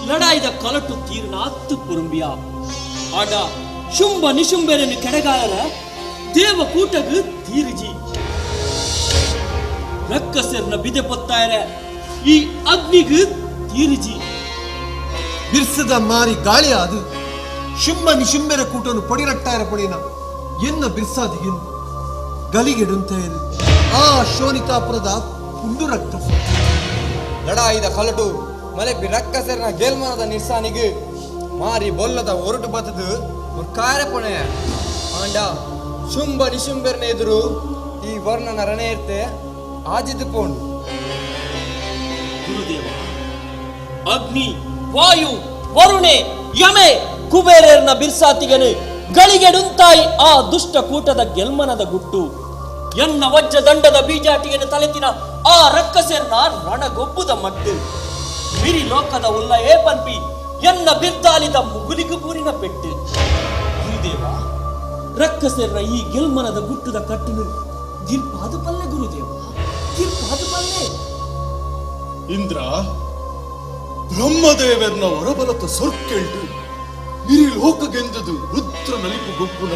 ಲಡಾಯಿದ ಕಲಟು ತೀರ್ನಾತ್ತು ಪುರುಂಬಿಯ ಆಡ ಶುಂಭ ನಿಶುಂಬೆರನು ಕೆಡಗಾಯರ ದೇವಕೂಟಗು ತೀರಿಜಿ ರಕ್ಕಸೆರ್ನ ಬಿದೆ ಪೊತ್ತಾಯರ ಈ ಅಗ್ನಿಗು ತೀರಿಜಿ ಬಿರ್ಸದ ಮಾರಿ ಗಾಳಿ ಅದು ಶುಂಭ ನಿಶುಂಬೆರ ಕೂಟನು ಪೊಡಿರಟ್ಟಾಯರ ಪೊಡಿನ ಎನ್ನ ಬಿರ್ಸಾದಿಗೆನು ಗಲಿಗೆಡುಂತೇನು ಆ ಶೋನಿತಾಪುರದ ಪುಂಡು ರಕ್ತ ಲಡಾಯಿದ ಕಲಟು ಮಲೆಪಿ ರಕ್ಕಸೆರ್ನ ಗೆಲ್ಮನದ ನಿರ್ಸಾನಿಗೆ ಮಾರಿ ಬೊಲ್ಲದ ಒರಟು ಬತ್ತದು ಕಾರೆ ಪೊಣೆಯ ಆಂಡ ಶುಂಭ ನಿಶುಂಬೆರ್ನ ಎದುರು ಈ ವರ್ಣನ ರಣೇರ್ತೆ ಆಜಿದ್ದು ಪೋಂಡು. ಗುರುದೇವ, ಅಗ್ನಿ ವಾಯು ವರುಣೆ ಯಮೆ ಕುಬೇರರ್ನ ಬಿರ್ಸಾತಿಗನು ಗಳಿಗೆಡುಂತಾಯಿ ಆ ದುಷ್ಟ ಕೂಟದ ಗೆಲ್ಮನದ ಗುಟ್ಟು ಎನ್ನ ವಜ್ರ ದಂಡದ ಬೀಜಾಟಿಗೆನು ತಲೆತಿನ ಆ ರಕ್ಕಸೆರ್ನ ರಣಗೊಬ್ಬುದ ಮಟ್ಟು ಮಿರಿ ಲೋಕದ ಉಲ್ಲಯೇ ಪನ್ಪಿ ಎನ್ನ ಬಿರ್ದಾಲಿದ ಮುಗುಲಿಗು ಬೂರಿನ ಪೆಟ್ಟು. ಗುರುದೇವ, ರಕ್ಕಸೆರ್ನ ಈ ಗೆಲ್ಮನದ ಗುಟ್ಟುದ ಕಟ್ಟುನು ಗಿರ್ಪಾದು ಪಲ್ಲೆ ಗುರುದೇವ, ಗಿರ್ಪಾದು ಪಲ್ಲೆ. ಇಂದ್ರ, ಬ್ರಹ್ಮದೇವರ್ನ ಹೊರಬಲತ ಸೊರ್ಕೆಂಟು ಇರಿ ಲೋಕಗೆಂದದು ರುದ್ರ ನಲಿಪು ಗೊಪ್ಪುನ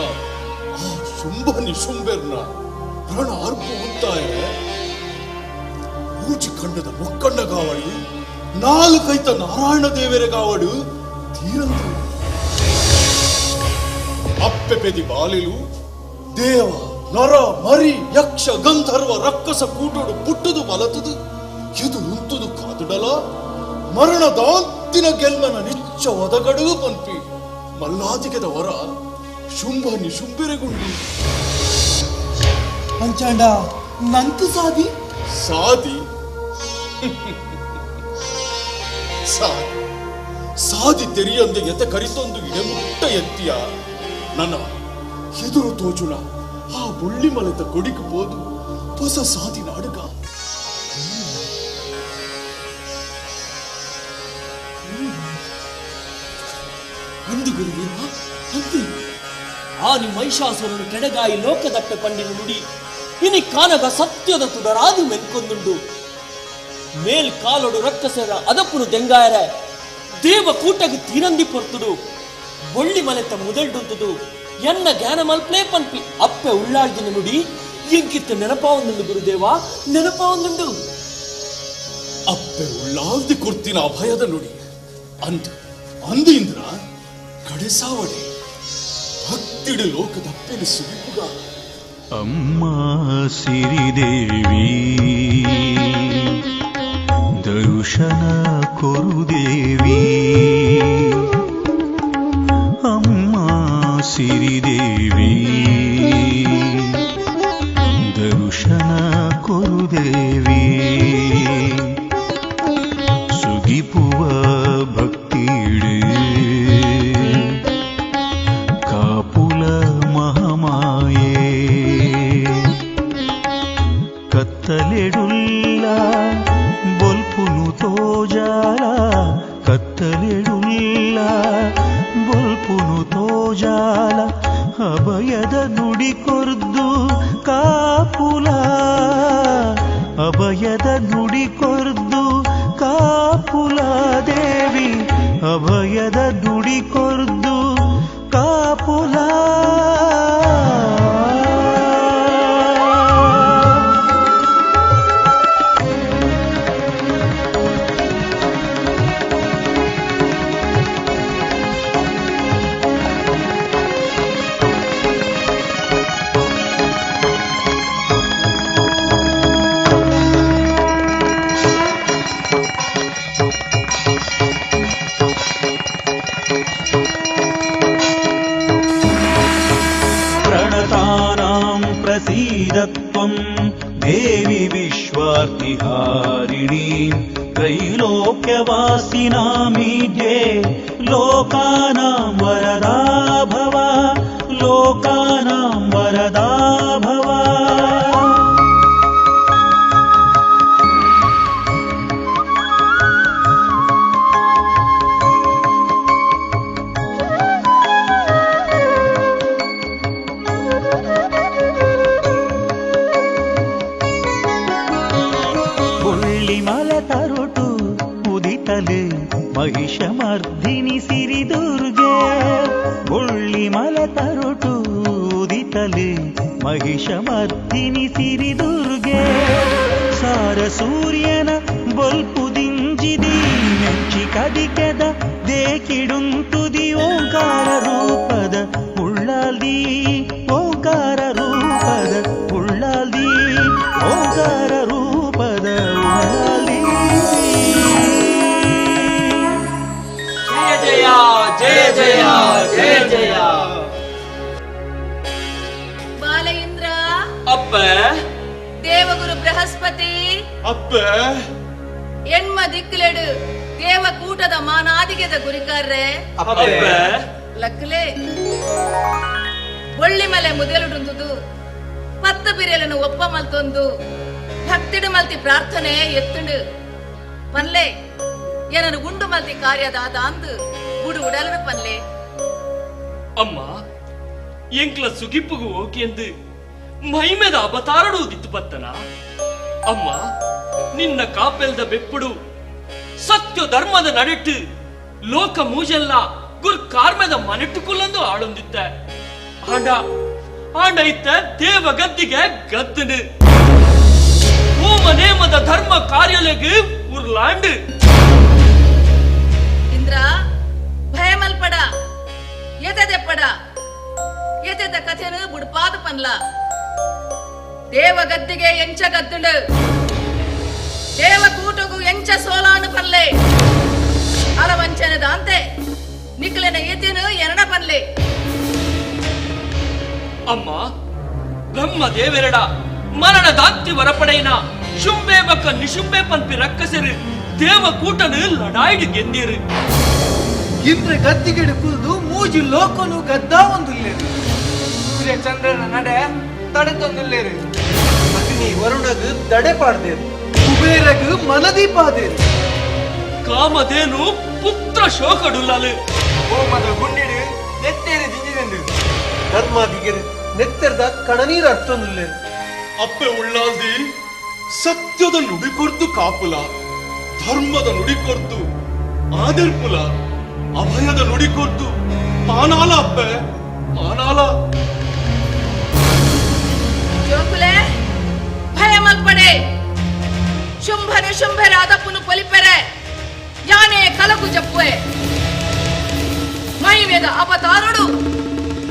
ಆ ಶುಂಭ ನಿಶುಂಬೆರ್ನ ರಣ ಅರ್ಪು ಉಂತಾಯ ಮೂಚಿ ಖಂಡದ ಮುಕ್ಕಣ್ಣ ಗಾವಡು ನಾಲ್ಕೈತ ನಾರಾಯಣ ದೇವರ ಗಾವಡು ತೀರಂದು ಅಪ್ಪೆ ಪೆದಿ ಬಾಲಿಲು ದೇವ ನರ ಮರಿ ಯಕ್ಷ ಗಂಧರ್ವ ರಕ್ಕಸ ಕೂಟೋಡು ಪುಟ್ಟುದು ಬಲತುದು ಎದುರುಂತುದು ಕಾದುಡಲ ಮರಣದಾಂತಿನ ಗೆಲ್ಮನ ನಿಚ್ಚ ಒದಗಡು ಪನ್ಪಿ ಮಲ್ಲಾದಿಗೆದ ವರ ಶುಂಭ ನಿಶುಂಬಿರೆಗುಂಡು. ಪಂಚಾಂಡ ನಂಕು ಸಾದಿ ಸಾದಿ ಸಾದಿ ಸಾದಿ ತೆರಿಯಂದೆ ಎತೆ ಕರಿತೊಂದು ಇಡೆಮುಟ್ಟ ಎತ್ತಿಯ ನನ್ನ ಎದುರು ತೋಜುನ ಆ ಬುಳ್ಳಿ ಮಲೆತ ಕೊಡಿಕು ಪೋದು ಹೊಸ ಸಾದಿ ನಾಡುಗ. ಅಂದು ಗುರುದೇವ ಅಂದು ಆನಿ ಮಹಿಷಾಸುರನು ಕೆಡಗಾಯಿ ಲೋಕದಪ್ಪೆ ಪಂಡಿನ ನುಡಿ ಇನಿ ಕಾನಗ ಸತ್ಯದ ತುಡರಾದು ಮೆನ್ಕೊಂದುಂಡು. ಮೇಲ್ ಕಾಲೊಡು ರಕ್ಕಸರ ಅದಪ್ಪುನು ದೆಂಗಾಯರ ದೇವ ಕೂಟಗ ತೀರಂದಿ ಪೊರ್ತುಡು ಬೊಳ್ಳಿ ಮಲೆತ ಮುದಲ್ಡುಂತುದು ಎನ್ನ ಜ್ಞಾನ ಮಲ್ಪ್ಲೇ ಪನ್ಪಿ ಅಪ್ಪೆ ಉಳ್ಳಾಳ್ದಿನ ನುಡಿ ಎಂಕಿತ್ತ ನೆನಪಾವೊಂದುಂಡು ಗುರುದೇವ, ನೆನಪಾವೊಂದುಂಡು. ಅಪ್ಪೆ ಉಳ್ಳಾಲ್ದಿ ಕೊರ್ತಿನ ಅಭಯದ ನುಡಿ ಅಂದು ಅಂದು ಇಂದ್ರ ಕಡೆಸಾವಡೆ ಭಕ್ತಿಡು ಲೋಕದಪ್ಪೆನು ಸುವಿಪುಗ. ಅಮ್ಮ ಸಿರಿದೇವಿ ದರ್ಶನ ಕೊರುದೇವಿ, ಅಮ್ಮ ಸಿರಿದೇವಿ ದರ್ಶನ ಕೊರುದೇವಿ, ಸುಗಿಪುವ ಭಕ್ತಿಡು ಕಾಪುಲ ಮಹಮಾಯೇ, ಕತ್ತಲೆಡುಲ್ಲ ಬೊಲ್ಪುನು ತೋಜಾಲ, ಕತ್ತಲೆಡುಲ್ಲ ಬೊಲ್ಪುನು ತೋಜಾಲ, ಅಭಯದ ನುಡಿ ಕೊರ್ದು ಕಾಪುಲ, ಅಭಯದ ನುಡಿ ಕೊರ್ದು ಕಾಪುಲ ದೇವಿ, ಅಭಯದ ನುಡಿ ಕೊರ್ದು ಕಾಪುಲ. ಪ್ರಸೀದತ್ವಂ ದೇವಿ ವಿಶ್ವಾರ್ತಿಹಾರಿಣೀ ತ್ರೈಲೋಕ್ಯವಾಸಿನಾಮೀಡ್ಯೆ ಲೋಕಾನಾಂ ವರದಾ ಭವ, ಲೋಕಾನಾಂ ವರದಾ ಭವ. ಮಹಿಷಮರ್ದಿನಿ ಸಿರಿದುರ್ಗೆ ಬೊಳ್ಳಿಮಲೆ ತರುಟು ಉದಿತಲೆ ಮಹಿಷಮರ್ದಿನಿ ಸಿರಿದುರ್ಗೆ ಸಾರ ಸೂರ್ಯನ ಬೊಲ್ಪು ದಿಂಜಿದಿ ಮೆಚ್ಚಿ ಕದಿಕೆದ ದೇಕಿಡುಂತುದಿ ಓಂಕಾರ ರೂಪದ ಉಳ್ಳಾಲ್ದಿ ಓಂಕಾರ ರೂಪದ ಉಳ್ಳಾಲ್ದಿ ಓಂಕಾರ ರೂಪದ ಉಳ್ಳಾಲ್ದಿ. ಜಯ ಜಯ ಜಯ ಜಯ ಜಯ ಜಯ ಬಾಲಇಂದ್ರ ಅಪ್ಪ ದೇವಗುರು ಬೃಹಸ್ಪತಿ ಅಪ್ಪ ಎಣ್ಮ ದಿಕ್ಕಲೆಡು ದೇವಕೂಟದ ಮಾನಾದಿಗೆದ ಗುರಿಕಾರ್ರೆ ಅಪ್ಪ ಲಕ್ಕಲೆ ಒಳ್ಳಿಮಲೆ ಮುದೆಲುಡುಂದುದು ಪತ್ತ ಬಿರೆಲನು ಒಪ್ಪ ಮಲ್ತೊಂದು ಭಕ್ತಿಡು ಮಲ್ತಿ ಪ್ರಾರ್ಥನೆ ಎತ್ತುಂಡು ಪನ್ಲೆ ಏನನು ಗುಂಡು ಮಲ್ತಿ ಕಾರ್ಯದಾದ ಅಂದು ಗುಡು ಉಡಲನು ಪನ್ಲೆ. ಅಮ್ಮ ಎಂಕ್ಲ ಸುಗಿಪ್ಪುಗು ಓಕೆಂದು ಮಹಿಮೆದ ಅವತಾರಡು ಉದಿತ್ತು ಬತ್ತನ ಅಮ್ಮ ನಿನ್ನ ಕಾಪೆಲ್ದ ಬೆಪ್ಪುಡು ಸತ್ಯ ಧರ್ಮದ ನಡೆಟ್ಟು ಲೋಕ ಮೂಜೆಲ್ಲ ಗುರ್ ಕಾರ್ಮೆದ ಮನೆಟ್ಟು ಕುಲ್ಲಂದು ಆಳೊಂದಿತ್ತ ಆಂಡ ಆಂಡ ಇತ್ತ ದೇವ ಗದ್ದಿಗೆ ಗದ್ದನು ಓಮ ನೇಮದ ಧರ್ಮ ಕಾರ್ಯಲೆಗ್ ಉರ್ಲಾಂಡು. ಇಂದ್ರ ಭಯಮಲ್ಪಡ ಎತೆದೆಪ್ಪಡ ಎತೆದ ಕಥೆನು ಬುಡ್ಪಾದ ಪನ್ಲ ದೇವ ಗದ್ದಿಗೆ ಎಂಚ ಗದ್ದುಂಡು ದೇವಕೂಟಗು ಎಂಚ ಸೋಲಾನು ಪನ್ಲೆ ಅಲವಂಚನದ ಅಂತೆ ನಿಕ್ಲೆನ ಎತೆನು ಎರಡ ಪನ್ಲೆ. ಅಮ್ಮ ಬ್ರಹ್ಮ ದೇವೆರಡ ಮರಣ ದಾಂತಿ ವರಪಡೆಯಿನ ಶುಂಬೆ ಬಕ್ಕ ನಿಶುಂಬೆ ಪನ್ಪಿ ರಕ್ಕಸರು ದೇವಕೂಟನು ಲಡಾಯಿಡು ಗೆಂದಿರು. ಇಂದ್ರ ಗದ್ದಿಗೆಡು ಕುಲ್ದು ಮೂಜಿ ಲೋಕನು ಗದ್ದಾ ಒಂದುಲ್ಲೇರು ಸೂರ್ಯ ಚಂದ್ರನ ನಡೆ ತಡೆತೊಂದುಲ್ಲೇರು ಅಗ್ನಿ ವರುಣಗ್ ದಡೆ ಪಾಡ್ದೇರು ಕುಬೇರಗ್ ಮನದೀಪಾದೇರು ಕಾಮಧೇನು ಪುತ್ರ ಶೋಕಡುಲ್ಲಲು ಹೋಮದ ಗುಂಡಿಡು ನೆತ್ತೇರಿ ಜಿಂಜಿದೆಂದು ಧರ್ಮಾದಿಗೆರು ನೆತ್ತೆರ್ದ ಕಣನೀರು ಅರ್ಥೊಂದುಲ್ಲೇರು. ಅಪ್ಪೆ ಉಳ್ಳಾಲ್ದಿ ಸತ್ಯದ ನುಡಿಕೊರ್ದು ಕಾಪುಲ ಧರ್ಮದ ನುಡಿಕೊರ್ದು ಆದರ್ಪುಲ ಅಭಯದ ನುಡಿಕೊರ್ದು ಮಾನಾಲ ಅಪ್ಪೆ ಮಾನಾಲ. ಜೋಕುಲೆ ಭಯಮಲ್ಪಡೆ ಶುಂಭನು ಶುಂಭರಾದಪ್ಪನು ಪೊಲಿಪೆರೆ ಯಾನೆ ಕಲಕು ಜಪ್ಪುವೆ ಮೈವೇದ ಅವತಾರುಡು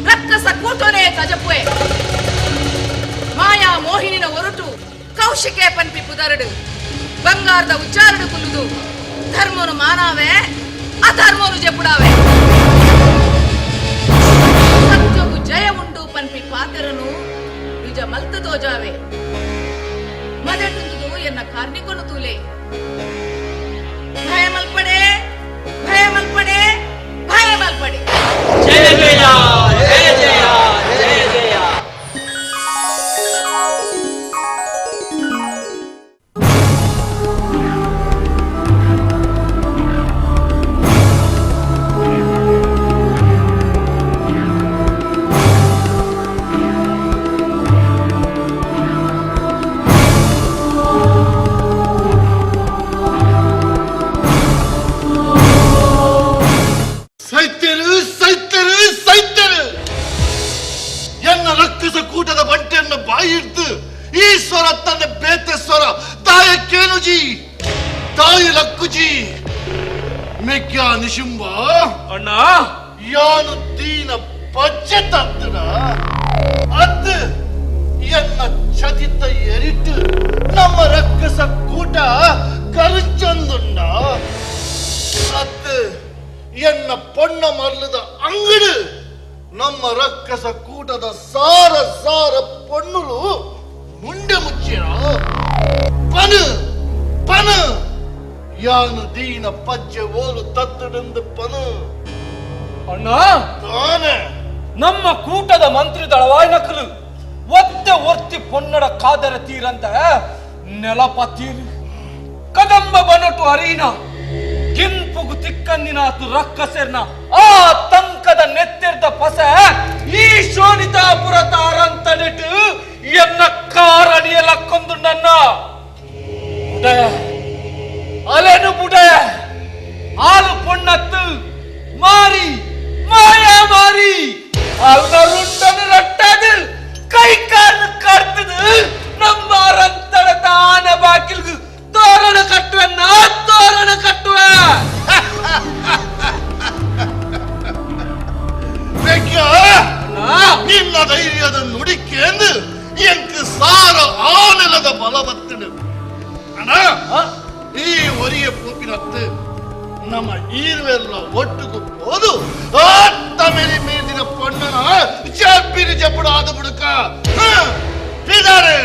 ರಕ್ಕಸ ಕೂಟೋನೆ ತಜಪ್ಪುವೆ ಮಾಯಾ ಮೋಹಿನಿನ ಒರಟು ಕೌಶಿಕೆ ಪನ್ಪಿ ಪುದರಡು ಬಂಗಾರದ ಉಚ್ಚಾರಡು ಕುಲ್ಲುದು ಧರ್ಮನು ಮಾನಾವೆ ಅಧರ್ಮನು ಜಪುಡಾವೆ ಸತ್ಯಗು ಜಯ ಉಂಡು ಪನ್ಪಿ ಪಾತ್ರನು ನಿಜ ಮಲ್ತ ದೋಜಾವೆ ಮದಟುಂದುದು ಎನ್ನ ಕಾರ್ಣಿಕೊನು ತೂಲೆ ಭಯಮಲ್ಪಡೆ ಭಯಮಲ್ಪಡೆ ಭಯಮಲ್ಪಡೆ. ಜಯ ಜಯ ಜಯ ಜಯ ಜಯ ಜಯ. ಸೈತ್ಯರು ಸೈತ್ಯರು ಸೈತ್ಯರು ಎನ್ನ ರಕ್ಕಸ ಕೂಟದ ಬಂಟೆಯನ್ನು ಬಾಯಿಡ್ದು ಈಶ್ವರ ತನ್ನ ಬೇತೇಶ್ವರ ತಾಯಕ್ಕೇನುಜಿ ತಾಯಿ ಲಕ್ಕುಜಿ ಮೆಕ್ಯ ನಿಶುಂಬ ಅಣ್ಣ ಯಾನು ದೀನ ಪಜ್ಜೆ ತತ್ತಡ ಅದ್ದು ಎನ್ನ ಚತಿತ ಎರಿಟ್ಟು ನಮ್ಮ ರಕ್ಕಸ ಕೂಟ ಕರುಚಂದುಂಡ ಅತ್ತು ಎನ್ನ ಪೊಣ್ಣ ಮರ್ಲದ ಅಂಗಡು ನಮ್ಮ ರಕ್ಕಸ ಕೂಟದ ಸಾರ ಸಾರ ಪೊಣ್ಣುಲು ಮುಂಡೆ ಮುಚ್ಚಿರ ಪನು ಪನು ಯಾನು ದೀನ ಪಜ್ಜೆ ಓಲು ತತ್ತಡೆಂದು ಪನು ಅಣ್ಣ ತಾನೆ ನಮ್ಮ ಕೂಟದ ಮಂತ್ರಿ ದಳವಾಯ್ನಕಲು ಒತ್ತೆ ಒರ್ತಿ ಪೊನ್ನಡ ಕಾದರ ತೀರಂತ ನೆಲಪ ತೀರು ಕದಂಬ ಬನಟು ಅರೀನ ಗಿಂಪುಗು ತಿಕ್ಕಂದಿನಾತು ರಕ್ಕಸೆರ್ನ ಆ ತಂಕದ ನೆತ್ತೆರ್ದ ಪಸ ಈ ಶೋಣಿತಾಪುರ ತಾರಂತನೆಟ್ಟು ಎನ್ನ ಕಾರಡಿಯಲಕ್ಕೊಂದು ನನ್ನ ಬುಡಯ ಅಲೆನು ಬುಡಯ ಆಲು ಈರ್ವೆಲ್ಲ ಒಟ್ಟುಗು ಪೋದು ಆ ತಮಿಳಿ ಮೀರಿನ ಪೊಣ್ಣನ ಜಬ್ಬಿನ ಜಬ್ಬುಡು ಆದ ಬುಡುಕ ಬಿದಾರೆ.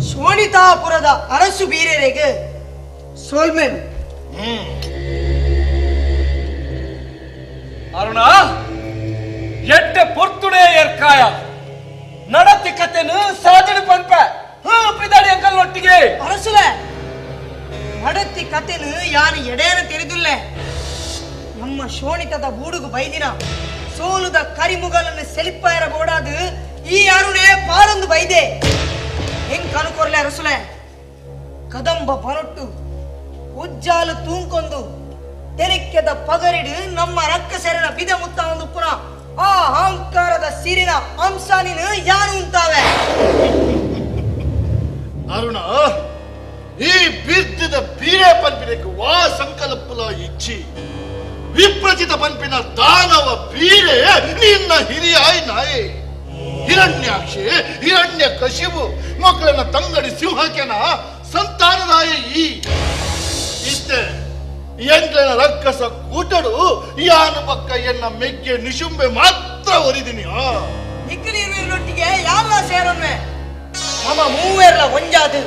ಶೋಣಿತಾಪುರದ ಅರಸು ಬೀರರಿಗೆ ಸೋಲ್ಮೇನು. ಅರುಣ ಎಟ್ಟೆ ಪೊರ್ತುಡೆ ಏರ್ಕಾಯ ನಡತಿ ಕತೆನು ಸಾಧನೆ ಪಂಪ ಪಿದಾಡಿ ಅಂಕಲ್ ಒಟ್ಟಿಗೆ. ಅರಸುಲೆ ನಡತಿ ಕತೆನು ಯಾನು ಎಡೇನ ತಿಳಿದುಲ್ಲೆ. ನಮ್ಮ ಶೋಣಿತದ ಬೂಡುಗು ಬೈದಿನ ಸೋಲುದ ಕರಿಮುಗಲನ್ನು ಸೆಲಿಪಾಯರ ಬೋಡಾದು ಈ ಅರುಣೆ ಪಾರೊಂದು ಬೈದೆ. ಹೆಂಗ್ ಕನುಕೊರ್ಲೆ ಅರಸುಲೆ? ಕದಂಬ ಪರೊಟ್ಟು ಉಜ್ಜಾಲು ತೂಂಕೊಂದು ತೆಲಿಕ್ಕೆದ ಪಗರಿಡು ನಮ್ಮ ರಕ್ಕಸೆರನ ಬಿದ ಮುತ್ತ ಒಂದು ಪುನ ಆ ಅಹಂಕಾರದ ಸಿರಿನ ಅಂಶ ನೀನು ಯಾರು ಉಂತಾವೆ. ಅರುಣ ಈ ಬೀರ್ತಿದ ಬೀರೆ ಪಂಪಿನಕ್ಕೆ ವಾ ಸಂಕಲ್ಪಲ ಇಚ್ಛಿ ವಿಪ್ರಚಿತ ಪಂಪಿನ ದಾನವ ಬೀರೆ ನಿನ್ನ ಹಿರಿಯಾಯ್ ನಾಯೆ. ಹಿರಣ್ಯಾಕ್ಷಿ ಹಿರಣ್ಯ ಕಶಿವು ಮಕ್ಕಳನ್ನ ತಂಗಡಿ ಸಿಂಹಕೆನ ಸಂತಾನದಾಯ ಈ ಇಷ್ಟೆ ಎಂಗ್ಲನ ರಕ್ಕಸ ಕೂಟಡು ಯಾನು ಪಕ್ಕ ಎನ್ನ ಮೆಗ್ಗೆ ನಿಶುಂಬೆ ಮಾತ್ರ ಒರಿದಿನಿ. ನಿಕ್ಕಲಿರುವರೊಟ್ಟಿಗೆ ಯಾರ ಸೇರೊಮ್ಮೆ ಮಮ ಮೂವೆರ್ಲ ಒಂಜಾದು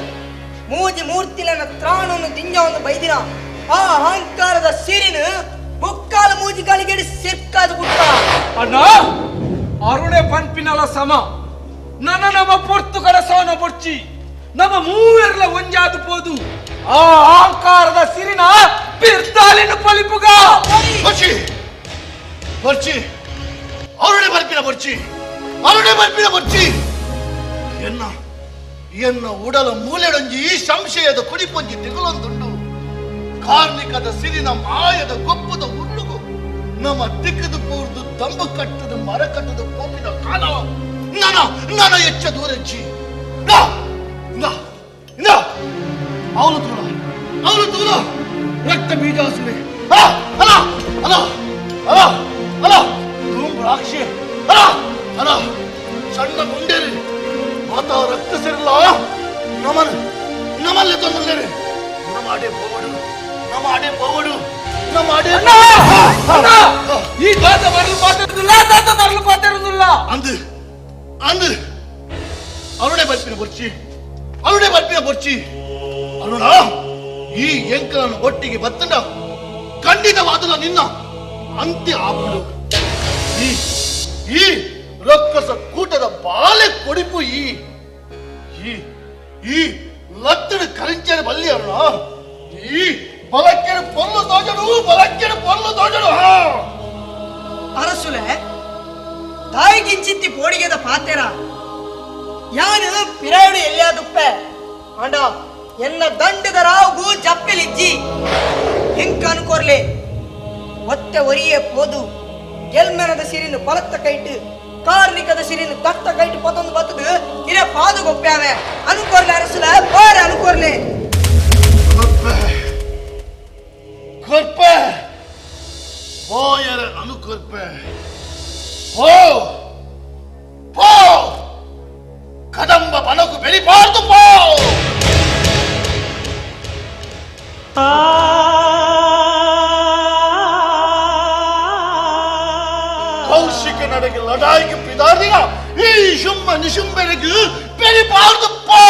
ಮೂಜಿ ಮೂರ್ತಿಲನ ತ್ರಾಣನ್ನು ದಿಂಜವನ್ನು ಬೈದಿನ ಆ ಅಹಂಕಾರದ ಸಿರಿನ ಮುಕ್ಕಾಲು ಮೂಜಿಗಾಲಿಗೆ ಸಿರ್ಕಾದು ಪುಟ್ಟ. ಅಣ್ಣ ಅರುಣೆ ಪಂಪಿನಲ ಸಮ ನನ್ನ ನಮ್ಮ ಪೊರ್ತುಗಡ ಸೋನ ಬೊರ್ಚಿ ನಮ್ಮ ಮೂವೆರ್ಲ ಒಂಜಾದು ಪೋದು ಆ ಅಹಂಕಾರದ ಸಿರಿನ ಬಿರ್ದಾಲಿನ ಪಲಿಪುಗ. ಬರ್ಚಿ ಬರ್ಚಿ ಅರುಣೆ ಬರ್ಪಿನ ಬರ್ಚಿ ಅರುಣೆ ಬರ್ಪಿನ ಬರ್ಚಿ. ಎನ್ನ ಎನ್ನ ಉಡಲ ಮೂಲೆಡೊಂಜಿ ಸಂಶಯದ ಕೊಡಿಪೊಂಜಿ ತಿಗುಲೊಂದುಂಡು. ಕಾರ್ಣಿಕದ ಸಿರಿನ ಮಾಯದ ಗೊಪ್ಪದ ಉಳ್ಳುಗು ನಮ್ಮ ತಿಕ್ಕದು ಪೂರ್ದು ದಂಬು ಕಟ್ಟದ ಮರ ಕಟ್ಟದ ಕೋಪಿನ ಕಾಲವ ನನ ನನ ಎಚ್ಚ ದೂರೆಚ್ಚಿ. ಅವನು ದೂರ ಅವನು ದೂರ ರಕ್ತ ಬೀಜಾಸುವೆ. ಅಲ ಅಲ ಅಲ ಅಲ ಧೂಮ್ರಾಕ್ಷಿ ಅಲ ಅಲ ಸಣ್ಣ ಗುಂಡೇರಿ ಮಾತಾ ರಕ್ತ ಸಿರಲ್ಲ ನಮನ್ ನಮಲ್ಲೆ ತೊಂದರೆ. ನಮ್ಮ ಅಡೆ ಪೋವಡು ನಮ್ಮ ಅಡೆ ಪೋವಡು ನಮ್ಮ ಅಡೆ. ಈ ದಾತ ಬರಲು ಪಾತಿರುದಿಲ್ಲ ದಾತ ಬರಲು ಪಾತಿರುದಿಲ್ಲ ಅಂದು ಅಂದು ಅರುಣೆ ಬರ್ಪಿನ ಬೊರ್ಚಿ ಅರುಣೆ ಬರ್ಪಿನ ಬೊರ್ಚಿ. ಅರುಣ ಈ ಎಂಕಲನ್ನು ಒಟ್ಟಿಗೆ ಬತ್ತಂಡ ಖಂಡಿತವಾದಲ್ಲ ನಿನ್ನ ಅಂತ್ಯ ಆಪುಡು. ಈ ಈ ರಕ್ಕಸ ಕೂಟದ ಬಾಲೆ ಕೊಡಿಪು ಈ ಈ ಈ ಲತ್ತಡು ಕರಿಂಚನ ಬಲ್ಲಿ ಅರುಣ. ಈ ಬಲಕ್ಕೆಡು ಪೊಲ್ಲು ತೋಜಡು ಬಲಕ್ಕೆಡು ಪೊಲ್ಲು ತೋಜಡು. ಅರಸುಲೆ ತಾಯಿಗಿಂಚಿತ್ತಿ ಪೋಡಿಗೆದ ಪಾತೆರ ಯಾನು ಪಿರಾಯುಡು ಎಲ್ಲಿಯಾದುಪ್ಪೆ ಅಂಡ ಎನ್ನ ದಂಡದ ರಾವುಗೂ ಜಪ್ಪೆಲಿಜ್ಜಿ ಹೆಂಕ ಅನ್ಕೋರ್ಲೆ. ಒತ್ತೆ ಒರಿಯೇ ಪೋದು ಗೆಲ್ಮೆನದ ಸಿರಿನು ಬಲತ್ತ ಕೈಟು ಕಾರ್ಣಿಕದ ಸಿರಿನು ತತ್ತ ಕೈಟು ಪತೊಂದು ಬತ್ತದು ಇರ ಪಾದು ಗೊಪ್ಪ್ಯಾವೆ. ಅನುಕೋರ್ಲೆ ಅರಸುಲ ಬಾರ ಅನುಕೋರ್ಲೆ. ಕೊರ್ಪೆ ಬೋಯರ ಅನುಕೊರ್ಪೆ ಓ ಪೋ ಕದಂಬ ಬನಕು ಬೆಳಿಬಾರ್ದು ಪೋ. ಕೌಶಿಕ ನಡೆಗೆ ಲಡಾಯಿಗೆ ಪಿದಾರ್ದಿನ ಈ ಶುಂಭ ನಿಶುಂಬರಿಗೆ ಬೆಳಿಬಾರ್ದು ಪೋ.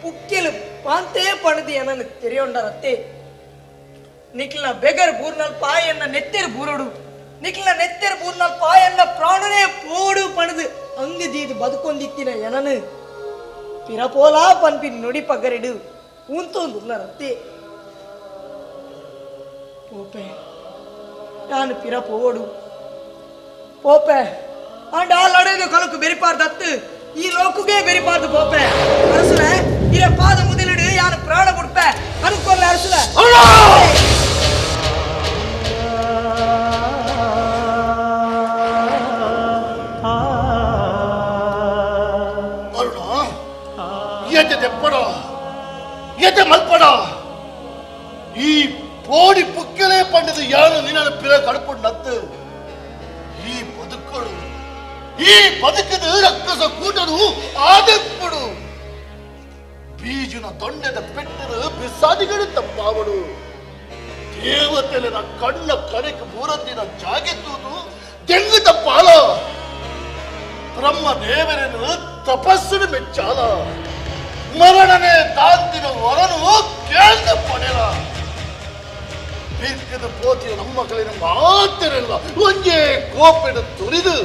ಪುಕ್ಕೆಲು ಪಾಂತೇ ಪಣದು ಏನನ್ನು ತೆರೆಯೊಂಡರತ್ತೆ. ನಿಕ್ಲ ಬೆಗರ್ ಬೂರ್ನಲ್ ಪಾಯನ್ನ ನೆತ್ತೆರು ಬೂರಡು ನಿಕ್ಲ ನೆತ್ತೆರು ಬೂರ್ನಲ್ ಪಾಯನ್ನ ಪ್ರಾಣನೇ ಪೋಡು ಪಣದು ಅಂಗು ದೀದು ಬದುಕೊಂದಿತ್ತಿನ ಏನನು ಪಿರಪೋಲಾ ಪನ್ಪಿ ನುಡಿ ಪಗರಿಡು ಉಂತೊಂದುಲ್ಲರತ್ತೆ. ಪೋಪೆ ನಾನು ಪಿರ ಪೋವಡು ಪೋಪೆ ಅಂಡ ಆ ಲಡೈದು ಕಲಕು ಬೆರಿಪಾರ್ದತ್ತು ಈ ಲೋಕುಗೆ ಬೆರಿಪಾರ್ದು ಪೋಪೆ ಅರಸುಲ ಇರ ಪಾದ ಮುದಿಲಿಡು ಯಾನು ಪ್ರಾಣ ಬಿಡ್ಪೆ ಅನುಕೋಲ್ಲ ಅರಸುಲ. ಅರುಣ ಎದೆ ದೆಪ್ಪಡ ಎದೆ ಮಲ್ಪಡ ಈ ಪೋಡಿ ಪುಕ್ಕಲೇ ಪಂಡದು ಯಾನು ನಿನ್ನ ಪಿರ ಕಡುಪು ನತ್ತು ಈ ಬದುಕಳು ಈ ಬದುಕದ ರಕ್ಕಸ ಕೂಟನು ಆದೆಪ್ಪಡು ಬೀಜನ ದೊಂಡೆದ ಪೆಟ್ಟರು ಬಿಸಾದಿಗಳು ತಪ್ಪಾವಡು ದೇವತೆಲನ ಕಣ್ಣ ಕರೆಕ್ ಮೂರದಿನ ಜಾಗೆತ್ತುವುದು ದೆಂಗು ತಪ್ಪಾಲ ಬ್ರಹ್ಮ ದೇವರನ್ನು ತಪಸ್ಸು ಮೆಚ್ಚಾಲ ಮರಣನೇ ತಾಂತಿನ ವರನು ಕೇಳ್ದ ಪಡೆಲ ಬಿರ್ಕದ ಪೋತಿನ ನಮ್ಮ ಕಲಿನ ಮಾತಿರಲ್ಲ ಒಂದೇ ಕೋಪೆಡ ತುರಿದು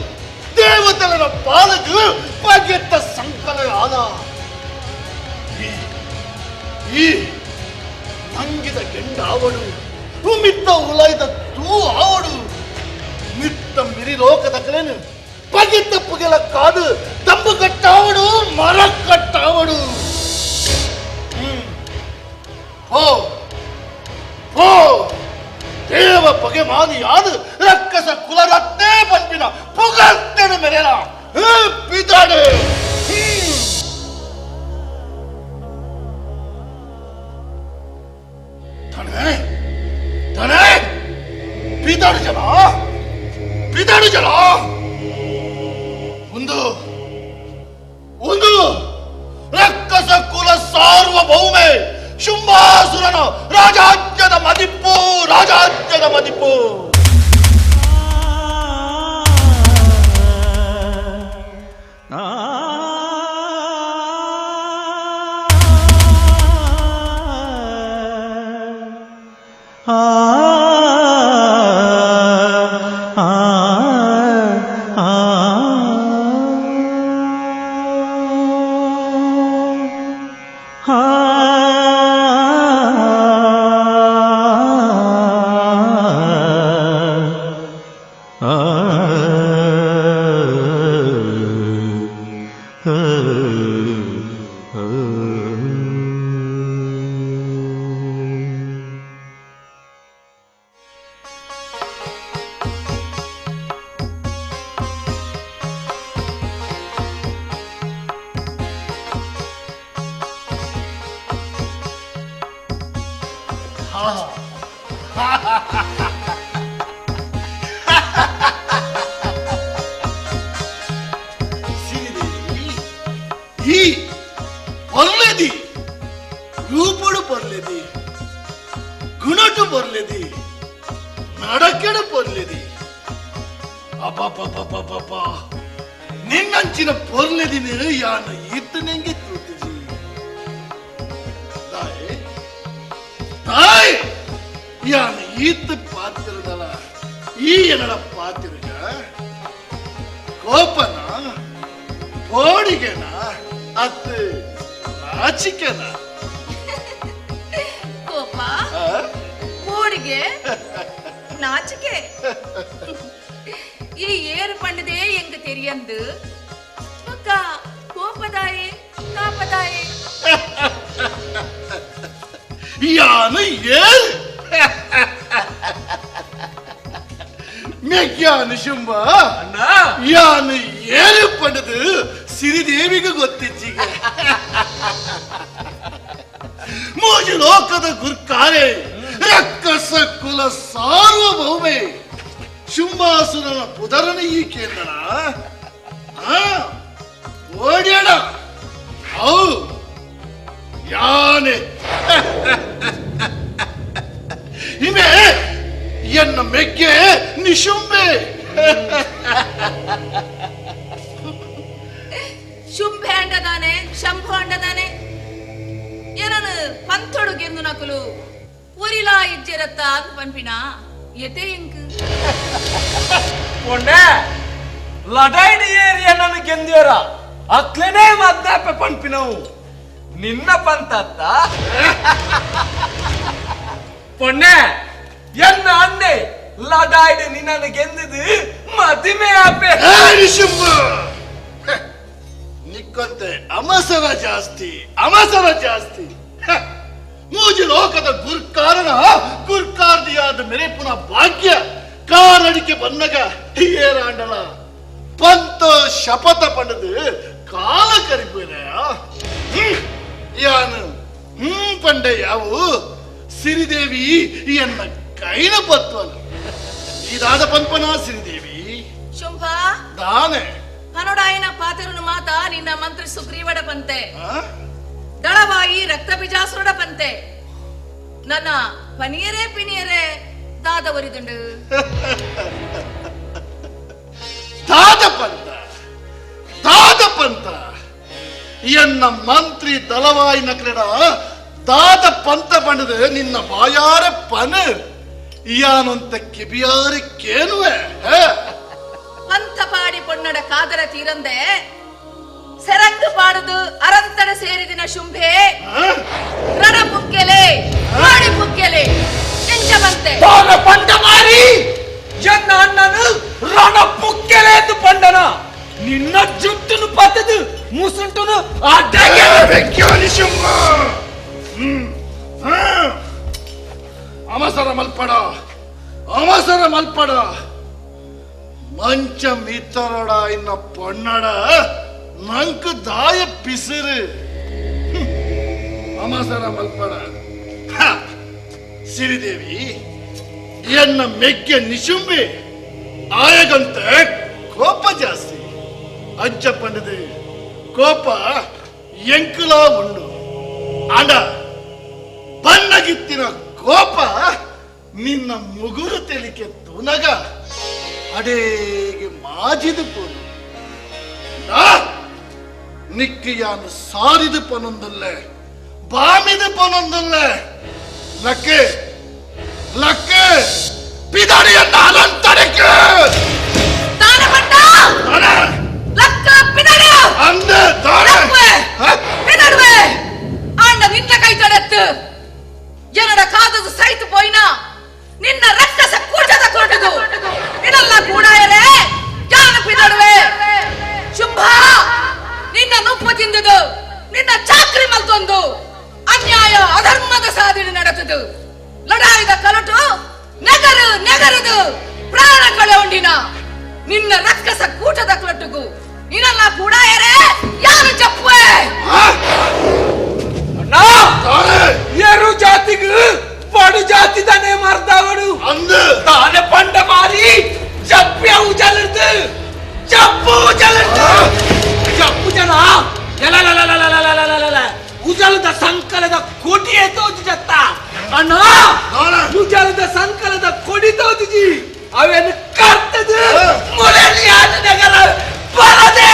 ದೇವತೆಲನ ಪಾಲಕು ಪಗೆತ್ತ ಸಂಕಲ ಆದ ಈ ನಂಗಿದ ಗೆಂಡಾವಡು ಮಿತ್ತ ಉಲಾಯ್ದ ತೂ ಆವಡು ಮಿತ್ತ ಮಿರಿ ಲೋಕದ ಕಲೇನು ಪಗೆತ್ತ ಪುಗೆಲ ಕಾದು ತಂಬು ಕಟ್ಟಾವಡು ಮರ ಕಟ್ಟಾವಡು. ಓ ಓ ದೇವ ಪಗೆ ಮಾನಿ ಯಾದು ರಕ್ಕಸ ಕುಲರತ್ನೇ ಪಂಪಿನ ಪುಗರ್ತೇನೆ ಮೆರೆಲ ಪಿತಾಡು. ತಣೆ ತಣೆ ಪಿತಾಡು ಜನ ಪಿತಾಡು ಜನ ಒಂದು ಒಂದು ರಕ್ಕಸ ಕುಲ ಸಾರ್ವಭೌಮೆ ಶುಂಭಾಸುರನ ರಾಜಾಜ್ಯದ ಮದಿಪ್ಪು ರಾಜಾಜ್ಯದ ಮದಿಪ್ಪು. ಈ ಪೊರ್ಲೆದಿ ರೂಪಡು ಪೊರ್ಲೆದಿ ಗುಣಟು ಪೊರ್ಲೆದಿ ನಡಕೆಡು ಪೊರ್ಲೆದಿ ಅಬ್ಬಬ್ಬಬ್ಬಬ್ಬಬ್ಬ ನಿನ್ನಂಚಿನ ಪೊರ್ಲೆದಿ ನೀನು ಯಾನ ಈತನೆಂಗೆ ತೂತಿಜಿ ತಾಯಿ ತಾಯಿ ಯಾನ ಈತ ಪಾತಿರದಲ್ಲ ಈ ಎನ್ನಡ ಪಾತಿರುಗ ಕೋಪನ ಕೋಡಿಗೆನ ಅತ್ತು ನಾಚಿಕೆನ ಕೋಪ ಕೋಡಿಗೆ ನಾಚಿಕೆ ಈ ಏರು ಪಂಡದೇ ಎಂಗ ತೆರಿಯಂದು ಮಕ್ಕ ಕೋಪದಾಯೆ ತಾಪದಾಯೆ ಯಾನು ಏರು ಮೆಗ್ಯಾನು ಶುಂಭ ಯಾನು ಏರು ಪಂಡದು ಸಿರಿದೇವಿಗೆ ಗೊತ್ತಿಜ್ಜಿಗೆ ಮೂಜು ಲೋಕದ ಗುರ್ಕಾರೆ ರಕ್ಕಸ ಕುಲ ಸಾರ್ವಭೌಮೆ ಶುಂಭಾಸುರನ ಪುದರನ ಈ ಕೇಂದ್ರ ಓಡ್ಯಾಡ ಅವು ಯಾನೆ ಇಮೆ ಎನ್ನ ಮೆಗ್ಗೆ ನಿಶುಂಬೆ ಶುಂಭೆ ಅಂಡದಾನೆ ಶಂಭು ಅಂಡದಾನೆ ಏನನು ಪಂಥೊಡು ಗೆಂದು ನಕಲು ಒರಿಲಾ ಇಜ್ಜೆರತ್ತ ಅದು ಪನ್ಪಿನ ಎತೆ ಎಂಕ್ ಪೊಣ್ಣೆ ಲಡೈಡ್ ಏರಿಯ ನನ್ ಗೆಂದಿಯರ ಅಕ್ಲೆನೇ ಮದ್ದಾಪೆ ಪನ್ಪಿನವು ನಿನ್ನ ಪಂತತ್ತ ಪೊಣ್ಣೆ ಎನ್ನ ಅಣ್ಣೆ ಲಡಾಯ್ಡು ನಿನ್ನನ್ನು ಗೆಂದಿದ್ದು ಮದಿಮೆ ಆಪೆ. ನಿಕ್ಕಂತೆ ಅಮಸರ ಜಾಸ್ತಿ, ಅಮಸರ ಜಾಸ್ತಿ. ಮೂಜಿ ಲೋಕದ ಗುರ್ಕಾರನ ಗುರ್ಕಾರ್ದಿಯಾದ ಮೆರೆಪುನ ಭಾಗ್ಯ ಕಾರಡಿಕೆ ಬನ್ನಗ ಏರಾಂಡಲ ಪಂತ ಶಪಥ ಪಂಡದು ಕಾಲ ಕರಿಪೇನೆ. ಯಾನು ಪಂಡೆ ಯಾವು ಸಿರಿದೇವಿ ಎನ್ನ ಕೈನ ಪತ್ವನು ಇದಾದ ಪಂಪನ ಸಿರಿದೇವಿ ಶುಂಭ ದಾನೆ ಕನ್ನಡಾಯನ ಪಾತ್ರನು ಮಾತ ನಿನ್ನ ಮಂತ್ರಿ ಸುಗ್ರೀವಡ ಪಂತೆ, ದಳವಾಯಿ ರಕ್ತ ಬಿಜಾಸುರಡ ಪಂತೆ, ನನ್ನ ಪನಿಯರೇ ಪಿನಿಯರೇ ದಾದ ಒರಿದುಂಡು. ದಾದ ಪಂತ, ದಾದ ಪಂತ ಎನ್ನ ಮಂತ್ರಿ ದಳವಾಯಿ ನಕಲಡ ದಾದ ಪಂತ ಪಂಡದು ನಿನ್ನ ಬಾಯಾರ ಪನ ಯಾನಂತ ಕಿಬಿಯಾರ ಕೇನುವೆ. ಪಂಥ ಪಾಡಿ ಪೊನ್ನಡ ಕಾದರ ತೀರಂದೆ ಸೆರಂಗು ಪಾಡುದು ಅರಂತಡ ಸೇರಿದಿನ ಶುಂಭೆ ರಣ ಪುಕ್ಕೆಲೆ ಪಾಡಿ ಪುಕ್ಕೆಲೆ ಎಂಚ ಬಂತೆ ಪಂಡ ಮಾರಿ ಎನ್ನ ಅಣ್ಣನು ರಣ ಪುಕ್ಕೆಲೆ ಎಂದು ಪಂಡನ ನಿನ್ನ ಜುಟ್ಟುನು ಪತ್ತದು ಮುಸುಂಟುನು ಅವಸರ ಮಲ್ಪಡ, ಅವಸರ ಮಲ್ಪಡ. ಮಂಚ ಮಿತ್ತರಡ ಇನ್ನ ಪೊನ್ನಡ ನಂಕು ದಾಯ ಪಿಸಿರು. ಅವಸರ ಮಲ್ಪಡ. ಸಿರಿದೇವಿ ಎನ್ನ ಮೆಕ್ಕೆ ನಿಶುಂಬಿ ಆಯಗಂತೆ ಕೋಪ ಜಾಸ್ತಿ. ಅಂಚ ಪಂಡದು ಕೋಪ ಎಂಕುಲ ಉಂಡು ಅಂಡ ಬಣ್ಣಗಿತ್ತಿನ ಕೋಪ ನಿನ್ನ ಮುಗುರು ತೆಲಿಕೆ ತುನಗ ಅಡೇಗೆ ಮಾಜಿದು ಪೋನು. ನಿಕ್ಕಿಯಾನು ಸಾರಿದು ಪನೊಂದಲ್ಲೆ ಬಾಮಿದು ಪನೊಂದಲ್ಲೆ ಲಕ್ಕೆ ಲಕ್ಕೆ ಪಿದಾಡಿಯನ್ನ ಅಲಂತರಕ್ಕೆ ಆಂಡ ನಿನ್ನ ಕೈ ತಡೆತ್ತು ಜನರ ಕಾದದು ಸೈತು ಪೋಯ್ನ ನಿನ್ನ ರಕ್ಕಸ ಕೂಟದ ಕೊರಟದು ಇದೆಲ್ಲ ಕೂಡ ಎಲೆ ಜಾನ ಪಿದಡುವೆ. ಶುಂಭ ನಿನ್ನ ನುಪ್ಪು ತಿಂದುದು ನಿನ್ನ ಚಾಕ್ರಿ ಮಲ್ತೊಂದು ಅನ್ಯಾಯ ಅಧರ್ಮದ ಸಾಧನೆ ನಡೆತದು ಲಡಾಯಿದ ಕಲಟು ನೆಗರು ನೆಗರದು ಪ್ರಾಣ ಕಳೆಗೊಂಡಿನ ನಿನ್ನ ರಕ್ಕಸ ಕೂಟದ ಕಲಟುಗು ನಿನ್ನೆಲ್ಲ ಕೂಡ ಎರೆ ಯಾರು ಜಪ್ಪುವೆ. ಏರು ಜಾತಿಗೂ ಬಡು ಜಾತಿ ತಾನೇ ಮಾರ್ತಾವಡು ತಾನೆ ಪಂಡ ಮಾರಿ ಜಪ್ಪಿಯ ಉಜಲಿರ್ದು ಜಪ್ಪು ಉಜಲಿರ್ದು ಜಪ್ಪು ಜನ ಉಜಲದ ಸಂಕಲದ ಕೊಡಿಯೇ ತೋಜು ಜತ್ತ ಅಣ್ಣ, ಉಜಲದ ಸಂಕಲದ ಕೊಡಿ ತೋಜುಜಿ ಅವೇನು ಕರ್ತದು ಮುರಳಿ ನಗರ ಬರದೆ.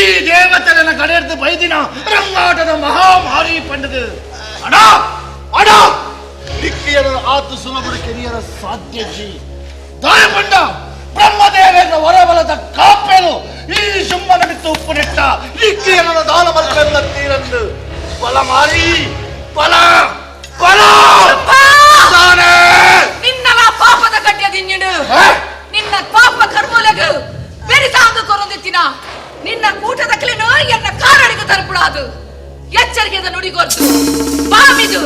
ಈ ದೇವತೆನ ಕಡೆಯರ್ದು ಬೈದಿನ ರಂಗಾಟದ ಮಹಾಮಾರಿ ಪಂಡದು ಅಡ ಅಡ ನಿಕ್ಕಿಯರ ಆತು ಸುಲಭದ ಕೆರಿಯರ ಸಾಧ್ಯ ಜಿ ದಾಯ ಪಂಡ ಬ್ರಹ್ಮದೇವನ ವರಬಲದ ಕಾಪೇಲು ಈ ಶುಂಭನ ಬಿತ್ತು ಉಪ್ಪು ನೆಟ್ಟ ನಿಕ್ಕಿಯರ ದಾನ ಮಲ್ಪೆಲ್ಲ ತೀರಂದು ಬಲ ಮಾರಿ ಬಲ ಬಲ ನಿನ್ನಲ ಪಾಪದ ಕಡ್ಯದಿನ್ನಿಡು ನಿನ್ನ ಪಾಪ ಕರ್ಮೂಲಗು ಬೆರಿಸಾಂಗ ಕೊರೊಂದಿತ್ತಿನ ನಿನ್ನ ಕೂಟದ ಕ್ಲಿನು ಎನ್ನ ಕಾರಡಿಗೆ ತಲುಪುಡಾದು ಎಚ್ಚರಿಕೆದ ನುಡಿಗೊರ್ತು ಬಾಮಿದು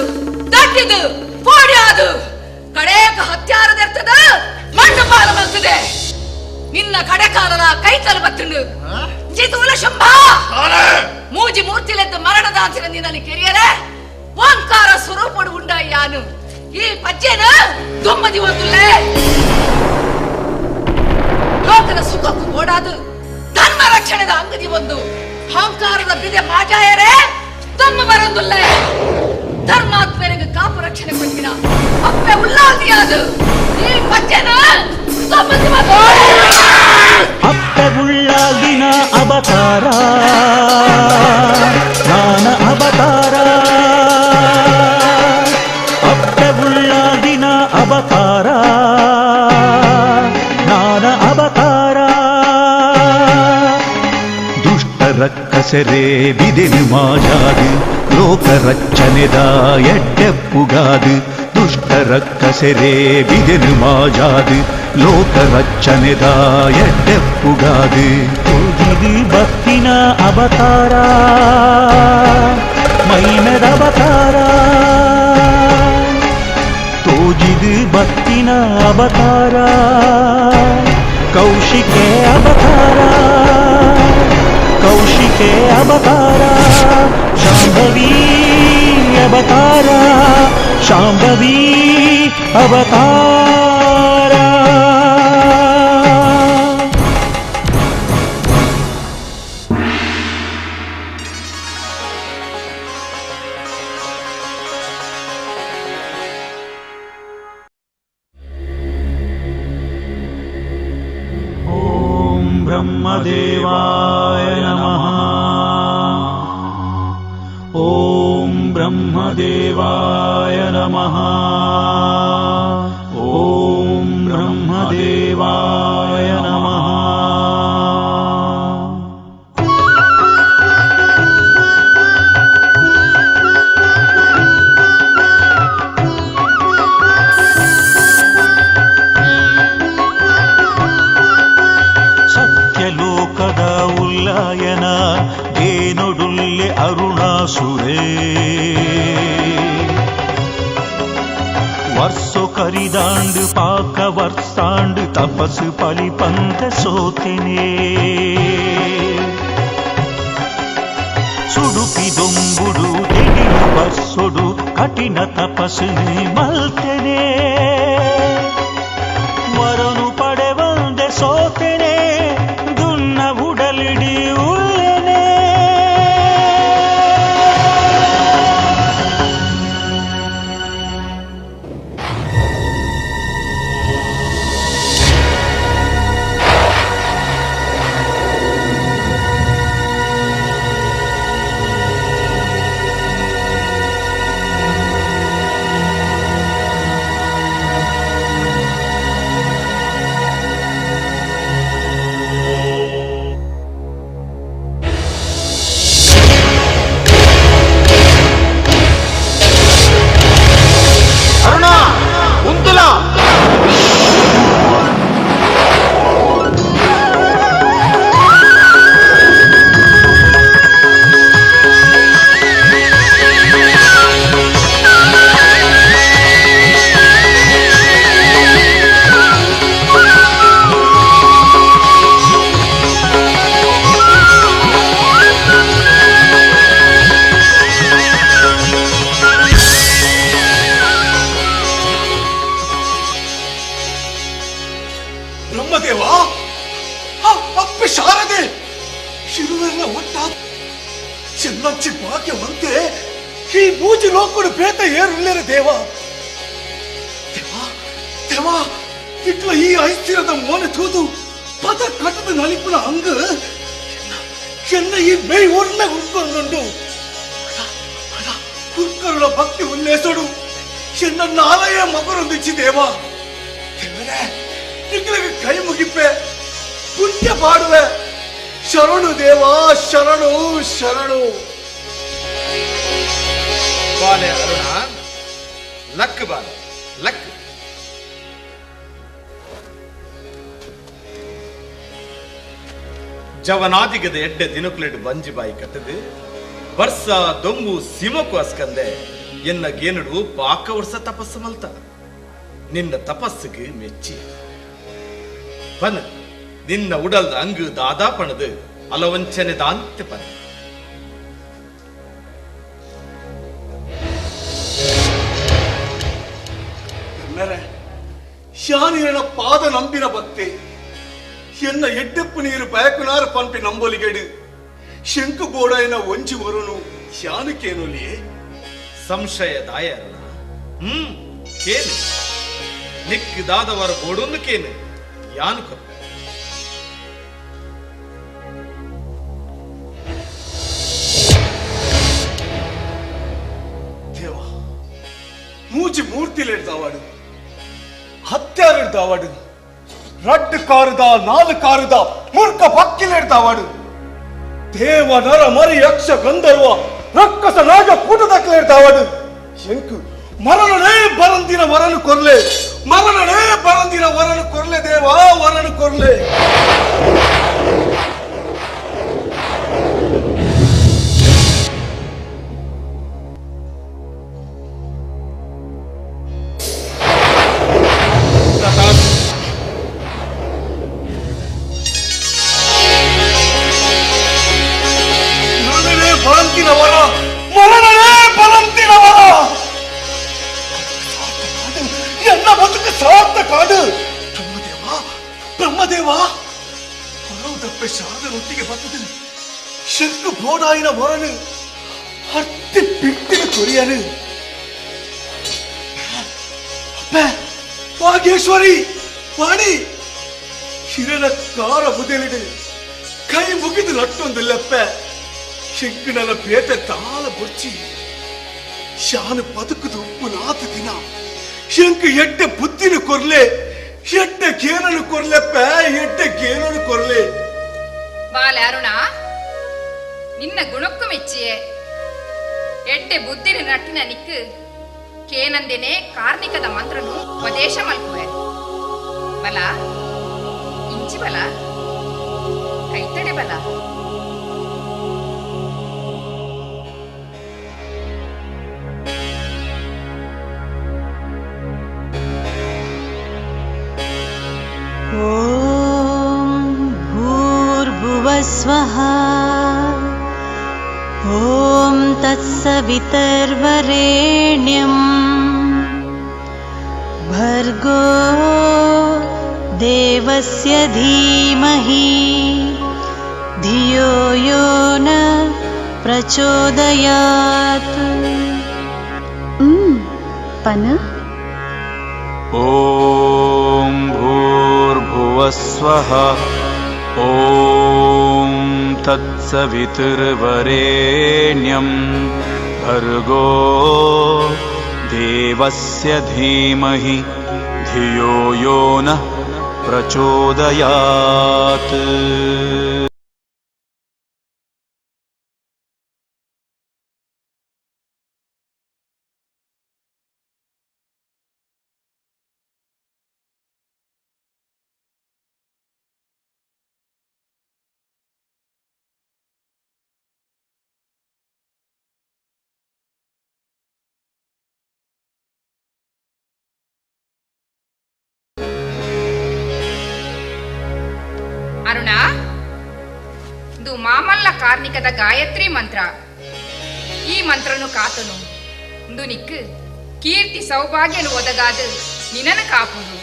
ದಟ್ಟಿದು ಪೋಡಿಯಾದು ಕಡೇಕ ಹತ್ಯಾರದೆರ್ತದ ಮಣ್ಣು ಪಾಲ ಮಲ್ತದೆ ನಿನ್ನ ಕಡೆಕಾಲದ ಕೈತಲು ಬತ್ತುಂಡು ಜಿತೂಲ ಶಂಭ ಮೂಜಿ ಮೂರ್ತಿಲೆದ್ದು ಮರಣದಾಂತಿನ ನಿನ್ನಲ್ಲಿ ಕೆರಿಯರೆ ಓಂಕಾರ ಸ್ವರೂಪಡು ಉಂಡಾಯಾನು ಈ ಪಜ್ಜೆನ ದುಮ್ಮದಿ ಒಂದುಲ್ಲೇ ಲೋಕದ ಸುಖಕ್ಕೂ ಓಡಾದು ಧರ್ಮ ರಕ್ಷಣೆದ ಅಂಗದಿ ಒಂದು ಅಹಂಕಾರದ ಬಿದೆ ಮಾಜಾಯರೇ ತಮ್ಮ ಬರಂದುಲ್ಲೇ ಧರ್ಮಾತ್ಮರಿಗೆ ಕಾಪು ರಕ್ಷಣೆ ಕೊಟ್ಟಿನ ಅಪ್ಪೆ ಉಲ್ಲಾದಿಯಾದು ಈ ಪಜ್ಜೆನ ದುಮ್ಮದಿ ಒಂದು ಅಪ್ಪೆ ಉಳ್ಳಾದಿನ ಅವತಾರ ನಾನ ಅವತಾರ ಅಪ್ಪೆ ಉಳ್ಳಾದಿನ ಅವತಾರ ನಾನ ಅವತಾರ ದುಷ್ಟ ರಕ್ಕಸರೇ ಬಿದೆನು ಮಾಜಾದು ಲೋಕ ರಕ್ಷಣೆದ ಎಡ್ಡೆಪ್ಪುಗಾದು ದುಷ್ಟ ರಕ್ಕಸರೇ ಬಿದೆನು ಮಾಜಾದು ಲೋಕ ರಕ್ಷಣೆದ ಎಡ್ಡೆಪ್ಪುಗಾದು ತೋಜಿದು ಭಕ್ತಿನ ಅವತಾರ ಮೈನದ ಅವತಾರ ತೋಜಿದು ಭಕ್ತಿನ ಅವತಾರ ಕೌಶಿಕೆ ಅವತಾರ ಕೌಶಿಕೆ ಅವತಾರ ಶಾಂಭವಿ ಅವತಾರ ಶಾಂಭವಿ ಅವತಾರ. ಓಂ ಬ್ರಹ್ಮದೇವಾಯ ನಮಃ. ಓಂ ಬ್ರಹ್ಮದೇವಾಯ ನಮಃ. ಓಂ ಬ್ರಹ್ಮದೇವಾಯ ನಮಃ. ಸತ್ಯಲೋಕದ ಉಲ್ಲಾಯನ ದೇನೊಡುಲ್ಲೆ ಅರುಣಾಸುರೇ ವರ್ಷೋ ಕರಿದಾಂಡು ಪಾಕ ವರ್ಷಾಂಡು ತಪಸ್ಸು ಪಲಿಪಂತ ಸೋತೆನೆ ಸುಡುಪಿದೊಂಬುಡು ತೆಗೆಯು ಬರ್ಸೊಡು ಕಠಿಣ ತಪಸ್ಸು ಮಲ್ತೆನೆ ವರನು ಪಡೆವಂದೆ ಸೋತೆನೆ ದುನ್ನ ಉಡಲಿಡಿ ಉಲ್ಲೆನೆ. ಬ್ರಹ್ಮದೇವ ಅಪ್ಪೆ ಶಾರದೆ ಶಿರುವೆಲ್ಲ ಒಟ್ಟ ಚೆನ್ನಂಚಿ ಭಾಗ್ಯವಂತೆ ಈ ಮೂಜಿ ಲೋಕಡು ಬೇತ ಏರುಲ್ಲೇರ ದೇವ ದೇವ ದೇವ ಇಟ್ಲ ಈ ಐಸ್ಥಿರದ ಮೋನೆ ತೂದು ಪದ ಕಟ್ಟದ ನಲಿಪುನ ಅಂಗ ಚೆನ್ನ ಈ ಮೇಯ್ ಒರ್ಲ ಉರ್ಕೊಂದುಂಡು ಕುರ್ಕರುಳ ಭಕ್ತಿ ಉಲ್ಲೇಸಡು ಚೆನ್ನ ನಾಲಯ ಮಗರೊಂದಿಚ್ಚಿ ದೇವ ದೇವರೇ ನಿಗ್ಲಿಗೆ ಕೈ ಮುಗಿಪೆ ಪುಣ್ಯ ಪಾಡುವೆ ಶರಣು ದೇವಾ ಶರಣು ಶರಣು. ಬಾಲೆ ಅರುಣ ಲಕ್ ಬಾಲೆ ಲಕ್. ಜವನಾದಿಗದ ಎಡ್ಡೆ ದಿನಕುಲೆಡ್ ಬಂಜಿ ಬಾಯಿ ಕಟ್ಟದು ಬರ್ಸ ದೊಂಬು ಸಿಮಕು ಅಸ್ಕಂದೆ ಎನ್ನ ಗೇನುಡು ಪಾಕ ವರ್ಷ ತಪಸ್ಸು ಮಲ್ತ. ನಿನ್ನ ತಪಸ್ಸಿಗೆ ಮೆಚ್ಚಿ ಪನ ನಿನ್ನ ಉಡಲ್ದ ಅಂಗು ದಾದಾ ಪಣದು ಅಲವಂಚನೆ ದಾಂತೆ ಪನ. ಶಾನಿರನ ಪಾದ ನಂಬಿನ ಭಕ್ತಿ ಎನ್ನ ಎಡ್ಡೆಪ್ಪು ನೀರು ಬಯಕುನಾರ ಪಂಪಿ ನಂಬೊಲಿಗೆಡು ಶಂಕು ಬೋಡಾಯನ ಒಂಜಿ ವರುನು ಶಾನುಕೇನೊಲಿಯೇ ಸಂಶಯ ದಾಯರನ ಕೇನು ನಿಕ್ ದಾದವರ ಬೋಡುನ್ನು ಕೇನು ಯಾನು ಕೊಪ್ಪ. ದೇವ ಮೂಜಿ ಮೂರ್ತಿಲೆಡ್ದಾವಾಡು ಹತ್ಯಾರೆಡ್ದಾವಾಡು ರಡ್ಡು ಕಾರುದ ನಾಲು ಕಾರುದ ಮೂರ್ಖ ಪಕ್ಕಿಲೆಡ್ದಾವಾಡು ದೇವ ನರ ಮರಿ ಯಕ್ಷ ಗಂಧರ್ವ ರಕ್ಕಸ ನಾಗ ಕೂಟದಕ್ಲೆಡ್ದಾವಾಡು ಶಂಕು ಮರಣನೇ ಬರಂದಿನ ವರನು ಕೊರ್ಲೆ ಮರಣನೇ ಬರಂದಿನ ವರನು ಕೊರ್ಲೆ ದೇವಾ ವರನು ಕೊರ್ಲೆ. ಮರಣನೇ ಬರಂದಿನ ವರ ಮರಣನೇ ಬರಂದಿನ ವರ ಎನ್ನ ಬದುಕು ಸಾರ್ಥಕ ಕಾಡು. ಬ್ರಹ್ಮದೇವ ಬ್ರಹ್ಮದೇವ ಹೊರದಪ್ಪೆ ಶಾರದನೊಟ್ಟಿಗೆ ಬರ್ತದೆ ಶಂಕು ಬೋಡಾಯಿನ ವರನು ಅರ್ತಿ ಬಿಟ್ಟಿನ ಕೊರಿಯನು. ಅಪ್ಪೆ ವಾಗೇಶ್ವರಿ ವಾಣಿ ಹಿರನ ಕಾರ ಬುದೆಲಿಡು ಕೈ ಮುಗಿದು ನಟ್ಟೊಂದಿಲ್ಲಪ್ಪೆ ಶಂಕುನನ ಪೇಟೆ ತಾಳ ಬೊಚ್ಚಿ ಶಾನು ಬದುಕುದು ಉಪ್ಪು ನಾತು ದಿನ ಶಂಕು ಎಡ್ಡೆ ಬುದ್ಧಿನ ಕೊರ್ಲೆ ಎಡ್ಡೆ ಗೇನನು ಕೊರ್ಲೆಪ್ಪ ಎಡ್ಡೆ ಗೇನನು ಕೊರ್ಲೆ. ಬಾಲೆ ಅರುಣ ನಿನ್ನ ಗುಣಕ್ಕೂ ಮೆಚ್ಚಿಯೇ ಎಡ್ಡೆ ಬುದ್ಧಿನ ನಟ್ಟಿನ ನಿಕ್ಕು ಕೇನಂದೇನೆ ಕಾರ್ಣಿಕದ ಮಂತ್ರನು ಉಪದೇಶ ಮಲ್ಪುವೆ ಬಲ ಇಂಚಿ ಬಲ ಕೈತಡೆ ಬಲ. ॐ भूर्भुवस्वः ॐ तत्सवितर्वरेण्यं भर्गो देवस्य धीमहि धियो यो न प्रचोदयात्. पन ॐ भूर्भुवस्वः ॐ तत्सवितुर्वरेण्यं भर्गो देवस्य धीमहि धियो यो नः प्रचोदयात्. ಅರುಣ, ಇದು ಮಾಮಲ್ಲ ಕಾರ್ಣಿಕದ ಗಾಯತ್ರಿ ಮಂತ್ರ. ಈ ಮಂತ್ರನು ಕಾತನು ಇಂದು ನಿಕ್ ಕೀರ್ತಿ ಸೌಭಾಗ್ಯನು ಒದಗಾದು ನಿನನ ಕಾಪುದು.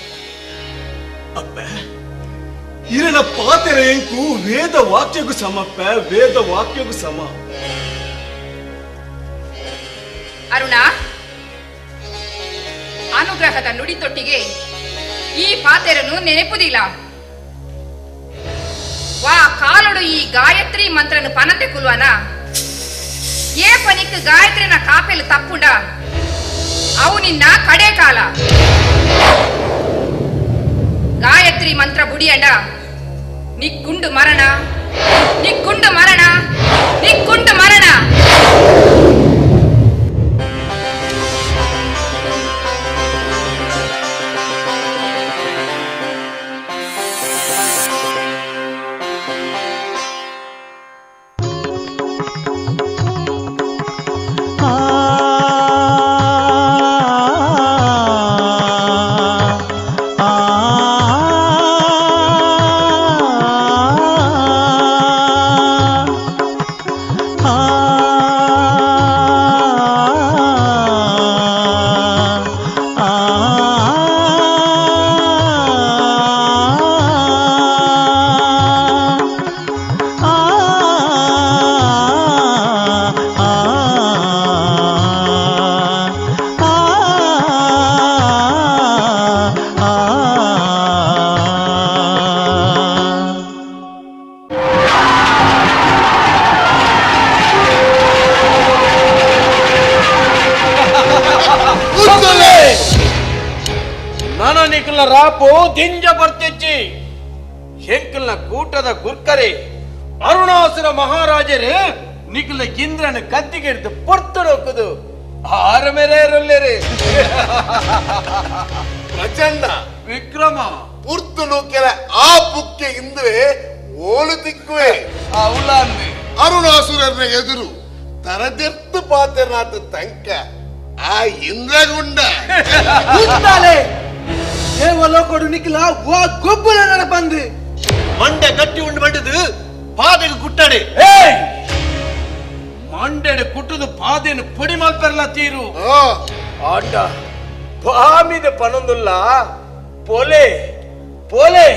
ಅಪ್ಪ ಇರನ ಪಾತೆರೆಂಕು ವೇದ ವಾಕ್ಯಗೂ ಸಮಪ್ಪ, ವೇದ ವಾಕ್ಯಗೂ ಸಮ. ಅರುಣ, ಅನುಗ್ರಹದ ನುಡಿತೊಟ್ಟಿಗೆ ಈ ಪಾತೆರನು ನೆನಪುದಿಲ್ಲ. ವಾ ಕಾಲೊಡು ಈ ಗಾಯತ್ರಿ ಮಂತ್ರನು ಪನಂದೆ ಕುಲ್ವನ ಏ ಪನಿಕ್ ಗಾಯತ್ರಿನ ಕಾಪೆಲು ತಪ್ಪುಂಡ ಅವು ನಿನ್ನ ಕಡೆ ಕಾಲ. ಗಾಯತ್ರಿ ಮಂತ್ರ ಬುಡಿಯಂಡ ನಿಕ್ಕುಂಡು ಮರಣ, ನಿಕ್ಕುಂಡು ಮರಣ, ನಿಕ್ಕುಂಡು ಮರಣ. ಆ ನನ ರಾಪು ದಿಂಜ ಬರ್ತಿಚ್ಚಿ ಎಂಕಲ್ನ ಕೂಟದ ಗುರ್ಕರೆ ಅರುಣಾಸುರ ಮಹಾರಾಜರೇ ನಿಖಲ ಇಂದ್ರನ ಕತ್ತಿಗೆ ಹಿಡಿದು ಪೊರ್ತಡೋಕುದು ಆರ ಮೇರೆ ಇರಲ್ಲೇರಿ. ಪ್ರಚಂಡ ವಿಕ್ರಮ ಪುರ್ತುನು ಕೆಲ ಆ ಪುಕ್ಕೆ ಇಂದ್ರೆ ಓಲು ತಿಕ್ಕುವೆ ಅವಳನ್ನೇ ಅರುಣಾಸುರನ ಎದುರು ತರದೆತ್ತು ಪಾತ್ರನಾಥ ತಂಕ ಆ ಇಂದ್ರಗುಂಡ ಉಂಟಾಲೆ ದೇವಲೋಕಡು ನಿಖಲ ವಾ ಗೊಬ್ಬರ ನಡಪಂದು ಮಂಡೆ ಗಟ್ಟಿ ಉಂಡು ಮಂಡದು ಪಾದೆಗೆ ಕುಟ್ಟಾಡೆ. ಮಂಡೆಡೆ ಕುಟ್ಟುದು ಪಾದೆನು ಪೊಡಿ ಮಲ್ಪೆರ್ಲ ತೀರು ಆಂಡ ಬಾಮಿದ ಪನೊಂದುಲ್ಲ ಪೋಲೆ ಪೋಲೆ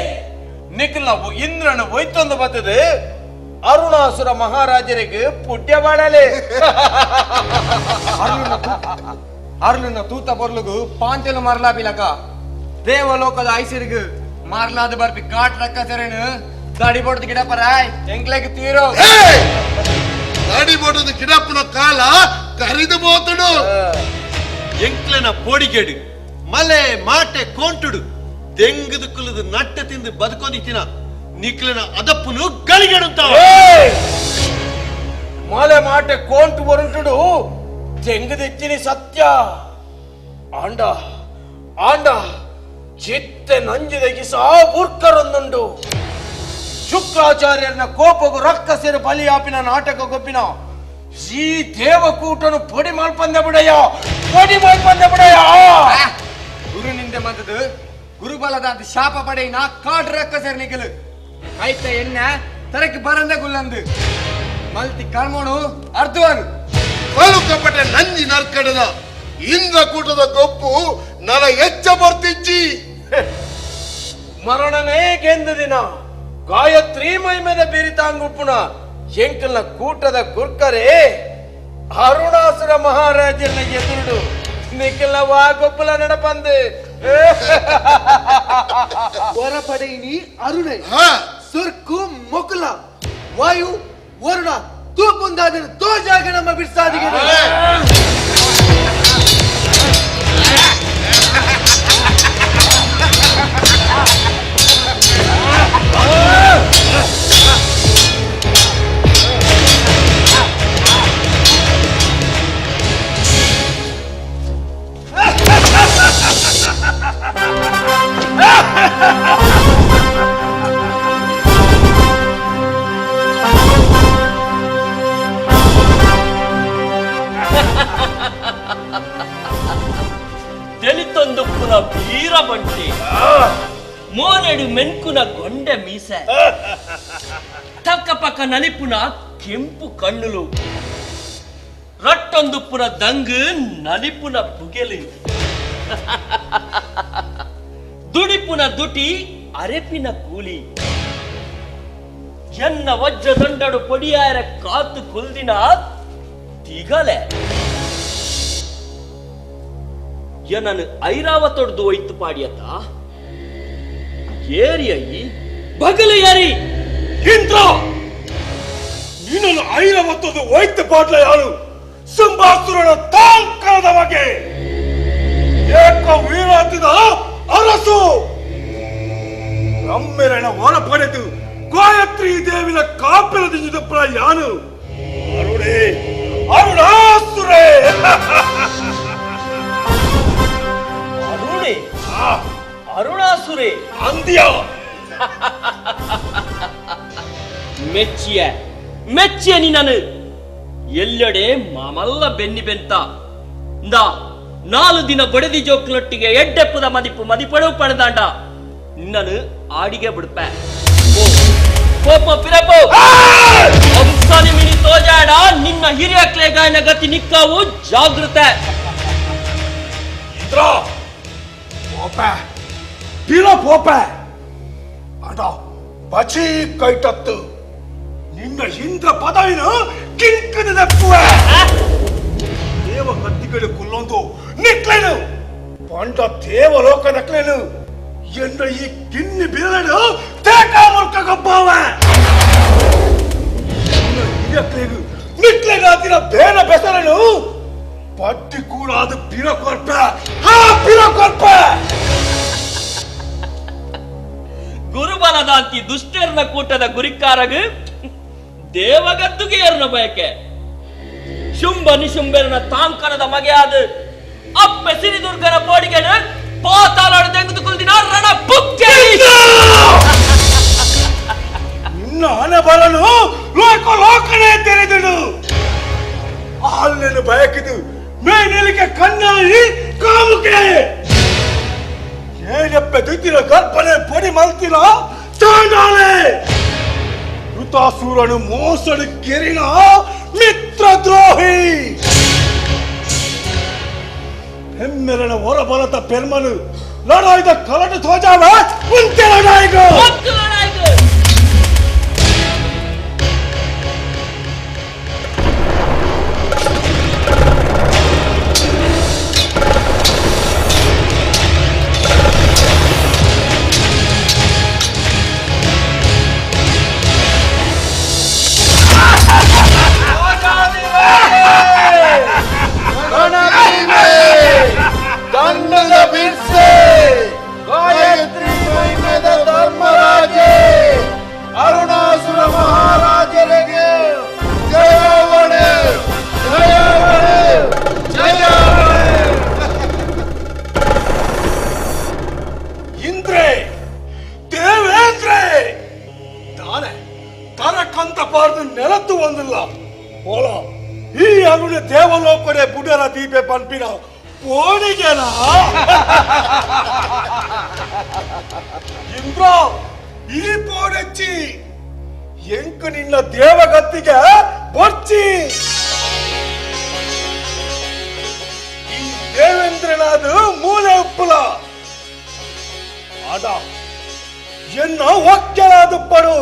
ನಿಖಲ ಇಂದ್ರನ ಒಯ್ತೊಂದು ಬರ್ತದೆ ಅರುಣಾಸುರ ಮಹಾರಾಜರಿಗೆ ಪುಟ್ಯ ಮಾಡಲೆ. ಅರುಣನ ತೂತ ಬೊರ್ಲುಗು ಪಾಂತೆಲು ಮರಲಾ ಬಿಲಕ ದೇವಲೋಕದ ಐಸಿರಿಗು ಮಾರ್ಲಾದ ಬರ್ಪಿ ಕಾಟ್ ರಕ್ಕ ಸೆರೆನು ದಾಡಿ ಬೋಟದ ಗಿಡಪರ ಎಂಕ್ಲೆಗ್ ತೀರೋ ದಾಡಿ ಬೋಟದ ಗಿಡಪ್ಪನ ಕಾಲ ಕರಿದು ಬೋತಡು. ಎಂಕ್ಲೆನ ಪೋಡಿಗೇಡು ಮಲೆ ಮಾಟೆ ಕೋಂಟುಡು ದೆಂಗದು ಕುಲದು ನಟ್ಟೆ ತಿಂದು ಬದುಕೊಂಡಿತ್ತಿನ ನಿಕ್ಲೆನ ಅದಪ್ಪುನು ಗಳಿಗೆಡುತ್ತ ಮಲೆ ಮಾಟೆ ಕೋಂಟು ಬರುಂಟುಡು ತೆಂಗದೆತ್ತಿನಿ ಸತ್ಯ ಆಂಡ ಆಂಡ ಚಿತ್ತೆ ನಂಜಿದಗಿಸ ಬುರ್ಕರೊಂದುಂಡು ಶುಕ್ರಾಚಾರ್ಯನ ಕೋಪಗು ರಕ್ಕಸರು ಬಲಿಯಾಪಿನ ನಾಟಕ ಗೊಬ್ಬಿನ ಈ ದೇವಕೂಟನು ಪೊಡಿ ಮಲ್ಪಂದ ಬಿಡಯ್ಯ ಪೊಡಿ ಮಲ್ಪಂದ ಬಿಡಯ್ಯ. ಗುರು ನಿಂದೆ ಮಂದದು ಗುರುಬಲದ ಶಾಪ ಪಡೆಯಿನ ಕಾಡು ರಕ್ಕಸರು ನಿಗಲು ಐತ ಎಣ್ಣೆ ತರಕ್ಕೆ ಬರಂದ ಗುಲ್ಲಂದು ಮಲ್ತಿ ಕರ್ಮೋಣು ಅರ್ಧವಾರು ಕಪಟ ನಂಜಿ ನರ್ಕಡದ ಇಂದ್ರಕೂಟದ ಗೊಪ್ಪು ನನ ಎಚ್ಚ ಬರ್ತಿಜ್ಜಿ. ಮರಣನೇ ಗೆಂದ ದಿನ ಗಾಯತ್ರಿ ಮೈಮೇದ ಬೇರಿತಾಂಗುಪ್ಪುನ ಎಂಕಲ್ನ ಕೂಟದ ಗುರ್ಕರೇ ಅರುಣಾಸುರ ಮಹಾರಾಜನ ಎದುರುಡು ನಿಖಲ ವಾ ಗೊಪ್ಪಲ ನಡಪಂದು ಹೊರಪಡೆಯಿನಿ ಅರುಣೆ ಸುರ್ಕು ಮೊಕುಲ ವಾಯು ವರುಣ ತೂಪುಂದಾದನು ತೋಜಾಗ ನಮ್ಮ ಬಿಡ್ಸಾದಿಗೆ. ದಲಿತೊಂದುಪ್ಪುನ ವೀರ ಬಂಟಿ ಮೋನೆಡು ಮೆನ್ಕುನ ಗೊಂಡೆ ಮೀಸೆ ತಕ್ಕ ಪಕ್ಕ ನಲಿಪುನ ಕೆಂಪು ಕಣ್ಣುಲು ರಟ್ಟೊಂದುಪ್ಪುನ ದಂಗು ನಲಿಪುನ ಪುಗೆಲು ದುಡಿಪುನ ದುಟಿ ಅರೆಪಿನ ಕೂಲಿ ಎನ್ನ ವಜ್ರ ದಂಡಡು ಪೊಡಿಯಾರ ಕಾತು ಕುಲ್ದಿನ ತಿಗಲೆ ಏನನು ಐರಾವತೊಡ್ದು ಒಯ್ತು ಪಾಡಿಯತ್ತ ಏರಿಯ ಬಗಲು ಯಾರಿ ಇಂದ್ರ ನಿನ್ನನ್ನು ಐರಾವತೊಡ್ದು ಒಯ್ತು ಪಾಡ್ಲ ಯಾರು ಸಿಂಹಾಸುರನ ತಾಂಕದ ಬಗೆ ಏಕ ವೀರಾತಿದ ಅರಸು ರಮ್ಮೆರಣ ಹೊರ ಪಡೆದು ಗಾಯತ್ರಿ ದೇವಿನ ಕಾಪಿರದಿದ್ದ ಯಾನು ಅರುಣೇ ಅರುಣಾಸುರೇ. ಅರುಣೇ ಅರುಣಾಸುರೇ ಅಂದ್ಯ ಮೆಚ್ಚಿಯ ಮೆಚ್ಚಿಯ ನೀನನು ಎಲ್ಲೆಡೆ ಮಾಮಲ್ಲ ಬೆನ್ನಿ ಬೆಂತ ಇಂದಾ 4 ದಿನ ಬಡದಿ ಜೋಕ್ಲೊಟ್ಟಿಗೆ ಎಡ್ಡೆಪ್ಪದ ಮದಿಪು ಮದಿಪಡವು ಪಡೆದಾಂಡ ನಿನ್ನನು ಆಡಿಗೆ ಬಿಡ್ಪೆ ಕೋಪ ಪಿರಪೋ ಹಂಸನಿ ಮಿನಿ ತೋಜಾಡ ನಿನ್ನ ಹಿರಿಯ ಕ್ಲೇಗಾಯನ ಗತಿ ನಿಕ್ಕಾವು ಜಾಗೃತ. ಇಂದ್ರ ಪೋಪೆ ಪಿರ ಪೋಪೆ ಅಡ ಬಚಿ ಕೈಟತ್ತು ನಿನ್ನ ಇಂದ್ರ ಪದವಿನ ಕಿಂಕದಪ್ಪುವೆ ದೇವ ಕತ್ತಿಗಳು ಕುಲ್ಲೊಂದು ನಿಕ್ಲೇನು ಪಂಡ ದೇವಲೋಕ ನಕ್ಲೇನು ಎನ್ನ ಈ ಕಿನ್ನಿ ಬಿರಳು ತೇಕ ಮುಲ್ಕ ಗಬ್ಬಾವೆ ನಿಕ್ಲೆಗಾತಿನ ಬೇನ ಬೆಸರನು ಪಟ್ಟಿ ಕೂಡಾದ ಪಿರ ಕೊರ್ಪ ಹಾ ಪಿರ ಕೊರ್ಪ. ಗುರುಬಲದಾಂತಿ ದುಷ್ಟರ್ನ ಕೂಟದ ಗುರಿಕಾರಗ ದೇವಗದ್ದುಗೆ ಏರ್ನ ಬಯಕೆ ಶುಂಭ ನಿಶುಂಬೆರನ ತಾಂಕನದ ಮಗೆಯಾದ ಅಪ್ಪೆ ಸಿರಿದುರ್ಗನ ಬೋಡಿಗೆನ ಪಾತಾಳಾಡು ತೆಗೆದು ಕುಲ್ದಿನ ರಣ ಬುಕ್ಕೆ ನಿನ್ನ ಹಣಬಲನು ಲೋಕ ಲೋಕನೇ ತೆರೆದಳು ಆಲ್ನೇನು ಬಯಕಿದು ಮೇಲಿಕೆ ಕಣ್ಣಾಯಿ ಕಾಮುಕೆ ಏನಪ್ಪೆ ದುಡ್ಡಿನ ಕಲ್ಪನೆ ಪೊಡಿ ಮಲ್ತಿನ ಚಾಂಡಾಲೆ ಋತಾಸೂರನು ಮೋಸಡು ಕೆರಿನ ಮಿತ್ರ ದ್ರೋಹಿ ಹೆಮ್ಮೆರನ ಹೊರಬಲತ ಪೆರ್ಮನು ಲಡಾಯ್ದ ಕಲಟು ಧ್ವಜವ ಉಂತೆ ಲಡಾಯಿಗು ದಂಡದ ಬಿರ್ಸೆ ಗಾಯತ್ರಿ ಮಹಿಮೆದ ಧರ್ಮರಾಜೆ ಅರುಣಾಸುರ ಮಹಾರಾಜರಿಗೆ ಜಯವಣೆ ಜಯವಣೆ ಜಯವಣೆ. ಇಂದ್ರೆ ದೇವೇಂದ್ರೆ ತಾನೆ ತರಕಂತ ಪಾರ್ದು ನೆಲತ್ತು ಒಂದಿಲ್ಲ ಓಲ ಈ ಅರುಣ ದೇವಲೋಕಡೆ ಬುಡರ ದೀಪೆ ಪನ್ಪಿನ ಪೋಣಿಗೆನ ಇಂದ್ರ ಈ ಪೋಡೆಚ್ಚಿ ಎಂಕು ನಿನ್ನ ದೇವಗತ್ತಿಗೆ ಬೊರ್ಚಿ ಈ ದೇವೇಂದ್ರನಾದ ಮೂಲೆ ಉಪ್ಪುಲ ಆದ ಎನ್ನ ಒಕ್ಕಲಾದ ಪಡು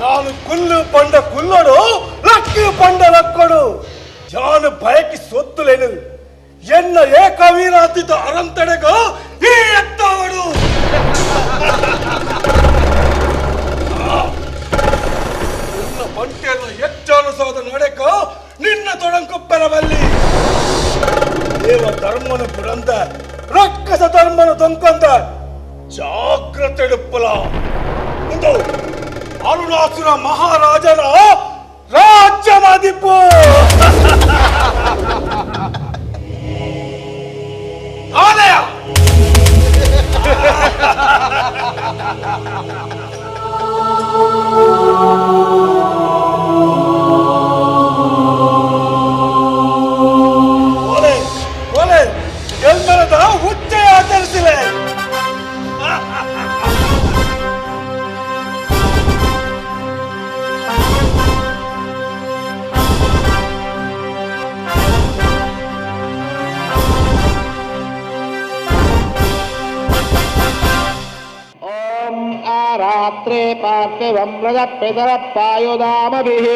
ಯಾನು ಕುಲ್ಲು ಪಂಡ ಕುಲ್ಲಡು ಲಕ್ಕು ಪಂಡ ಲಕ್ಕಡು ಯಾನು ಬಯಕಿ ಸೊತ್ತುಲೇನು ಎನ್ನ ಏಕವೀರಾತಿದ್ದ ಅರಂತಡೆಗೋ ಈ ಎತ್ತವಡು ನಿನ್ನ ಬಂಟೆಯನ್ನು ಹೆಚ್ಚಾನುಸಾದ ನಡೆಕ ನಿನ್ನ ತೊಡಂಕುಪ್ಪರವಲ್ಲಿ ದೇವ ಧರ್ಮನು ಪುರಂದ ರಕ್ಕಸ ಧರ್ಮನು ತೊಂಕಂದ ಜಾಗ್ರತೆ ಡುಪ್ಪಲ ಒಂದು ಅರುಣಾಸುರ ಮಹಾರಾಜನ ರಾಜ್ಯ ಮಾದಿಪ್ಪು ಆಲಯ ಓಲೆ ಓಲೆ ಎಲ್ಮರದ ಹುಚ್ಚೆ ಆಚರಿಸಿಲೆ. रात्रे पार्थिवं व्रजपितरपायुधामभिः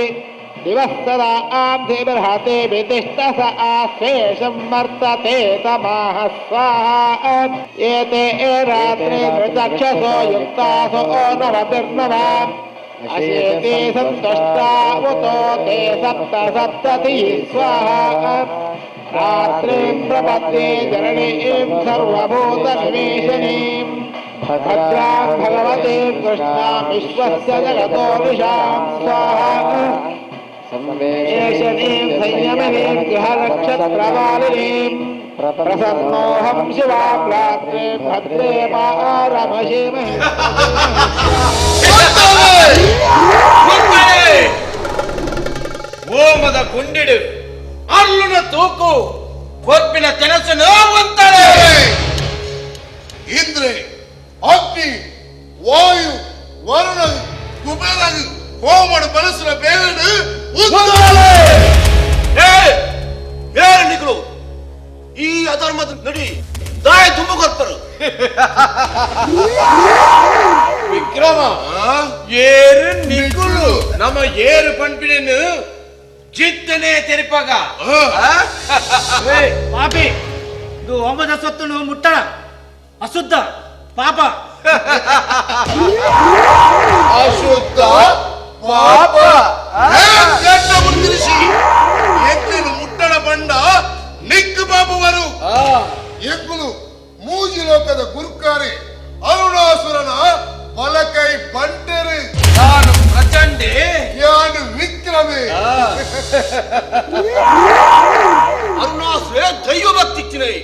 दिवस्तदा आं बृहते वितिष्ठ स आशेषं वर्तते तमाह स्वाहा। एते रात्रे नृचक्षसो युक्तासो नवतिर्नवाम् अशेते सन्तुष्टा उतो ते सप्त सप्ततिः स्वाहा। रात्रिं प्रपद्ये जननीं सर्वभूतनिवेशनीम् भद्रां भगवतीं कृष्णां विश्वस्य जगतो निशां स्वाहा। एषणीं संयमनीं गृहनक्षत्रमालिनीं प्रसन्नोऽहं शिवां रात्रिं भद्रे मारमशीमहि। ಓಮದ ಗುಂಡಿಡು ಅರ್ಲುನ ತೂಕು ಕೊರ್ಪಿನ ತೆನಸು ಅಂತಾರೆ. ಇಂದ್ರೆ ಅಗ್ನಿ ವಾಯು ವರುಣ ಕುಬೇರ ಹೋಮಡು ಮನಸ್ಸಿನ ಬೇರಡು ನಿಗಳು ಈ ಅಧರ್ಮದ ನಡಿ ದಾಯ ತುಂಬ ಕೊರ್ಪರು. ವಿಕ್ರಮ ಏರು ನಿಗುಳು ನಮ್ಮ ಏರು ಪಂಪಿನ ಚಿತ್ತನೆ ತೆರಿಪಾಗ. ಪಾಪಿ, ಇದು ಹೋಮದ ಸೊತ್ತನ್ನು ಮುಟ್ಟಣ ಅಶುದ್ಧ ಪಾಪ. ಅಶುದ್ಧ ಪಾಪ ತಿಳಿಸಿ ಎಗ್ಲಿನ ಮುಟ್ಟಣ ಬಂಡ ನಿಕ್ಕು ಬಾಬುವರು. ಎಗ್ಗುಲು ಮೂಜಿ ಲೋಕದ ಗುರು ಅರುಣಾಸುರೆ ದೈವ ಭಕ್ತಿ ಚಿನೈ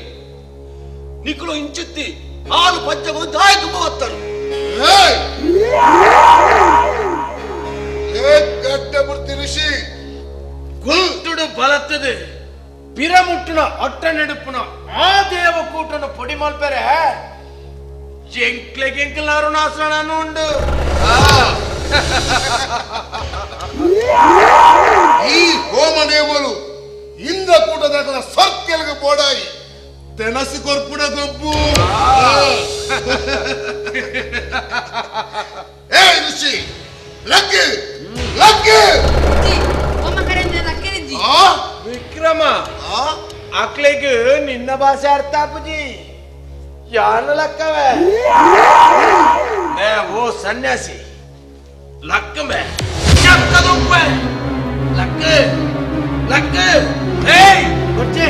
ನಿಕ್ಕಳು ಇಂಚಿತ್ತಿ ಹಾಲು ಪಂಚಗು ದಾಯ ತುಂಬ ಬತ್ತರು. ಋಷಿ ಗುಂಟುಡು ಬಲತ್ತದೆ ಪಿರಮುಟ್ಟುನ ಅಟ್ಟ ನೆಡುಪುನ ಆ ದೇವಕೂಟನು ಪೊಡಿ ಮಲ್ಪೆರೆ ಎಂಕ್ಲೆ ಗೆಂಕ್ಲ ಅರುಣಾಸುರನ ಉಂಡು. ಈ ಹೋಮ ನೇಮಲು ಇಂದ್ರಕೂಟದ ಸರ್ಕೆಲ್ಗೆ ಬೋಡಾಯಿ ತೆನಸು ಕೊರ್ಪುಡ ಗೊಬ್ಬು. ಏ ಋಷಿ ಲಕ್ಕಿ ಲಕ್ಕಿ ವಿಕ್ರಮ ಅಕ್ಲೆಗ್ ನಿನ್ನ ಭಾಷೆ ಅರ್ಥ ಆಪುಜಿ ಯಾನು ಲಕ್ಕವೇ ಓ ಸನ್ಯಾಸಿ ಲಕ್ಕಮೆ ಚಕ್ಕದುಪ್ಪೆ ಲಕ್ಕ ಲಕ್ಕ ಏಯ್ ಕೊಚ್ಚಿ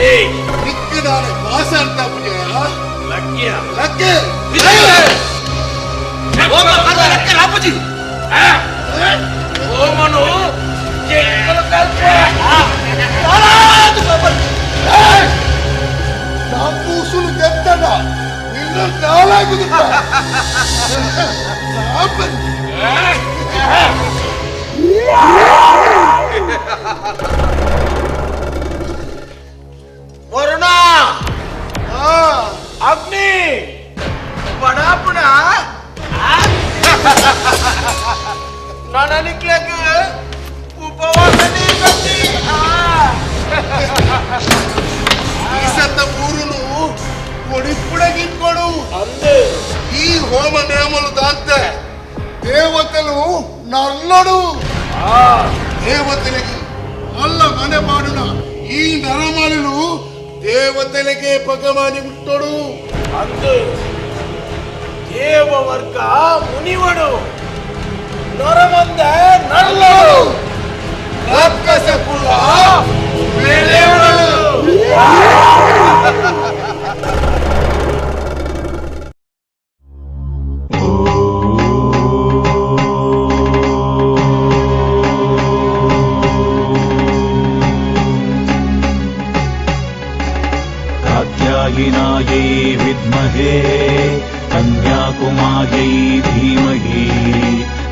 ಏಯ್ ನಿಕ್ಕದಾನೆ ಭಾಷೆ ಅರ್ಥ ಆಪುಜಿ ಲಕ್ಕಿಯ ಲಕ್ಕಿ ಹೋಮ ಲಕ್ಕ ರಾಪುಜಿ ಹೋಮನು ಉಸುಲು ಗೆದ್ದಣ ನಿನ್ನ ನಾಲಾಗುದಿಲ್ಲ. ವರುಣ ಅಗ್ನಿ ಬಡಾಪುಣ ನನನಿಕ್ಲಗ್ ಉಪವಾಸ ನೀಗತಿ. ಈ ಸತ್ತ ಊರುನು ಕೊಡಿಪುಡಗಿಕ್ಕೊಡು ಈ ಹೋಮ ನೇಮಲು ದಾಂತೆ ದೇವತೆಲು ನರ್ಲಡು. ದೇವತೆಲಿಗೆ ಅಲ್ಲ ಮನೆ ಮಾಡುಣ ಈ ನರಮಾಲಿಲು ದೇವತೆಲಿಗೆ ಪಗಮಾನಿ ಮುಟ್ಟೋಡು. ಅಂದು ದೇವವರ್ಗ ಮುನಿವಡು ನರಮಂದ ನರ್ಲಡು ರಾಕ್ಷಸ ಕುಲ ಬೆಳೆವಡು. कात्यायिनायै विद्महे कन्याकुमार्यै धीमहि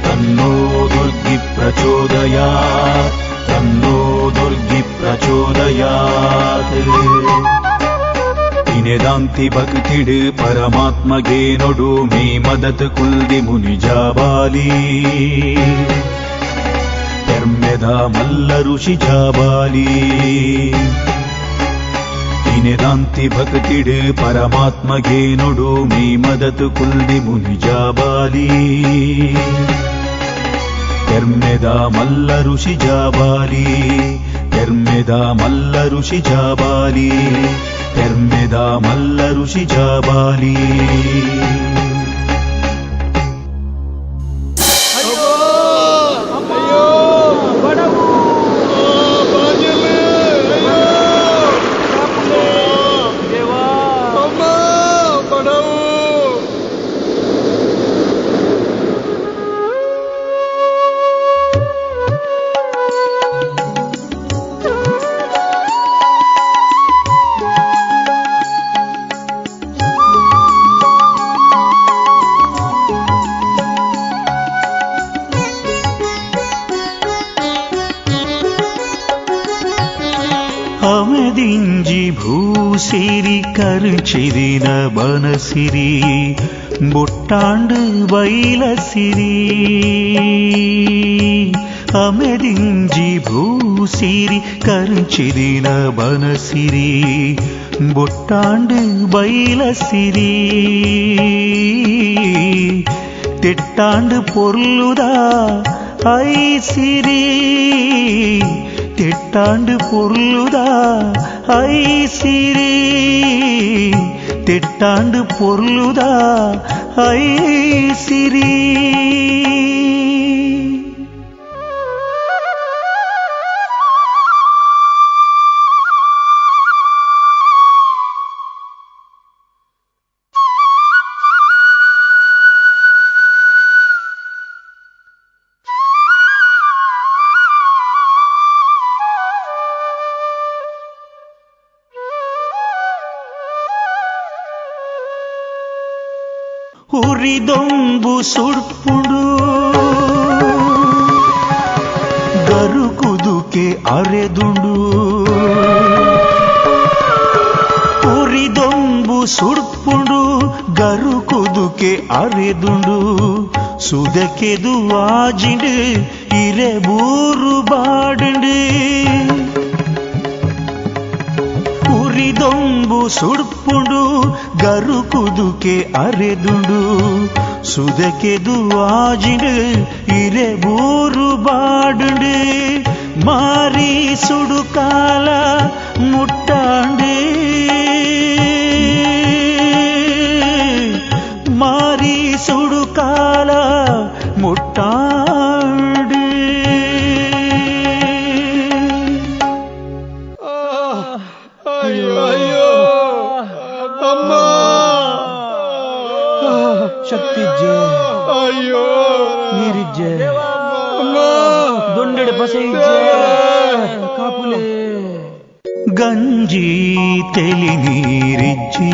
तन्नो दुर्गी प्रचोदयात् तन्नो दुर्गी प्रचोदयात्. ಇನೆದಾಂತಿ ಭಕ್ತಿಡು ಪರಮಾತ್ಮಗೆ ನೊಡು ಮೇ ಮದತ್ ಕುಲ್ದಿ ಮುನಿ ಜಾಬಾಲಿ ಧರ್ಮೆದ ಮಲ್ಲ ಋಷಿ ಜಾಬಾಲಿ. ಇನೆದಾಂತಿ ಭಕ್ತಿಡು ಪರಮಾತ್ಮಗೆ ನೊಡು ಮೇ ಮದತ್ ಕುಲ್ದಿ ಮುನಿ ಜಾಬಾಲಿ ಧರ್ಮೆದ ಮಲ್ಲ ಋಷಿ ಜಾಬಾಲಿ ಧರ್ಮೆದ ಮಲ್ಲ ಋಷಿ ಜಾಬಾಲಿ ಧರ್ಮೆದ ಮಲ್ಲ ಋಷಿ ಜಾಬಾಲಿ. ಅಮೆದಿಂಜಿ ಭೂಸಿರಿ ಕರುಚಿರಿನ ಬನಸಿರಿ ಬೊಟ್ಟಾಂಡು ಬೈಲಸಿರಿ. ಅಮೆದಿಂಜಿ ಭೂಸಿರಿ ಕರುಚಿರಿನ ಬನಸಿರಿ ಬೊಟ್ಟಾಂಡು ಬೈಲಸಿರಿ. ತಿಟ್ಟಾಂಡು பொருளுதா ஐசிரி திட்டாண்டு பொருளுதா ஐசிரி ತೆಟ್ಟಾಂಡು ಪೊರ್ಲುದ ಐಸಿರಿ ಉರಿದೊಂಬು ಸುಡ್ಪುಡು ಗರುಕುದುಕೆ ಅರೆದುಂಡು ಉರಿದೊಂಬು ಸುಡ್ಪುಡು ಗರುಕುದುಕೆ ಅರೆದುಂಡು ಸುದಕೆದು ಆಜಿಂಡು ಇರೆ ಬೂರು ಬಾಡುಂಡು ಉರಿದೊಂಬು ಸುಡ್ಪುಂಡು ಗರುಕುದುಕೆ ಅರೆದುಂಡು ಸುದಕೆದು ಆಜಿಂಡು ಇರೆ ಬೂರು ಬಾಡುಂಡು ಮಾರಿ ಸುಡುಕಾಲ ಮುಟ್ಟಾಂಡು ಮಾರಿ ಸುಡುಕಾಲ ಮುಟ್ಟಾಂಡು ಅಯ್ಯೋ ಅಮ್ಮ ಶಕ್ತಿಜ್ಜೆ ಅಯ್ಯೋ ನೀರಿಜ್ಜೆ ದೊಂಡೆಡೆ ಬಸೆಯಿಜ್ಜೆ ಕಾಪುಲೆ ಗಂಜಿ ತೆಲಿ ನೀರಿಜ್ಜಿ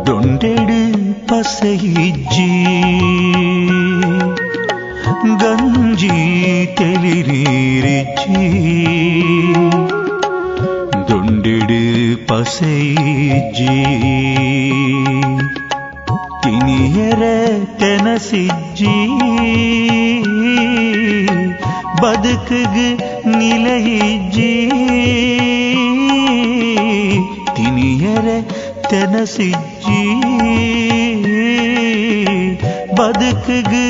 ದೊಂಡೆಡು ಪಸೆಯಿಜ್ಜಿ ಗಂಜಿ ತೆಲಿ ನೀರಿಜ್ಜಿ ದೊಂಡೆಡು ಪಸೆಯಿಜ್ಜಿ ತಿನಿಯರ ತೆನಸಿಜ್ಜಿ ಬದುಕುಗು ನಿಲಯಿಜ್ಜಿ ತಿನಿಯರ ತೆನಸಿಜ್ಜಿ ಬದುಕುಗು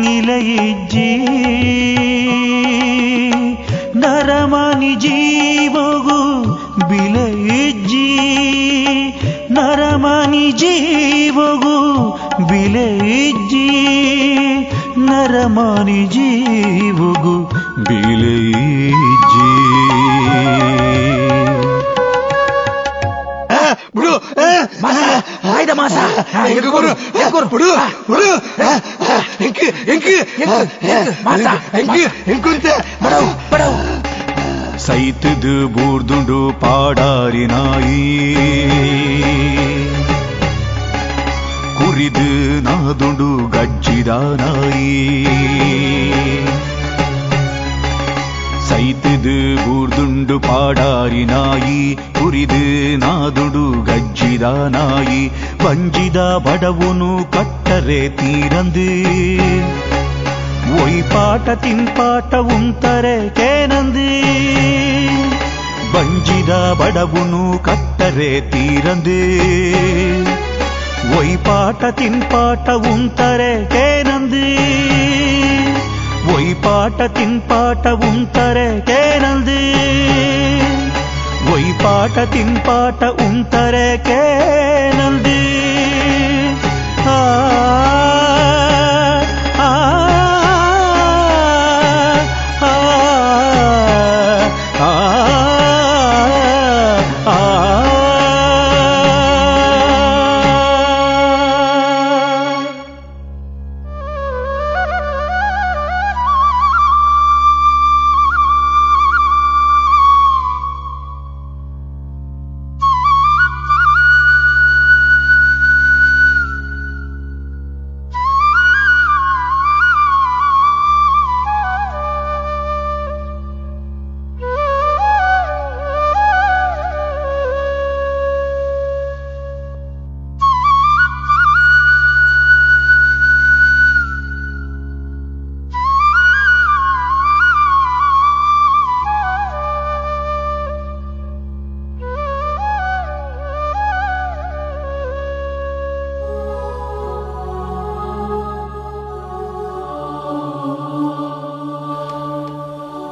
ನಿಲಯಿಜ್ಜಿ ನರಮನಿ ಜೀವಗು ಬಿಲಯಿಜ್ಜಿ ನರಮನಿ ಜೀವಗು ಬಿಲಯಿಜ್ಜಿ ನರಮನಿ ಜೀವಗು ಬಿಲಯಿಜ್ಜಿ ಬಿಡು ಆಯ್ದ ಮಾಸ ಎಂಕು ಬಿಡು ಬಿಡು ಎಂಕು ಎಂಕು ಮಾಸ ಎಂಕು ಎಂಕುಂತ ಬಡವು ಬಡವು ಸೈತದು ಬೂರ್ದುಂಡು ಪಾಡಾರಿ ನಾಯಿ ಕುರಿದು ನಾದುಂಡು ಗಜ್ಜಿದ ನಾಯಿ ಸೈತದು ಬೂರ್ದುಂಡು ಪಾಡಾರಿ ನಾಯಿ ಕುರಿದು ನಾದುಂಡು ಗಜ್ಜಿದ ನಾಯಿ ಬಂಜಿದ ಬಡವುನು ಕಟ್ಟರೆ ತೀರಂದು ಒಯ್ಪಾಟ ತಿಂಪಾಟ ಉಂತರೆ ಕೇನಂದು ಬಂಜಿದ ಬಡವುನು ಕಟ್ಟರೆ ತೀರಂದು ಒಯ್ಪಾಟ ತಿಂಪಾಟ ಉಂತರೆ ಕೇನಂದು ಒಯ್ಪಾಟ ತಿಂಪಾಟ ಉಂತರೆ ಕೇನಂದು ಒಯ್ಪಾಟ ತಿಂಪಾಟ ಉಂತರೆ ಕೇನಂದು ಆ ಆ ಆ ಆ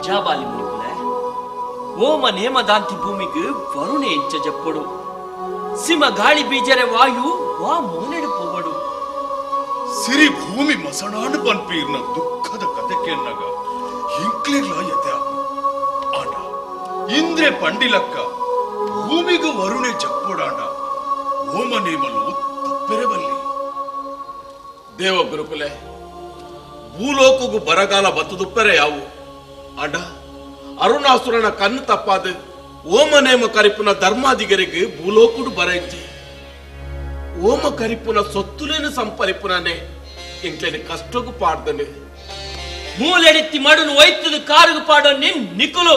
ಜಾಬಾಲಿ ಮುನಿಕುಲೆ ಓಮ ನೇಮದಾಂತಿ ಭೂಮಿಗೆ ವರುಣೆ ಎಂಚ ಜಪ್ಪಡು. ಸಿಮ ಗಾಳಿ ಬೀಜರೆ ವಾಯು ವಾ ಮೋನೆಡು ಪೋವಡು. ಸಿರಿ ಭೂಮಿ ಮಸಣಾಂಡು ಪನ್ಪೀರ್ನ ದುಃಖದ ಕತೆ ಕೇನ್ನಗ ಇಂಕ್ಲಿರ್ಲ ಯತೆ ಆಂಡ ಇಂದ್ರೆ ಪಂಡಿಲಕ್ಕ ಭೂಮಿಗೂ ವರುಣೆ ಜಪ್ಪುಡಾಂಡ ಓಮ ನೇಮಲು ತಪ್ಪೆರಬಲ್ಲಿ. ದೇವ ಗುರುಕುಲೆ, ಭೂಲೋಕಗೂ ಬರಗಾಲ ಬತ್ತದುಪ್ಪರೆ ಯಾವು ಆಂಡ ಅರುಣಾಸುರನ ಕಣ್ಣು ತಪ್ಪಾದ ಓಮನೇಮ ಕರಿಪುನ ಧರ್ಮಾಧಿಗರಿಗೆ ಭೂಲೋಕುಡು ಬರ ಇಜ್ಜಿ. ಓಮ ಕರಿಪುನ ಸೊತ್ತುಲೇನು ಸಂಪರಿಪುನನೆ ಎಂಕ್ಲೇನು ಕಷ್ಟಗೂ ಪಾಡ್ದನೆ. ಮೂಲೆಡಿತ್ತಿ ಮಡುನು ಒಯ್ತದು ಕಾರುಗು ಪಾಡೋ ನಿನ್ ನಿಕುಲು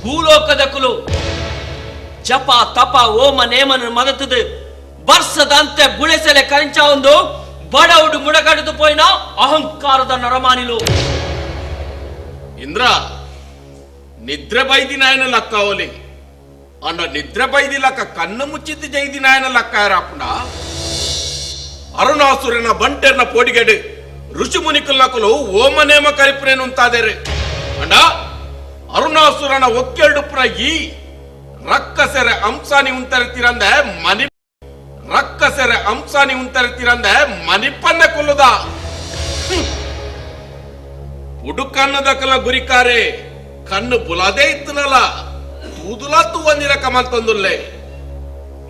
ಭೂಲೋಕದಕುಲು ಜಪ ತಪ ಓಮ ನೇಮನ ಮದತದು ಬರ್ಸದಂತೆ ಬುಳೆಸೆಲೆ ಕರಿಂಚ ಒಂದು ಬಡವುಡು ಮುಡಗಡದು ಪೋಯಿನ ಅಹಂಕಾರದ ನರಮಾನಿಲು. ಇಂದ್ರ, ನಿದ್ರೆ ಬೈದಿ ನಾಯನ ಲಕ್ಕಾವಲಿ ಅಂಡ ನಿದ್ರೆ ಬೈದಿ ಲಕ್ಕ ಕಣ್ಣು ಮುಚ್ಚಿದ್ದು ಜೈದಿ ನಾಯನ ಲಕ್ಕಾಯರಾಪುಂಡ. ಅರುಣಾಸುರನ ಬಂಟೆರ್ನ ಪೋಡಿಗೆಡು ಋಷಿ ಮುನಿಕುಲ್ಲಕುಲು ಓಮನೇಮ ಕರಿಪುನೇನುಂತಾದೇರು. ಅಂಡ ಅರುಣಾಸುರನ ಒಕ್ಕೆರಡುಪುನ ಈ ರಕ್ಕಸೆರೆ ಅಂಸಾನಿ ಉಂತರಿತಿರಂದೆ ಮನಿ ರಕ್ಕಸೆರೆ ಅಂಸಾನಿ ಉಂತರಿತಿರಂದೆ ಮನಿಪನ್ನೆ ಕೊಲ್ಲುದ. ಉಡುಕನ್ನದಕಲ ಗುರಿಕಾರೆ ಕಣ್ಣು ಬುಲಾದೇ ಇತ್ತನಲ್ಲ ತೂದುಲಾ ತೂವಂದಿನ ಕಮಲ್ ತಂದುಲ್ಲೆ.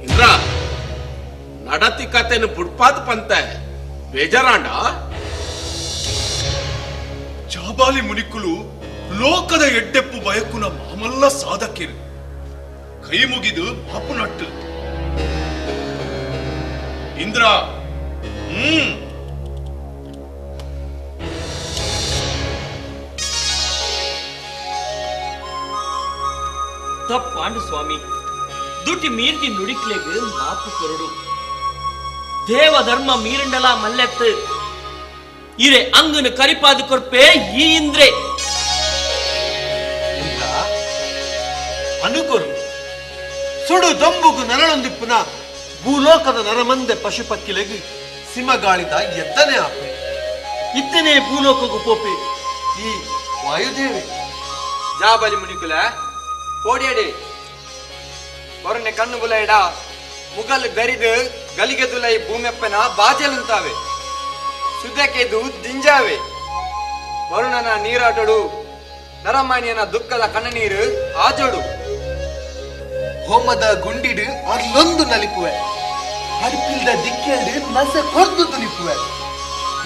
ಇಂದ್ರ, ನಡತಿ ಕತೆನು ಬುಡ್ಪಾದ ಪಂತೆ ಬೇಜಾರಾಂಡ. ಜಾಬಾಲಿ ಮುನಿಕುಲು ಲೋಕದ ಎಡ್ಡೆಪ್ಪು ಬಯಕುನ ಮಾಮಲ್ಲ ಸಾಧಕಿರು ಕೈ ಮುಗಿದು ಮಾಪು ನಟ್ಟು. ಇಂದ್ರ, ತಪ್ಪಾಂಡು ಸ್ವಾಮಿ, ದುಟಿ ಮೀರ್ದಿ ನುಡಿಕ್ಲೆಗ್ ಮಾಪು ಕೊರಡು. ದೇವ ಧರ್ಮ ಮೀರಂಡಲ ಮಲ್ಲೆತ್ತು ಇರೆ ಅಂಗನು ಕರಿಪಾದ ಕೊರ್ಪೆ ಈ ಇಂದ್ರೆ. ಅನುಕೊರು ಸುಡು ದೊಂಬುಗು ನರಳೊಂದಿಪ್ಪುನ ಭೂಲೋಕದ ನರಮಂದೆ ಪಶುಪಕ್ಕಿಲೆಗ್ ಸಿಮಗಾಳಿದ ಎದ್ದನೆ ಆಪೆ. ಇತ್ತನೇ ಭೂಲೋಕಗು ಪೋಪೆ ಈ ವಾಯುದೇವೆ. ಜಾಬಲಿ ಮುನಿಕುಲ ಕೋಡಿಯಡಿ ವರುಣೆ ಕಣ್ಣು ಬುಲೈಡ ಮುಗಲ್ ಗರಿದು ಗಲಿಗೆ ದುಲೈ ಭೂಮೆಪ್ಪನ ಬಾಜೆಲುಂತಾವೆ ಸುದಕೆದು ದಿಂಜಾವೆ. ವರುಣನ ನೀರಾಟಡು ನರಮಾನಿಯನ ದುಃಖದ ಕಣ್ಣನೀರು ಆಜೋಡು. ಹೋಮದ ಗುಂಡಿಡು ಅರ್ಲೊಂದು ನಲಿಪುವೆ, ಅಡ್ಪಿಲ್ದ ದಿಕ್ಕೆಲ್ಡು ನಸ ಕೊರ್ದು ತುನಿಪುವೆ,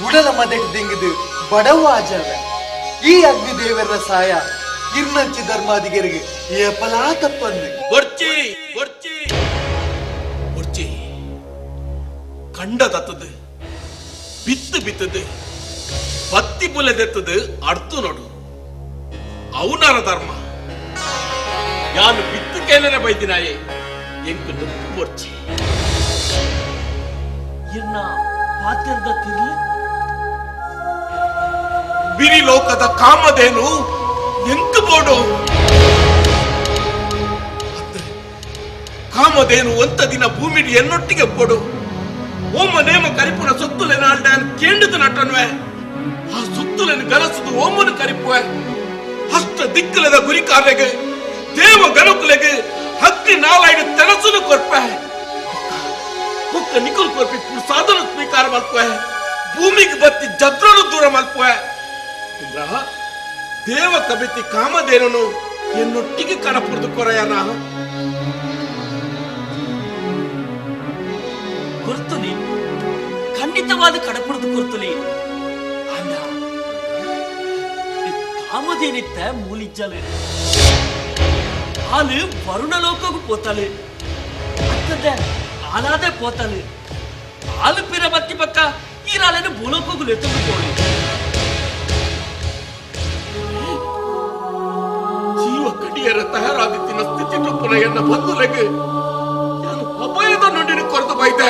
ಉಡಲ ಮದೆಟ್ ದಿಂಗಿದು ಬಡವ ಆಜಾವೆ. ಈ ಅಗ್ನಿದೇವರ ಸಾಯ ಇರ್ನಂಚಿ ಧರ್ಮಾಧಿಗರಿಗೆ ಏಪಲಾ ತಪ್ಪಂದು. ಬೊರ್ಚಿ ಬೊರ್ಚಿ ಬೊರ್ಚಿ ಕಂಡ ತತ್ತದು ಬಿತ್ತು ಬಿತ್ತದು ಬತ್ತಿ ಬುಲೆದೆತ್ತದು ಅಡ್ತು ನೋಡು ಅವನರ ಧರ್ಮ. ಯಾನು ಬಿತ್ತು ಕೇನರೆ ಬೈದಿನಾಯೆ ಎಂಕು ನುಪ್ಪು ಬೊರ್ಚಿ. ಇರ್ನ ಪಾತ್ರದ ತಿರ್ಲು ಬಿರಿ ಲೋಕದ ಕಾಮಧೇನು ಎಂಕು ಬೋಡು. ಕಾಮಧೇನು ಒಂತ ದಿನ ಭೂಮಿ ಎನ್ನೊಟ್ಟಿಗೆ ಬೋಡು. ಓಮ ನೇಮ ಕರಿಪುನ ಸೊತ್ತುಲೆನ ಆಲ್ಡಾನ್ ಕೇಂಡದು ನಟನ್ವೆ ಆ ಸೊತ್ತುಲೆನ ಗಲಸದು ಓಮನು ಕರಿಪುವೆ. ಅಷ್ಟ ದಿಕ್ಕಲದ ಗುರಿಕಾರೆಗೆ ದೇವ ಗಣಕುಲೆಗೆ ಹತ್ತಿ ನಾಲೈದು ತೆನಸುನು ಕೊರ್ಪೆ. ಕುಕ್ಕ ನಿಕುಲ್ ಕೊರ್ಪಿ ಸಾಧನ ಸ್ವೀಕಾರ ಮಲ್ಪುವೆ. ಭೂಮಿಗೆ ಬತ್ತಿ ಜದ್ರನು ದೂರ ಮಲ್ಪುವೆ. ಇಂದ್ರ, ದೇವ ಕಬಿತಿ ಕಾಮಧೇನನು ಎನ್ನೊಟ್ಟಿಗೆ ಕಡಪುರ್ದು ಕೊರೆಯನ ಕೊರ್ತುಲಿ, ಖಂಡಿತವಾದ ಕಡಪುರ್ದು ಕೊರ್ತುಲಿ. ಅಂಡ ಕಾಮಧೇನಿತ್ತ ಮೂಲಿಜ್ಜಲು ಹಾಲು ವರುಣಲೋಕಗೂ ಪೋತಾಳು, ಅಕ್ಕದ ಆಲಾದೆ ಪೋತಾಳು. ಹಾಲು ಪಿರ ಬತ್ತಿ ಪಕ್ಕ ಈರಾಲೇನು ಭೂಲೋಕಗೂ ಎತ್ತುಕೊಂಡು ಪೋಳು. ಜೀವ ಕಡಿಯರ ತಯಾರಾದಿತ್ತಿನ ಸ್ಥಿತಿ ಟೊಪ್ಪುನ ಬಂಧುಲೆಗೆ ಯಾನು ಅಪಾಯದ ನುಡಿನ ಕೊರತು ಬೈದೆ.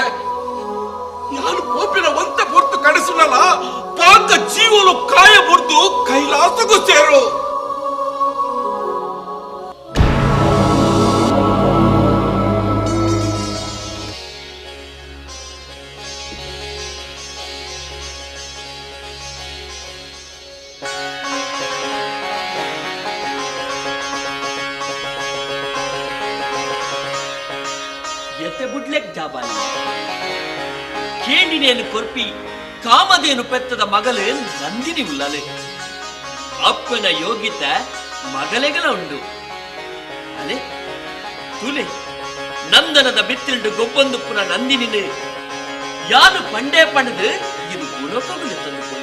ಯಾನು ಕೋಪಿನ ಒಂತೆ ಪೊರ್ತು ಕಡಿಸುನಲ್ಲ ಪಾಕ ಜೀವನು ಕಾಯ ಬುರ್ದು ಕೈಲಾಸಗೂ ಸೇರು. ಕೇಂಡಿನೇನು ಕೊರ್ಪಿ ಕಾಮದೇನು ಪೆತ್ತದ ಮಗಲು ನಂದಿನಿ ಉಲ್ಲಲೆ. ಅಪ್ಪನ ಯೋಗಿತ ಮಗಲೆಗಳ ಉಂಡು. ಅಲೆ ತುಲೆ ನಂದನದ ಬಿತ್ತಿಲ್ಡು ಗೊಬ್ಬೊಂದು ಪುನ ನಂದಿನಿನು ಯಾನು ಪಂಡೆ ಪಣದು ಇದು ಗುಣಕಗಳು ತಂದುಕೊಲೆ.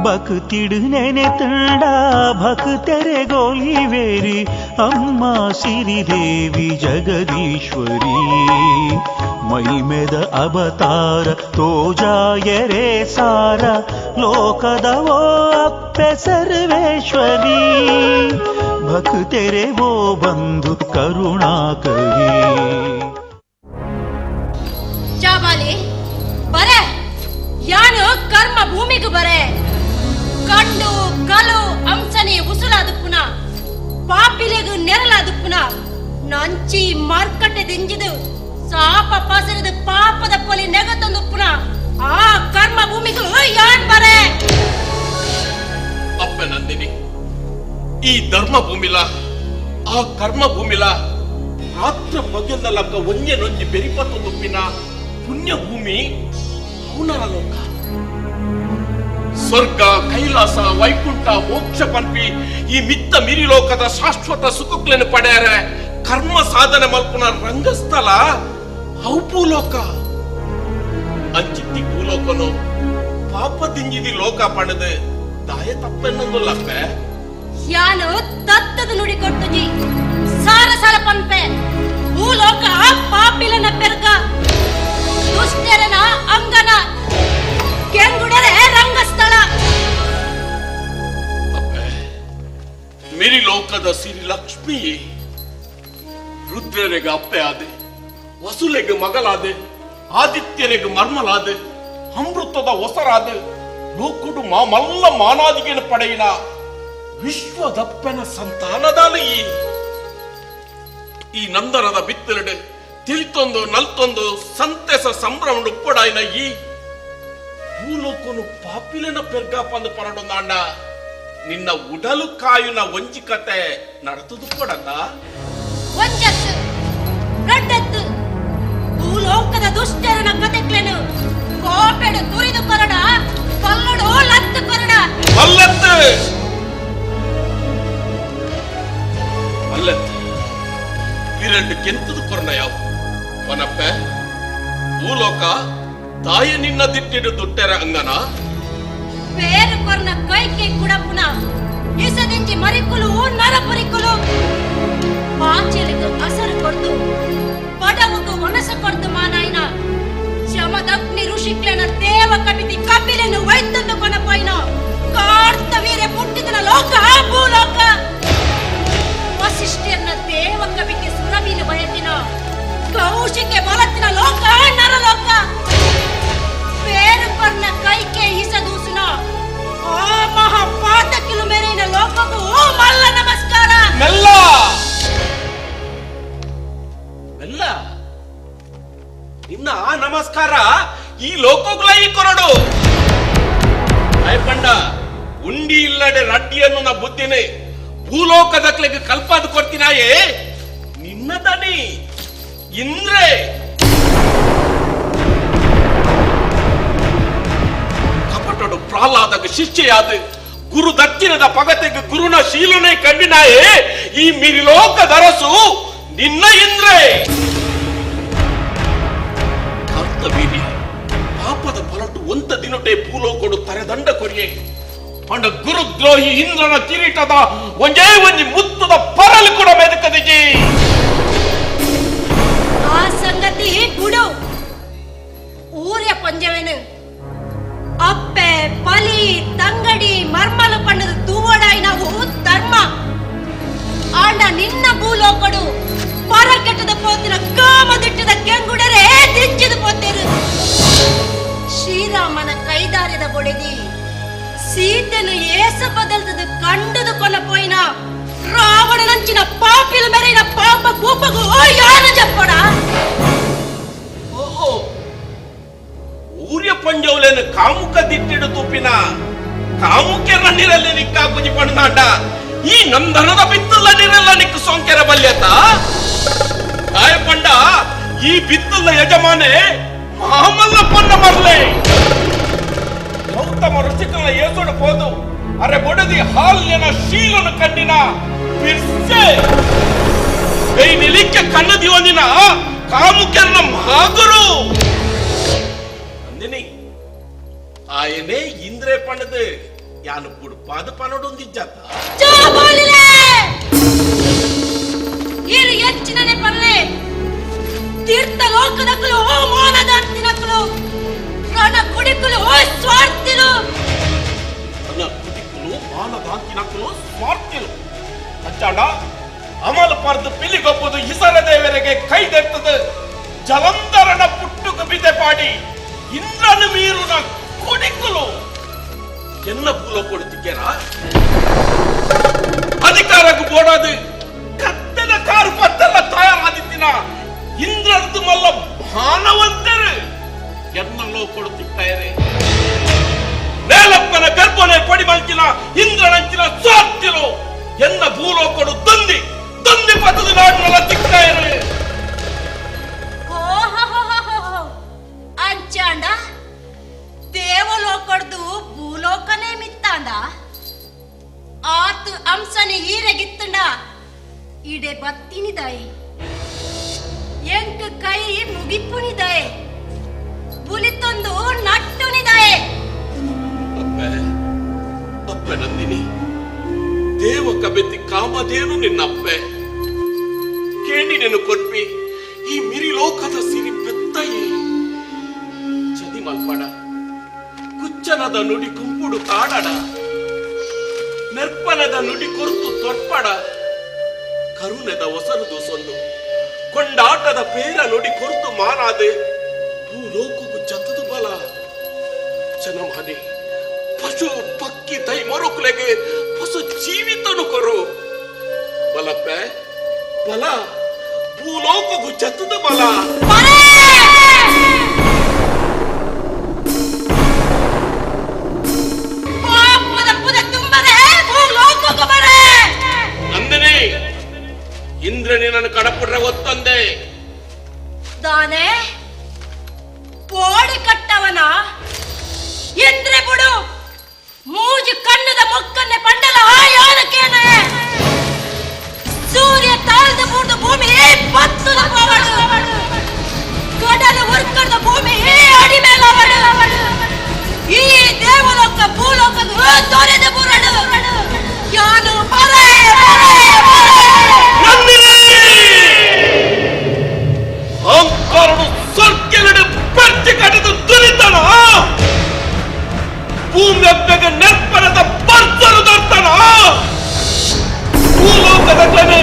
ಭಕ್ತಿಡು ನೆನೆ ತಂಡ ಭಕ್ತರೆ ಗೋಲಿವೇರಿ ಅಮ್ಮ ಸಿರಿದೇವಿ ಜಗದೀಶ್ವರಿ ಮೈಮೆದ ಅವತಾರ ತೋಜಾಯರೇ ಸಾರ ಲೋಕದವೋ ಅಪ್ಪೆ ಸರ್ವೇಶ್ವರಿ ಭಕ್ತರೆ ಓ ಬಂಧು ಕರುಣಾಕರಿ. ಜಾಬಾಲಿ ಬರೆ ಯಾನು ಕರ್ಮ ಭೂಮಿಗೆ ಬರೆ ಕಂಡು ಕಲು ಅಂಸನೆ ಉಸುಲಾದುಪ್ಪುನ ಪಾಪಿಲೆಗು ನೆರಲಾದುಪ್ಪುನ ನಂಚಿ ಮಾರ್ಕಟ್ಟೆ ದಿಂಜಿದು ಸಾಪ ಪಸರಿದ ಪಾಪದ ಪೊಲಿ ನೆಗತಂದುಪ್ಪುನ ಆ ಕರ್ಮ ಭೂಮಿಗೂ ಯಾನ್ ಬರೆ. ಅಪ್ಪ ನಂದಿನಿ, ಈ ಧರ್ಮ ಭೂಮಿಲ ಆ ಕರ್ಮ ಭೂಮಿಲ ರಾತ್ರ ಬಗ್ಗೆಲ್ಲಕ್ಕ ಒಂಜೆ ನೊಂಜಿ ಬೆರಿಪತ್ತೊಂದುಪ್ಪಿನ ಪುಣ್ಯ ಭೂಮಿ ಅವನರ ಲೋಕ. ಸ್ವರ್ಗ ಕೈಲಾಸ ವೈಕುಂಠ ಮೋಕ್ಷ ಪನ್ಪಿ ಈ ಮಿತ್ತ ಮಿರಿಲೋಕದ ಶಾಶ್ವತ ಸುಖಕ್ಲೆನು ಪಡೆಯರೆ ಕರ್ಮ ಸಾಧನೆ ಮಲ್ಪುನ ರಂಗಸ್ಥಳ ಅವು ಭೂಲೋಕ. ಅಂಚಿತ್ತಿ ಭೂಲೋಕನು ಪಾಪ ದಿಂಜಿದಿ ಲೋಕ ಪಣದು ದಾಯ ತಪ್ಪೆನ್ನೊಂದುಲ್ಲಪ್ಪೆ. ಯಾನು ತತ್ತದ ನುಡಿ ಕೊಟ್ಟುಜಿ ಸಾರ ಸಾರ ಪನ್ಪೆ ಭೂಲೋಕ ಪಾಪಿಲನ ಪೆರ್ಗ ದುಷ್ಟರನ ಅಂಗನ ಕೆಂಗುಡರೆ ರಂಗಸ್ಥಳ. ಮಿರಿ ಲೋಕದ ಸಿರಿ ಲಕ್ಷ್ಮಿ ರುದ್ರನಿಗೆ ಅಪ್ಪೆ ಆದೆ, ವಸುಲೆಗೆ ಮಗಲಾದೆ, ಆದಿತ್ಯನಿಗೆ ಮರ್ಮಲಾದೆ, ಅಮೃತದ ಹೊಸರಾದೆ, ಲೋಕುಡು ಮಲ್ಲ ಮಾನಾದಿಗೆನ ಪಡೆಯಿನ ವಿಶ್ವದಪ್ಪನ ಸಂತಾನದಾಲ ಈ ನಂದನದ ಬಿತ್ತಲೆಡೆ ತಿಳಿತೊಂದು ನಲ್ತೊಂದು ಸಂತೆಸ ಸಂಭ್ರಮ ಉಪ್ಪಡಾಯಿನ ಈ ಭೂಲೋಕನು ಪಾಪಿಲನ ಪೆರ್ಗಾಪಂದು ಪರಡೊಂದಾಂಡ ನಿನ್ನ ಉಡಲು ಕಾಯುನ ಒಂಜಿ ಕತೆ ನಡತದು ಕೊಡತ. ಒಂಜತ್ತು ರಡ್ಡತ್ತು ಭೂಲೋಕದ ದುಷ್ಟರನ ಕತೆಕ್ಲೆನು ಕೋಪೆಡು ತುರಿದು ಕೊರಡ ಕಲ್ಲಡು ಲತ್ತು ಕೊರಡ ಮಲ್ಲತ್ತು ಮಲ್ಲತ್ತು ಬಿರண்டு ಕೆಂತದು ಕೊರಣ ಯಾವ ವನಪ್ಪೆ ಭೂಲೋಕ ತಾಯಿ ನಿನ್ನ ದಿಟ್ಟಿಡು ದುಟ್ಟೆರ ಅಂಗನ ಬೇರು ಕೊರ್ನ ಕೈಕೆ ಕುಡಪುನ ಇಸದಿಂಚಿ ಮರಿಕುಲು ನರಪುರಿಕುಲು ಪಾಚೆಲಿಗೆ ಅಸರು ಕೊಡ್ದು ಬಡವುಗು ಮನಸ್ಸು ಕೊಡ್ದು ಮಾನಾಯನ ಶಮದಗ್ನಿ ಋಷಿಕ್ಲೆನ ದೇವ ಕಪಿತಿ ಕಪಿಲೆನು ವೈದ್ಯಂದು ಕೊನಪೋಯ್ನ ಕಾರ್ತ ವೀರೆ ಪುಟ್ಟಿದನ ಲೋಕ ಭೂಲೋಕ ವಸಿಷ್ಠರ್ನ ದೇವ ಕವಿತಿ ಸುರವಿನ ಬಯತಿನ ಕೌಶಿಕೆ ಬಲತ್ತಿನ ಲೋಕ ನರಲೋಕ ಬೇರುಪರ್ನ ಕೈಕೆ ಇಸದೂಸುನ ಆ ಮಹಾಪಾತಕಿಲು ಮೇರಿನ ಲೋಕಕ್ಕೂ ಮಲ್ಲ ನಮಸ್ಕಾರ. ಮೆಲ್ಲ ಮೆಲ್ಲ ನಿನ್ನ ಆ ನಮಸ್ಕಾರ ಈ ಲೋಕಗಳ ಈ ಕೊರಡು ಭಯಪಂಡ ಉಂಡಿ ಇಲ್ಲಡೆ ರಡ್ಡಿಯನ್ನು ನಾ ಬುದ್ಧಿನೇ ಭೂಲೋಕದಕ್ಲೆಗೆ ಕಲ್ಪಾದ ಕೊಡ್ತೀನಾಯೇ ನಿನ್ನ ದನಿ ಇಂದ್ರೆ ಕಪಟಡು ಪ್ರಹ್ಲಾದಗ ಶಿಷ್ಯೆಯಾದ ಗುರು ದಕ್ಷಿಣದ ಪಗತೆಗೆ ಗುರುನ ಶೀಲನೆ ಕಂಡಿನಾಯೇ ಈ ಮಿರಿಲೋಕದರಸು ನಿನ್ನ ಇಂದ್ರೆ. ಕರ್ತವೀರ್ಯ ಪಾಪದ ಪಲಟು ಒಂತ ದಿನಟೆ ಭೂಲೋಕಡು ತರೆದಂಡ ಕೊರಿಯೆ ಪಂಡ ಗುರುದ್ರೋಹಿ ಇಂದ್ರನ ಕಿರೀಟದ ಒಂಜೇ ಒಂಜಿ ಮುತ್ತದ ಪರಲು ಕೂಡ ಮೆದಕದಿಜಿ. ಆ ಸಂಗತಿ ಬಿಡು ಊರ್ಯ ಪಂಜವೇನು ಅಪ್ಪೆ ಪಲಿ ತಂಗಡಿ ಮರ್ಮಲು ಪಣ್ಣದ ತೂವಡಾಯಿ ನಾವು ಧರ್ಮ ಆಂಡ ನಿನ್ನ ಭೂಲೋಕಡು ಪರ ಕೆಟ್ಟದ ಪೋತಿನ ಕಾಮದಿಟ್ಟದ ಕೆಂಗುಡರೆ ದಿಂಚಿದ ಪೋತಿರು. ಶ್ರೀರಾಮನ ಕೈದಾರಿದ ಬೊಡೆದಿ ಸೀತೆನು ಏಸ ಬದಲ್ದದ ಕಂಡದು ಕೊನ ಪೋಯಿನ ರಾವಣನಂಚಿನ ಪಾಪಿಲ ಮೇರಿನ ಪಾಪ ಕೂಪಗೂ ಯಾರು ಜಪ್ಪಡ. ಓಹೋ ಊರ್ಯ ಪಂಜೌಲೇನು ಕಾಮುಕ ದಿಟ್ಟಿಡು ತೂಪಿನ ಕಾಮುಕೆರ ನೀರಲ್ಲಿ ನಿಕ್ಕಾಪುಜಿ ಪಣ್ಣಾಂಡ ಈ ನಂದನದ ಬಿತ್ತಲ್ಲ ನೀರೆಲ್ಲ ನಿಕ್ಕು ಸೋಂಕೆರ ಬಲ್ಯತ ಪಂಡ ಈ ಬಿತ್ತಲ್ಲ ಯಜಮಾನೆ ಮಾಮಲ್ಲ ಪಂಡ ಬರ್ಲೆ ಗೌತಮ ಋಷಿಕನ ಏಸೋಡು ಪೋದು ಅರೆ ಬೊಡದಿ ಹಾಲ್ಯನ ಶೀಲನ ಕಣ್ಣಿನ ಬಿರ್ಸೆ ಏಯ್ ನಿಲಿಕ್ಕೆ ಕಣ್ಣು ದಿವನಿನ ಕಾಮುಕೆರನ ಮಹಾಗುರು ನಂದಿನಿ ಆಯನೇ ಇಂದ್ರೆ ಪಂಡದು ಯಾನು ಬುಡ್ಪಾದ ಪನಡೊಂದಿಜ್ಜಾತ ಇರು ಹೆಚ್ಚಿನನೆ ಪರ್ಲೆ ತೀರ್ಥ ಲೋಕದಕ್ಕಲು ಓ ಮಾನದಾರ್ತಿನಕ್ಕಲು ರಣ ಕುಡಿಕಲು ಓ ಸ್ವಾರ್ಥಿಲು ರಣ ಕುಡಿಕಲು ಮಾನದಾಂತಿನಕ್ಕಲು ಸ್ವಾರ್ಥಿಲು ಅಚ್ಚಾಡ ಅಮಲ ಪರ್ದು ಪಿಲಿಗೊಪ್ಪುದು ಇಸರ ದೇವರಿಗೆ ಕೈದೆತ್ತದು ಜಲಂಧರನ ಪುಟ್ಟುಕು ಬಿದೆ ಪಾಡಿ ಇಂದ್ರನ ಮೀರುನ ಕುಡಿಕಲು என்ன பூல கொடுத்துக்கிறா ಅಧಿಕಾರಕ್ಕೂ ಬೋಡಾದು ಕತ್ತದ ಕಾರು ಪತ್ತಲ್ಲ ತಯಾರಾದಿತ್ತಿನ ಇಂದ್ರದ್ದು ಮಲ್ಲ ಮಾನವಂತರು ಎನ್ನಲೋ ಕೊಡುತ್ತಿದ್ದಾರೆ ನೇಲಪ್ಪನ ಗರ್ಭನೆ ಪಡಿ ಮಲ್ಚಿನ ಇಂದ್ರನಂಚಿನ ಸ್ವಾರ್ಥಿರು ಎನ್ನ ಭೂಲೋಕಡು ದಂದಿ ದಂದಿ ಪತ್ತದ ನಾಡಿನಲ್ಲ ತಿಕ್ಕಾಯರು ಅಂಚಾಂಡ ದೇವಲೋಕಡ್ದು ಭೂಲೋಕನೇ ಮಿತ್ತಾಂಡ ಆತ್ ಅಂಸನೆ ಹೀರೆಗಿತ್ತಂಡ ಇಡೆ ಬತ್ತಿನಿದಾಯಿ ಎಂಕ್ ಕೈ ಮುಗಿಪುನಿದಾಯೆ ಬುಲಿತೊಂದು ನಟ್ಟುನಿದಾಯೆ ಅಪ್ಪೆ ಅಪ್ಪೆ ನಂದಿನಿ ದೇವ ಕಬೆತ್ತಿ ಕಾಮಧೇನು ನಿನ್ನಪ್ಪೆ ಕೇಳಿ ನೆನು ಕೊಟ್ಪಿ ಈ ಮಿರಿ ಲೋಕದ ಸಿರಿ ಬೆತ್ತಯಿ ಚದಿ ಮಲ್ಪಡ ಕುಚ್ಚನದ ನುಡಿ ಕುಂಪುಡು ತಾಡಡ ನೆರ್ಪನದ ನುಡಿ ಕೊರ್ತು ತೊಟ್ಪಡ ಕರುಣದ ಒಸರುದು ಸೊಲ್ಲು ಕೊಂಡಾಟದ ಪೇರ ನುಡಿ ಕೊರ್ತು ಮಾನಾದೆ ಭೂಲೋಕಕ್ಕೂ ಜತದು ಬಲ ಜನಮಾನಿ ಪಶು ಪಕ್ಕಿ ತೈ ಮರುಕುಲೆಗೆ ಪಶು ಜೀವಿತನು ಕೊರು ಬಲಪ್ಪೆ ಬಲ ಭೂಲೋಕಕ್ಕೂ ಜತದು ಬಲ ನಂದಿನಿ ಇಂದ್ರನೇ ನನ್ನ ಕಡಪುಡ್ರೆ ಒತ್ತಂದೆ ದಾನೆ ಪೋಡಿ ಕಟ್ಟವನ ಇಂದ್ರೆ ಬುಡು ಮೂಜು ಕಣ್ಣದ ಮೊಕ್ಕನ್ನೆ ಪಂಡಲ ಆಯಾನಕೇನೆ ಸೂರ್ಯ ತಾಳ್ದ ಬೂರ್ದ ಭೂಮಿ ಪತ್ತದ ಪವಡು ಕಡಲು ಉರ್ಕದ ಭೂಮಿ ಅಡಿಮೇಲವಡು ಈ ದೇವಲೋಕ ಭೂಲೋಕ ತೊರೆದ ಬುರಡು ಯಾನು ಬರೇ ಬರೇ ಅಹಂಕಾರನು ಸ್ವರ್ಗೆಲಡೆ ಪರ್ಚಿ ಕಟ್ಟದು ದುರಿತನ ಭೂಮ್ಯಪ್ಪೆಗೆ ನೆರ್ಪಣದ ಪರ್ಸರು ದರ್ತನ ಭೂಲೋಕದ ಕ್ಲನೆ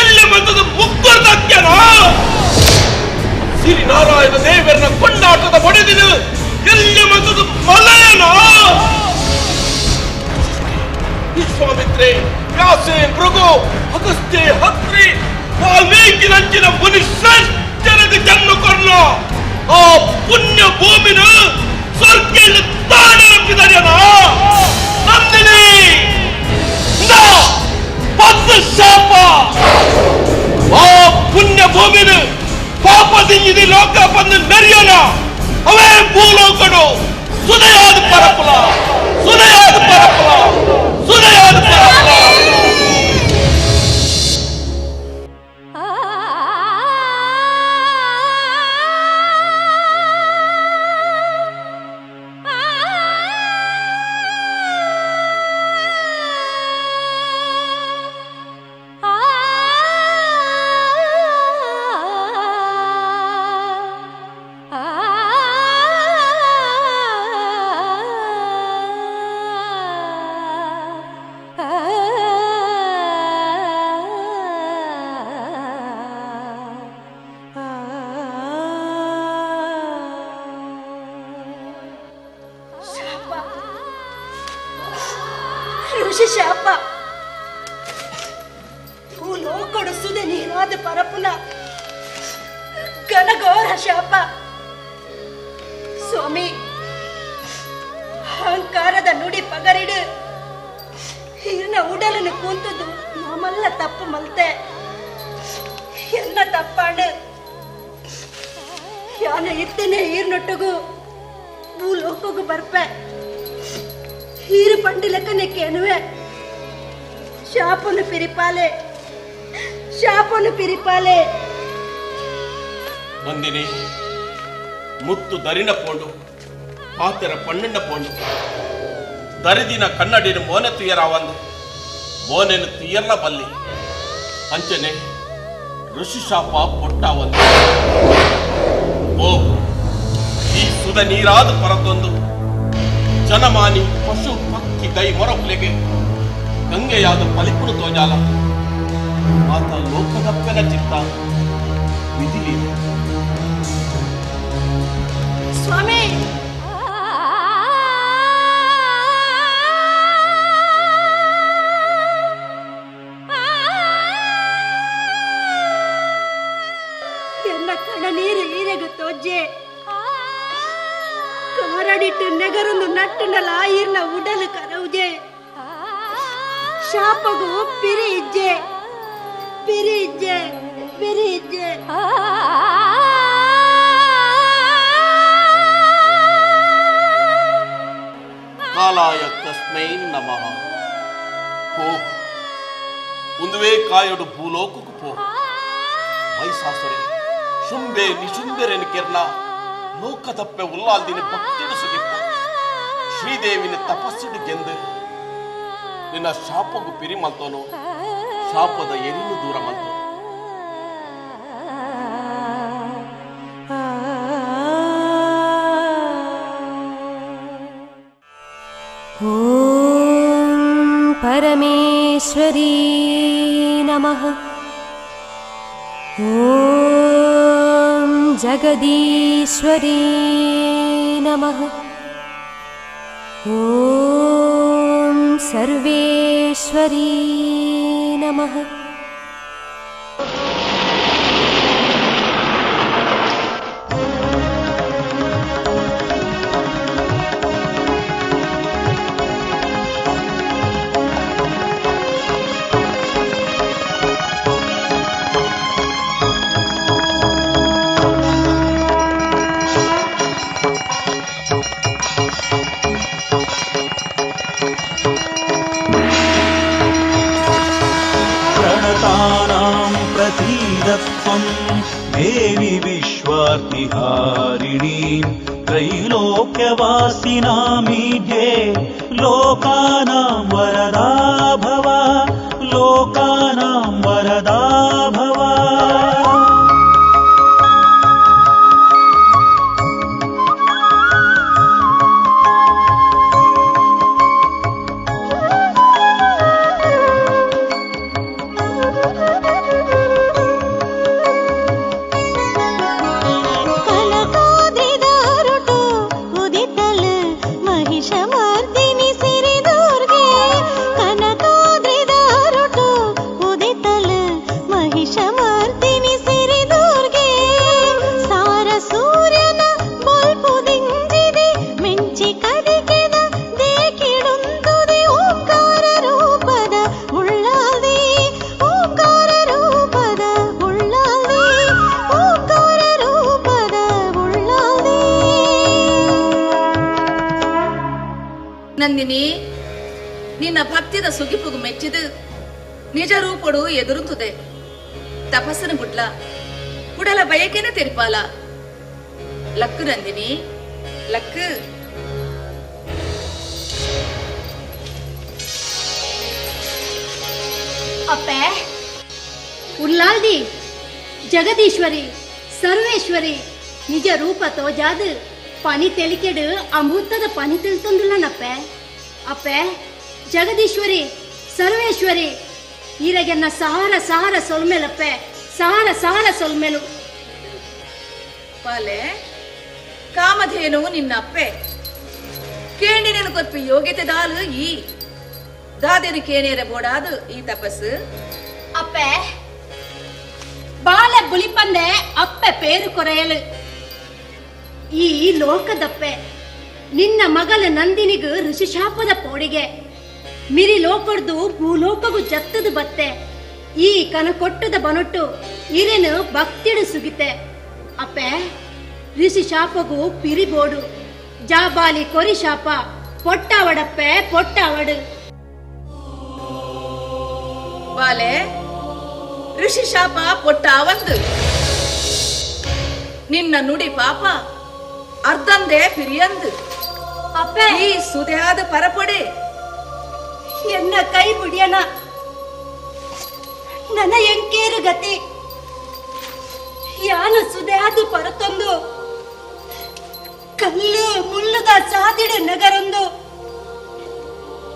ಎಲ್ಲಿ ಬಂದದ್ದು ಮುಗ್ಗರ್ದಕ್ಕೆನ ಸಿರಿ ನಾರಾಯಣ ದೇವರನ್ನ ಕೊಂಡಾಟದ ಬಡಿದಿನ ಎಲ್ಲಿ ಬಂದದ್ದು ಮಲಯನ ವಿಶ್ವಾಮಿತ್ರೆ ವ್ಯಾಸೆ ಭೃಗು ಅಗಸ್ತ್ಯ ಹತ್ರಿ ವಾಲ್ಮೀಕಿ ನಂಚಿನ ಮುನಿ ಶ್ರೇಷ್ಠರಿಗೆ ಜನ್ಮ ಕೊರ್ನ ಆ ಪುಣ್ಯ ಭೂಮಿನ ಸ್ವರ್ಗದಲ್ಲಿ ತಾನೇ ಒಪ್ಪಿದರೇನ ನಂದಿನಿ ಪತ್ತು ಶಾಪ ಆ ಪುಣ್ಯ ಭೂಮಿನ ಪಾಪದಿಂಜಿದಿ ಲೋಕ ಬಂದು ಮೆರೆಯೋಣ ಅವೇ ಭೂಲೋಕಡು ಸುದಯಾದ ಪರಪುಲ ಸುದಯಾದ ಪರಪುಲ ಸುದಯಾದ ಪರಪುಲ. ಋಷಿ ಶಾಪ ಭೂಲೋಕಡು ಸುದೆ ನೀರಾದ ಪರಪುನ ಘನಘೋರ ಶಾಪ. ಸ್ವಾಮಿ, ಅಹಂಕಾರದ ನುಡಿ ಪಗರಿಡು ಇರ್ನ ಉಡಲನ್ನು ಕೂಂತದ್ದು ಮಾಮಲ್ಲ ತಪ್ಪು ಮಲ್ತೆ ಎಲ್ಲ ತಪ್ಪಾಂಡು ಯಾನ ಇತ್ತನೆ ಈರ್ನೊಟ್ಟಗು ಭೂಲೋಕಗೂ ಬರ್ಪೆ ಹೀರು ಪಂಡಿ ಲೆಕ್ಕನೆ ಕೇನುವೆ ಶಾಪನು ಪಿರಿಪಾಲೆ ಶಾಪನು ಪಿರಿಪಾಲೆ. ನಂದಿನಿ ಮುತ್ತು ದರಿನ ಪೋಂಡು ಪಾತೆರ ಪಣ್ಣಣ್ಣ ಪೋಂಡು ದರಿದಿನ ಕನ್ನಡಿನ ಮೋನೆ ತುಯರಾವಂದು ಮೋನೆನು ತುಯರ್ಲ ಬಲ್ಲಿ ಅಂಚನೆ ಋಷಿ ಶಾಪ ಪೊಟ್ಟಾವಂದು. ಓ ಈ ಸುದ ನೀರಾದ ಪರದೊಂದು ಜನಮಾನಿ ಪಶು ಪಕ್ಕಿ ದೈ ಮೊರೊಕ್ಲೆಗೆ ಗಂಗೆಯಾದ ಪಲಿಪುಡು ತೋಜಾಲ ಮಾತ ಲೋಕದಪ್ಪನ ಚಿತ್ತ ವಿಧಿಲಿ. ಸ್ವಾಮಿ ಎನ್ನ ಕಣ ನೀರು ಈರೆಗು ತೋಜೆ ಕಾರಡಿಟ್ಟು ನೆಗರೊಂದು ನಟ್ಟುನಲ ಈರ್ನ ಉಡಲು ಕರೌಜೆ ಶಾಪಗು ಪಿರಿ ಇಜ್ಜೆ ಪಿರಿ ಇಜ್ಜೆ ಪಿರಿ ಇಜ್ಜೆ. ಕಾಲಾಯ ತಸ್ಮೈ ನಮಃ. ಪೋ ಒಂದುವೇ ಕಾಯೊಡು ಭೂಲೋಕಕ್ಕೂ ಪೋ ಮೈಸಾಸುರೆ ಶುಂಬೆ ನಿಶುಂಬೆರೆನು ಕೆರ್ನ ಲೋಕದಪ್ಪೆ ಉಲ್ಲಾಲ್ದಿನ ಭಕ್ತಿಡು ಸುಗಿಪ್ಪ ಶ್ರೀದೇವಿನ ತಪಸ್ಸುಡು ಗೆಂದು ನಿನ್ನ ಶಾಪಗು ಪಿರಿ ಮಲ್ತೋನು ಶಾಪದ ಎರಿನು ದೂರ ಮಲ್ತೋನು. ಓಂ ಪರಮೇಶ್ವರೀ ನಮಃ. ಓಂ ಜಗದೀಶ್ವರೀ ನಮಃ. ಓಂ ಸರ್ವೇಶ್ವರೀ ನಮಃ. प्रसीदत्वं देवि विश्वार्तिहारिणीं त्रैलोक्यवासिनामीड्ये लोकानां वरदा भव लोकानां वरदा भव. ನಂದಿನಿ ನಿನ್ನ ಭಕ್ತಿದ ಸುಗಿಪುಗು ಮೆಚ್ಚಿದು ನಿಜ ರೂಪಡು ಎದುರುತ್ತದೆ ತಪಸ್ಸನ ಬುಡ್ಲ ಕುಡಲ ಬಯಕೆನ ತೆರಿಪಾಲ ಲಕ್ಕು ನಂದಿನಿ ಲಕ್ಕು. ಅಪ್ಪೆ ಉಲ್ಲಾಲ್ದಿ ಜಗದೀಶ್ವರಿ ಸರ್ವೇಶ್ವರಿ ನಿಜ ರೂಪ ತೋಜಾದು ಪನಿ ತೆಲಿಕೆಡು ಅಮೃತದ ಪನಿ ತಿಳಿತಂದಿಲ್ಲನಪ್ಪೆ. ಅಪ್ಪೆ ಜಗದೀಶ್ವರಿ ಸರ್ವೇಶ್ವರಿ ಈರಗೆನ್ನ ಸಾರ ಸಾರ ಸೊಲ್ಮೇಲಪ್ಪೆ ಸಾರ ಸಾರ ಸೊಲ್ಮೇಲು. ಪಾಲೆ ಕಾಮಧೇನು ನಿನ್ನ ಅಪ್ಪೆ ಕೇಂಡಿನೇನು ಕೊಪ್ಪಿ ಯೋಗ್ಯತೆ ದಾಲು ಈ ದಾದೇನು ಕೇನೇರ ಬೋಡಾದು ಈ ತಪಸ್ಸು. ಅಪ್ಪೆ ಬಾಲ ಬುಲಿಪಂದೆ ಅಪ್ಪೆ ಪೇರು ಕೊರೆಯಲು ಈ ಲೋಕದಪ್ಪೆ ನಿನ್ನ ಮಗಲ ನಂದಿನಿಗೆ ಋಷಿಶಾಪದ ಪೋಡಿಗೆ ಮಿರಿ ಲೋಕಡ್ದು ಭೂಲೋಕಗು ಜತ್ತದು ಬತ್ತೆ. ಈ ಕನಕೊಟ್ಟದ ಬನೊಟ್ಟು ಇರೆನು ಭಕ್ತಿಡು ಸುಗಿತೆ. ಅಪ್ಪೆ ಋಷಿ ಶಾಪಗೂ ಪಿರಿಬೋಡು ಜಾಬಾಲಿ ಕೊರಿ ಶಾಪ ಪೊಟ್ಟವಡಪ್ಪೆ ಪೊಟ್ಟವಡು. ಬಾಲೆ ಋಷಿ ಶಾಪ ಪೊಟ್ಟಾವಂದು ನಿನ್ನ ನುಡಿ ಪಾಪ ಅರ್ಧಂದೇ ಪಿರಿಯಂದು. ಅಪ್ಪೆ ಈ ಸುದೆಯಾದ ಪರಪೊಡೆ ಎನ್ನ ಕೈ ಬಿಡಿಯನ ನನ್ನ ಎಂಕೇರು ಗತಿ ಯಾನು ಸುದೆಯಾದು ಪರತೊಂದು ಕಲ್ಲು ಮುಳ್ಳುದ ಸಾದಿಡು ನಗರೊಂದು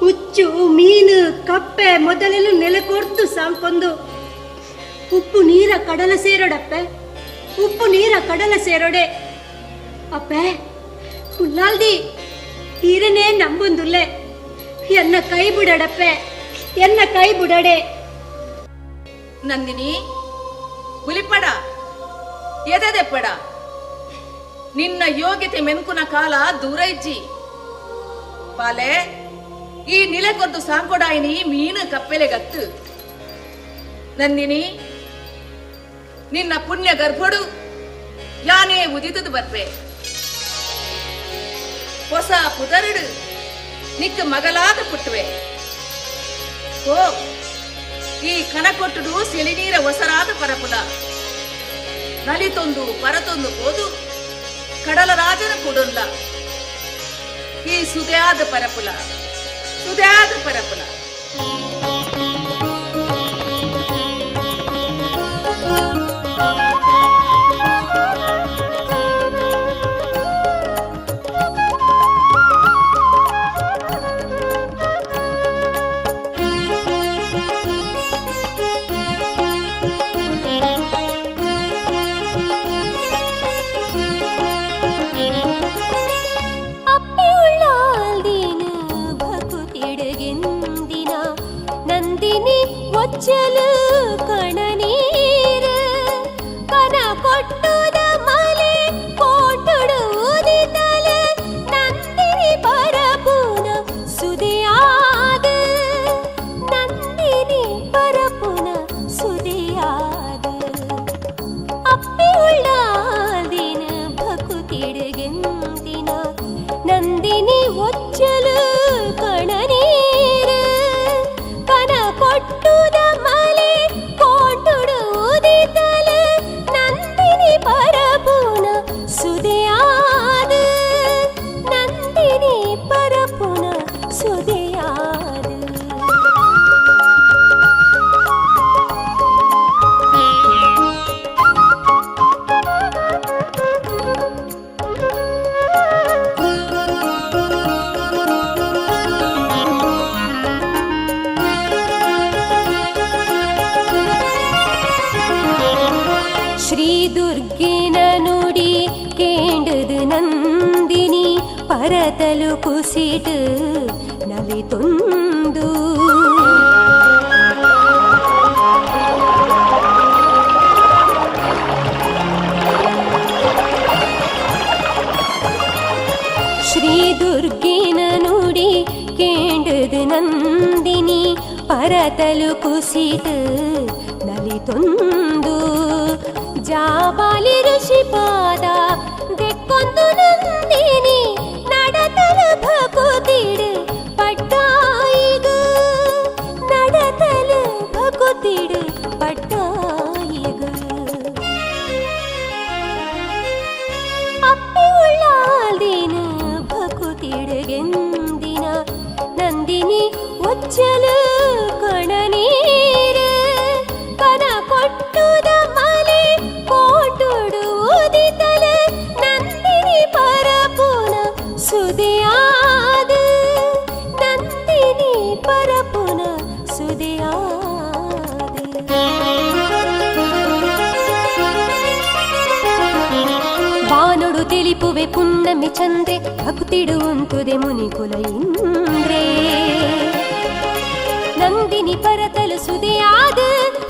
ಹುಚ್ಚು ಮೀನು ಕಪ್ಪೆ ಮೊದಲೆಲ್ಲ ನೆಲೆಕೊರ್ದು ಸಾಂಕೊಂದು ಉಪ್ಪು ನೀರ ಕಡಲ ಸೇರೋಡಪ್ಪೆ ಉಪ್ಪು ನೀರ ಕಡಲ ಸೇರೋಡೆ. ಅಪ್ಪೆ ಉಲ್ಲಾಲ್ದಿ ಹೀರನೇ ನಂಬೊಂದುಲ್ಲೆ ಎನ್ನ ಕೈ ಬಿಡಡಪ್ಪೆ ಎನ್ನ ಕೈ ಬಿಡಡೆ. ನಂದಿನಿ ಹುಲಿಪಡ ಎದೆದೆಪ್ಪಡ ನಿನ್ನ ಯೋಗ್ಯತೆ ಮೆನ್ಕುನ ಕಾಲ ದೂರ ಇಜ್ಜಿ. ಪಾಲೆ ಈ ನಿಲೆಕೊದ್ದು ಸಾಂಕೊಡಾಯಿನಿ ಮೀನು ಕಪ್ಪೆಲೆ ಗತ್ತು. ನಂದಿನಿ ನಿನ್ನ ಪುಣ್ಯ ಗರ್ಭಡು ಯಾನೇ ಉದಿತದು ಬರ್ಪೆ. ಹೊಸ ಪುದರುಡು ನಿಕ್ಕ ಮಗಲಾದ ಪುಟ್ಟುವೆ. ಓ ಈ ಕನಕೊಟ್ಟುಡು ಸೆಳಿನೀರ ಒಸರಾದ ಪರಪುಲ ನಲಿತೊಂದು ಪರತೊಂದು ಹೋದು ಕಡಲ ರಾಜನ ಕೊಡೊಲ್ಲ. ಈ ಸುದೆಯಾದ ಪರಪುಲ ಸುದೆಯಾದ ಪರಪುಲ. ಒಚ್ಚಲು ಕಣನೀರ ಕನ ಕೊಟ್ಟುದ ಮಲೆ ಕೋಟುಡು ಉದಿತಲ ನಂದಿನಿ ಪರಪುನ ಸುದಿಯಾದ ನಂದಿನಿ ಪರಪುನ ಸುದಿಯಾದ. ಅಪ್ಪಿ ಉಳ್ಳಾದಿನ ಭಕುತಿಡುಗೆಂದಿನ ನಂದಿನಿ ಒಚ್ಚಲು ಕಣನೀರ ಕನ ಕೊಟ್ಟುದ ಮಲೆ ಕೋಟುಡು ಉದಿತಲ ನಂದಿನಿ ಪರಪುನ ಸುದಿಯಾದ ನಂದಿನಿ ಪರಪುನ ಸುದಿಯಾದ. ಶ್ರೀ ದುರ್ಗಿನ ನುಡಿ ಕೇಂಡದು ನಂದಿನಿ ಪರತಲು ಕುಸಿಟು ನಲಿತೊಂದು ಶ್ರೀ ದುರ್ಗಿನ ನುಡಿ ಕೇಂಡದು ನಂದಿನಿ ಪರತಲು ಕುಸಿಟು ನಲಿತೊಂದು ಜಾಬಾಲಿ ಋಷಿಪಾದ ದೆಕ್ಕೊಂದು ನಂದಿನಿ ನಡತಲು ಭಕುತಿಡು ಪಟ್ಟಾಯಿಗ ನಡತಲು ಭಕುತಿಡು ಪಟ್ಟಾಯಿಗ. ಅಪ್ಪಿ ಉಳ್ಳಾಲ್ದಿನ ಭಕುತಿಡುಗೆಂದಿನ ನಂದಿನಿ ಒಚ್ಚಲು ಕಣನೀರ ಕನ ಕೊಟ್ಟುದ ಮಲೆ ಕೋಟುಡು ಉದಿತಲ ನಂದಿನಿ ಪರಪುನ ಸುದಿಯಾದ ನಂದಿನಿ ಪರಪುನ ಸುದಿಯಾದ. ಬಾನೊಡು ತಿಳಿಪುವೆ ಪುಣ್ಣಮಿ ಚಂದ್ರೆ ಭಕ್ತಿಡುವಂತುದೆ ಮುನಿಕುಲ ಇಂದ್ರೇ ನಂದಿನಿ ಪರತಲು ಸುದಿಯಾದ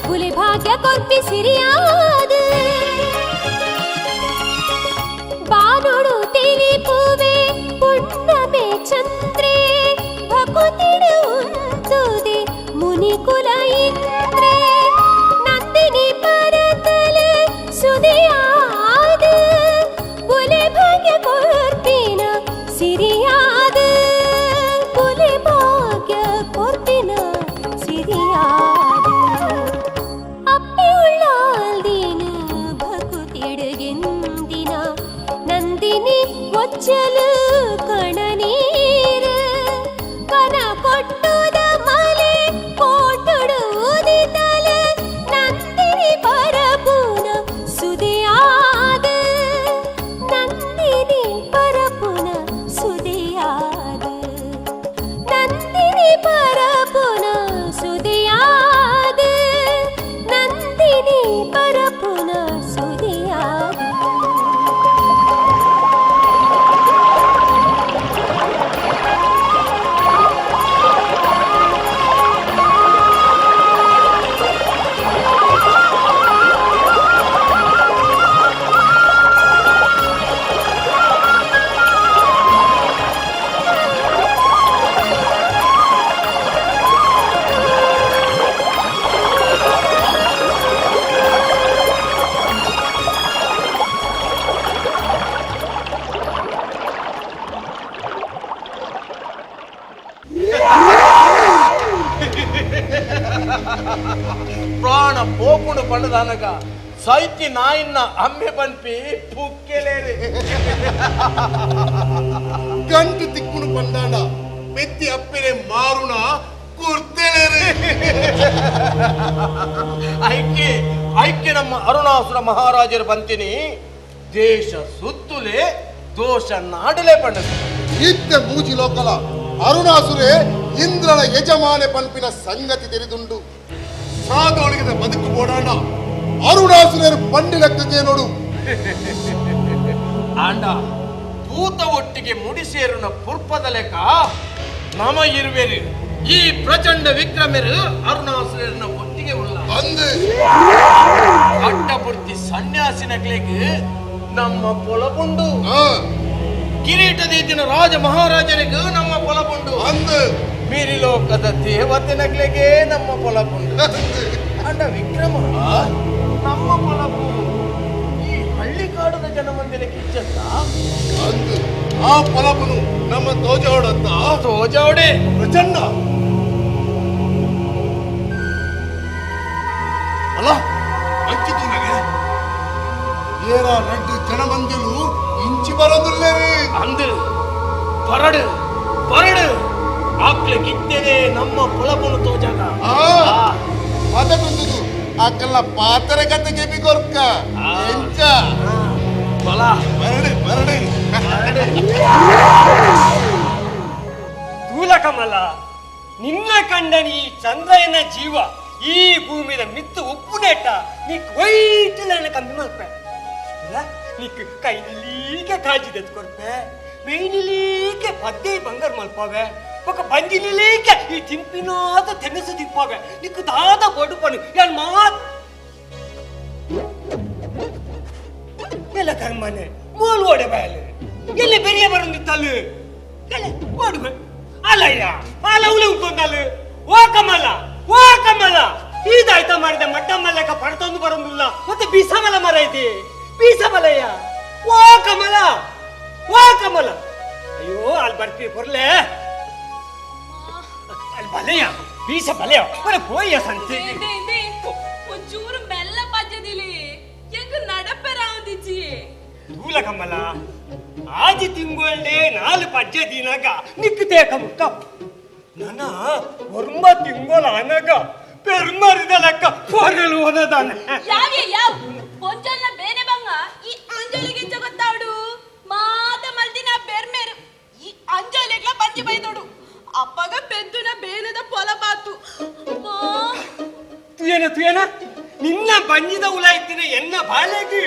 ಹುಲಿ ಭಾಗ್ಯ ಕೊರ್ಪಿ ಸಿರಿಯಾದ. ಬಾನೊಡು ತಿಳಿಪುವೆ ಪುಣ್ಯ ಭಕುತಿಡು ಉಂತುದೆ ಮುನಿಕುಲ ಇಂದ್ರೆ ನಂದಿನಿ ಪರತಲ ಸುದಿಯಾದ ಬುಲೆ ಭಾಗ್ಯ ಕೊರ್ಪಿನ ಸಿರಿಯಾದ ಬುಲೆ ಭಾಗ್ಯ ಕೊರ್ಪಿನ ಸಿರಿಯಾದ ಅಪ್ಪೆ ಉಳ್ಳಾಲ್ದಿನ ಭಕುತಿಡುಗೆಂದಿನ ನಂದಿನಿ ಒಚ್ಚಲು ಕಣನೀರು ಕನ ಕೊಟ್ಟುದ ಮಲೆ ಕೋಟುಡುವುದಿತಲ ನಂದಿನಿ ಪರಪುನ ಸುದಿಯಾದ ನಂದಿನಿ ಪರಪುನ ಸುದಿಯಾದ ನಂದಿನಿ ಪರಪುನ ಸುದಿಯಾದ ನಂದಿನಿ ಪರಪುನ ಸುದಿಯಾದ. ಪ್ರಾಣ ಪೋಪುಣು ಪಂಡದಾನಗ ಸೈತಿ ನಾಯಿನ ಅಮ್ಮೆ ಪನ್ಪಿ ಪುಕ್ಕೆಲೇರಿ ಗಂಟು ತಿಕ್ಕುಣು ಪಂದಾಂಡ ಪೆತ್ತಿ ಅಪ್ಪೆನೆ ಮಾರುಣ ಕುರ್ತೆಲೇರಿ. ಐಕೆ ಐಕೆ ನಮ್ಮ ಅರುಣಾಸುರ ಮಹಾರಾಜರು ಬಂತೀನಿ ದೇಶ ಸುತ್ತುಲೆ ದೋಷ ನಾಡಲೆ ಪಂಡದು. ಇತ್ತ ಮೂಜಿ ಲೋಕಲ ಅರುಣಾಸುರೆ ಇಂದ್ರನ ಯಜಮಾನೆ ಪನ್ಪಿನ ಸಂಗತಿ ತೆರೆದುಂಡು. ಸಾದೋಳಿಗದ ಬದುಕು ಬೋಡಾಣ ಅರುಣಾಸುರರು ಪಂಡಿ ಲೆಕ್ಕಕ್ಕೆ ನೋಡು. ಆಂಡ ತೂತ ಒಟ್ಟಿಗೆ ಮುಡಿಸೇರುನ ಪುರ್ಪದ ಲೆಕ್ಕ ನಮ ಇರುವೆರು ಈ ಪ್ರಚಂಡ ವಿಕ್ರಮರು ಅರುಣಾಸುರನ ಒಟ್ಟಿಗೆ ಉಳ್ಳ ಅಂದು ಅಡ್ಡಪುರ್ತಿ ಸನ್ಯಾಸಿನಕ್ಲೆಗ್ ನಮ್ಮ ಪೊಲಪುಂಡು. ಕಿರೀಟ ದೀತಿನ ರಾಜ ಮಹಾರಾಜನಿಗೂ ನಮ್ಮ ಪೊಲಪುಂಡು. ಅಂದು ಮೀರಿಲೋಕದ ದೇವತೆನಕ್ಲೆಗೆ ನಮ್ಮ ಪೊಲಪುಂಡು. ಅಂಡ ವಿಕ್ರಮ ನಮ್ಮ ಪೊಲಪು ಈ ಹಳ್ಳಿ ಕಾಡದ ಜನ ಮಂದಿನ ಕಿಚ್ಚತ್ತ ಅಂದು ಆ ಪೊಲಪುನು ನಮ್ಮ ತೋಜೋಡತ್ತ ತೋಜೋಡೆ ಪ್ರಚಂಡ ಅಲ್ಲ ಅಂಚಿತು ನನಗೆ ಏರ ರಡ್ಡು ಜನ ಮಂದಿಲು ಇಂಚಿ ಬರೋದಿಲ್ಲವೇ. ಅಂದು ಬರಡು ಬರಡು ಆಕ್ಲೆ ಕಿತ್ತೇನೆ ನಮ್ಮ ಪೊಲಪುನು ತೋಜಾಗ ಅದಕ್ಕೊಂದು ಆಕಲ್ಲ ಪಾತ್ರೆ ಕತೆಗೆ ಬಿಗೊರ್ಕ ಎಂಚ ಬಲ ಬರಡು ಬರಡು ತೂಲಕಮಲ ನಿನ್ನ ಕಂಡನಿ ಚಂದ್ರಯನ ಜೀವ ಈ ಭೂಮಿದ ಮಿತ್ತು ಉಪ್ಪು ನೆಟ್ಟ ನೀಕ್ ವೈಟುಲನ ಕಮ್ಮಿ ಮಲ್ಪೆ ನೀಕ್ ಕೈನಿಲೀಕೆ ಕಾಜಿ ದೆತ್ಕೊರ್ಪೆ ಮೈನಿಲೀಕೆ ಪದ್ದೆ ಬಂಗಾರ ಮಲ್ಪವೆ ఒక ಬಂಜಿನಿಲೀಕೆ ಈ ತಿಂಪಿನಾದ ತೆನಸು ತಿಪ್ಪಾವೆ ನಿಕ್ಕು ದಾದ ಬಡುಪನು ಯಾನ್ ಮಾತ್ ಎಲ್ಲ ಕರ್ಮನೆ ಮೂಲು ಓಡೆ ಬಯಲು ಎಲ್ಲಿ ಬೆರಿಯ ಬರಂದಿತ್ತಲು ಎಲೆ ಓಡುವೆ ಅಲಯ್ಯ ಅಲ ಉಲೆ ಉಂಟೊಂದಲು ಓ ಕಮಲ ಓ ಕಮಲ ಈದಾಯ್ತ ಮಾಡಿದ ಮಡ್ಡ ಮಲ್ಲಕ ಪಡ್ತೊಂದು ಬರಂದಿಲ್ಲ ಮತ್ತೆ ಬೀಸಮಲ ಮರ ಐತಿ ಬೀಸಮಲಯ್ಯ ಓ ಕಮಲ ಓ ಕಮಲ ಅಯ್ಯೋ ಅಲ್ಲಿ ಬರ್ತೀವಿ ಬರ್ಲೆ ಅಲ್ಲಿ ಬಲೆಯ ಬೀಸ ಬಲೆಯ ಬರ ಪೋಯ್ಯ ಸಂತೆ ಒಂಚೂರು ಮೆಲ್ಲ ಪಜ್ಜದಿಲಿ ಎಂಗ ನಡಪೆರಾವುದಿಜ್ಜಿ ತೂಲ ಕಮಲ ಆಜಿ ತಿಂಗೊಳ್ಳೆ ನಾಲು ಪಜ್ಜೆ ದಿನಾಗ ನಿಕ್ಕುತೇ ಕಮುಕ್ಕ ನನ್ನ ಒರ್ಮ ತಿಂಗೊಳ ಅನಗ ಪೆರ್ಮರಿದ ಲೆಕ್ಕ ಪೊರಲು ಒನದಾನೆ ಯಾವ್ಯ ಯಾವ ಪೊಂಜಲ್ನ ಬೇನೆ ಬಂಗ ಈ ಅಂಜಲಿಗೆ ಗೊತ್ತಾಡು ಮಾತ ಮಲ್ದಿನ ಬೆರ್ಮೇರು ಈ ಅಂಜಲಿಗ್ಲ ಬಂಜಿ ಬೈದೋಡು ಅಪ್ಪಗ ಪೆದ್ದುನ ಬೇನದ ಪೊಲ ಬಾತು ತುಯನ ತುಯನ ನಿನ್ನ ಬಂಜಿದ ಉಲಾಯ್ತಿನ ಎನ್ನ ಬಾಲೆಗೆ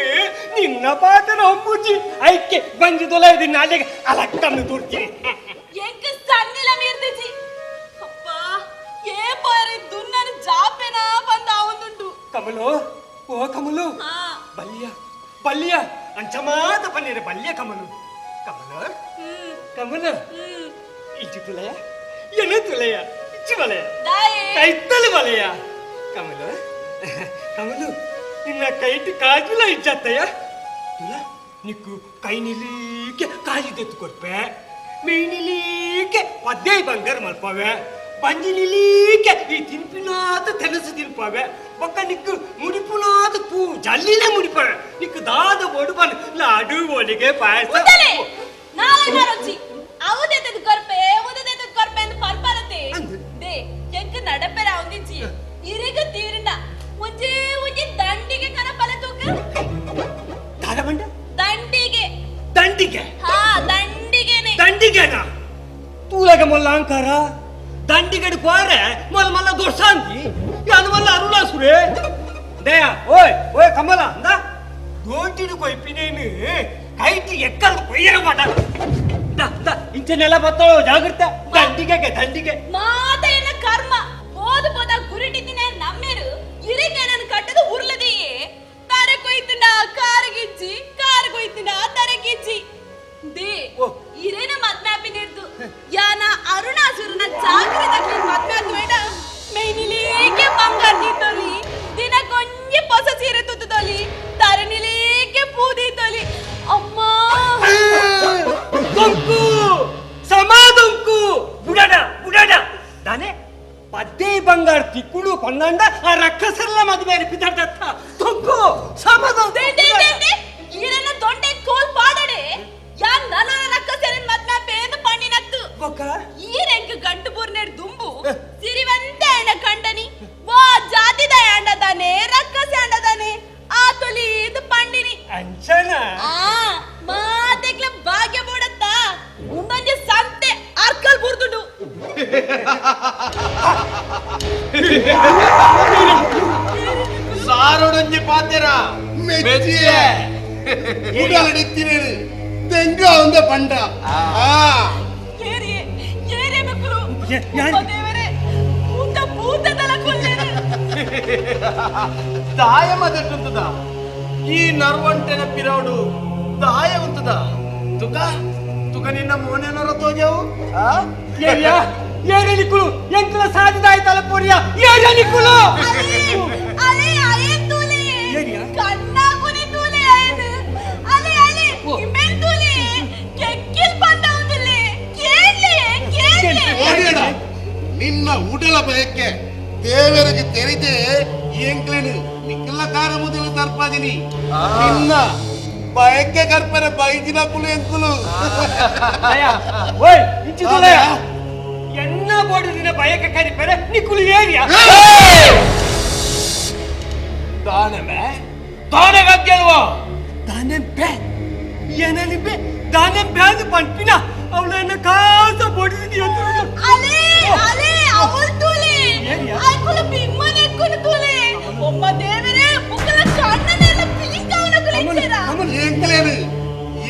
ನಿನ್ನ ಪಾತನ ಹೊಂಬುಜಿ ಐಕೆ ಬಂಜಿದ ಉಲಾಯ್ದಿನ ಅಲ್ಲಿಗೆ ಅಲಕ್ಕನ್ನು ತೋರ್ತೀನಿ ಎಂಕ ಸನ್ನಿಲ ಮೀರ್ದಿಜಿ ಅಪ್ಪ ಏ ಪೋರಿ ದುನ್ನನ ಜಾಪೆನಾ ಬಂದ ಅವಂದುಂಡು ಕಮಲು ಓ ಕಮಲು ಬಲ್ಯ ಬಲ್ಯ ಅಂಚಮಾತ ಪನ್ನೀರ ಬಲ್ಯ ಕಮಲು ಕಮಲ ಕಮಲ ಇಂಚಿ ತುಲಯ ಎನ್ನ ತುಲೆಯ ಇಚ್ಚಿ ಬಲೆಯ ಕೈತಲು ಬಲೆಯ ಕಮಲು ಕಮಲು ನಿನ್ನ ಕೈಟ್ ಕಾಜುಲ ಇಜ್ಜತ್ತಯ್ಯ ತುಲ ನಿಕ್ಕು ಕೈ ನಿಲೀಕೆ ಕಾಜು ತೆತ್ತು ಕೊರ್ಪೆ ಮೈ ನಿಲೀಕೆ ಪದ್ದೇ ಬಂಗಾರ ಮಲ್ಪವೆ ಬಂಜಿ ನಿಲೀಕೆ ಈ ತಿನ್ಪಿನಾದ ತೆನಸು ತಿನ್ಪವೆ ಬೊಕ್ಕ ನಿಕ್ಕು ಮುಡಿಪುನಾದ ಪೂ ಜಲ್ಲಿನೇ ಮುಡಿಪವೆ ನಿಕ್ಕು ದಾದ ಒಡುಪನ್ ಲಾಡು ಒಲಿಗೆ ಪಾಯಸ ನಾಳೆ ಮಾರೊಚ್ಚಿ ಅವು ಕೊರ್ಪೆ ಉದೆತದ ಕೊರ್ಪೆ ಅಂತ ಪರ್ಪರತೆ they ಎಂಕ್ ನಡಪೆರ ಅವಂದಿಜ್ಜಿ ಇರೆಗ ತೀರಿಂಡ ಒಂಜೇ ಒಂಜಿ ದಂಡಿಗೆ ಕನಪಲ ತೂಕ ದಾದ ಬಂಡ ದಂಡಿಗೆ ದಂಡಿಗೆ ಹಾ ದಂಡಿಗೆನೆ ದಂಡಿಗೆನಾ ತೂಲಗ ಮೊಲ್ಲ ಅಂಕಾರ ದಂಡಿಗಡು ಕೋರೆ ಮೊಲ್ಲ ಮಲ್ಲ ದೊಡ್ಸಾಂತಿ ಯಾನು ಮಲ್ಲ ಅರುಣಾಸುರೆ ದಯಾ ಓಯ್ ಓಯ್ ಕಮಲ ಅಂದ ದೋಂಟಿಡು ಕೊಯ್ಪಿನೇನು ಕೈಟಿ ಎಕ್ಕಲ್ ಕೊಯ್ಯರ ಮಾಡ ಇಂಚನೆಲ್ಲ ಬತ್ತಾಳು ಜಾಗ್ರತೆ ದಂಡಿಗೆ ದಂಡಿಗೆ ಮಾತೆಯನ್ನ ಕರ್ಮ போது போதா குருட்டித்தின நம்மேரு ಇರಿಗೆ ನನ್ನ ಕಟ್ಟದ ಉರ್ಲದೆಯೇ ತಾರೆ ಕೊಯ್ತುಂಡ ಕಾರಗಿಜ್ಜಿ ಕಾರ ಕೊಯ್ತುಂಡ ತರೆಗಿಜ್ಜಿ they ಇರೇನ ಮದ್ವೆ ಆಪಿನಿರ್ದು ಯಾನ ಅರುಣಾಸುರನ ಚಾಕರಿ ತಕ್ಲಿ ಮದ್ವೆ ಆತ್ವೇಡ ಮೈನಿಲೇಕೆ ಬಂಗಾರ ದೀತೋಲಿ ದಿನ ಕೊಂಜಿ ಹೊಸ ಸೀರೆ ತುತ್ತುತೋಲಿ ತರನಿಲೇಕೆ ಪೂ ದೀತೋಲಿ ಅಮ್ಮ ದೊಂಕು ಸಮಾದೊಂಕು ಬುಡಡ ಬುಡಡ ದಾನೆ ಪದ್ದೇ ಬಂಗಾರ ತಿಕ್ಕುಡು ಪನ್ನಂಡ ಆ ರಕ್ಕಸರ್ಲ ಮದುವೆ ಪಿದಾರ್ದತ್ತ ದೊಂಕು ಸಮಾದೊಂಕು they they they they ಈರನ ದೊಂಡೆ ಕೋಲ್ ಪಾಡಡೆ ಯಾನ್ ನಲರ ರಕ್ಕಸರನ್ ಮದ್ವೆ ಪೇಂದು ಪಣ್ಣಿನತ್ತು ಈರೆಂಕ್ ಗಂಟು ಬೂರ್ನೇಡ್ ದುಂಬು ಸಿರಿವಂತೆ ಆಯನ ಕಂಡನಿ ವಾ ಜಾತಿದ ಆಂಡದಾನೆ ರಕ್ಕಸೆ ಆಂಡದಾನೆ ಆ ತೊಲಿ ಇದು ಪಂಡಿನಿ ಅಂಚನ ಆ ಮಾತೆಗ್ಲ ಭಾಗ್ಯ ಬೋಡತ್ತ ಉಂದೊಂಜಿ ಸಂತೆ ಅರ್ಕಲ್ ಬುರ್ದುಡು ಸಾರೋಡೊಂಜಿ ಪಾತೆರ ಮೆಚ್ಚಿಯೆ ಉಡಲಡಿತ್ತಿನೇನು ತೆಂಗ ಒಂದ ಪಂಡ ಏರಿಯೆ ಏರಿಯೆ ಮಕ್ಕಳು ದೇವರೇ ಭೂತ ಭೂತದಲ ಕೊಲ್ಲೇರು ದಾಯ ಮದಟ್ಟುಂತದ ಈ ನರ್ವಂಟೆನ ಪಿರೌಡು ದಾಯ ಉಂತದ ತುಕ ತುಕ ನಿನ್ನ ಮೋನೆನರ ತೋಜವು ಏರಿಯಾ ಏರಿಯ ನಿಕ್ಕುಲು ಎಂಕಲ ಸಾಧಿದಾಯ ತಲಪೋರಿಯಾ ಏರಿಯಾ ನಿಕ್ಕುಲು ಅಲೆ ಅಯೆ ತೂಲೆ ಕಣ್ಣಾಗುನಿ ತೂಲೆ ಅಯೆನು ಅಲೆ ಅಲೆ ಇಮೆಲ್ ತೂಲೆ ಕೆಕ್ಕಿಲ್ ಪಂಡ ಉಂದುಲೆ ಕೇಳ್ಲೆ ಕೇಳ್ಲೆ ಓಡೇಡ ನಿನ್ನ ಉಡಲ ಬಯಕೆ ದೇವರಿಗೆ ತೆರಿದೆ ಎಂಕ್ಲೇನು ನಿಕ್ಕಲ್ಲ ಕಾರ ಮೊದಲು ತರ್ಪಾದಿನಿ ನಿನ್ನ ಬಯಕೆ ಕರ್ಪರ ಬೈದಿನ ಕುಲು ಎಂಕುಲು ಓಯ್ ಇಂಚಿ ತುಲೆ ಎನ್ನ ಬೋಡು ನಿನ್ನ ಬಯಕೆ ಕರಿಪರೆ ನಿಕ್ಕುಲು ಏರಿಯಾ ದಾನಮೆ ದಾನೆ ಗಗ್ಗೆಲ್ವ ದಾನೆ ಬೆ ಏನನಿ ಬೆ ದಾನೆ ಬ್ಯಾದು ಪಂಪಿನ ಅವಳನ್ನ ಕಾಸ ಬೋಡಿದಿನಿ ಎದುರು ಅಲೆ ಅಲೆ ಅವಳು ತೂಲೆ ಐಕುಲು ಬಿಮ್ಮನೆ ಕುಲು ತೂಲೆ ಒಮ್ಮ ದೇವರೇ ಮುಕ್ಕಲ ಕಣ್ಣನೆಲ್ಲ ಪಿಲಿಂಗವನ ಕುಲಿಚೇರ ಎಂಕ್ಲೇನು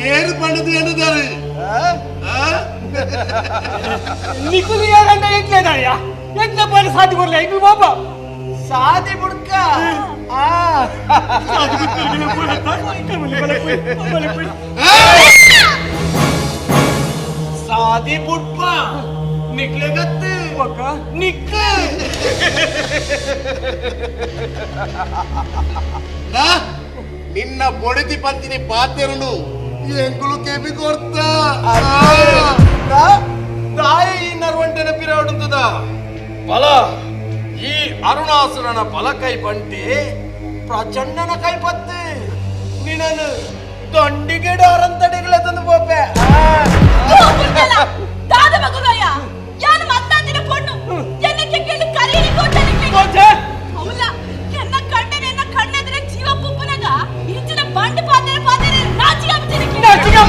ಏರು ಪಂಡದು ಎನ್ನುತ್ತಾರೆ ನಿಕ್ಕುಲು ಏರಂಡ ಎಂಕ್ಲೇದಾರಿಯಾ ಎಂಕ್ಲ ಬಾರಿ ಸಾಧಿ ಬರ್ಲ ಎಂಕ್ಲು ಬಾಬಾ ಸಾದಿ ಬುಡ್ಕ ಆ ಸಾದಿ ಬುಡ್ಪ ನಿಕ್ಲೆಗತ್ತು ನಿಕ್ಕ ನಿನ್ನ ಬೊಡತಿ ಪಂತಿನಿ ಪಾತೆರನು ಎಂಕುಲು ಕೆಬಿ ಕೊರ್ತ ದಾಯ ಈ ನರ್ವಂಟೆನ ಪಿರೌಡುಂತದ ಬಲ ಈ ಅರುಣಾಸುರನ ಬಲ ಕೈ ಬಂಟಿ ಪ್ರಚಂಡನ ಕೈ ಪತ್ತು ನಿನ್ನನು ದಂಡಿಗೆಡ ಅರಂತಡಿಗಳ ತಂದು ಬೋಪೆ ದಾದ ಮಗುವಯ್ಯ ಯಾನು ಮಾತಾಡಿನ ಪೊಣ್ಣು ಎನ್ನ ಕೆಕ್ಕೆಲ್ಲಿ ಕರೀಲಿ ಕೋಟನಿಗೆ ಹೌಲ ಎನ್ನ ಕಂಡನೆ ಎನ್ನ ಕಣ್ಣೆದ್ರೆ ಜೀವ ಪುಪ್ಪುನಗ ಇಂಚಿನ ಬಂಡು ಪಾತೆರೆ ಪಾತೆರೆ ನಾಚಿಗೆ ನಾಚಿಗೆ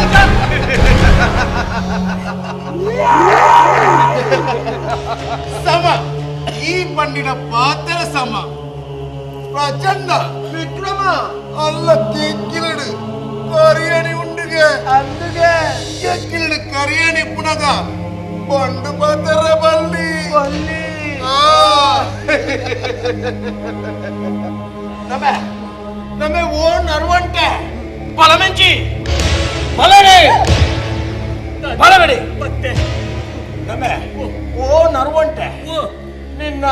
ಸಮ ಈ ಪಂಡಿನ ಪಾತ್ರ ಸಮ ಪ್ರಚಂಡ ವಿಕ್ರಮ ಅಲ್ಲ ಕೆಕ್ಕಿಲಡು ಕರಿಯಣಿ ಉಂಡುಗೆ ಅಂದುಗೆ ಕೆಕ್ಕಿಲಡು ಕರಿಯಣಿ ಪುನಗ ಬಂಡು ಪಾತ್ರ ಬಲ್ಲಿ ಬಲ್ಲಿ ನಮೆ ನಮೆ ಓ ನರ್ವಂಟೆ ಬಲಮೆಂಚಿ ಬಲರೆ ಬಲಬೇಡಿ ಮತ್ತೆ ನಮ್ಮೆ ಓ ನರ್ವಂಟೆ ನಿನ್ನ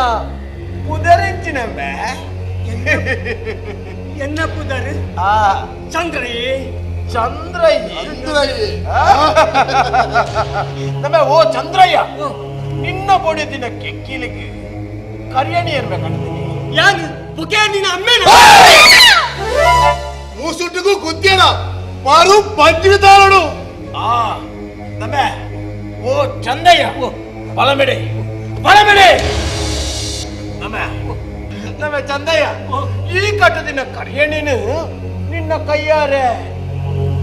ಪುದರಿಂಚಿನಂಬೆ ಎನ್ನ ಪುದರ್ ಚಂದ್ರಯ್ಯ ಚಂದ್ರಯ್ಯ ನಮ್ಮ ಓ ಚಂದ್ರಯ್ಯ ನಿನ್ನ ಬೊಡಿ ದಿನಕ್ಕೆ ಕೀಲಿಗೆ ಕರಿಯಣಿ ಏರ್ಬೇಕಂತೀನಿ ಯಾನು ಬುಕೆ ನಿನ್ನ ಅಮ್ಮೇನ ಮೂಸುಟ್ಟಿಗೂ ಗುದ್ದಿಯಣ ಪಾರು ಪಂಚಿದಾರಡು ಆ ನಮ್ಮ ಓ ಚಂದಯ್ಯ ಬಲಮಿಡಿ ಬಲಮಿಡಿ ನಮ್ಮ ನಮ್ಮ ಚಂದಯ್ಯ ಈ ಕಟ್ಟದಿನ ಕರಿಯಣಿನು ನಿನ್ನ ಕೈಯಾರೆ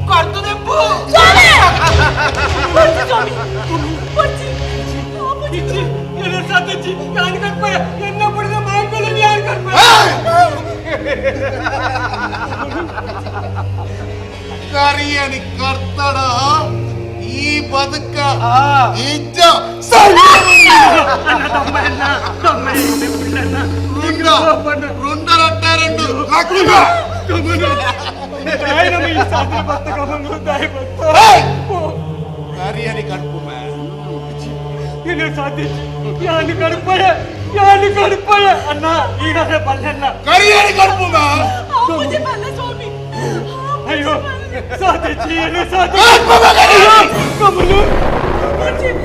ಕರ್ತದೆಪ್ಪು ಎನ್ನ ಬುಡಿದ ಮಾಂಗಲ್ಯ ಯಾರು ಕರ್ಪ ಕರಿಯಣಿ ಕರ್ತಡ ಈ ಬದುಕ ಇಜ್ಜ ಕರಿಯಣಿ ಕಡ್ಪು ಯಾನು ಕಡುಪಯ ಯಾನು ಕಡುಪಯ ಅಣ್ಣ ಈಗಾದ್ರೆ ಬಲ್ಲಣ್ಣ ಕರಿಯಣಿ ಕಡ್ಪು ಸ್ವಾಮಿ ಅಯ್ಯೋ ಸಾಧಿಸಿ ಏನು ಸಾಧಿ ಕಮಲು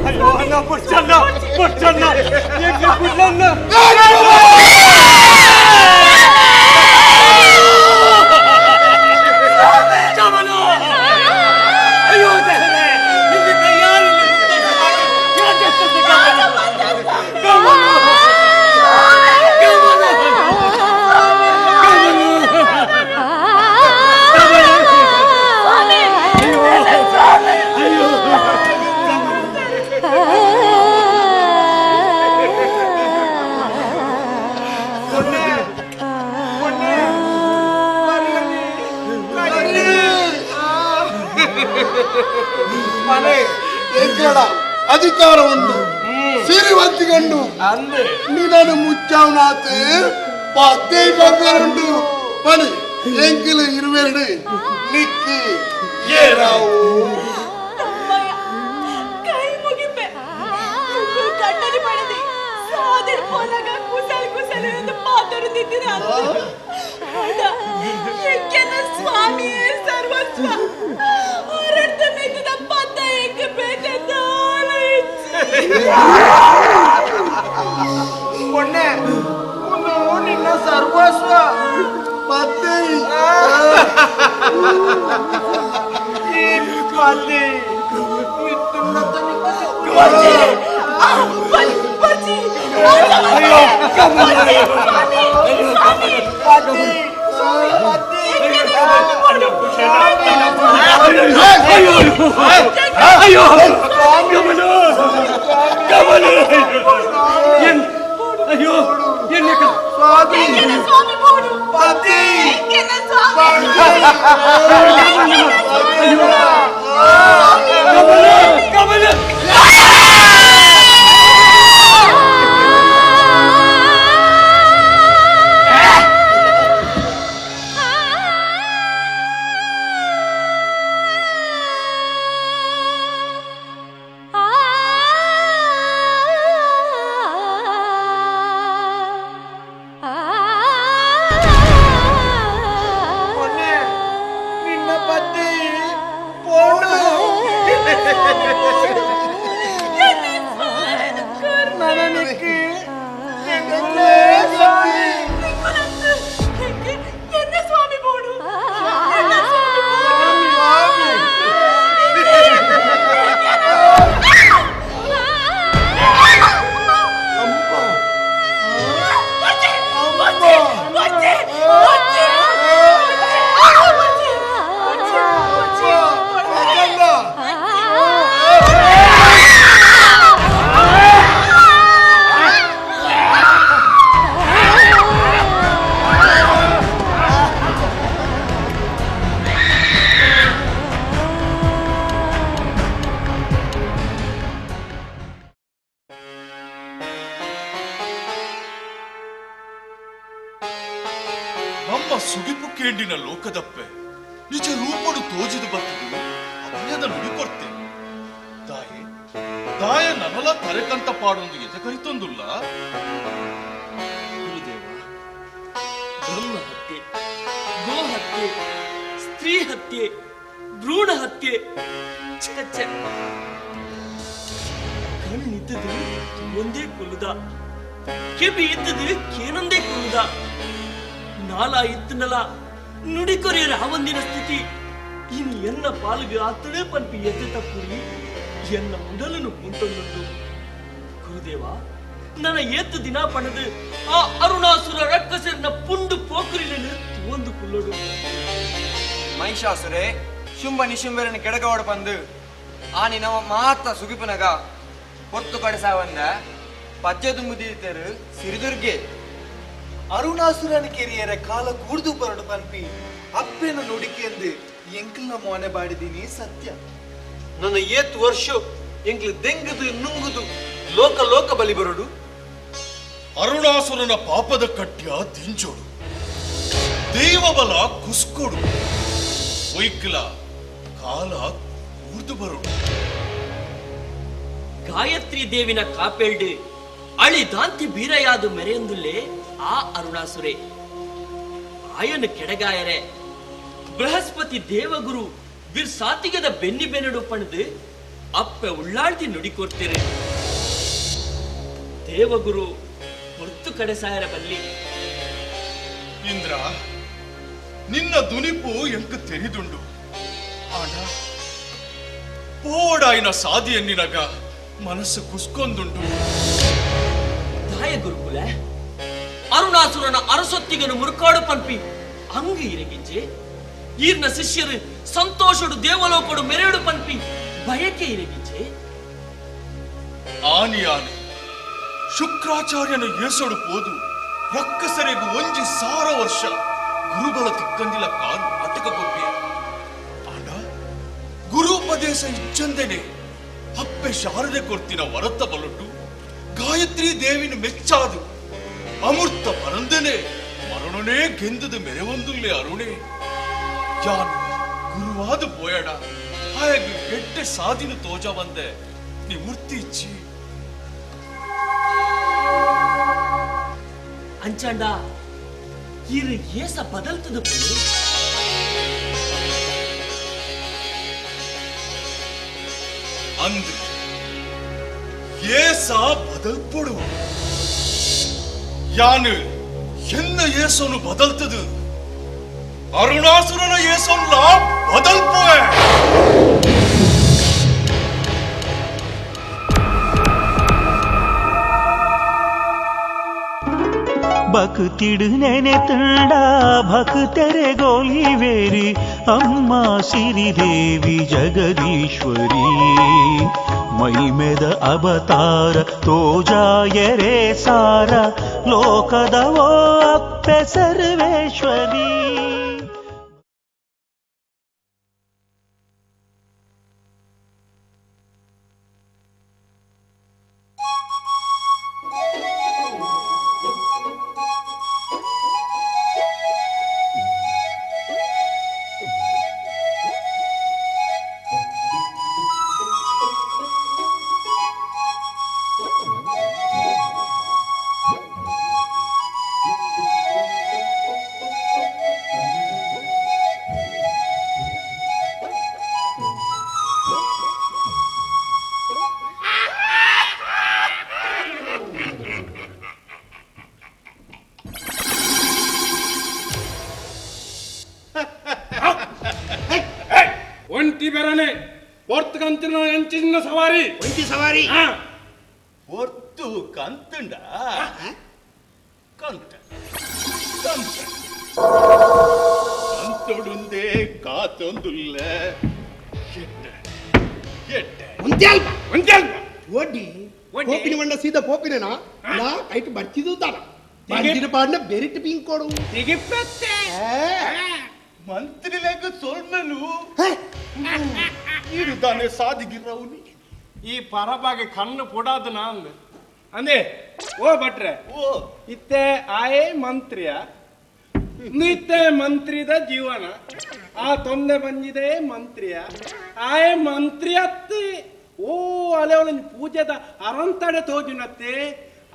ಅಯ್ಯೋ ಅಣ್ಣ ಬುಡ್ಸಣ್ಣ ಬುಡ್ಸಣ್ಣ ಏಕೆ ಬುಡ್ಲಣ್ಣ ಕಮಲು ಅಯ್ಯೋ ದೇವರೇ ನಿನ್ನ ಕೈಯಾರಿಲ್ಲ ಅಧಿಕಾರ ಉಂಟು ಸಿರಿವಂತಿಗಂಡು ನಿನ್ನನ್ನು ಮುಚ್ಚಾವನಾತ್ ಪತ್ತೆ ಬಂಗಾರುಂಡು ಬನ್ನಿ ಎಂಕಿಲು ಇರುವೆರಡು ನಿಕ್ಕಿ ಏರಾವು ಕೈ ಮುಗಿಪೆ ಕಣ್ಣಲ್ಲಿ ಪಡೆದಿ ಸಾದಿರ್ ಪೋನಾಗ ಕುಸಲ್ ಕುಸಲ್ ಎಂದು ಮಾತಾಡುತ್ತಿದ್ದೀರ ಎಂಕೆನ ಸ್ವಾಮಿಯೇ ಸರ್ವಸ್ವ ಹೊರಟ ಮೆತ್ತಿದ ಪತ್ತ ಎಂಕೆ ಬೇಕೆಂದ ಮೊನ್ನೆ ಮುನ್ನು ನಿನ್ನ ಸರ್ವಸ್ವ ಪತ್ತೆ ಈ ಪತ್ತೆ ಅಯ್ಯೋ ಕಮಲು ಕಮಲು ಅಯ್ಯೋ ಎನ್ನ ಸ್ವಾಮಿ ಬೋಡು ಕಮಲು ಕಮಲು ನಿನ್ನ ಪತಿ ಪೋಣು ನನನಿಕ್ಕಿ ಎನ್ನ ಸ್ವಾಮಿ ಬೋಡು ನಮ್ಮ ಸುಗಿಪು ಕೇಂಡಿನ ಲೋಕದಪ್ಪೆ ನಿಜ ರೂಪಡು ತೋಜಿದು ಬರ್ತದೆ ಅಭಯದ ನುಡಿಕೊರ್ತೆ ತಾಯಿ ದಾಯ ನನಲ ತರೆಕಂತ ಪಾಡೊಂದು ಎದೆ ಕರಿತೊಂದುಲ್ಲ. ಗುರುದೇವ, ಬ್ರಹ್ಮ ಹತ್ಯೆ, ಗೋ ಹತ್ಯೆ, ಸ್ತ್ರೀ ಹತ್ಯೆ, ಭ್ರೂಣ ಹತ್ಯೆ, ಛೆ ಛೆ. ಕಣ್ಣಿದ್ದದು ಒಂದೇ ಕೊಲ್ಲುದ, ಕೆಬಿ ಇದ್ದದು ಕೇನೊಂದೇ ಕೊಲ್ಲುದ, ನಾಲ ಇತ್ತನಲ ನುಡಿಕೊರೆಯರ ಆವಂದಿನ ಸ್ಥಿತಿ ಇನ್ನು ಎನ್ನ ಪಾಲಿಗೆ ಆತಡೇ ಪನ್ಪಿ ಎದ್ದೆ ತಪ್ಪುರಿ ಎನ್ನ ಉಡಲನು ಮುಂತೊಂದುಂಟು. ಗುರುದೇವ, ನನ್ನ ಏತ್ತು ದಿನ ಪಣದು ಆ ಅರುಣಾಸುರ ರಕ್ಕಸರನ ಪುಂಡು ಪೋಕರಿలను ತೋಂದು ಕುಲ್ಲೋಡು. ಮಹಿಷಾಸುರೆ ಶುಂಭ ನಿಶುಂಬರನ ಕೆಡಗವಾಡ ಪಂದು ಆ ನಿನವ ಮಾತ ಸುಗಿಪನಗ ಹೊತ್ತು ಕಡಸಾವಂದ ಪಜ್ಜೆ ತುಂಬುದೀತರು ಸಿರಿದುರ್ಗೆ. ಅರುಣಾಸುರನ ಕೆರಿಯರ ಕಾಲ ಕೂರ್ದು ಬರಡು ಪನ್ಪಿ ಅಪ್ಪೆನ ನುಡಿಕೆಂದು ಎಂಕಲ್ನ ಮೋನೆ ಬಾಡಿದೀನಿ ಸತ್ಯ. ನನ್ನ ಏತ್ ವರ್ಷ ಎಂಕ್ಲು ದೆಂಗದು ನುಂಗುದು ಲೋಕ ಲೋಕ ಬಲಿ ಬರಡು. ಅರುಣಾಸುರನ ಪಾಪದ ಕಟ್ಯ ದಿಂಜೋಡು, ದೈವಬಲ ಕುಸ್ಕೊಡು, ಒಯ್ಕಲ ಕಾಲ ಕೂರ್ದು ಬರೋಡು. ಗಾಯತ್ರಿ ದೇವಿನ ಕಾಪೇಳ್ಡು ಅಳಿ ದಾಂತಿ ಬೀರಯಾದು ಮೆರೆಯೊಂದುಲ್ಲೇ ಆ ಅರುಣಾಸುರೆ. ಆಯನು ಕೆಡಗಾಯರೆ ಬೃಹಸ್ಪತಿ ದೇವಗುರು ಬಿರ್ಸಾತಿಗದ ಬೆನ್ನಿ ಬೆನ್ನಡು ಪಣದು ಅಪ್ಪೆ ಉಳ್ಳಾಳ್ತಿ ನುಡಿಕೊಡ್ತೀರಿ. ದೇವಗುರು ಹೊರ್ತು ಕಡೆಸಾಯರ ಬಲ್ಲಿ. ಇಂದ್ರ, ನಿನ್ನ ದುನಿಪು ಎಂಕು ತೆರಿದುಂಡು. ಆಡ ಪೋಡಾಯಿನ ಸಾದಿಯನ್ನಿನಗ ಮನಸ್ಸು ಕುಸ್ಕೊಂದುಂಟು. ದಾಯ ಗುರುಕುಲ, ಅರುಣಾಸುರನ ಅರಸೊತ್ತಿಗನು ಮುರುಕಾಡು ಪಂಪಿ ಅಂಗಿ ಇರಗಿಂಜೆ ಈರ್ನ ಶಿಷ್ಯರು ಸಂತೋಷಡು ದೇವಲೋಕಡು ಮೆರೆಡು ಪಂಪಿ ಬಯಕೆ ಇರಗಿಂಜೆ. ಆನಿ ಆನಿ ಶುಕ್ರಾಚಾರ್ಯನ ಏಸೊಡು ಪೋದು ರಕ್ಕಸರೆಗು 1000 ವರ್ಷ ಗುರುಬಲ ತಿಕ್ಕಂದಿಲ ಕಾನು ನಾಟಕ ಕೊಪ್ಪಿಯ. ಆಂಡ ಗುರುಪದೇಶ ಇಚ್ಚಂದೇನೆ ಅಪ್ಪೆ ಶಾರದೆ ಕೊರ್ತಿನ ವರತ್ತ ಬಲುಟು ಗಾಯತ್ರಿ ದೇವಿನ ಮೆಚ್ಚಾದು ಅಮೃತ ಪರಂದನೆ ಮರಣನೇ ಗೆಂದದ ಮೆರೆವೊಂದುಲ್ಲೆ ಅರುಣೆ. ಯಾನು ಗುರುವಾದ ಪೋಯಡ ಹಾಗೆ ಎಟ್ಟೆ ಸಾದಿನ ತೋಜ ಬಂದೆ ನಿವೃತ್ತಿ ಇಚ್ಚಿ. ಅಂಚಾಂಡ ಇರು ಏಸ ಬದಲ್ತದ ಪೋಯಿ. ಅಂದ್ರೆ ಏಸ ಬದಲ್ಪಡು ಯಾನು ಎನ್ನ ಏಸೋನು ಬದಲ್ತದು ಅರುಣಾಸುರನ ಏಸೋನ್ಲ ಬದಲ್ಪುವೆ. ಭಕ್ತಿಡು ನೆನೆ ತಂಡ ಭಕ್ತರೆ ಗೋಲಿವೇರಿ ಅಮ್ಮ ಸಿರಿದೇವಿ ಜಗದೀಶ್ವರಿ ಮೈಮೆದ ಅವತಾರ ತೋಜಾಯರೇ ಸಾರ ಲೋಕದವೋ ಅಪ್ಪೆ ಸರ್ವೇಶ್ವರಿ. ಒಂಟಿ ಬೆರನೆ ಪೊರ್ತು ಕಂತಿನ ಎಂಚಿನ ಸವಾರಿ ಒಂಟಿ ಸವಾರಿ ಪೊರ್ತು ಕಂತುಂಡ ಕಂತ ಕಂತ ಕಂತೊಡುಂದೇ ಕಾತೊಂದುಲ್ಲ ಎಟ್ಟ ಎಟ್ಟ ಒಂಟಿ ಅಲ್ಪ ಒಂಟಿ ಅಲ್ಪ ಓಡಿ ಪೋಪಿನ ಮಂಡ ಸೀದಾ ಪೋಪಿನೇನಾ ನಾ ಐಟ್ ಬರ್ತಿದ್ದು ತಾನ ಬಂದಿನ ಪಾಡ್ನ ಬೆರಿಟ್ ಪಿಂಕೋಡು ತಿಗಿಪ್ಪತ್ತೆ ಮಂತ್ರಿ ಲೇಖ ಸೋಲ್ಮೆಲು ಇರುದಾನೆ ಸಾದಿಗಿರವನಿ ಈ ಪರಬಾಗೆ ಕಣ್ಣು ಪೊಡಾದು ನಾಂದು ಅಂದೆ ಓ ಭಟ್ರೆ ಓ ಇತ್ತೆ ಆಯೇ ಮಂತ್ರಿಯ ನಿತ್ತೆ ಮಂತ್ರಿದ ಜೀವನ ಆ ತೊಂದೆ ಬಂದಿದೆ ಮಂತ್ರಿಯ ಆಯೇ ಮಂತ್ರಿ ಅತ್ತಿ ಓ ಅಲೆ ಪೂಜೆದ ಅರಂತಡೆ ತೋಜುನತ್ತೆ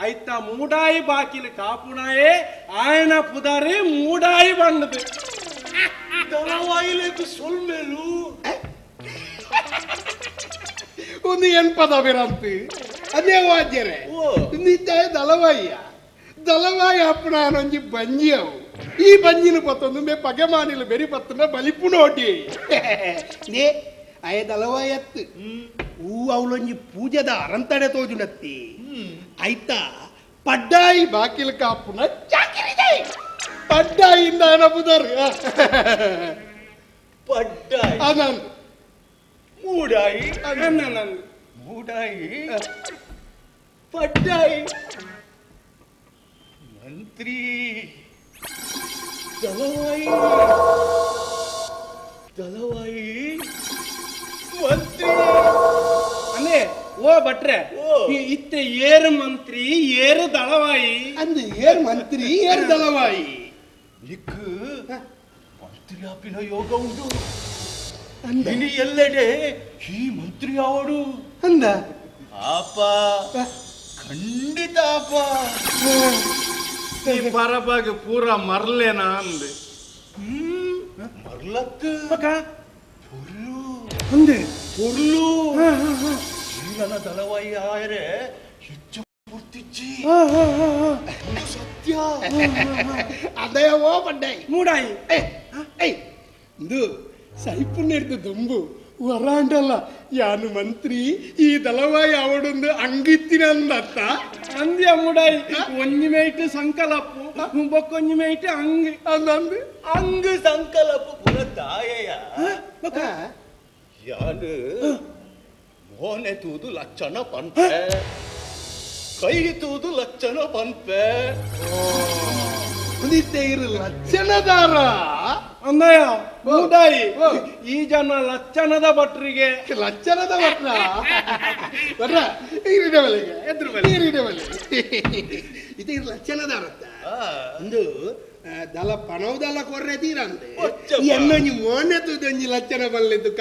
ಐತ ಮೂಡಾಯಿ ಬಾಕಿಲು ಕಾಪುಣಾಯೇ ಆಯನ ಪುದಾರಿ ಮೂಡಾಯಿ ಬಂದದು ದಳವಾಯಿಲೇಕು ಸೊಲ್ಮೇಲು ಒಂದು ಎನ್ಪದ ಬಿರಂತು ಅದೇ ವಾದ್ಯರೆ ನಿತ್ಯ ದಳವಾಯಿಯ ದಳವಾಯಿ ಅಪ್ಪಣಾನೊಂಜಿ ಬಂಜಿ ಅವು ಈ ಬಂಜಿನ ಪತ್ತೊಂದು ಮೇ ಪಗೆ ಮಾನಿಲು ಬೆರಿ ಪತ್ತನ ಬಲಿಪು ನೋಟಿ ನೇ ಅಯ ದಳವಾಯಿ ಅತ್ತು ಹೂ ಅವಳೊಂಜಿ ಪೂಜೆದ ಅರಂತಡೆ ತೋಜುನತ್ತಿ ಆಯ್ತಾ ಪಡ್ಡಾಯಿ ಬಾಕಿಲ್ ಕಾಪುನ ಚಾಕಿರಿದೆ ಪಡ್ಡಾಯಿಂದ ಅನಪುದಾರು ಪಡ್ಡಾಯಿ ಅನಂದು ಮೂಡಾಯಿ ಅನಂದು ಮೂಡಾಯಿ ಪಡ್ಡಾಯಿ ಮಂತ್ರಿ ದಳವಾಯಿ ದಳವಾಯಿ ಮಂತ್ರಿ ಅನೇ ಓ ಭಟ್ರೆ ಇತ್ತೆ ಏರು ಮಂತ್ರಿ ಏರು ದಳವಾಯಿ ಅಂದು ಏರು ಮಂತ್ರಿ ಏರು ದಳವಾಯಿ ಇಕ್ ಮಂತ್ರಿ ಆಪಿನ ಯೋಗ ಉಂಟು ಇನಿ ಎಲ್ಲೆಡೆ ಈ ಮಂತ್ರಿ ಅವಡು ಅಂದ ಆಪ ಖಂಡಿತ ಆಪ ಈ ಪರಬಾಗ ಪೂರ ಮರ್ಲೇನಾ ಅಂದೆ ಮರ್ಲತ್ತು ಪೊರ್ಲು ಅಂದೆ ಪೊರ್ಲು ಈರನ ದಳವಾಯಿ ಆಯರೆ ಹೆಚ್ಚು ಪೂರ್ತಿಚ್ಚಿ ಸತ್ಯ ಅದೇ ಓ ಪಡ್ಡಾಯಿ ಮೂಡಾಯಿ ಏಯ್ ಇಂದು ಸೈಪುಣ್ಣ ದುಂಬು ವರಾಂಡಲ್ಲ ಯಾನು ಮಂತ್ರಿ ಈ ದಳವಾಯಿ ಅವಡೊಂದು ಅಂಗಿತ್ತಿನ ಅಂದತ್ತ ಅಂದ್ಯ ಮೂಡಾಯಿ ಒಂಜಿ ಮೇಟ್ ಸಂಕಲಪ್ಪು ಬೊಕ್ಕೊಂಜಿ ಮೇಟ್ ಅಂಗ್ ಅಂದಂದು ಅಂಗ್ ಸಂಕಲಪ್ಪು ಪುರ ದಾಯಯ ಯಾನು ಮೋನೆ ತೂದು ಲಕ್ಷಣ ಪನ್ಪೆ ಕೈ ತೂದು ಲಕ್ಷಣ ಪನ್ಪೆ ಇರು ಲಕ್ಷಣದಾರ ಅಂದಯ್ಯ ಮೂಡಾಯಿ ಈ ಜನ ಲಕ್ಷಣದ ಭಟ್ರಿಗೆ ಲಕ್ಷಣದ ಭಟ್ರ ಭಟ್ರ ಈರಿನ ಬಲೆಗೆ ಎದ್ರು ಬಲೆ ಈರಿನ ಬಲೆ ಇದು ಇರು ಲಕ್ಷಣದಾರತ್ತ ಒಂದು ದಲ ಪಣವು ದಲ ಕೊರ್ರೆ ತೀರಂದೆ ಎನ್ನೊಂಜಿ ಮೋನೆ ತೂದೊಂಜಿ ಲಕ್ಷಣ ಬಲ್ಲೆ ತುಕ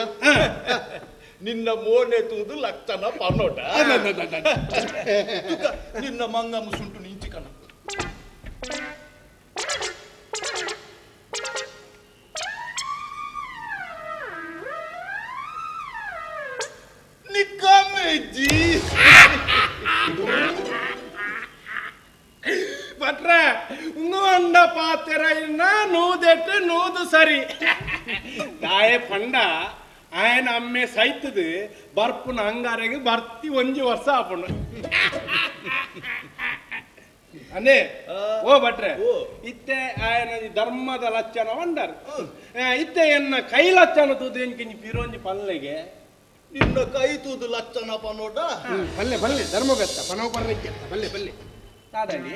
ನಿನ್ನ ಮೋನೆ ತೂದು ಲಕ್ಷಣ ಪನ್ನೋಟ ನಿನ್ನ ಮಂಗ ಮುಸುಂಟು ನಿಂಚಿಕಣ ನಿಕ್ಕಮ್ಮೆಜ್ಜಿ ಭಟ್ರೆ ಉಂಡ ಪಾತೆರ ಇನ್ನ ನೂದೆಟ್ಟು ನೂದು ಸರಿ ದಾಯೆ ಪಂಡ ಆಯನ ಅಮ್ಮೆ ಸೈತದು ಬರ್ಪುನ ಅಂಗಾರೆಗೆ ಬರ್ತಿ ಒಂಜಿ ವರ್ಷ ಆಪುಣ ಅನೇ ಓ ಭಟ್ರೆ ಇತ್ತೆ ಆಯನ ಧರ್ಮದ ಲಕ್ಷಣ ಒಂಡರ್ ಇತ್ತೆ ಎನ್ನ ಕೈ ಲಕ್ಷಣ ತೂದು ಎಂಕಿಂಜಿ ಪಿರೋಂಜಿ ಪಲ್ಲೆಗೆ ನಿನ್ನ ಕೈ ತೂದು ಲಕ್ಷಣ ಪನ್ನೋಟ ಬಲ್ಲೆ ಬಲ್ಲೆ ಧರ್ಮಗತ್ತ ಪನೋ ಪರ್ರಕ್ಕೆ ಬಲ್ಲೆ ಬಲ್ಲೆ ತಾದಲ್ಲಿ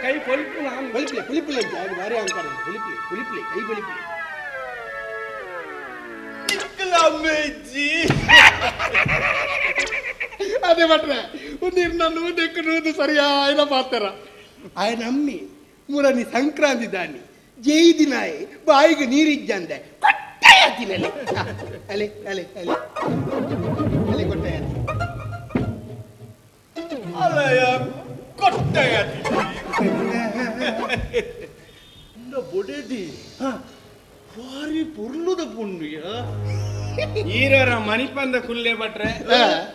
ಕೈ ಪೊಲಿಪು ಪೊಲಿಪ್ಲೆ ಪೊಲಿಪ್ಲೆ ಅಂತ ಅದು ಭಾರಿ ಅಂತಾರೆ ಪೊಲಿಪ್ಲೆ ಪೊಲಿಪ್ಲೆ ಕೈ ಪೊಲಿಪ್ಲೆ ಅದೇ ಭಟ್ರೆ ಒಂದು ನೂದಕ್ಕೆ ನೂದು ಸರಿಯಾದ ಪಾತ್ರ ಆಯನ ಅಮ್ಮಿ ಮೂರನಿ ಸಂಕ್ರಾಂತಿ ದಾನಿ ಜೈದಿನಾಯಿ ಬಾಯಿಗೆ ನೀರಿಜ್ಜಂದೆ ಕೊಟ್ಟೆಯಾತಿನಲ್ಲಿ ಅಲೆ ಅಲೆ ಅಲೆ ಅಲೆ ಕೊಟ್ಟೆಯಾತಿ ಅಲೆಯ ಕೊಟ್ಟೆಯಾತಿ ಬೊಡೆದಿ ಭಾರಿ ಪೊರ್ಲುದ ಪುಣ್ಯ ಈರರ ಮಣಿಪಂದ ಕುಲ್ಲೆ ಭಟ್ರೆ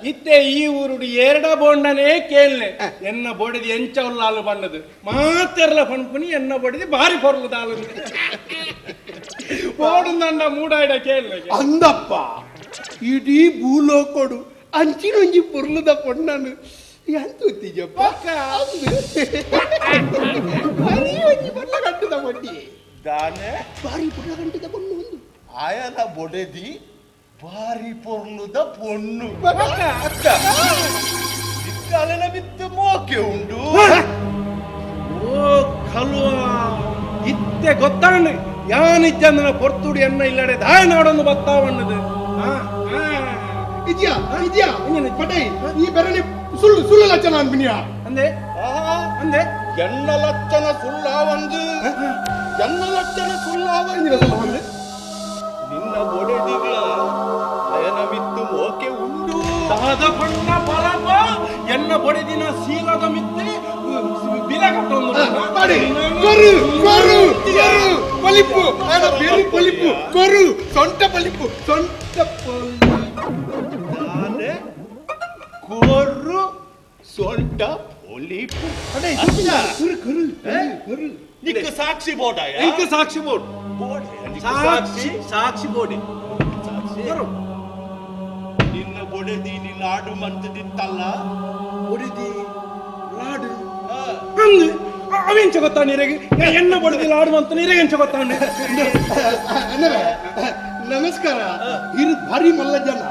ಇತ್ತೆ ಈ ಊರುಡು ಎರಡ ಬೋಂಡನೇ ಕೇಳ್ನೆ ಎನ್ನ ಬೊಡೆದಿ ಎಂಚವುಲ್ಲಾಲು ಬಣ್ಣದು ಮಾತೆರ್ಲ ಪಣ್ಪುನಿ ಎನ್ನ ಬೊಡೆದಿ ಭಾರಿ ಪೊರ್ಲುದಾಲು ಓಡುಂದಂಡ ಮೂಡಾಯ್ಡ ಕೇಳ್ನೆ ಅಂದಪ್ಪ ಇಡೀ ಭೂಲೋಕೊಡು ಅಂಚಿನೊಂಜಿ ಪೊರ್ಲುದ ಪೊಣ್ಣನು ಎಂತ ಗೊತ್ತಿಜಪ್ಪ ಒಂಜಿ ಪೊರ್ಲ ಗಂಟದ ಬೊಡ್ಡಿ ದಾನೆ ಭಾರಿ ಪೊರ್ಲ ಗಂಟದ ಪೊಣ್ಣು ಒಂದು ಆಯನ ಬೊಡೆದಿ ಭಾರಿ ಪೊರ್ಲುದ ಪೊಣ್ಣು ಇಕ್ಕಾಲೆನ ಬಿತ್ತು ಮೋಕೆ ಉಂಡು ಓ ಕಲುವ ಇತ್ತೆ ಗೊತ್ತಾಣ ಯಾನಿಜ್ಜಂದನ ಪೊರ್ತುಡು ಎನ್ನ ಇಲ್ಲಡೆ ದಾಯ ನಾಡೊಂದು ಬತ್ತಾವಣ್ಣದು ಇದ್ಯಾ ಇದ್ಯಾ ಪಟೈ ಈ ಬೆರಣಿ ಸುಳ್ಳು ಸುಳ್ಳು ಲಕ್ಷಣ ಅನ್ಬಿನಿಯಾ ಅಂದೆ ಅಂದೆ ಎನ್ನ ಲಕ್ಷಣ ಸುಳ್ಳಾವಂದು ಎನ್ನ ಲಕ್ಷಣ ಸುಳ್ಳಾವಂದು ನಿನ್ನ ಬೊಡೆದಿಗಳ ಅಯನ ಮಿತ್ತು ಮೋಕೆ ಉಂಡು. ದಾದ ಬಣ್ಣ ಬಲಪ ಎನ್ನ ಬೊಡೆದಿನ ಸೀಲದ ಮಿತ್ತೆ ಬಿಲ ಕಟ್ಟೊಂದು ಕೊರು ಕೊರು ಕೊರು ಪಲಿಪು ಅದ ಬೇರು ಪಲಿಪು ಕೊರು ಸೊಂಟ ಪಲಿಪು ಸೊಂಟ ಕೊರು ಸೊಂಟ ಪಲಿಪು. ನಿಕ್ಕ ಸಾಕ್ಷಿ ಬೋರ್ಡ್ ನಿಕ್ಕ ಸಾಕ್ಷಿ ಬೋರ್ಡ್ ಸಾಕ್ಷಿ ಸಾಕ್ಷಿ ಬೋರ್ಡ್. ನಿನ್ನ ಬೊಡೆದಿ ಲಾಡು ಮಂತದಿತ್ತಲ್ಲ ಬೊಡೆದಿ ಲಾಡು ಅಂದು ಅವೆಂಚ ಗೊತ್ತಾ ನೀರಿಗೆ ಎಣ್ಣ ಬೊಡೆದಿ ಲಾಡು ಅಂತ ನೀರಿಗೆ ಎಂಚ ಗೊತ್ತಾನೆ. ನಮಸ್ಕಾರ ಇರು ಭಾರಿ ಮಲ್ಲ ಜನ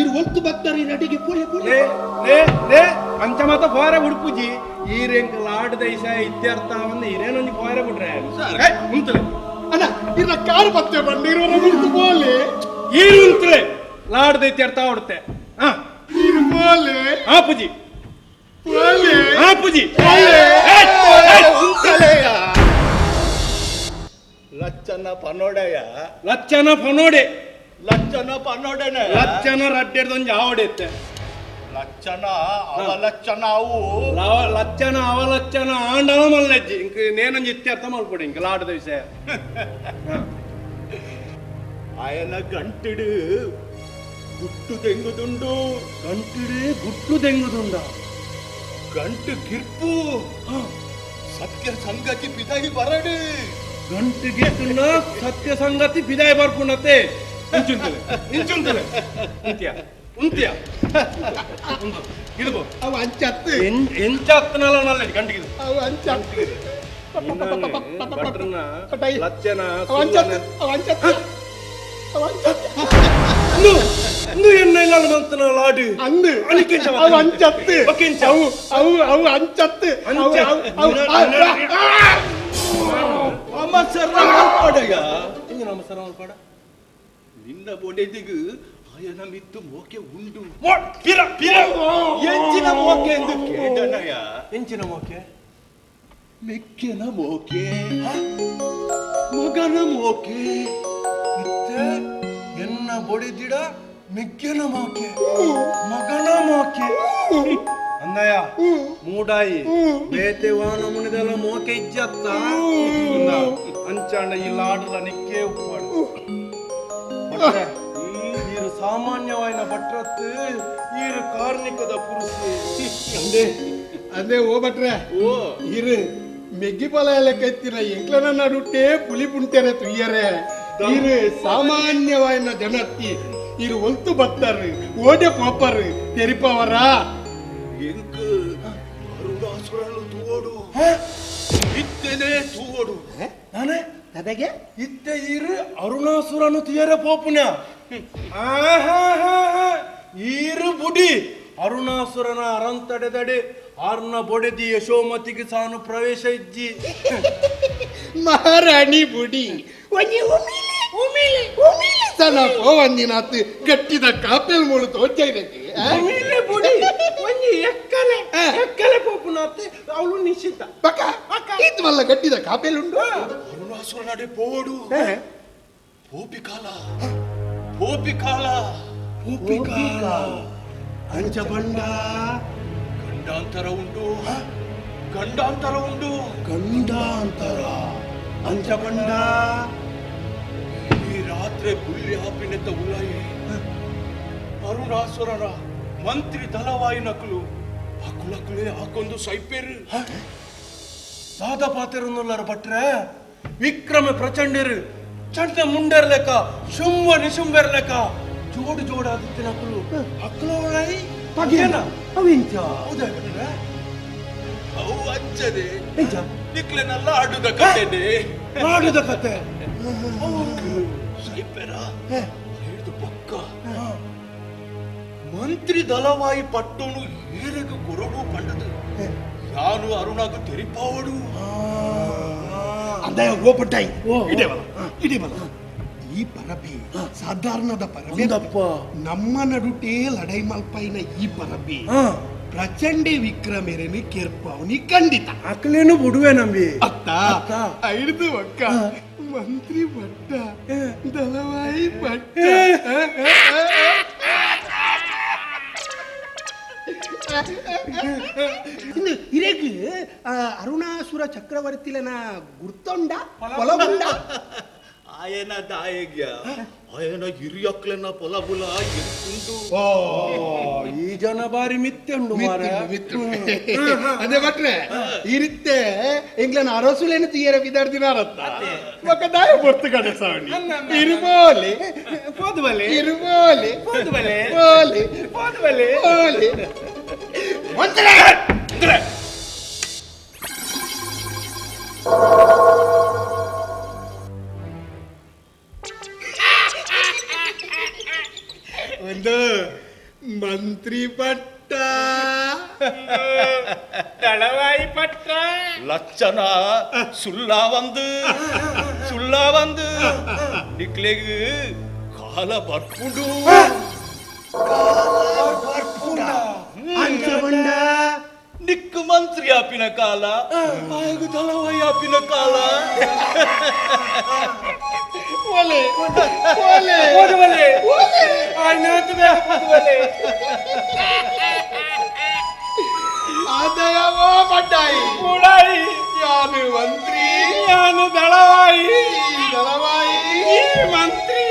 ಇರು ಒತ್ತು ಬರ್ತಾರೆ ನಟಿಗೆ ಪೋಲೆ ಪೋಲೆ ಲೇ ಲೇ ಅಂಚ ಮಾತ ಫೋರೆ ಉಡುಪುಜಿ ಈರೆಂಕ ಲಾಡು ದೈಸ ಇತ್ಯರ್ಥ ಒಂದು ಇರೇನೊಂದು ಫೋರೆ ಬಿಟ್ರೆ ಉಂತಲೆ ಅಣ್ಣ ಇರ ಕಾರು ಬತ್ತೆ ಬಂದಿರುವ ಉಂಟು ಪೋಲೆ ಈರು ಉಂತಲೆ ಲಾಡು ದೈತ್ಯರ್ಥ ಹೊಡುತ್ತೆ. ಹಾ ಈರು ಪೋಲೆ ಹಾ ಪುಜಿ ಪೋಲೆ ಹಾ ಪುಜಿ ಪೋಲೆ ಉಂತಲೆಯ ಲಚ್ಚನ ಪನೋಡೆಯ ಲಚ್ಚನ ಪನೋಡೆ ಲಚ್ಚನ ಪನೋಡೆನೆ ಲಚ್ಚನ ರಡ್ಡೆಡ್ದೊಂದು ಯಾವಡೆತ್ತೆ ಲಚ್ಚನ ಅವಲಚ್ಚನ ಅವು ಲಚ್ಚನ ಅವಲಚ್ಚನ ಆಂಡಲ ಮಲ್ಲಜ್ಜಿ ಇಂಕ ನೇನೊಂಜಿ ಇತ್ಯರ್ಥ ಮಲ್ಪೊಡಿ ಇಂಕ ಲಾಡದ ವಿಷಯ. ಅಯನ ಗಂಟಿಡು ಗುಟ್ಟು ದೆಂಗುದುಂಡು ಗಂಟಿಡು ಗುಟ್ಟು ದೆಂಗುದುಂಡ ಗಂಟು ಗಿರ್ಪು ಸತ್ಯ ಸಂಗತಿ ಬಿದಾಯಿ ಬರಡು ಗಂಟು ಗಿರ್ತುಂಡ ಸತ್ಯ ಸಂಗತಿ ಬಿದಾಯಿ ಬರ್ಪುಂಡತೆ ಇಂಚುಂತಲೆ ಇಂಚುಂತಲೆ ಉಂತ್ಯ ಉಂತ್ಯ ಇದು ಅವು ಅಂಚತ್ತು ಎಂಚತ್ತನಲ್ಲ ನಲ್ಲ ಗಂಟಿಗೆ ಅವು ಅಂಚತ್ತು ಭಟ್ರನ ಲಚ್ಚನ ಎನ್ನ ಇಲ್ಲ ಮಂತನ ಲಾಡು ಅಂದು ಅವು ಅಂಚತ್ತು ಅವು ಅವು ಅವು ಅಂಚತ್ತು ಅಮಸರ ಮಲ್ಪಡಯ ಎಂಜಿನ ಅಮಸರ ಮಲ್ಪಡ ನಿನ್ನ ಬೊಡೆದಿಗು ಅಯನ ಮಿತ್ತು ಮೋಕೆ ಉಂಡು ಪಿರ ಪಿರ ಎಂಚಿನ ಮೋಕೆ ಎಂದು ಕೇಳನಯ ಎಂಚಿನ ಮೋಕೆ ಮೆಕ್ಕೆನ ಮೋಕೆ ಮಗನ ಮೋಕೆ ಇತ್ತೆ ಎನ್ನ ಬೊಡೆದಿಡ ಮೆಕ್ಕೆನ ಮೋಕೆ ಮಗನ ಮೋಕೆ ಅಂದಯ ಮೂಡಾಯಿ ಬೇತೆ ವಾನ ಮುನಿದೆಲ್ಲ ಮೋಕೆ ಇಜ್ಜತ್ತ ಅಂಚಾಂಡ ಈ ಲಾಡಲ ನಿಕ್ಕೆ ಉಪ್ಪಾಡು ಈರು ಸಾಮಾನ್ಯವಾಯಿನ ಭಟ್ರತ್ತು ಈರು ಕಾರ್ಣಿಕದ ಪುರುಷ. ಅಂದೆ ಅಂದೆ ಓ ಭಟ್ರೆ ಓ ಇರು ಮೆಗ್ಗಿ ಫಲ ಎಲ್ಲ ಕೈತಿನ ಎಂಕ್ಲನ ನಡುಟೇ ಪುಲಿ ಪುಂಟೆರೆ ತುಯ್ಯರೆ ಇರು ಸಾಮಾನ್ಯವಾಯಿನ ಜನತ್ತಿ ಇರು ಒಲ್ತು ಬತ್ತಾರು ಓಡೆ ಪೋಪರು ತೆರಿಪವರ ಎಂಕ್ ಅರುಣಾಸುರನು ತೂವೋಡು ಇತ್ತೇನೆ ತೂವೋಡು ನಾನೇ ತದಗೆ ಇತ್ತೆ ಈರು ಅರುಣಾಸುರನು ತುಯರೆ ಪೋಪುನ ಈರು ಬುಡಿ ಅರುಣಾಸುರನ ಅರಂತಡೆದಡೆ ಆರ್ನ ಬೊಡೆದಿ ಯಶೋಮತಿಗೆ ಸಾನು ಪ್ರವೇಶ ಇಜ್ಜಿ ಮಹಾರಾಣಿ ಬುಡಿ ಒಂಜಿ ಉಮಿಲಿ ಉಮಿಲಿ ಉಮಿಲಿ ಸನ ಪೋವಂದಿನಾತ್ ಗಟ್ಟಿದ ಕಾಪೆಲ್ ಮೂಳು ತೋಚೈರಕ್ಕೆ ಉಮಿಲಿ ಬುಡಿ ಒಂಜಿ ಎಕ್ಕಲೆ ಎಕ್ಕಲೆ ಪೋಪುನಾತ್ ಅವಳು ನಿಶ್ಚಿತ ಬಕ ಇದ್ವಲ್ಲ ಗಟ್ಟಿದ ಕಾಪೆಲ್ ಉಂಡು ಅರುಣಾಸುರನಡೆ ಪೋಡು ಪೋಪಿಕಾಲ ಪೋಪಿಕಾಲ ಪೋಪಿಕಾಲ ಅಂಚ ಬಂಡ ಗಂಡಾಂತರ ಉಂಡು ಗಂಡಾಂತರ ಉಂಡು ಗಂಡಾಂತರ ಅಂಚ ಬಂಡ ಈ ರಾತ್ರಿ ಬುಲ್ಲಿ ಹಾಪಿನೆತ್ತ ಉಳ್ಳಾಯಿ ಅರುಣಾಸುರನ ಮಂತ್ರಿ ದಲವಾಯಿ ನಕಲು ಅಕುಲಕುಲೇ ಹಾಕೊಂದು ಸೈಪೇರು ಸಾದ ಪಾತೆರನ್ನುಲ್ಲಾರ ಭಟ್ರೆ ವಿಕ್ರಮ ಪ್ರಚಂಡರು ಚಂಡ ಮುಂಡರ್ಲೆಕ್ಕ ಶುಂಭ ನಿಶುಂಬರ್ಲೆಕ್ಕ ಜೋಡು ಜೋಡಾದಿತ್ತಿನ ಅಕುಲು ಅಕುಲೋಳೈ ಪಗೇನ ಅವಿಂಚ ಹೌದಾ ಭಟ್ರೆ ಅವು ಅಂಚನೆ ನಿಕ್ಲೆನೆಲ್ಲ ಆಡುದ ಕತೆನೆ ಆಡುದ ಕತೆ ಸೈಪೆರ ಹಿಡಿದು ಪಕ್ಕ ಮಂತ್ರಿ ದಲವಾಯಿ ಪಟ್ಟೋನು ಏರೆಗು ಕೊರಡು ಪಂಡದು ಯಾನು ಅರುಣಾಗು ತೆರಿಪಾವಡು ಅಂದಯ ಓಪಟ್ಟಾಯಿ ಇಡೇವಲ್ಲ ಇಡೇವಲ್ಲ ಈ ಪರಬಿ ಸಾಧಾರಣದ ಪರಬಿ ನಮ್ಮ ನಡುಟೇ ಲಡೈ ಮಲ್ಪೈನ ಈ ಪರಬಿ ಪ್ರಚಂಡಿ ವಿಕ್ರಮೆರೆನು ಕೆರ್ಪವನಿ ಖಂಡಿತ ಅಕ್ಲೇನು ಬುಡುವೆ ನಂಬಿ ಅತ್ತ ಐದು ಅಕ್ಕ ಮಂತ್ರಿ ಭಟ್ಟ ದಳವಾಯಿ ಭಟ್ಟ. ಇಂದು ಇರೆಗ್ ಅರುಣಾಸುರ ಚಕ್ರವರ್ತಿಲನ ಗುರ್ತೊಂಡ ಪೊಲಬುಂಡ ಆಯನ ದಾಯಗ್ಯ ಆಯನ ಹಿರಿಯಕ್ಲೆನ ಪೊಲಬುಲ ಎಂತುಂಡು. ಈ ಜನ ಬಾರಿ ಮಿತ್ತೆ ಉಂಡು ಮಾರ್ರೆ. ಅದೇ ಭಟ್ರೆ ಈ ರೀತೆ ಎಂಗ್ಲನ ಅರಸುಲೇನು ತೀಯರ ವಿದಾರ್ದಿನಾರತ್ತ ಮಕ್ಕ ದಾಯ ಬೊರ್ತು ಕಡೆ ಸಾವಣಿ ಇರುಬೋಲಿ ಪೋದು ಬಲೆ ಇರುಬೋಲಿ ಪೋದು ಬಲೆ ಬೋಲಿ ಪೋದು ಬಲೆ ಬೋಲಿ. ಒಂದು ಮಂತ್ರಿ ಪಟ್ಟ ದಳವಾಯಿ ಪಟ್ಟ ಲಚ್ಚನ ಸುಳ್ಳ வந்து ಸುಳ್ಳ வந்து ನಿಕ್ಲೆಗ್ ಕಾಲ ಬರ್ಪುಂಡು. ನಿಕ್ಕು ಮಂತ್ರಿ ಆಪಿನ ಕಾಲ ಆಯಗು ದಳವಾಯಿ ಆಪಿನ ಕಾಲ. ಒಲೆ ಒಲೆ ಪೋದು ಬಲೆ ಆಯ್ನಾತು ಬೇಗ ಪೋದು ಬಲೆ. ಆದಯವೋ ಪಡ್ಡಾಯಿ ಕೂಡಾಯಿ ಯಾನು ಮಂತ್ರಿ ಯಾನು ದಳವಾಯಿ ದಳವಾಯಿ ಈ ಮಂತ್ರಿ.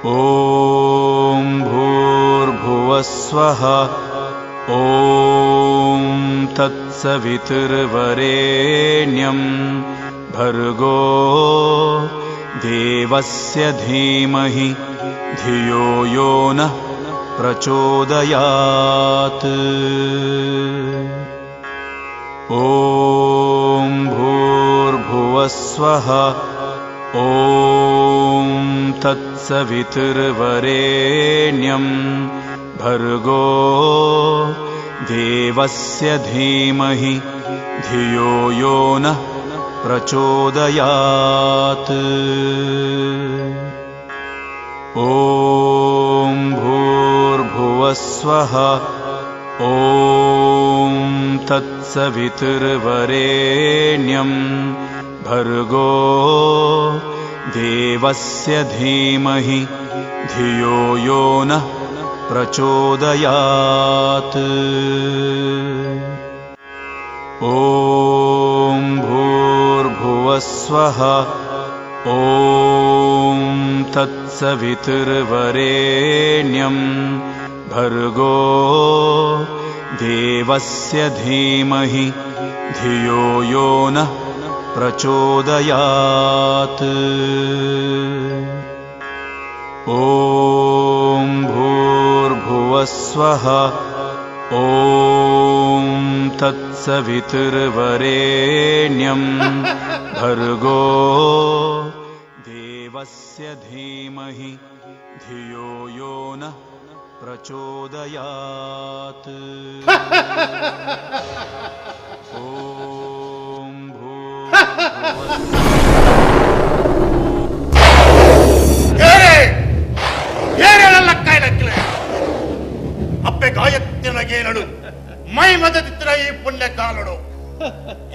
ॐ भूर्भुवः स्वः ॐ तत्सवितुर्वरेण्यं भर्गो देवस्य धीमहि धियो यो नः प्रचोदयात्। ॐ भूर्भुवः स्वः ॐ तत्सवितुर्वरेण्यं भर्गो देवस्य धीमहि धियो यो नः प्रचोदयात्। ॐ भूर्भुवः स्वः ॐ तत्सवितुर्वरेण्यं भर्गो देवस्य धीमहि धियो यो नः प्रचोदयात्। ॐ भूर्भुवः स्वः ॐ तत्सवितुर्वरेण्यं भर्गो देवस्य धीमहि धियो यो नः प्रचोदयात्। ॐ भूर्भुवः स्वः ॐ तत्सवितुर्वरेण्यं भर्गो देवस्य धीमहि धियो यो नः प्रचोदयात्। ॐ भूर्भुवः ಅಪ್ಪೆ ಗಾಯತ್ತಿನ ಗೇನಡು ಮೈ ಮದದಿತ್ತಿನ ಈ ಪುಣ್ಯ ಕಾಲಡು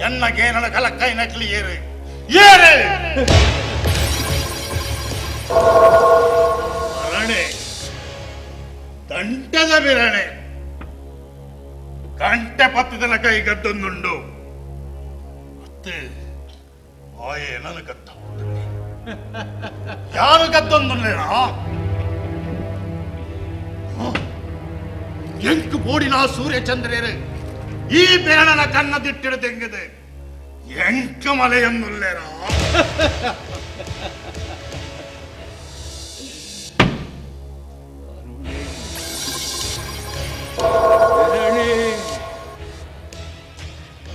ಎನ್ನ ಗೇನಡು ಕಲಕ್ಕೈ ನಕ್ಲಿ ಏರು ಏರು ಅರಣೆ ದಂಟದ ಬಿರಣೆ ಗಂಟೆ ಪತ್ತದನ ಕೈ ಗದ್ದೊಂದುಂಡು ಮತ್ತೆ ಆಯೆ ನನ್ನ ಗದ್ದ ಯಾರು ಗದ್ದೊಂದುಲ್ಲೇನಾ ಎಂಕು ಬೋಡಿನ ಸೂರ್ಯಚಂದ್ರರು ಈ ಬೆರಣನ ಕಣ್ಣದಿಟ್ಟಿಡದೆಂಗದೆ ಎಂಕ ಮಲೆಯನ್ನುಲ್ಲೇರಾ.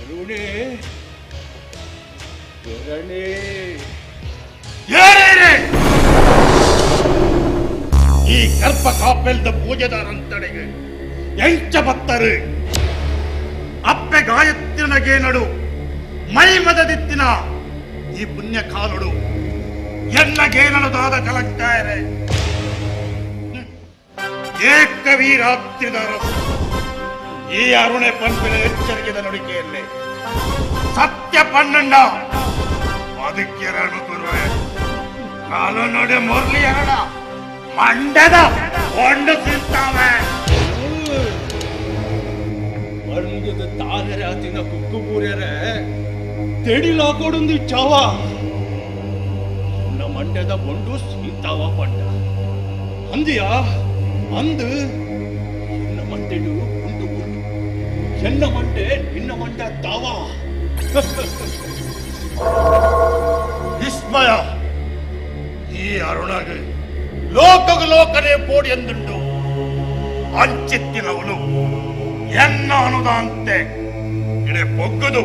ಅರುಣೆ ಅರುಣೆ ಅರುಣೆ ಏರೇರೆ ಈ ಗರ್ಭ ಕಾಪೆಲ್ದ ಪೂಜೆದಾರಂತಡೆಗೆ ಎಂಚ ಬತ್ತರು ಅಪ್ಪೆ ಗಾಯತ್ತಿನಗೇನಡು ಮೈ ಮದದಿತ್ತಿನ ಈ ಪುಣ್ಯ ಕಾಲುಡು ಎನ್ನಗೇನಡುದಾದ ಕಲಂಕಾಯರೆ ಏಕವೀರಾತ್ರಿದಾರ ಈ ಅರುಣೆ ಪಂಪಿನ ಎಚ್ಚರಿಕೆದ ನುಡಿಕೆಯಲ್ಲಿ ಸತ್ಯ ಪನ್ನಂಡ ಅದಕ್ಕೆರಡು ಗುರುವೆ ಕಾಲು ನೋಡಿ ಮುರಳಿ ಎರಡ ಮಂಡದ ಕೊಂಡು ತಿಂತಾವೆ. ಬಂಗದ ತಾನರಾತಿನ ಕುಕ್ಕುಬೂರ್ಯರ ತೆಡಿಲಾಕೊಡೊಂದು ಚಾವ ನನ್ನ ಮಂಡ್ಯದ ಬೊಂಡು ಸೀತಾವ ಪಂಡ ಅಂದಿಯ ಅಂದು ಎನ್ನ ಮಂಡೆಡು ಗುಂಡು ಗುಂಡು ಎನ್ನ ಮಂಡೆ ನಿನ್ನ ಮಂಡ ತಾವ. ವಿಸ್ಮಯ ಈ ಅರುಣಗ ಲೋಕಗ ಲೋಕನೇ ಪೋಡಿ ಎಂದುಂಡು ಅಂಚಿತ್ತಿನವನು ಎನ್ನ ಅನುದಾಂತೆ ಇಡೆ ಪೊಗ್ಗದು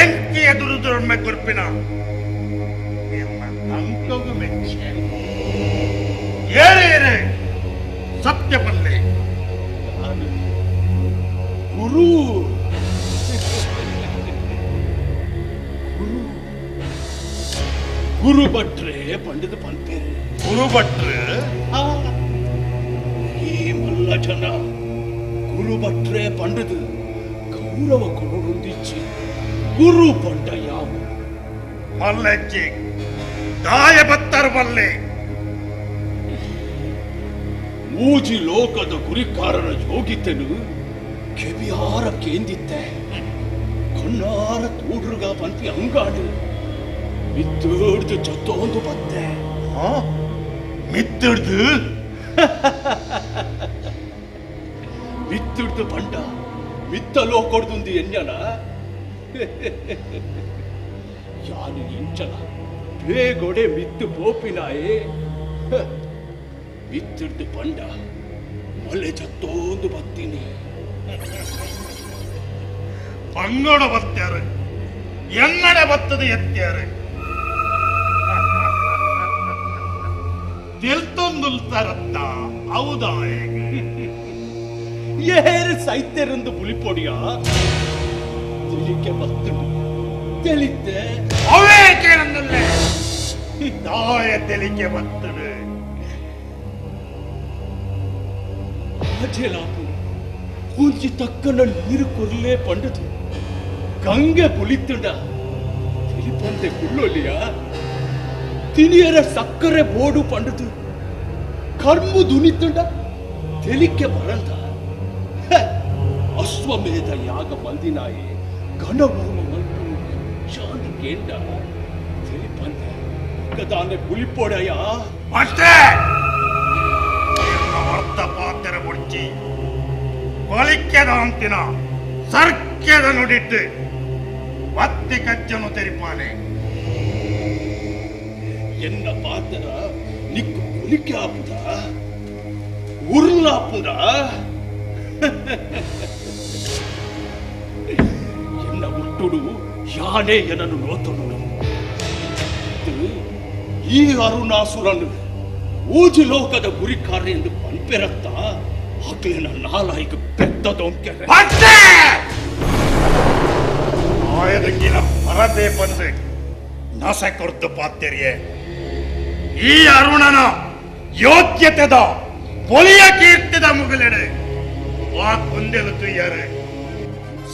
ಎಂಕಿ ಎದುರು ದುರ್ಮೆ ಕುರ್ಪಿನ ನಿಮ್ಮ ಅಂಕಗು ಮೆಚ್ಚೆ ಏರೇ ಸತ್ಯ ಪಲ್ಲೆ. ನಾನು ಗುರು ಗುರು ಗುರು ಭಟ್ರೆ ಪಂಡಿತ ಪಂಪೇರು ಗುರು ಭಟ್ರೆ ಈ ಮಲ್ಲ ಜನ ಗುರು ಭಟ್ರೆ ಪಂಡದು ಗೌರವ ಕೊಡೊಂದಿಚ್ಚಿ ಗುರು ಪಂಡ ಯಾವ ಮಲ್ಲಜ್ಜಿ ದಾಯ ಬತ್ತರ ಬಲ್ಲೆ ಮೂಜಿ ಲೋಕದ ಗುರಿಕಾರರ ಯೋಗಿತೆನು ಕೆವಿಯಾರ ಕೇಂದಿತ್ತೆ ಕಣ್ಣಾರ ತೋಡ್ರುಗ ಪಂಪಿ ಅಂಗಾಡು ಮಿತ್ತುಡ್ದು ಜೊತ್ತೊಂದು ಬತ್ತೆ. ಮಿತ್ತುಡ್ದು ಮಿತ್ತುಡ್ದು ಪಂಡ ಮಿತ್ತ ಲೋಕೊಡ್ದುಂದು ಎನ್ಯನ ಯಾನು ಇಂಚನ ಬೇಗೊಡೆ ಮಿತ್ತು ಪೋಪಿನಾಯೇ ಮಿತ್ತುಡ್ದು ಪಂಡ ಮಲೆ ಜತ್ತೋಂದು ಬತ್ತೀನಿ. ಬಂಗೋಡ ಬತ್ತ್ಯಾರು ಎನ್ನಡೆ ಬತ್ತದ ಎತ್ತ್ಯಾರು ತಿಳ್ತೊಂದುಲ್ತಾರತ್ತ ಹೌದಾ? ಏರು ಸೈತ್ಯರಂದು ಪುಲಿಪೊಡಿಯ ತಿಳಿಕೆ ಬತ್ತುಂಡು ತಿಳಿತೆ ಅವೇ ಕೇಳಂದಲ್ಲೇ ದಾಯ ತಿಳಿಕೆ ಬತ್ತುಡು ಆಜೆಲಾಪು ಕೂಂಚಿ ತಕ್ಕನ ನೀರು ಕೊರ್ಲೇ ಪಂಡದು ಗಂಗೆ ಪುಲಿತ್ತುಂಡ ತಿಳಿಪಂದೆ ಕುಳ್ಳೊಲಿಯ ತಿನಿಯರ ಸಕ್ಕರೆ ಬೋಡು ಪಂಡದು ಕರ್ಮು ದುನಿತ್ತುಂಡ ತೆಲಿಕೆ ಬರಂತ ಅಶ್ವಮೇಧ ಯಾಗ ಮಲ್ದಿನಾಯಿ ಘನಭೂಮ ಮಲ್ಪು ಚಾಂದು ಕೇಂಡ ತಿಳಿಪಂದೆ ಪಕ್ಕದಾನೆ ಪುಲಿಪೊಡೆಯ ಅಷ್ಟೇ ಅರ್ಥ ಪಾತ್ರೆ ಮುಡ್ಚಿ ಕೊಲಿಕ್ಕೆದ ಅಂತಿನ ಸರ್ಕ್ಯದ ನುಡಿಟ್ಟು ಒತ್ತಿ ಕಜ್ಜನು ತೆರಿಪಾನೆ. ಎನ್ನ ಪಾತ್ರ ನಿಕ್ಕು ಕೊಲಿಕೆ ಆಪುದ ಉರ್ಲಾಪುದ ಎನ್ನ ಹುಟ್ಟುಡು ಯಾನೇ ಎನನು ನೋತನುಡು ಈ ಅರುಣಾಸುರನು ಊಜಿ ಲೋಕದ ಗುರಿಕಾರ ಎಂದು ಪಂಪೆರತ್ತ ಅಕ್ಲೇನ ನಾಲಾಯಿಗೆ ಬೆತ್ತದೊಂಕೆರೆ ಆಯದಂಗಿನ ಪರದೆ ಬಂದು ನಸೆ ಕೊರ್ದು ಪಾತ್ಯರಿಯೇ ಈ ಅರುಣನ ಯೋಗ್ಯತೆದ ಪೊಲಿಯ ಕೀರ್ತಿದ ಮುಗಲೆಡೆ ಆ ಕುಂದೆಲು ತುಯ್ಯಾರೆ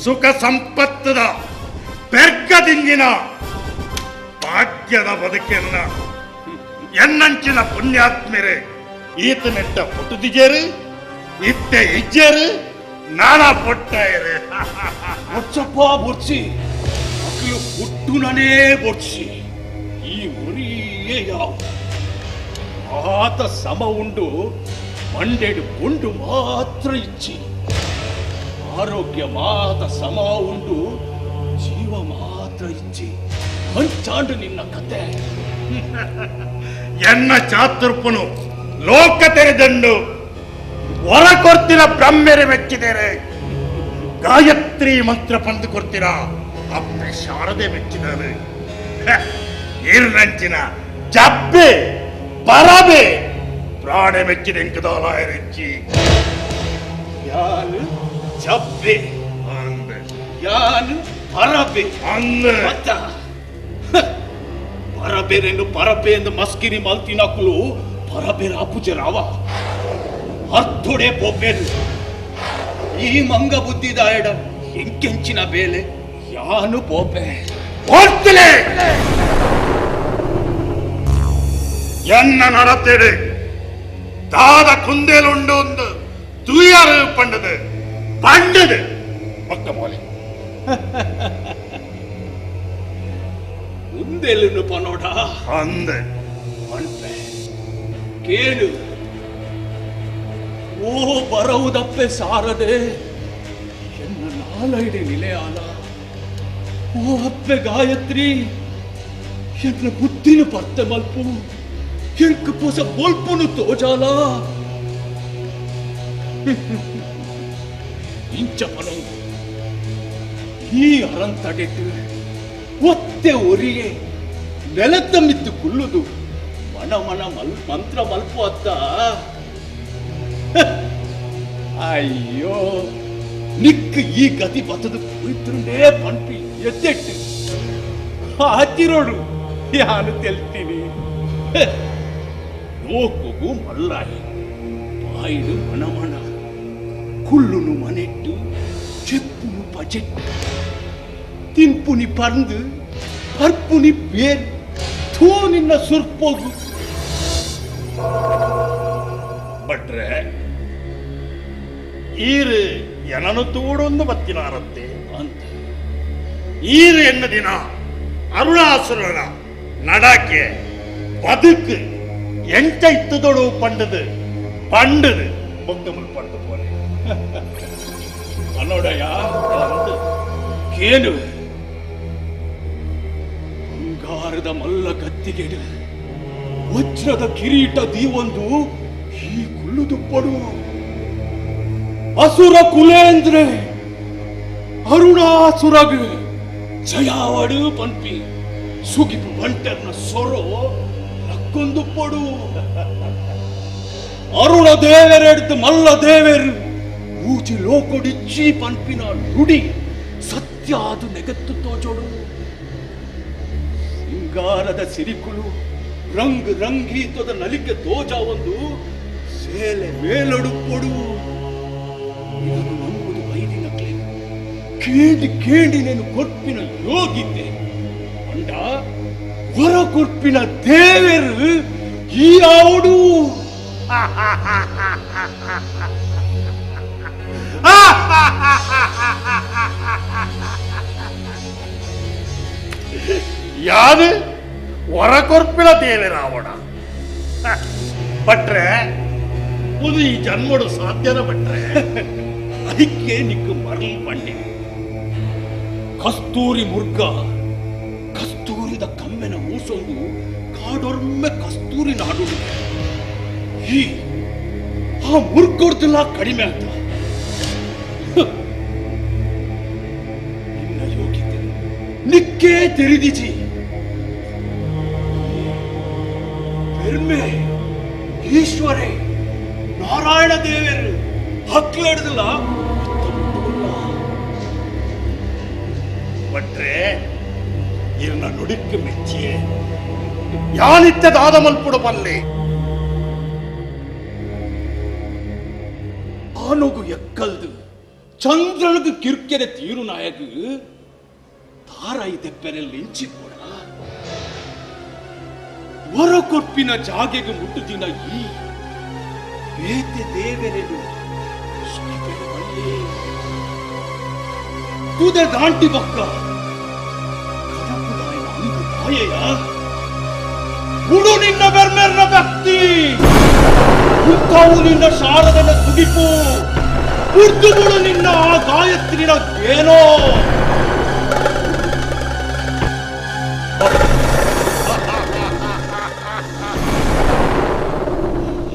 ಸುಖ ಸಂಪತ್ತದ ಪೆರ್ಗದಿಂಗಿನ ಭಾಗ್ಯದ ಬದುಕೆನ್ನ ಎನ್ನಂಚಿನ ಪುಣ್ಯಾತ್ಮೆರೆ ಈತನೆಟ್ಟ ಪುಟ್ಟುದಿಜೇರು ಇತ್ತೆ ಇಜ್ಜೇರು ನಾನಾ ಪೊಟ್ಟಾಯರು. ಬೊಚ್ಚಪ್ಪ ಬೊಚ್ಚಿ ಅಕ್ಲು ಪುಟ್ಟುನನೇ ಬೊಚ್ಚಿ ಈ ಒರಿಯೇ ಯಾವ ಆತ ಸಮ ಉಂಡು ಮಂಡೆಡು ಪುಂಡು ಮಾತ್ರ ಇಚ್ಚಿ ಆರೋಗ್ಯ ಮಾತ ಸಮ ಉಂಡು ಜೀವ ಮಾತ್ರ ಇಚ್ಚಿ ಹಂಚಾಂಡು ನಿನ್ನ ಕತೆ. ಎನ್ನ ಚಾತುರ್ಪನು ಲೋಕ ತೆರೆದಂಡು ವರ ಕೊರ್ತಿನ ಬ್ರಹ್ಮೆರೆ ಮೆಚ್ಚಿದರೆ ಗಾಯತ್ರಿ ಮಂತ್ರ ಪಂದು ಕೊರ್ತಿರ ಅಪ್ಪೆ ಶಾರದೆ ಮೆಚ್ಚಿದರು ಈರ್ನಂಚಿನ ಜಬ್ಬೆ ಪರಬೆ ಪ್ರಾಣ ಮೆಚ್ಚಿದ ಎಂಕದಾಲಾಯರೆಚ್ಚಿ. ಯಾನು ಜಬ್ಬೆ ಯಾನು ಪರಬೆ ಅಂದ ಪರಬೇರೆಂದು ಪರಬೆ ಎಂದು ಮಸ್ಕಿರಿ ಮಲ್ತಿನಕುಲು ಪರಬೇರ ಅಪುಜರಾವ ಅರ್ಥೊಡೆ ಪೋಪೇರು ಈ ಮಂಗ ಬುದ್ಧಿದಾಯಡ ಎಂಕೆಂಚಿನ ಬೇಲೆ ಯಾನು ಪೋಪೆ ಓಡ್ತಿಲೆ ಎನ್ನ ನಡತೆಡು ದಾದ ಕುಂದೇಲುಂಡು ಒಂದು ತೂಯಾರು ಪಂಡದು ಪಂಡದು ಪಕ್ಕ ಮೋಲೆ ಕುಂದೇಲನ್ನು ಪನೋಡ ಅಂದೆ ಪಂಪೆ ಕೇಳು ಓ ಬರವುದಪ್ಪೆ ಸಾರದೆ ಎನ್ನ ನಾಲೈಡಿ ನಿಲೆಯಾಲ ಓ ಅಪ್ಪೆ ಗಾಯತ್ರಿ ಎನ್ನ ಬುದ್ಧಿನ ಪರ್ತೆ ಮಲ್ಪು ಎಂಕ್ ಪೊಸ ಬೊಲ್ಪುನು ತೋಜಾಲ ಇಂಚ ಪನೊಂದು ಈ ಅರಂತಡೆಟ್ಟು ಒತ್ತೆ ಒರಿಗೆ ನೆಲತ್ತ ಮಿತ್ತು ಕುಲ್ಲುದು ಮನ ಮನ ಮಲ್ ಮಂತ್ರ ಮಲ್ಪು ಅತ್ತ ಅಯ್ಯೋ ನಿಕ್ ಈ ಗತಿ ಬತ್ತದು ಕುಯ್ತುಂಡೇ ಪಂಪಿ ಎತ್ತೆಟ್ಟು ಹತ್ತಿರೋಡು ಯಾನು ತೆಲ್ತೀನಿ ಲೋಕಗೂ ಮಲ್ಲಾಯಿ ಬಾಯಿಡು ಮನಮನ ಕುಳ್ಳುನು ಮನೆಟ್ಟು ಚೆಪ್ಪುನು ಪಜೆಟ್ಟು ತಿನ್ಪುನಿ ಪರ್ಂದು ಪರ್ಪುನಿ ಪೇರ್ ಥೂ ನಿನ್ನ ಸುರ್ಪೋಗು ಭಟ್ರೆ ಈರು ಎನನು ತೂಡೊಂದು ಬತ್ತಿನಾರತ್ತೆ ಅಂತ ಈರು ಎನ್ನ ದಿನ ಅರುಣಾಸುರನ ನಡಕ್ಕೆ ಬದುಕು ಎಂಚ ಇತ್ತದೊಡು ಪಂಡದು ಪಂಡದು ಬೊಕ್ಕಮಲ್ ಪಂಡು ಪೋಲೆ ಅನ್ನೋಡಯ್ಯ ಕೇನು ಬಂಗಾರದ ಮಲ್ಲ ಗತ್ತಿಗೆಡು ವಜ್ರದ ಕಿರೀಟ ದೀವೊಂದು ಈ ಕುಳ್ಳುದುಪ್ಪಡು ಅಸುರ ಕುಲೇಂದ್ರೆ ಅರುಣಾಸುರಗು ಜಯಾವಡು ಪಂಪಿ ಸುಗಿಪು ಬಂಟರ್ನ ಸೊರೋ ಲಕ್ಕೊಂದು ಪಡು ಅರುಣ ದೇವರೆಡ್ದು ಮಲ್ಲ ದೇವರು ಊಜಿ ಲೋಕೊಡಿಚ್ಚಿ ಪಂಪಿನ ನುಡಿ ಸತ್ಯ ಅದು ನೆಗತ್ತು ತೋಜೋಡು ಸಿಂಗಾರದ ಸಿರಿಕುಲು ರಂಗ್ ರಂಗೀತದ ನಲಿಕೆ ತೋಜ ಒಂದು ಸೇಲೆ ಮೇಲೊಡು ಪೊಡು ಇದನ್ನು ನಂಬುದು ಬೈದಿನಕ್ಲೆ ಕೇಂಡಿ ಕೇಂಡಿ ನೇನು ಕೊರ್ಪಿನ ಯೋಗಿದ್ದೆ ಅಂಡ ಹೊರ ಕೊರ್ಪಿನ ದೇವರು ಈ ಆವಡು ಯಾರು ಹೊರ ಕೊರ್ಪಿನ ದೇವರಾವಣ ಭಟ್ರೆ ಇದು ಈ ಜನ್ಮಡು ಸಾಧ್ಯನ ಭಟ್ರೆ ಅದಕ್ಕೆ ನಿಕ್ಕು ಮರಲ್ ಬಂಡೆ ಕಸ್ತೂರಿ ಮುರ್ಗ ಕಸ್ತೂರಿದ ಕಮ್ಮೆನ ಮೂಸೊಂದು ಕಾಡೊರ್ಮೆ ಕಸ್ತೂರಿ ನಾಡು ಈ ಆ ಮುರ್ಗೊಡ್ದಿಲ್ಲ ಕಡಿಮೆ ಅಂತ ನಿನ್ನ ಯೋಗ್ಯತೆ ನಿಕ್ಕೇ ತೆರಿದಿಜಿ ಪೆರ್ಮೆ ಈಶ್ವರೇ ನಾರಾಯಣ ದೇವರು ಹಕ್ಲೆಡ್ದಿಲ್ಲ ಭಟ್ರೆ ಇರ್ನ ನುಡಿக்கு ಮೆಚ್ಚಿಯೇ ಯಾನಿತ್ಯದಾದ ಮಲ್ಪುಡು ಪಲ್ಲೆ ಆನೊಗು ಎಕ್ಕಲ್ದು ಚಂದ್ರನಗು ಕಿರ್ಕೆರೆ ತೀರು ನಾಯಕು ತಾರಾಯಿ ತೆಪ್ಪೆರೆಲ್ಲಿ ಇಂಚಿ ಪೋಡ ಹೊರ ಕೊರ್ಪಿನ ಜಾಗೆಗೆ ಮುಟ್ಟುದಿನ ಈ ಬೇತೆ ದೇವರೆನು ಸುಗಿಪೆರೆ ಬಲ್ಲೆ ತುದೆ ದಾಂಟಿ ಬಕ್ಕ ಕದಪುದಾಯನ ಅಂಗು ತಾಯೆಯ ಉಡು ನಿನ್ನ ಬೆರ್ಮೆರ್ನ ಭಕ್ತಿ ಉಂತಾವು ನಿನ್ನ ಶಾರದನ ಸುಗಿಪು ಉರ್ದು ಬಿಡು ನಿನ್ನ ಆ ಗಾಯತ್ರಿನ ಏನೋ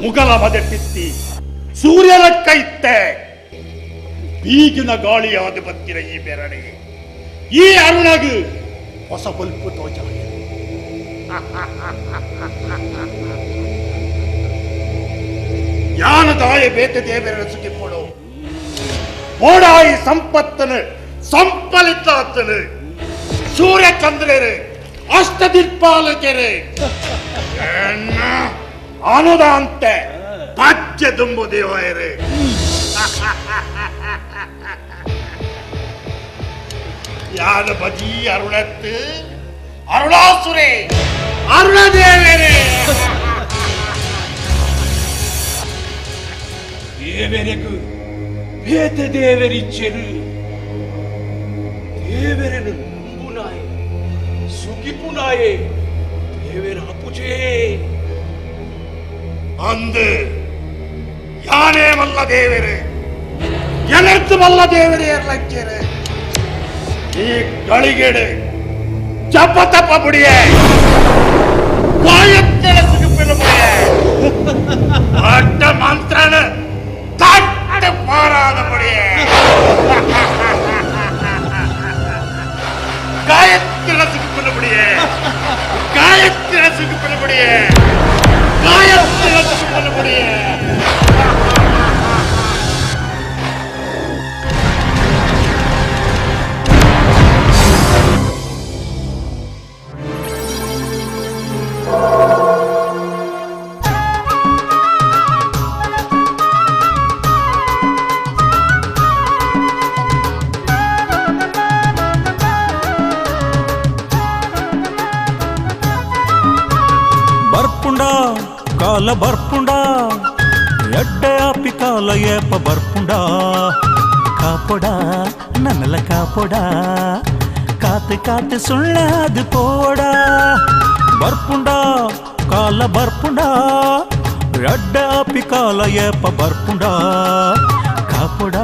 ಮುಗಲ ಮದೆಟ್ಟಿತ್ತಿ ಸೂರ್ಯನ ಕೈತ್ತೆ ಬೀಗಿನ ಗಾಳಿಯಾದ ಬತ್ತಿರ ಈ ಬೆರಣೆ ಈ ಅರುಣಗು ಹೊಸ ಬಲ್ಪು ತೋಜ ಯಾನ ತಾಯ ಬೇತೆ ದೇವರ ಸುಖಿಪಡು ಬೋಡಾಯಿ ಸಂಪತ್ತನು ಸಂಪಲಿತಾತನು ಸೂರ್ಯ ಚಂದ್ರರು ಅಷ್ಟದಿರ್ಪಾಲಕರು ಅನುದಾಂತೆ ಪಚ್ಚೆ ತುಂಬು ದೇವರೇ. ಯಾನ ಬಜಿ ಅರುಣತ್ತು ಅರುಣಾಸುರೇ ಅರುಣದೇವರೇ ದೇವರೆಗು ಬೇತೆ ದೇವರಿಚ್ಚರು ದೇವರನು ನಂಬುನಾಯೆ ಸುಗಿಪುನಾಯೆ ದೇವರ ಅಪುಜೇ ಅಂದು ಯಾನೇ ಮಲ್ಲ ದೇವರು ಎನರ್ತು ಮಲ್ಲ ದೇವರೇ ಇರ್ಲಕ್ಕೇರೆ ಈ ಗಳಿಗೆಡೆ ಜಪ ತಪ್ಪ ಬುಡಿಯೇ ಕಾಯತ್ತೆಳ ಸುಗಿಪಿನ ಬುಡಿಯೇ ಅಡ್ಡ ಮಂತ್ರನ ತಟ್ಟ ಪಾರಾದ ಬುಡಿಯೇ காயத்திர சுகுப்பின முடியே காயத்திர சுகுப்பின முடியே காயத்திர சுகுப்பின முடியே ಕಾಲ ಬರ್ಪುಂಡ ಎಡ್ಡೆ ಆಪಿ ಕಾಲ ಏಪ ಬರ್ಪುಂಡ ಕಾಪೊಡ ನನ್ನಲ ಕಾಪೊಡ ಕಾತು ಕಾತು ಸುಳ್ಳಾದು ಪೋಡ ಬರ್ಪುಂಡ ಕಾಲ ಬರ್ಪುಂಡ ಎಡ್ಡೆ ಆಪಿ ಕಾಲ ಏಪ ಬರ್ಪುಂಡ ಕಾಪೊಡ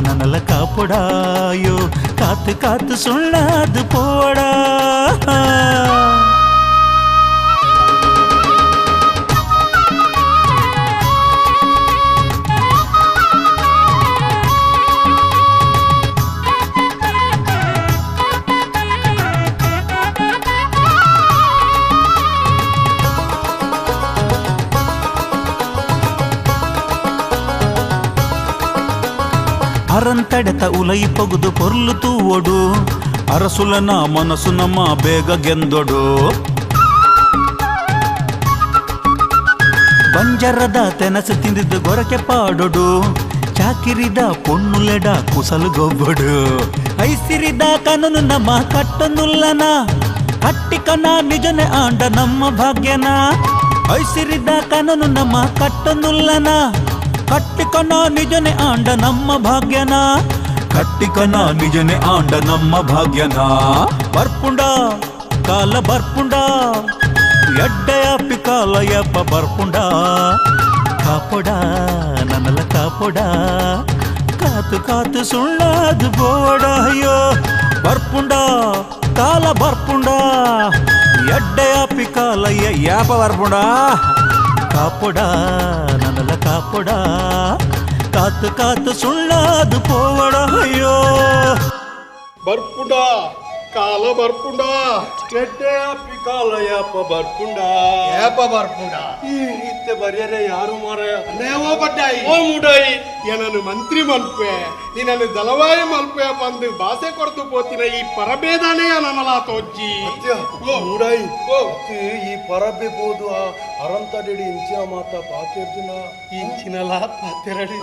ನನ್ನಲ ಕಾಪೊಡ ಅಯ್ಯೋ ಕಾತು ಕಾತು ಸುಳ್ಳಾದು ಪೋಡ ಅರಂತಡೆತ ಉಲೈ ಪೊಗುದು ಪೊರ್ಲು ತೂವೊಡು ಅರಸುಲನ ಮನಸ್ಸು ನಮ್ಮ ಬೇಗ ಗೆಂದೊಡು ಬಂಜರದ ತೆನಸು ತಿಂದಿದ್ದು ಗೊರಕೆ ಪಾಡೊಡು ಚಾಕಿರಿದ ಪೊಣ್ಣುಲೆಡ ಕುಸಲು ಗೊಬ್ಬಡು ಐಸಿರಿದ ಕನನು ನಮ್ಮ ಕಟ್ಟನುಲ್ಲನ ಕಟ್ಟಿಕನ ನಿಜನೆ ಆಂಡ ನಮ್ಮ ಭಾಗ್ಯನ ಐಸಿರಿದ ಕನನು ನಮ್ಮ ಕಟ್ಟನುಲ್ಲನ ಕಟ್ಟಿಕನ ನಿಜನೆ ಆಂಡ ನಮ್ಮ ಭಾಗ್ಯನ ಕಟ್ಟಿಕನ ನಿಜನೆ ಆಂಡ ನಮ್ಮ ಭಾಗ್ಯನ ಬರ್ಪುಂಡ ಕಾಲ ಬರ್ಪುಂಡ ಎಡ್ಡೆಯ ಪಿಕಾಲ ಯಪ್ಪ ಬರ್ಪುಂಡ ಕಾಪೊಡ ನನ್ನಲ ಕಾಪೊಡ ಕಾತು ಕಾತು ಸುಳ್ಳಾದು ಬೋಡ ಅಯ್ಯೋ ಬರ್ಪುಂಡ ಕಾಲ ಬರ್ಪುಂಡ ಎಡ್ಡೆಯ ಪಿಕಾಲ ಯಾಪ ಬರ್ಪುಂಡ ಕಾಪೊಡ ನನ್ನಲ ಕಾಪೊಡ ಕಾತು ಕಾತು ಸುಳ್ಳಾದು ಪೋವಡ ಅಯ್ಯೋ ಬರ್ಪುಂಡ ಕಾಲ ಬರ್ಪುಂಡ ಎಡ್ಡೆ ಆಪಿ ಕಾಲ ಯಾಪ ಬರ್ಪುಂಡ ಏಪ ಬರ್ಪುಂಡ ಈ ಇತ್ತೆ ಬರ್ಯರೆ ಯಾರು ಮಾರಾಯ ನೇವೋ ಬಡ್ಡಾಯಿ ಓ ಮುಡಾಯಿ ಏನನು ಮಂತ್ರಿ ಮಲ್ಪೆ ನೀನನ್ನು ದಳವಾಯಿ ಮಲ್ಪೆ ಬಂದು ಬಾಸೆ ಕೊಡ್ತು ಪೋತಿನ ಈ ಪರಬೇದಾನೇ ನನ್ನಲ ತೋಜ್ಜಿ ಮೂಡಾಯಿ ಈ ಪರಬೆ ಬೋದು ಆ ಅರಂತಡೆಡಿ ಇಂಚಿನ ಮಾತ ಪಾತಿರ್ದಿನ ಇಂಚಿನಲ ಪಾತಿರಡಿ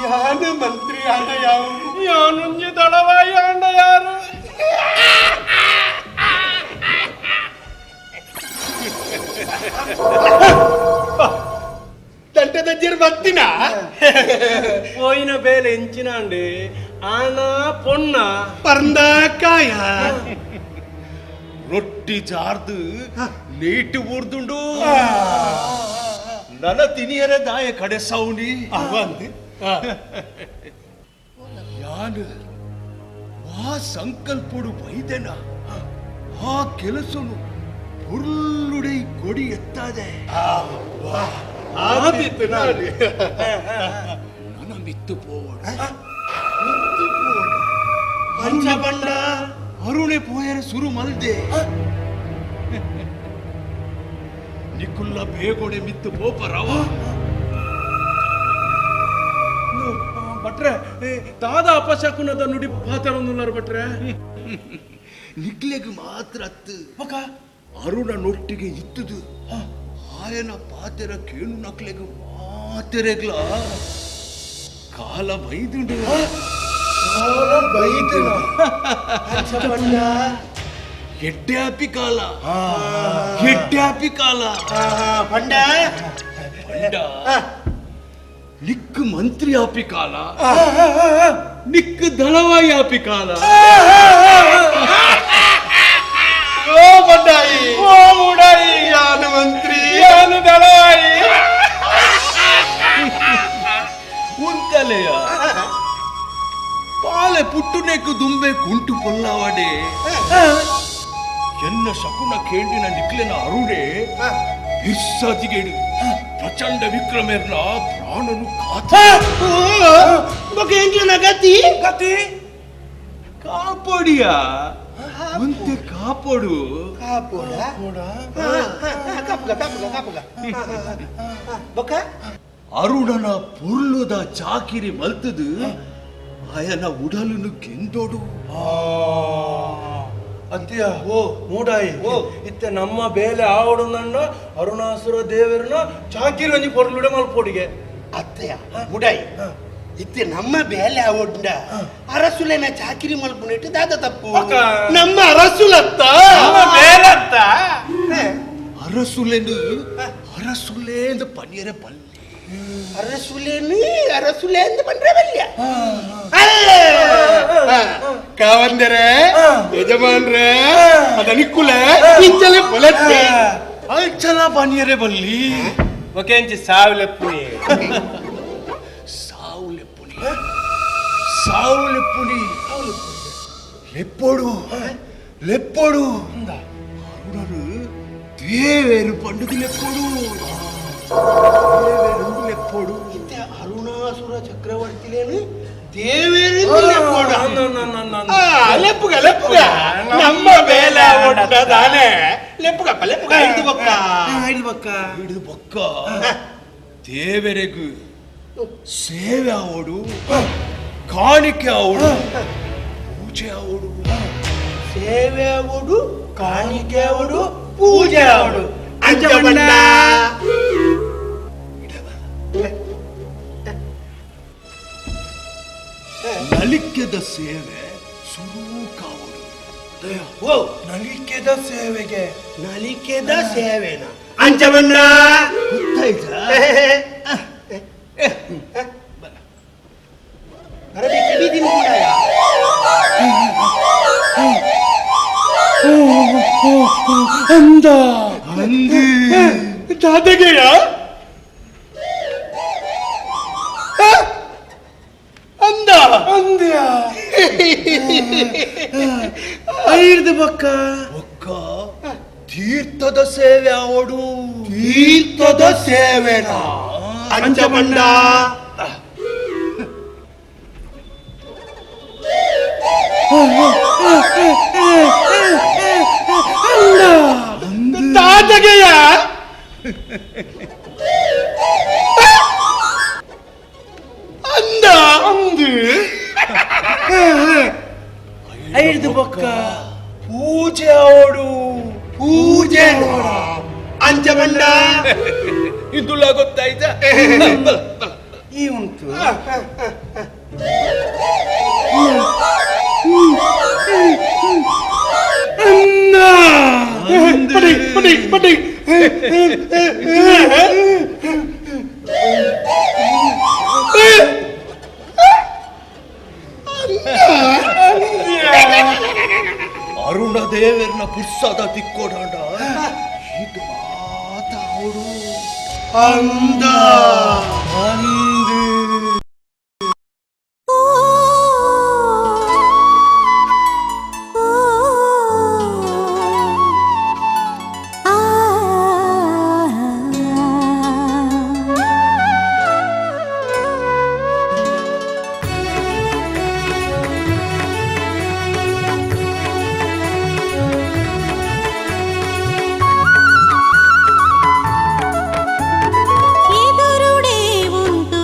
ಯಾನು ಮಂತ್ರಿ ಆಂಡ ಯಾವ ಯಾನುಂಜಿ ದಳವಾಯಿ ಆಂಡ ಯಾರು ತಂಟೆ ದಜ್ಜಿರ್ ಬತ್ತಿನ ಪೋಯಿನ ಬೇಲೆ ಇಂಚಿನ ಅಂಡಿ ಆನ ಪೊನ್ನ ಪರ್ಂದಕಾಯ ರೊಟ್ಟಿ ಜಾರ್ದು ನೀಟು ಊರ್ದುಂಡು ನನ ತಿನಿಯರ ದಾಯ ಕಡೆ ಸೌನಿ ಅವಂದು ಯಾನು ವಾ ಸಂಕಲ್ಪಡು ವೈದೆನ ಆ ಕೆಲಸನು ಪುರ್ಲುಡೈ ಕೊಡಿ ಎತ್ತಾದೆ ನನ ಮಿತ್ತು ಪೋವಡ ಪಂಚಬಂಡ ಅರುಣೆ ಪೋಯರ ಸುರು ಮಲ್ದೆ ನಿಕುಲ್ಲ ಬೇಗೋಡೆ ಮಿತ್ತು ಪೋಪರವ ಭಟ್ರೆ ದಾದ ಅಪಶಕುನದ ನುಡಿ ಪಾತರೊಂದುಲ್ಲಾರು ಭಟ್ರೆ ನಿಕ್ಲೆಗ್ ಮಾತ್ರ ಅತ್ತು ಅರುಣ ನೊಟ್ಟಿಗೆ ಇತ್ತದು ಆಯನ ಪಾತೆರ ಕೇಳು ನಕ್ಲೆಗ್ ಮಾತೆರೆಗ್ಲ ಕಾಲ ಬೈದುಂಡು. ಬೈದಿನ ಎಡ್ಡೆ ಕಾಲ ಎಡ್ಡೆ ಕಾಲ ಪಂಡ ಪಂಡ ನಿಕ್ ಮಂತ್ರಿ ಆಪಿ ಕಾಲ ನಿಕ್ ದಳವಾಯಿ ಆಪಿ ಕಾಲ ಓ ಬಂಡಾಯಿ ಓ ಮುಡಾಯಿ ಯಾನು ಮಂತ್ರಿ ಯಾನು ದಳವಾಯಿ ಉಂತಲೆಯ ಪಾಲೆ ಪುಟ್ಟುನೆಕ್ಕು ದುಂಬೆ ಕುಂಟು ಪೊಲ್ಲವಾಡೆ ಎನ್ನ ಶಕುನ ಕೇಂಡಿನ ನಿಕ್ಲೆನ ಅರುಣೆ ಹಿರ್ಸಾತಿಗೇಡು ಪ್ರಚಂಡ ವಿಕ್ರಮೇರ್ನ ಪ್ರಾಣನು ಕಾತ ಎಂಕ್ಲೆನ ಗತಿ ಗತಿ ಕಾಪಾಡಿಯ ಒಂತೆ ಕಾಪಾಡು ಕಾಪೋಡ ಕಾಪುಗ ಕಾಪುಗ ಕಾಪುಗ ಬೊಕ್ಕ ಅರುಣನ ಪುರ್ಲುದ ಚಾಕಿರಿ ಮಲ್ತದು ಆಯನ ಉಡಲುನು ಗೆಂದೋಡು ಅಂತ್ಯ ಓ ಮೂಡಾಯಿ ಓ ಇತ್ತೆ ನಮ್ಮ ಬೇಲೆ ಆವಡು ನನ್ನ ಅರುಣಾಸುರ ದೇವರನ್ನ ಚಾಕಿರಿ ಒಂಜಿ ಪೊರ್ಲುಡೆ ಮಲ್ಪೋಡಿಗೆ ಅತ್ತಯ್ಯ ಮುಡಾಯಿ ಇತ್ತೆ ನಮ್ಮ ಬೇಲೆ ಆವೊಂಡ ಅರಸುಲೆನ ಚಾಕಿರಿ ಮಲ್ಪುನಿಟ್ಟು ದಾದ ತಪ್ಪು ನಮ್ಮ ಅರಸುಲತ್ತ ಬೇಲತ್ತ ಅರಸುಲೆನು ಅರಸುಲೆ ಎಂದು ಪನಿಯರೆ ಬಲ್ಲೆ ಅರಸುಲೇನು ಅರಸುಲೆ ಎಂದು ಪಂಡ್ರೆ ಬಲ್ಯ ಕಾವಂದರೆ ಯಜಮಾನ್ರೆ ಅದ ನಿಕ್ಕುಲೆ ಇಂಚಲೆ ಪೊಲತ್ತೆ ಅಲ್ಚಲ ಪನಿಯರೆ ಬಲ್ಲಿ ಒಕೆಂಚಿ ಸಾವುಲೆಪ್ಪುನಿ ಸಾವುಲೆಪ್ಪುನಿ ಸಾವುಲೆಪ್ಪುನಿ ಲೆಪ್ಪೋಡು ಲೆಪ್ಪೋಡು ಅರುಣರು ದೇವೇರು ಪಂಡುದು ಲೆಪ್ಪೋಡು ದೇವೇರು ಲೆಪ್ಪೋಡು ಇತ್ತೆ ಅರುಣಾಸುರ ಚಕ್ರವರ್ತಿಲೇನು ದೇವೇರು ಲೆಪ್ಪೋಡು ಲೆಪ್ಪುಗ ಲೆಪ್ಪುಗ ನಮ್ಮ ಬೇಲೆ ಒಡ್ಡದಾನೆ ಲೆಪ್ಪುಗಪ್ಪ ಲೆಪ್ಪುಗ ಹಿಡಿದು ಬೊಕ್ಕ ಹಿಡಿದು ಬೊಕ್ಕ ಹಿಡಿದು ಬೊಕ್ಕ ದೇವರಿಗೂ ಸೇವೆ ಆವೋಡು ಕಾಣಿಕೆ ಆವೋಡು ಪೂಜೆ ಆವೋಡು ಸೇವೆ ಆವೋಡು ಕಾಣಿಕೆ ಆವೋಡು ಪೂಜೆ ಆವೋಡು ಅಂಜಬಣ್ಣ ನಲಿಕ್ಯದ ಸೇವೆ ಸುರೂಕಾವೋಡು ಓ ನಲಿಕೆದ ಸೇವೆಗೆ ನಲಿಕೆದ ಸೇವೆನ ಅಂಜಬಣ್ಣ ಗೊತ್ತಾಯ್ತಾ ಅಂದ ಅಂದು ದಾದಗೆಯ ಅಂದ ಅಂದ್ಯ ಐದು ಬೊಕ್ಕ ಬೊಕ್ಕ ತೀರ್ಥದ ಸೇವೆ ಅವಡು ತೀರ್ಥದ ಸೇವೆನ ಅಂಜಬಣ್ಣ ತಾತಗೆಯ ಅಂದ ಅಂದು ಐದು ಬೊಕ್ಕ ಪೂಜೆ ಅವಡು ಪೂಜೆ ಅಂಜಬಣ್ಣ ಇಂದುಲ್ಲ ಗೊತ್ತಾಯ್ತಾ ಈ ಉಂಟು ಪಡಿ ಪಡಿ ಪಡಿ ಅರುಣ ದೇವರನ್ನ ಪುರ್ಸದ ತಿಕ್ಕೋಡಾಂಡ ಇದು ಮಾತ ಅವಡು ಅಂದ ಅಂದು ಎದುರುಡೆ ಉಂಟು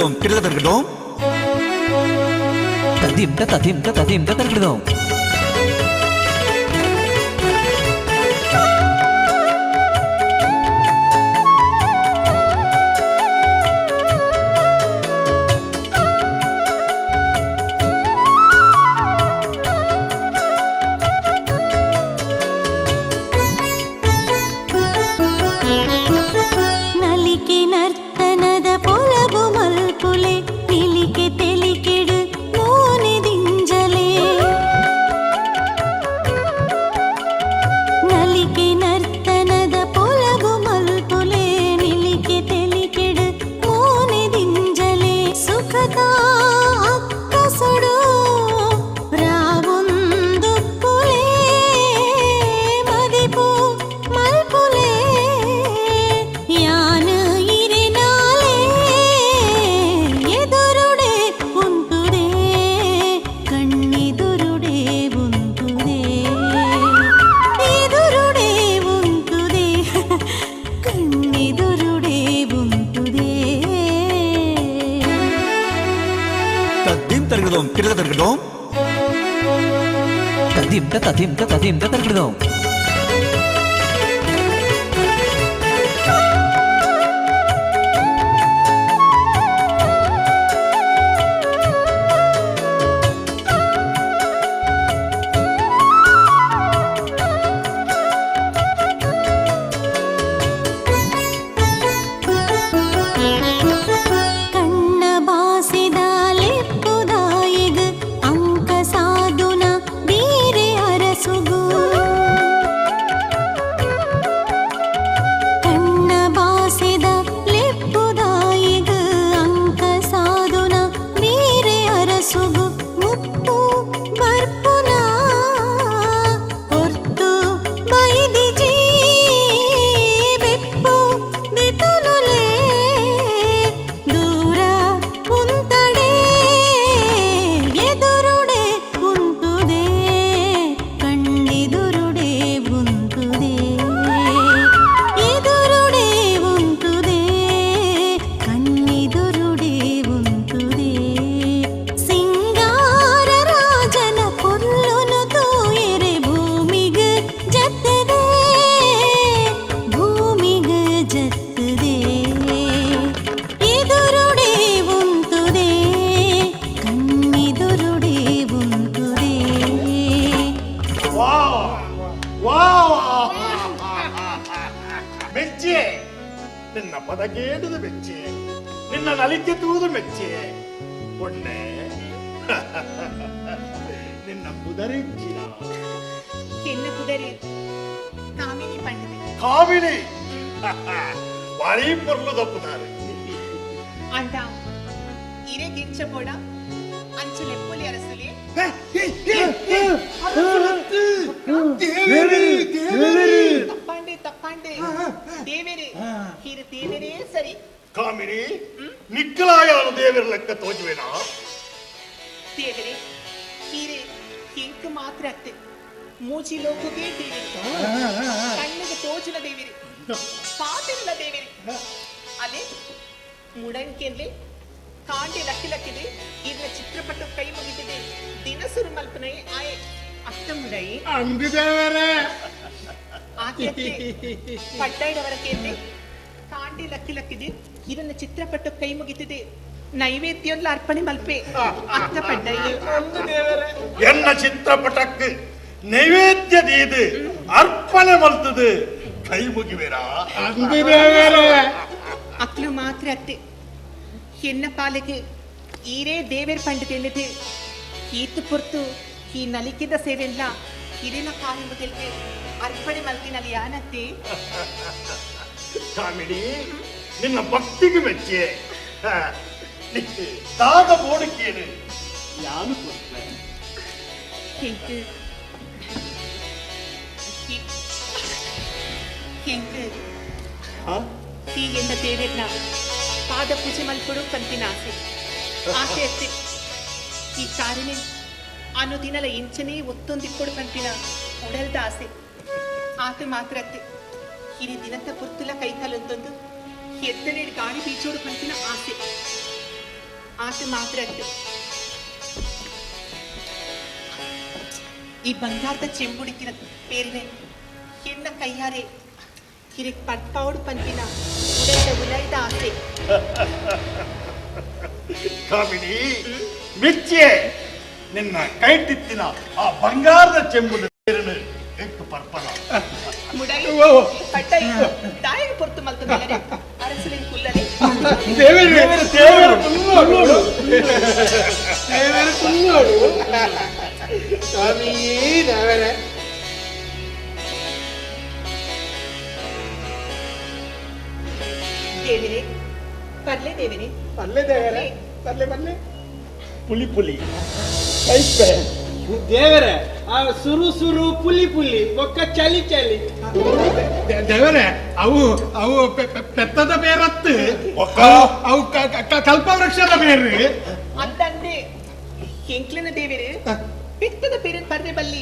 ತರ್ಗಡೋಂ ಕಿಡದ ತರ್ಗಡೋಂ ತದಿಂ ತದಿಂ ತದಿಂ ತರ್ಗಡೋಂ. ನಲಿಕೆ ನರ್ತನದ ಪೊಲಬು ಮಲ್ಪುಲೆ ನಿಲಿಕೆ ತೆಲಿಕೆಡು ಮೋನೆ ದಿಂಜಲೆ. ನಲಿಕೆ ನರ್ತನದ ಪೊಲಬು ಮಲ್ಪುಲೆ ನಿಲಿಕೆ ತೆಲಿಕೆಡು ಮೋನೆ ದಿಂಜಲೆ. ಸುಖದ ಅಕ್ಕಸೊಡು ರಾವೊಂದು ಪುಲೆ ಮದಿಪು ಮಲ್ಪುಲೆ. ಯಾನ ಇರೆನಾಲೆ ಎದುರುಡೆ ಉಂಟುದೆ ಕಣ್ಣಿದುರುಡೆ ಉಂಟುದೆ ಎದುರುಡೆ ಉಂಟುದೆ ಕಣ್ಣಿದುರುಡೆ ಉಂಟುದೆ. ತದ್ದಿಂ ತರ್ಗಡೋಂ ಕಿಡದ ತರ್ಗಡೋಂ ತದಿಂ ತದಿಂ ತದಿಂ ತರ್ಗಡೋಂ. ಕಣ್ಣ ಬಾಸಿದ ಲೆಪ್ಪುದಾಯಿಗ್ ಅಂಕ ಸಾಧುನ ಬೀರೆ ಅರಸುಗು. ಕಣ್ಣ ಬಾಸಿದ ಲೆಪ್ಪುದಾಯಿಗ್ ಅಂಕ ಸಾಧುನ ಬೀರೆ ಅರಸುಗು. ಮುಪ್ಪು ಬರ್ಪುನ ಹೊರ್ತು ಬೈದಿಜಿ ಬೆಪ್ಪು ದಿತುನುಲೇ ದೂರ ಉಂತಡೆ ಎದುರುಡೆ ಉಂಟುದೆ ಕಣ್ಣಿದುರುಡೆ ಉಂಟುದೆ ಎದುರುಡೆ ಉಂಟುದೆ ಕಣ್ಣಿದುರುಡೆ ಉಂಟುದೆ. ಸಿಂಗಾರ ರಾಜನ ಪೊರ್ಲುನು ತೂಯೆರೆ ಭೂಮಿಗ್ ಜತ್ತದೆ ಭೂಮಿಗ್ ಜತ್ತದೆ ಎದುರುಡೆ ಉಂಟುದೆ ಕಣ್ಣಿದುರುಡೆ ಉಂಟುದೆ. ಮೆಚ್ಚೆ ನಿನ್ನ ಪದ ಕೇಳುದು ಮೆಚ್ಚೆ, ನಿನ್ನ ನಲಿಕೆ ತೂದು ಮೆಚ್ಚೆ ಪೊಣ್ಣೆ, ನಿನ್ನ ಪುದರೆಂಚಿನ ಎನ್ನ ಪುದರಿ ಕಾಮಿನಿ ಪಂಡಿದೆ. ಕಾಮಿನಿ ಬಾರಿ ಪೊರ್ಲು ತಪ್ಪುತ್ತಾರೆ. ಅಂಡ ಇರೆ ಗಿಂಚ ಬೋಡ ಅಂಚ ಲೆಪ್ಪುಲಿ ಅರಸುಲಿ. ತಪ್ಪಾಂಡೆ ತಪ್ಪಾಂಡೆ ದೇವೇರೆ ಹೀರು ದೇವೇರೇ ಸರಿ. ಕಾಮಿನಿ ನಿಕ್ಕಲಾಯಾನು ದೇವರ ಲೆಕ್ಕ ತೋಜುವೆನಾ? ದೇವರೇ ಹೀರೆ ಇಂಕ್ ಮಾತ್ರ ಅತ್ತೆ ಮೂಜಿ ಲೋಕಕ್ಕೆ ದೇವೇರಿ, ಕಣ್ಣಿಗೆ ತೋಜುನ ದೇವೇರಿ, ಪಾತಿರಲ ದೇವೇರಿ. ಅಲೆ ಮುಡಂಕೆನ್ಲೆ ಕಾಂಡೆ ಲಕ್ಕಿ ಲಕ್ಕಿದೆ ಇರ್ನ ಚಿತ್ರಪಟ ಕೈ ಮುಗಿದಿದೆ ದಿನಸುರು ಮಲ್ಪನೆ ಆಯೆ ಅತ್ತ ಮುಡೈ ಅಂದು ದೇವರೇ. ಆಕೆ ಪಡ್ಡೈಡವರ ಕೇಂದ್ರೆ ಕಾಂಡೆ ಲಕ್ಕಿ ಲಕ್ಕಿದೆ ಇದನ್ನ ಚಿತ್ರಪಟ ಕೈ ಮುಗಿತಿದೆ ನೈವೇದ್ಯೊಂದ್ಲ ಅರ್ಪಣೆ ಮಲ್ಪೆ ಅತ್ತ ಪಡ್ಡೈ. ಎನ್ನ ಚಿತ್ರಪಟಕ್ಕೆ ನೈವೇದ್ಯ ದೀದು ಅರ್ಪಣೆ ಮಲ್ತದು ಕೈ ಮುಗಿವೇರಾ? ಅಂದು ದೇವರೇ. ಅಕ್ಲು ಮಾತ್ರ ಅತ್ತೆ ಎನ್ನ ಪಾಲಿಗೆ ಈರೇ ದೇವೇರ್ ಪಂಡಿತೆನ್ನಿದೆ ಈತು ಪೊರ್ತು ಈ ನಲಿಕಿದ ಸೇವೆಲ್ಲ ಹಿರಿನ ಕಾಲು ಮೊದಲಿಗೆ ಅರ್ಪಣೆ ಮಲ್ತಿನಲ್ಲಿ ಯಾನತ್ತೆ. ಕಾಮಿಡಿ ನಿನ್ನ ಭಕ್ತಿಗೆ ಮೆಚ್ಚೆ ದಾದ ಬೋಡಿಕೇನು ಯಾನು ಕೊಡ್ತೇನೆ. ಎಂಕು ಎಂಕು ಹೀಗೆಂದ ದೇವೇರ್ನ ಪಾದ ಪೂಜೆ ಮಲ್ಪಡು ಕಂತಿನ ಆಸೆ ಆಸೆ ಅತ್ತೆ. ಈ ಕಾರಿನೇ ಅನುದಿನಲ ಇಂಚನೇ ಒತ್ತೊಂದಿಕ್ಕೊಡು ಕಂತಿನ ಉಡಲ್ದ ಆಸೆ ಆತ ಮಾತ್ರ ಅತ್ತೆ. ಹಿರಿ ದಿನದ ಪುರ್ತುಲ ಕೈಕಾಲೊಂದೊಂದು ಎತ್ತನೇಡು ಗಾಳಿ ಬೀಚೋಡು ಕಂತಿನ ಆಸೆ. ಆತ ಮಾತ್ರ ಈ ಬಂಗಾರದ ಚೆಂಬುಡಿತಿನ ಪೇರಿನೆ ಎನ್ನ ಕೈಯಾರೆ ಹಿರಿಕ್ ಪಟ್ಪಾವಡು ಪಂಪಿನ ಉಡೈದ ಉಲೈದ ಆಸೆ. ಕಾಮಿನಿ ಮೆಚ್ಚೆ ನಿನ್ನ ಕೈಟಿತ್ತಿನ ಆ ಬಂಗಾರದ ಚೆಂಬುದ ಪೇರನು ಎಕ್ಕು ಪರ್ಪಲ ಮುಡೈ ಪಟ್ಟೈ ತಾಯಿಗೆ ಪೊರ್ತು ಮಲ್ತದಲ್ಲರೆ ಅರಸಲಿನ ಕುಲ್ಲಲೆ ದೇವರು ದೇವರು ಕುಲ್ಲೋಡು ದೇವರು ಕುಲ್ಲೋಡು ಸ್ವಾಮಿ ದೇವರೇ. ದೇವರೇ ಪರ್ಲೆ ದೇವರೇ ಪರ್ಲೆ ದೇವರೇ ಪರ್ಲೆ ಪರ್ಲೆ ಪುಲಿ ಪುಲಿ ಕೈಪೆ ದೇವರೇ ಆ ಸುರು ಸುರು ಪುಲಿ ಪುಲಿ ಬೊಕ್ಕ ಚಲಿ ಚಲಿ ದೇವರೇ ಅವು ಅವು ಪೆತ್ತದ ಬೇರತ್ತು ಅವು ಕಲ್ಪವೃಕ್ಷದ ಬೇರು ಅಂತಂದೆ ಎಂಕ್ಲಿನ ದೇವರೇ ಪೆತ್ತದ ಪೇರಿನ ಪರ್ರೆ ಬಲ್ಲಿ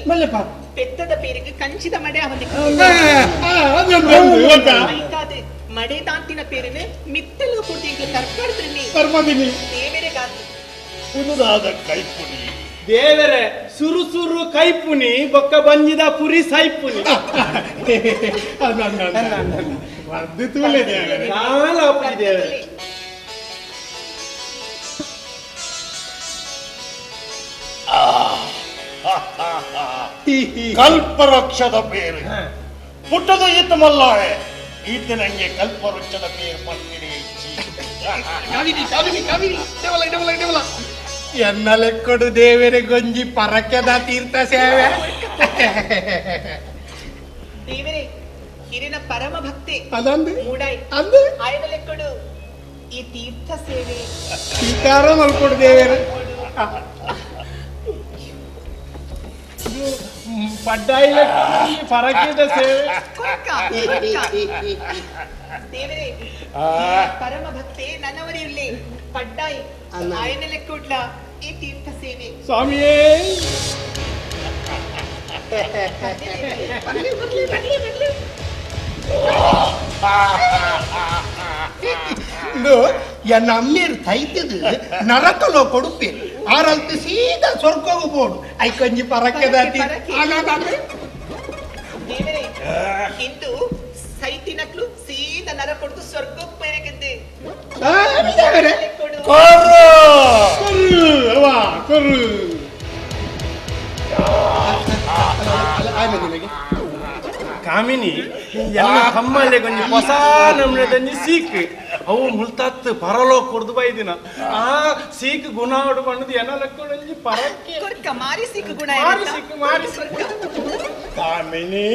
ಪೆತ್ತದ ಪೇರಿಗೆ ಕಂಚಿದ ಮಡೆ ಅವನಿಗೆ ಮಡೆ ತಾಂತಿನ ಪೇರಿನ ಮಿತ್ತಲು ಕೊಡ್ತಿ ತರ್ಕಾಡ್ತೀನಿ ದೇವರೇ ಪುನರಾದ ಕೈಪುನಿ ದೇವರೇ ಸುರು ಸುರು ಕೈಪುನಿ ಬೊಕ್ಕ ಬಂಜಿದ ಪುರಿ ಸೈಪುನಿ ದೇವರೇ. ಕಲ್ಪವೃಕ್ಷದ ಬೇರು ಪುಟ್ಟದ ಈತ ಮಲ್ಲಾಳೆ ಈತ ನಂಗೆ ಕಲ್ಪವೃಕ್ಷದ ಬೇರು ಪಟ್ಟಿನಿ. ಎನ್ನ ಲೆಕ್ಕಡು ದೇವರೇ ಗೊಂಜಿ ಪರಕೆದ ತೀರ್ಥ ಸೇವೆ. ದೇವರೇ ಹಿರಿನ ಪರಮ ಭಕ್ತಿ ಅದಂದು ಮೂಡಾಯಿ ಅಂದು ಆಯನ ಲೆಕ್ಕಡು ಈ ತೀರ್ಥ ಸೇವೆ ಸ್ವೀಕಾರ ಮಲ್ಕೊಡು ದೇವರೇ. ಪಡ್ಡಾಯಿ ಪರಕೆದ ಸೇವೆ ದೇವರೇ ಪರಮ ಭಕ್ತಿ ನನ್ನವರಿರ್ಲಿ ಪಡ್ಡಾಯಿ ಆಯನ ಲೆಕ್ಕುಡ್ಲ ಈ ತೀರ್ಥ ಸೇವೆ ಸ್ವಾಮಿಯೇ. ಎನ್ನ ಅಮ್ಮೇರು ತೈತದು ನರಕಲೋ ಕೊಡುಪೆ ಆರಲ್ತು ಸೀದಾ ಸ್ವರ್ಗೋಗು ಬೋಡು I ಕಂಜಿ ಪರಕೆದ ದೇವರೇ ಹಿಂದೂ ಸೈತಿನಕ್ಲು ಸೀದಾ ನರ ಕೊಡ್ದು ಸ್ವರ್ಗಕ್ಕೆ ಪೇರೆಗೆದ್ದೆ. ಕಾಮಿನಿ ಎಲ್ಲ ಕಮ್ಮಲೆ ಕೊಂಚ ಹೊಸ ನಮ್ನೆ ಸೀಕ್ ಅವು ಮುಲ್ತಾತ್ ಪರಲೋ ಕೊಡ್ದು ಬೈದಿನ ಆ ಸೀಕ್ ಗುಣ ಹೊಡು ಬಂದು ಏನ ಲೆಕ್ಕೊಂಜಿ ಪರಕ್ಕೆ ಕೊರ್ಕ ಮಾರಿ ಸೀಕ್ ಗುಣ ಮಾರಿ ಸೀಕ್ ಮಾರಿ ಕಾಮಿನಿ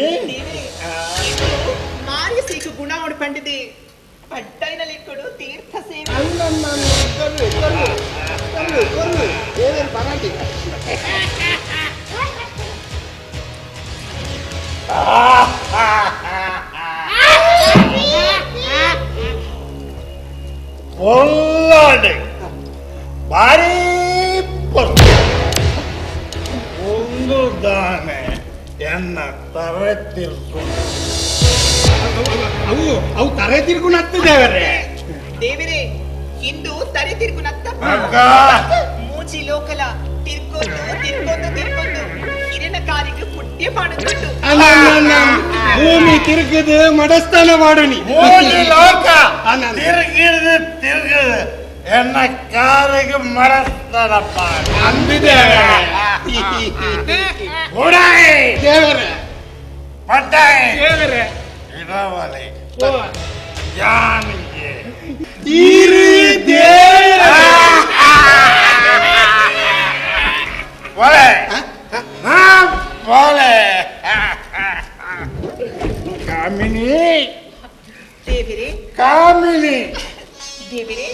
ಮಾರಿ ಸೀಕ್ ಗುಣ ಹೊಡು ಪಂಡಿದೆ ಪಟ್ಟೈನ ಲೆಕ್ಕಡು ತೀರ್ಥ ಸೇವೆ. பொல்லாடு பாரி உங்களுதானே என்ன தரத்திற்கு ಅವು ಅವು ತರೆ ತಿರುಗು ನತ್ತು ದೇವರೇ. ದೇವರೇ ಹಿಂದೂ ತರೆ ತಿರುಗು ನತ್ತ ಮೂಜಿ ಲೋಕಲ ತಿರ್ಕೊಂಡು ತಿರ್ಕೊಂಡು ತಿರ್ಕೊಂಡು ಹಿರಿನ ಕಾರಿಗೆ ಪುಟ್ಯ ಪಾಡುತ್ತುಂಟು. ಭೂಮಿ ತಿರುಗದು ಮಡಸ್ಥಾನ ಮಾಡುನಿ ಮೂಜಿ ಲೋಕ ತಿರುಗಿದು ತಿರುಗದು ಎನ್ನ ಕಾರಿಗೆ ಮಡಸ್ಥಾನ ಪಾಡು ಅಂದಿದೆ ದೇವರೇ ಪಟ್ಟಾಯಿ ದೇವರೇ ಇರವಲೆ ಯಾನಿಗೆ ಈರು ದೇವರೇ ಒಲೆ ನಾ ಒಲೆ ಕಾಮಿನಿ ದೇವರೇ ಕಾಮಿನಿ ದೇವರೇ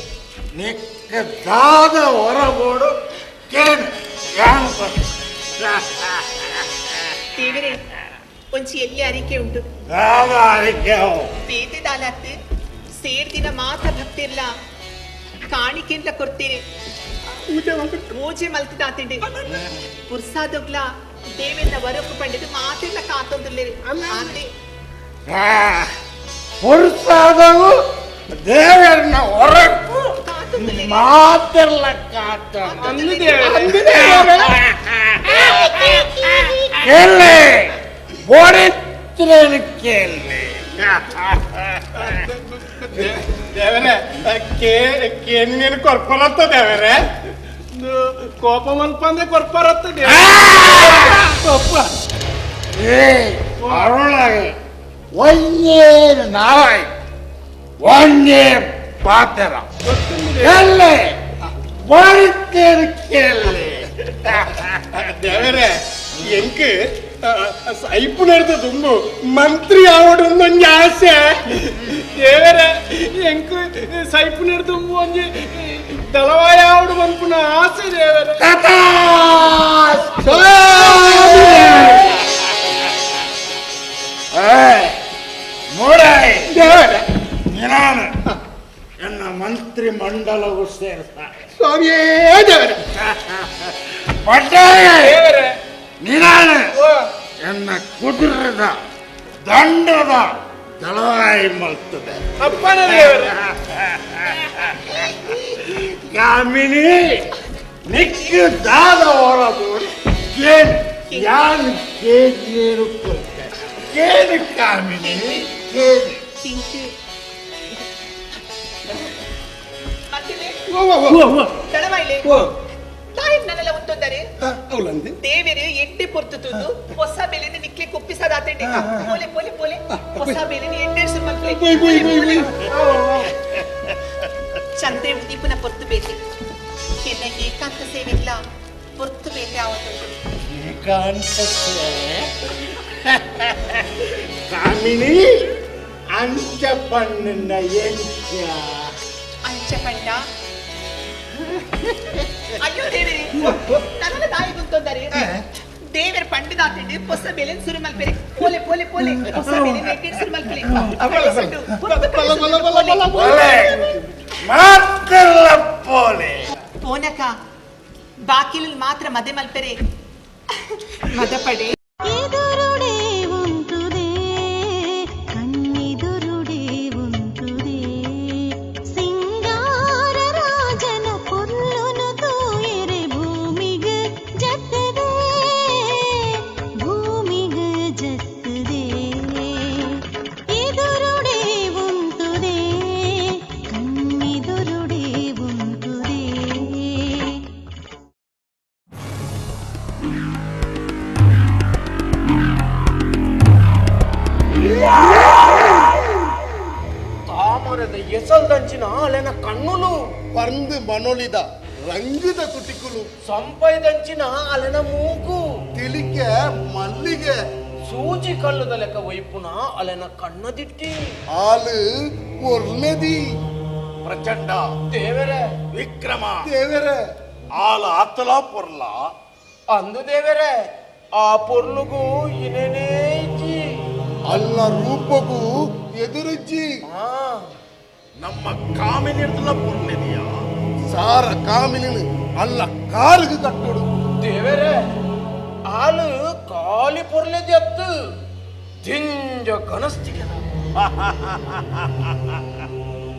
ನಿಕ್ಕದಾದ ಹೊರಬೋಡು ಕೇನು ಯಾನು ದೇವರೇ ಒಂಚಿ ಎಲ್ಲಿ ಅರಿಕೆ ಉಂಟು ದಾದ ಅರಿಕೆ ಬೇತೆ ದಾಲಾತ್ ಸೇರ್ದಿನ ಮಾತ ಭಕ್ತಿರ್ಲ ಕಾಣಿಕೆಂದ್ಲ ಕೊಡ್ತೀರಿ ಪೂಜೆ ಮಲ್ತಿದಾತಿಂಡಿ ಪುರ್ಸಾದೊಗ್ಲ ದೇವೆಲ್ಲ ವರಪ್ಪು ಪಂಡಿದು ಮಾತಿರ್ಲ ಕಾತೊಂದುಲ್ಲೇರಿ ಆಂದೆ ಪುರ್ಸಾದವು ದೇವರನ್ನ ಹೊರಕು ಮಾತೆರ್ಲ ಕಾತ ಕೇಳಿ ಬೋಡಿತ್ರೇನು ಕೇಳಿ ದೇವರೇ ಕೇಳಿನೇನು ಕೊರ್ಪರತ್ತ ದೇವರೇ ಕೋಪ ಮನ್ಪಂದ್ರೆ ಕೊರ್ಪರತ್ತ ಏ ಅರುಳಾಗಿ ಒಂದೇ ನಾವಾಯ್ ಒಂದೇ ಪಾತ್ರ ಕೇಳಿ ಬೋಡಿತ್ತೇನು ಕೇಳಿ ದೇವರೇ ಎಂಕ್ ಸೈಪುನರ್ದು ತುಂಬು ಮಂತ್ರಿ ಆವಡು ಒಂಜಿ ಆಸೆ ದೇವರೇ ಎಂಕ್ ಸೈಪುನರ್ ತುಂಬು ಒಂಜಿ ದಳವಾಯ ಆವಡು ಮನ್ಪುನ ಆಸೆ ದೇವರೇ. ಮೂಡಾಯಿ ದೇವರೇ ನಾನು ಎನ್ನ ಮಂತ್ರಿ ಮಂಡಲವು ಸೇರ್ಸ ಸ್ವಾಮಿಯೇ ದೇವರೇ ಪಡ್ಡಾಯ ನೀನಾನು ಎನ್ನ ಕುದುರೆದ ದಂಡದ ದಳವಾಯಿ ಮಲ್ತದೆ ಅಪ್ಪನ ದೇವರೇ. ಕಾಮಿನಿ ನಿಕ್ಕು ದಾದ ಹೊರದು ಕೇನು ಯಾನು ಕೇನು ಕೊಡ್ತೆ ಕೇನು ಕಾಮಿನಿ ಕೇನು. ನನ್ನೆಲ್ಲ ಉಂಟೊಂದರೆ ದೇವರು ಎಡ್ಡೆ ಪೊರ್ತು ತಂದು ಹೊಸ ಬೆಲೆನ ನಿಕ್ಲೆ ಕೊಪ್ಪಿಸದಾತಂಡೆ ಪೋಲೆ ಪೋಲೆ ಪೋಲೆ ಹೊಸ ಬೆಲೆನ ಎಡ್ಡೆ ಸುಮ್ಮನೆ ಚಂದ್ರೆ ಉದೀಪನ ಪೊರ್ತು ಬೇತೆ ಎನ್ನ ಏಕಾಂತ ಸೇವೆಗ್ಲ ಪೊರ್ತು ಬೇತೆ ಆವತ್ತು ಏಕಾಂತ ಸೇವೆ ಕಾಮಿನಿ ಅಂಚ ಪಣ್ಣಿನ ಎಂಚ ಅಂಚ ಪಣ್ಣ ಅಯ್ಯೋ ದೇವರೇ ನನ್ನ ತಾಯಿ ಗುಂತೊಂದರೆ ದೇವರ ಪಂಡಿದಾತಂಡಿ ಹೊಸ ಬೆಲೆ ಸುರು ಮಲ್ಪೆರೆ ಪೋಲೆ ಪೋಲೆ ಪೋಲೆ ಹೊಸ ಬೆಲೆ ನೆಟ್ಟಿಡ್ ಸುರು ಮಲ್ಪೆರೆ ಮಾತೆಲ್ಲ ಪೋಲೆ ಪೋನಕ ಬಾಕಿಲ್ ಮಾತ್ರ ಮದೆ ಮಲ್ಪೆರೆ ಮದಪಡೆ ಎದುರುಡೆ ಉಂಟುದೆ ಕಣ್ಣಿದುರುಡೆ ಉಂಟುದೆ ಸಿಂಗಾರ ರಾಜನ ಪೊರ್ಲುನು ತೂಯೆರೆ ಭೂಮಿಗೆ ಜತ್ತದೆ ಭೂಮಿಗೆ ಜತ್ತದೆ ಎದುರುಡೆ ಉಂಟುದೆ ಕಣ್ಣಿದುರುಡೆ ಉಂಟುದೆ. ತಾಮರದ ಎಸಲ್ದಂಚಿನ ಅಲೆನ ಕಣ್ಣುಲು ಪಂದು ಮನೊಲಿದ ರಂಗಿದ ತುಟಿಕುಲು ಸಂಪೈದಂಚಿನ ಅಲೆನ ಮೂಗು ತಿಳಿಕೆ ಮಲ್ಲಿಗೆ ಸೂಜಿ ಕಲ್ಲುದ ಲೆಕ್ಕ ವೈಪುನ ಅಲೆನ ಕಣ್ಣದಿಟ್ಟಿ ಆಲು ಒರ್ಲೆದಿ ಪ್ರಚಂಡ ದೇವರೇ ವಿಕ್ರಮ ದೇವರೇ ಆಲ ಆತಲ ಪೊರ್ಲ ಅಂದು ದೇವರೇ ಆ ಪೊರ್ಲುಗು ಇನೇನೇ ಇಜ್ಜಿ ಅಲ್ಲ ರೂಪಗೂ ಎದುರುಜ್ಜಿ ನಮ್ಮ ಕಾಮಿನಿರ್ದಲ ಪೊರ್ಲೆದಿಯಾ ಸಾರ ಕಾಮಿನಿನು ಅಲ್ಲ ಕಾರಿಗೆ ಕಟ್ಟೋಡು ದೇವರೇ ಆಲು ಖಾಲಿ ಪೊರ್ಲೆದಿ ಅತ್ತು ದಿಂಜ ಗಣಸ್ತಿಕೆದ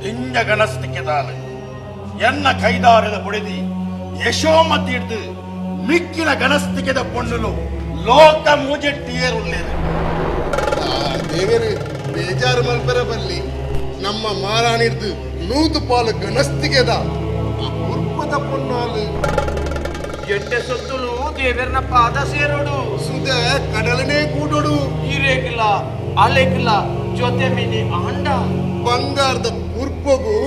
ದಿಂಜ ಗಣಸ್ತಿಕೆದಾಲು ಎನ್ನ ಕೈದಾರದ ಬುಡಿದಿ ಯಶೋಮತಿ ಹಿಡ್ದು ಮಿಕ್ಕಿನ ಗಣಸ್ತಿಕೆದ ಪೊಣ್ಣುಲು ಲೋಕ ಮೂಜೆಟ್ಟಿಯೇರುಳ್ಳೇರು. ದೇವರು ಬೇಜಾರು ಮಲ್ಪರ ಬಲ್ಲಿ ನಮ್ಮ ಮಾರಾಣಿಡ್ದು ನೂತು ಪಾಲು ಗಣಸ್ತಿಗೆದ ಕುರ್ಪದ ಪೊನ್ನಾಲು ಎಡ್ಡೆ ಸೊತ್ತುಲು ದೇವರನ ಪಾದ ಸೇರೋಡು ಸುದ ಕಡಲನೇ ಕೂಡೋಡು ಹಿರೇಗಿಲ್ಲ ಅಲೆಗಿಲ್ಲ ಜೊತೆ ಮಿನಿ ಆಂಡ ಬಂಗಾರದ ಪುರ್ಪಗು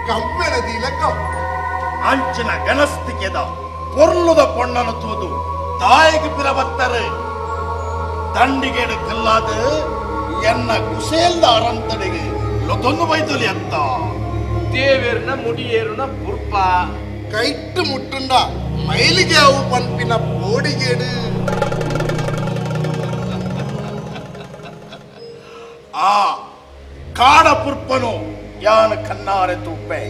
ಕಂಪೆನ ದೀಲಕ ಅಂಚಿನ ಗಣಸ್ತಿಕೆದ ಪೊರ್ಲುದ ಪೊಣ್ಣನು ತೂದು ತಾಯಿಗೆ ಪಿರಬತ್ತರು ದಂಡಿಗೇಡು ಕಲ್ಲಾದ ಎನ್ನ ಕುಶೇಲ್ದ ಅರಂತಡಿಗೆ ಲೊತೊಂದು ಬೈದುಲಿ ಅಂತ ದೇವೇರ್ನ ಮುಡಿಯೇರುನ ಪುರ್ಪ ಕೈಟ್ಟು ಮುಟ್ಟುಂಡ ಮೈಲಿಗೆ ಅವು ಪಂಪಿನ ಬೋಡಿಗೇಡು ಆ ಕಾಡ ಪುರ್ಪನು ಯಾನ ಕಣ್ಣಾರೆ ತೂಪೆ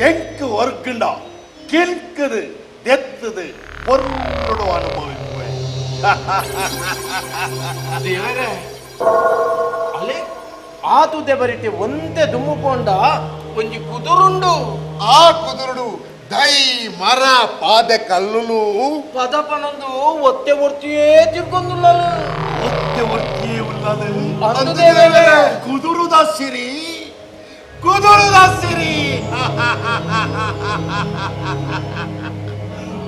ಎಂಕು ಒರ್ಗುಂಡ ಕಿಲ್ಕದು ದೆತ್ತದು ಪೊರ್ಲುಡು ಅನುಭವಿಸುವೆ. ದೇವರೇ ಅಲೆ ಆ ತುದೆ ಬರಿಟಿ ಒಂದೇ ದುಮ್ಮುಕೊಂಡ ಒಂಜಿ ಕುದುರುಂಡು. ಆ ಕುದುರುಡು ದೈ ಮರ ಪಾದೆ ಕಲ್ಲುಲು ಪದ ಪನೊಂದು ಒತ್ತೆ ಒರ್ತಿಯೇ ತಿರ್ಕೊಂದುಲ್ಲಲು. ಒತ್ತೆ ಒರ್ತಿಯೇ ಉಲ್ಲದು ಕುದುರುದ ಸಿರಿ, ಕುದುರುದ ಸಿರಿ.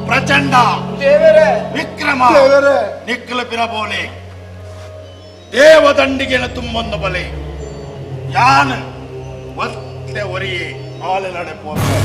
ಪ್ರಚಂಡ ದೇವರೇ, ವಿಕ್ರಮ ನಿಕ್ಕಲ ಪಿರಬೋಲೆ ದೇವದಂಡಿಗೆನ ತುಂಬೊಂದು ಬಲೆ ಯಾನ್ ಒತ್ತೆ ಒರಿಯೇ ಆಲೆಲಡೆ ಪೋತೆ.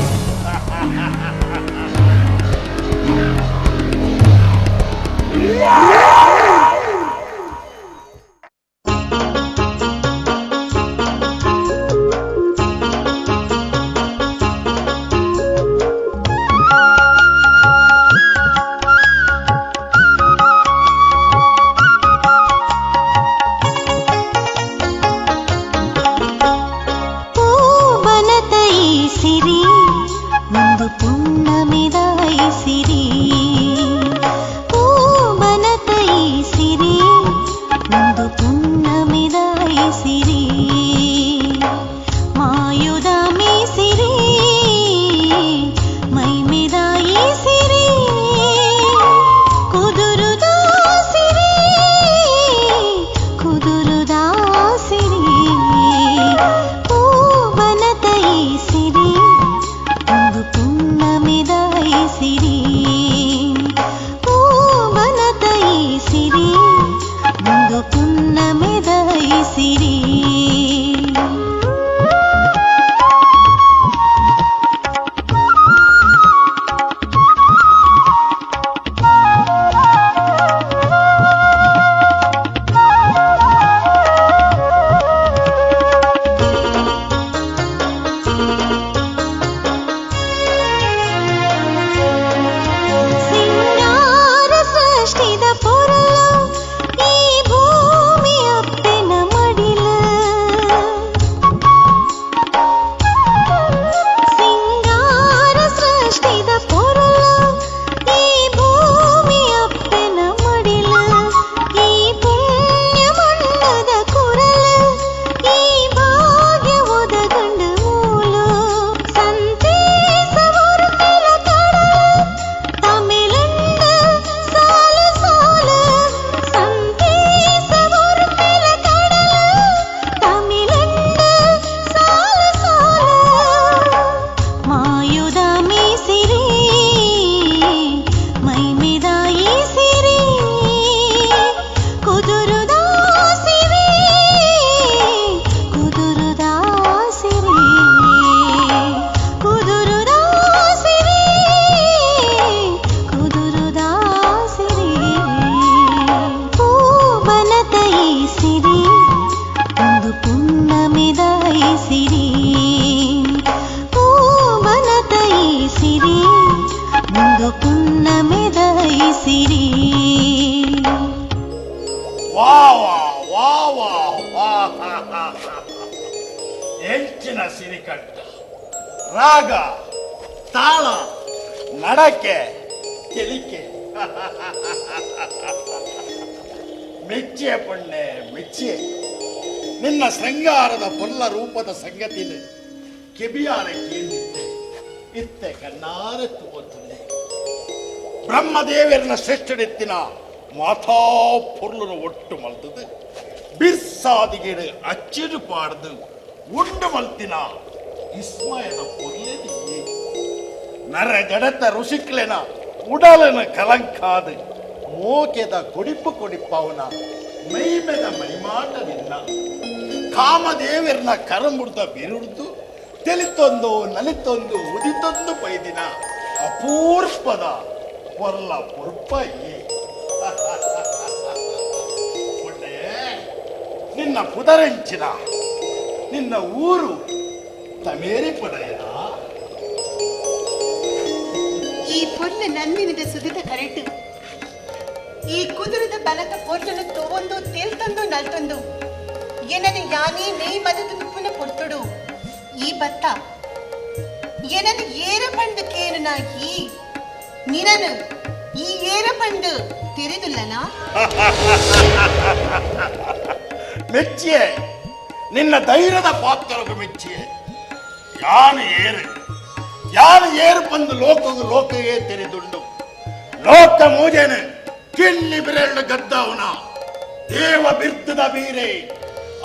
ರಾಗ ತಾಳ ನಡಕೆ ತೆಲಿಕೆ ಮೆಚ್ಚೆ ಪೊಣ್ಣೆ ಮೆಚ್ಚೆ ನಿನ್ನ ಶೃಂಗಾರದ ಪೊಲ್ಲ ರೂಪದ ಸಂಗತಿನ ಕೆಬಿಯಾರ ಕೇಳಿದ್ದೆ ಇತ್ತೆ ಕಣ್ಣಾರೆ ತೂವತ್ತುಲ್ಲೆ. ಬ್ರಹ್ಮದೇವರನ ಶ್ರೇಷ್ಠನೆತ್ತಿನ ಮಾತಾ ಪೊರ್ಲುನ ಒಟ್ಟು ಮಲ್ತದು ಬಿರ್ಸಾದಿಗೇಡು ಅಚ್ಚಿಡು ಪಾಡ್ದು ಉಂಡು ಮಲ್ತಿನ ಇಸ್ಮಯದ ಪೊರ್ಲೆದಿ ನರ ಜಡತ ಋಷಿಕ್ಲೆನ ಉಡಲನ ಕಲಂಕಾದ ಮೋಕೆದ ಕೊಡಿಪು ಕೊಡಿಪವನ ಮೈಮೆದ ಮೈಮಾಟವಿಲ್ಲ ಕಾಮದೇವರನ ಕರಮುಡ್ದ ಬಿರುಡ್ದು ತೆಲಿತೊಂದು ನಲಿತೊಂದು ಉದಿತೊಂದು ಪೈದಿನ ಅಪೂರ್ಪದ ಪೊರ್ಲ ಪೊರ್ಪ ನಿನ್ನ ಪುದರೆಂಚಿನ ನಿನ್ನ ಊರು ತಮೇರಿ ಪಡೆಯನ. ಈ ಪೊರ್ಲ ನನ್ನಿನಿದ ಸುದಿತ ಕರೆಟು ಈ ಕುದುರದ ಬಲದ ಪೊರ್ಲನು ತೋವೊಂದು ತೇಲ್ತಂದು ನಲ್ತೊಂದು ಏನನು ಯಾನೇ ನೇಯ್ ಮದದ ನುಪ್ಪುನ ಪೊರ್ತುಡು ಈ ಬತ್ತ ಏನನು ಏರ ಪಂಡು ಕೇನು ನಾ ಈ ನಿನನು ಈ ಏರ ಪಂಡು ತೆರೆದುಲ್ಲನಾ. ಮೆಚ್ಚಿಯೇ ನಿನ್ನ ಧೈರ್ಯದ ಪಾತ್ರಗೂ ಮೆಚ್ಚಿಯೇ. ಯಾನು ಏರು ಯಾನು ಏರು ಬಂದು ಲೋಕಗೆ ಲೋಕಗೆ ತೆರೆದುಂಡು ಲೋಕ ಮೂಜೇನೆ ಕಿಲ್ಲಿ ಬಿರೆಳ್ಳು ಗದ್ದವನ ದೇವ ಬಿರ್ತದ ಬೀರೆ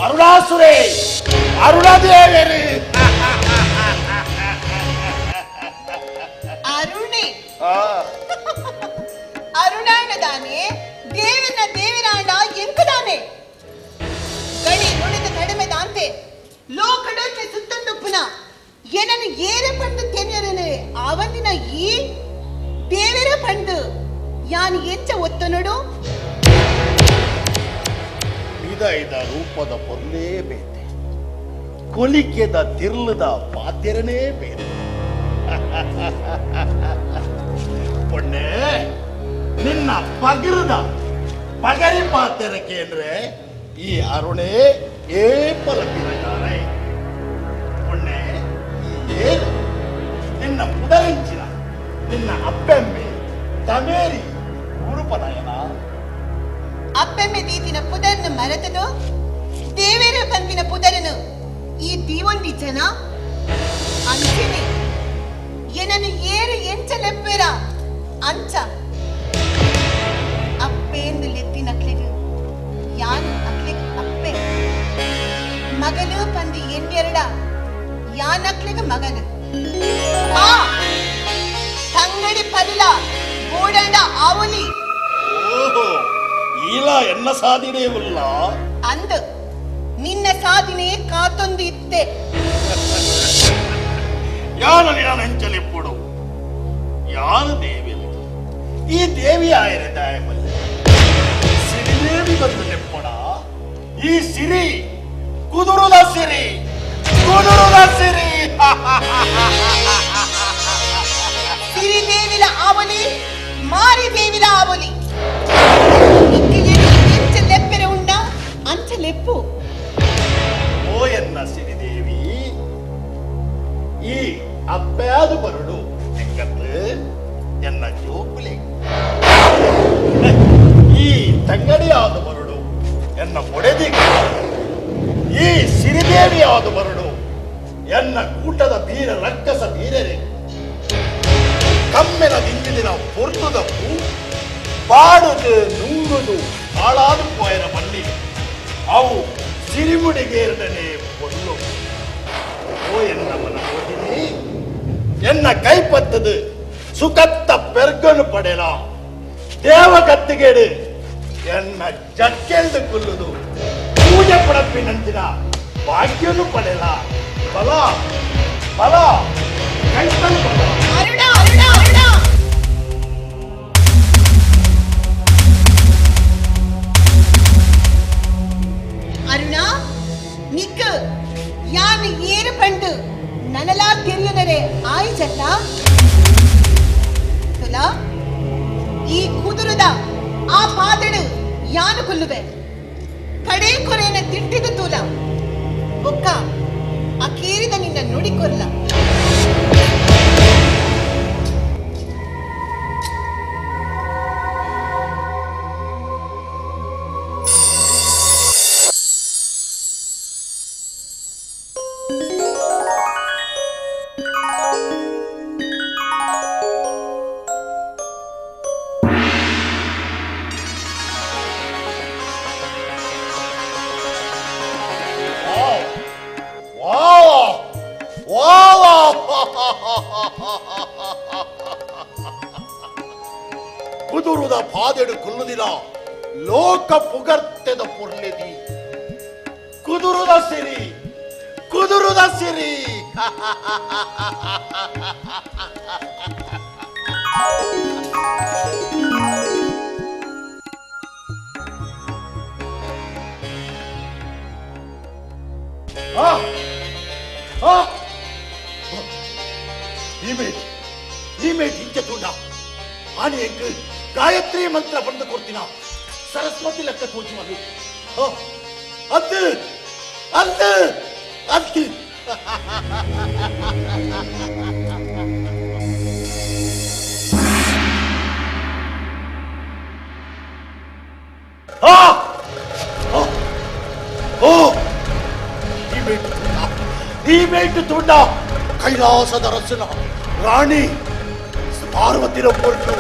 ಅರುಣಾಸುರೇ ಅರುಣದೇವೇರಿ ಅರುಣೆ ಅರುಣಾಯಣದಾನೆ ದೇವನ ದೇವರಾಂಡ ಎಂಕದಾನೆ ಗಡಿ ನುಡಿದ ಕಡಿಮೆ ದಾಂತೆ ಲೋಕಡೊಂಚೆ ಸುತ್ತೊಂದುಪ್ಪುನ ಏನನ್ನು ಏರ ಪಂಡು ತೆನೆಯರನೆ ಆವಂದಿನ ಈ ದೇವರ ಪಂಡು ಯಾನು ಎಂಚ ಒತ್ತನಡು ಇದ ರೂಪದ ಪೊರ್ಲೇ ಬೇತೆ ಕೊಲಿಕೆದ ತಿರ್ಲದ ಪಾತೆರನೇ ಬೇತೆ ಪೊಣ್ಣೆ ನಿನ್ನ ಪಗರದ ಪಗರಿ ಪಾತೆರಕ್ಕೆ ಅಂದ್ರೆ ಈ ಅರುಣೇ ಏಪಲ ಬಿರಗಾರೆ ಪೊಣ್ಣೆ ಈ ಏರು ನಿನ್ನ ಪುದರಂಚಿನ ನಿನ್ನ ಅಪ್ಪೆಮ್ಮೆ ತಮೇರಿ ಉರುಪನಯನ ಅಪ್ಪೆಮ್ಮೆ ದೀತಿನ ಪುದರ್ನ ಮರೆತದು ದೇವೇರ ಬಂದಿನ ಪುದರನು ಈ ದೀವೊಂದಿ ಜನ ಅಂಚಿನಿ ಏನನ್ನು ಏರು ಎಂಚ ಲೆಪ್ಪೆರ ಅಂಚ ಅಪ್ಪೇಂದು ಲೆತ್ತಿನ ಅಕ್ಲಿಗು ಯಾನು ಅಕ್ಲಿಗ್ ಅಪ್ಪೆ ಮಗನು ಪಂದಿ ಎನ್ನೆರಡ ಯಾನಕ್ಲಿಗ ಮಗನು ಆ ತಂಗಡಿ ಪದುಲ ಬೋಡಂಡ ಆವಲಿ ಓಹೋ ಈಲ ಎನ್ನ ಸಾಧಿನೇ ಉಲ್ಲ ಅಂದು ನಿನ್ನ ಸಾಧನೆ ಕಾತೊಂದು ಇತ್ತೆ ಯಾನು ನಿನ್ನ ಯಾನು ದೇವಿ ಈ ದೇವಿ ಆಯರ ದಾಯಮಲ್ಲ ಸಿರಿದೇವಿ ಬಂದು ನೆಪ್ಪಡ ಈ ಸಿರಿ ಕುದುರುದ ಸಿರಿ ಕುದುರುದ ಸಿರಿ ಸಿರಿದೇವಿಲ ಆವಲಿ ಮಾರಿ ದೇವಿಲ ಆವಲಿ ಎಂಚ ಲೆಪ್ಪೆರೆ ಉಂಡ ಅಂಚ ಲೆಪ್ಪು ಓ ಎನ್ನ ಸಿರಿದೇವಿ ಈ ಅಪ್ಪ್ಯಾದು ಬರಡು ಎಂಕತ್ತು ಎನ್ನ ಜೋಕುಲೆ ಈ ತಂಗಡಿಯಾದ ಬರಡು ಎನ್ನ ಒಡೆದಿಗೆ ಈ ಸಿರಿದೇವಿಯಾದ ಬರಡು ಎನ್ನ ಕೂಟದ ಬೀರ ರಕ್ಕಸ ಬೀರರೆ ಕಮ್ಮೆನ ದಿಂಜಿದಿನ ಪೊರ್ತುದ ಪೂ ಪಾಡುದು ನುಂಗುದು ಹಾಳಾದ ಪೋಯರ ಬಲ್ಲಿ ಅವು ಸಿರಿಮುಡಿಗೇರಡನೆ ಪೊಲ್ಲು ಓ ಎನ್ನ ಮನ ಎನ್ನ ಕೈಪತ್ತದು ಸುಖತ್ತ ಪೆರ್ಗನು ಪಡೆಲ ದೇವ ಕತ್ತಿಗೇಡು ಎನ್ನ ಜಕ್ಕೆಲ್ದು ಕುಲ್ಲುದು ಪೂಜೆ ಪಡಪ್ಪಿನಂಚಿನ ಭಾಗ್ಯನು ಪಡೆಲ ಬಲ ಬಲ ಕೈತಲು ಬಲ ಅರುಣ ಅರುಣ ಅರುಣ ಅರುಣ ನಿಕ್ಕ ಯಾನ್ ಏರು ಪಂಡು ನನಲಾ ತೆರಿಯನರೆ ಆಯ್ಚತ್ತ ತುಲಾ ಈ ಕುದುರದ ಆ ಪಾದಡು ಯಾನು ಕೊಲ್ಲುವೆ ಕಡೆ ಕೊರೆಯನ ತಿಟ್ಟಿದ ತೂಲ ಬೊಕ್ಕ ಅಕೇರಿದ ನಿನ್ನ ನುಡಿ ಕೊಲ್ಲ ಕುದುರುದ ಪಾದೆಡು ಕುಲ್ಲುದಿನ ಲೋಕ ಪುಗರ್ತೆದ ಪುರ್ಲಿದಿ ಕುದುರುದ ಸಿರಿ ಕುದುರುದ ಸಿರಿ ಆ ಆ ಈ ಮೇಟ್ ಇಂಚ ತುಂಡ ಆನೆ ಎಂಕ್ ಗಾಯತ್ರಿ ಮಂತ್ರ ಬಂದು ಕೊಡ್ತೀನ ಸರಸ್ವತಿ ಲೆಕ್ಕ ತೋಚುವಲ್ಲಿ ಅದು ಅದು ಅದು ಆ ಓ ಈ ಮೇಟ್ ತುಂಡ ಈ ಮೇಟ್ ತುಂಡ ಕೈಲಾಸದ ರಸನ ರಾಣಿ ಪಾರ್ವತಿನ ಪೊರ್ಲು.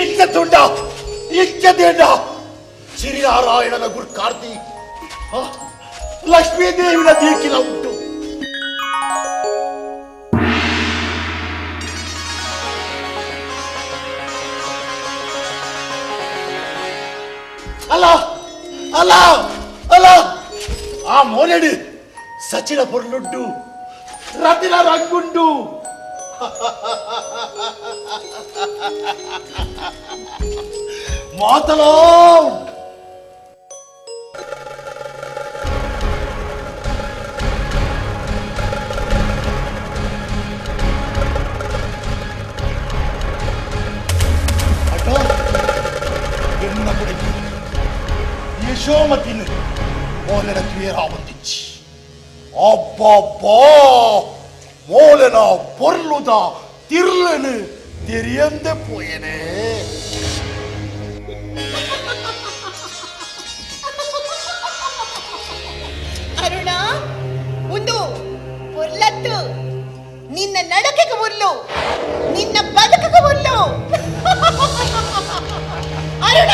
ಇಜ್ಜತುಂಡ ಇಜ್ಜದೇಂಡ ಶ್ರೀನಾರಾಯಣನ ಗುರ್ಕಾರ್ತಿ ಲಕ್ಷ್ಮೀದೇವಿನ ದೀಕಿಲ ಉಂಟು. ಅಲ್ಲ ಅಲ್ಲ ಅಲ್ಲ, ಆ ಮೋನೆಡು ಸಚಿನ ಪೊರ್ಲುಂಟು, ರತಿನ ರಂಗುಂಡು. ಮಾತಲೋ ಅಟೋ ಎನ್ನ ಕೊಡಗಿ ಯಶೋಮತಿನ ಮೋಲೆನ ತ್ವೇರಾವಂದಿಚ್ಚಿ. ಅಬ್ಬಬ್ಬಾ, ಮೋಲೆನ ಪೊರ್ಲುದ ತಿರ್ಲನು ತೆರಿಯಂದೆ ಪೋಯನೆ. ಅರುಣ, ಒಂದು ಪೊರ್ಲತ್ತು ನಿನ್ನ ನಡಕೆಗೆ ಒರ್ಲು, ನಿನ್ನ ಬದುಕಿಗೆ ಒರ್ಲು. ಅರುಣ,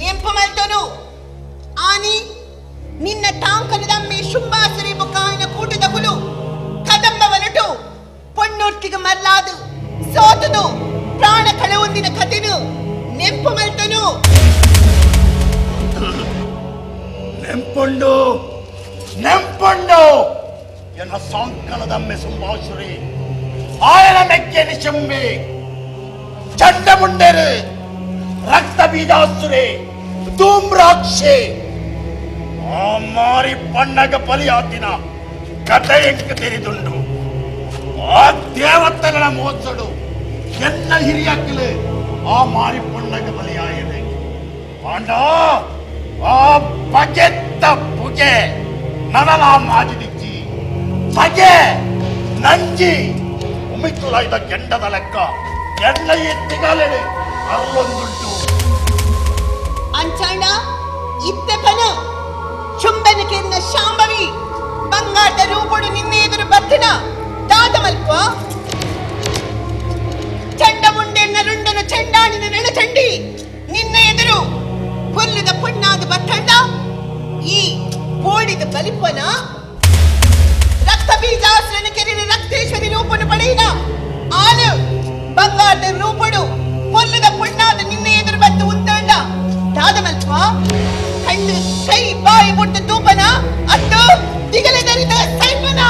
ನೆಂಪು ಮಲ್ತನು ಆನಿ ನಿನ್ನ ತಾಂಕನದಮ್ಮೆ ಶುಂಭಾಸುರಿ ಬೊಕ್ಕಾಯಿನ ಕೂಟದ ಹುಲು ಕದಂಬವನಟು ಪೊಣ್ಣೊಟ್ಟಿಗೆ ಮರ್ಲಾದು ಸೋತದು ಪ್ರಾಣ ಕಳೆವೊಂದಿನ ಕಥೆನು ನೆಂಪು ಮಲ್ತನು. ನೆಂಪುಂಡು ನೆಂಪುಂಡು ಎನ್ನ ಸಾಂಕಲದಮ್ಮೆ ಶುಂಭಾಸುರಿ ಆಯನ ಮೆಕ್ಕೆ ನಿಶುಂಬಿ ಚಂಡಮುಂಡರು ರಕ್ತ ಬೀಜಾಸುರೆ ಧೂಮ್ರಾಕ್ಷಿ ಆ ಮಾರಿ ಪಣ್ಣಗ ಬಲಿಯಾತಿನ ಕಥೆ ಎಂಕ ತೆರಿದುಂಡು. ಆ ದೇವತನ ಮೋಸಡು ಎನ್ನ ಹಿರಿಯಕ್ಕಲು ಆ ಮಾರಿ ಪಣ್ಣಗ ಬಲಿಯಾಯದೆ. ಪಾಂಡ ಆ ಬಗೆತ್ತ ಪುಗೆ ನನಲ ಮಾಜಿದಿಚ್ಚಿ ಬಗೆ ನಂಜಿ ಉಮಿತುಲಾಯ್ದ ಕೆಂಡದ ಲೆಕ್ಕ ಎನ್ನ ಎತ್ತಿಗಾಲೆಡೆ ಅಲ್ಲೊಂದುಂಟು. ಅಂಚಾಣ ಇತ್ತೆ ಪನ ಶುಂಬನಕೆನ್ನ ಶಾಂಭವಿ ಬಂಗಾರದ ರೂಪಡು ನಿನ್ನೆ ಎದುರು ಬತ್ತಿನ ದಾದ ಮಲ್ಪ ಚಂಡ ಮುಂಡೆನ್ನ ರುಂಡನ ಚಂಡಾಣಿನ ನೆಣಚಂಡಿ ನಿನ್ನ ಎದುರು ಕೊಲ್ಲುದ ಪೊಣ್ಣಾದ ಬತ್ತಂಡ ಈ ಕೋಡಿದ ಬಲಿಪನ ರಕ್ತ ಬೀಜಾಸುರನ ಕೆರಿನ ರಕ್ತೇಶ್ವರಿ ರೂಪನು ಪಡೆಯಿನ ಆಲು ಬಂಗಾರದ ರೂಪಡು ಕೊಲ್ಲುದ ಪೊಣ್ಣಾದ ನಿನ್ನ ಎದುರು ಬತ್ತು ಉಂತಾಂಡ ದಾದ ಮಲ್ಪ ಕಣ್ಣು ಕೈ ಬಾಯಿ ಬುಟ್ಟು ತೂಪನ ಅತ್ತು ದಿಗಲೆ ದರಿದ ಸೈಪನ.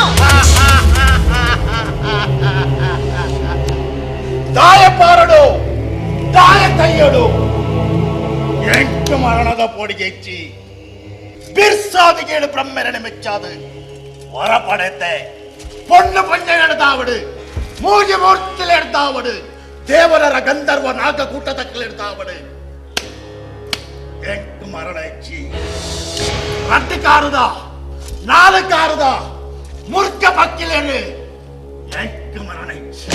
ದಾಯ ಪಾರಡು ದಾಯ ತಯ್ಯಡು ಎಂಟು ಮರಣದ ಪೋಡಿಗೆ ಹೆಚ್ಚಿ ಬಿರ್ಸಾದಿಗೇಳು ಬ್ರಹ್ಮರಣ ಮೆಚ್ಚಾದು ವರ ಪಡೆತೆ பொண்ணு பஞ்சை எடுத்தாவடு மூஞ்சி மூர்த்தில எடுத்தாவடு தேவரர கந்தர்வ நாக கூட்டத்தக்கில் எடுத்தாவடு எட்டு மரணச்சி ரெண்டு காருதா நாலு காருதா முறுக்க பக்கிலேனு எட்டு மரணச்சி.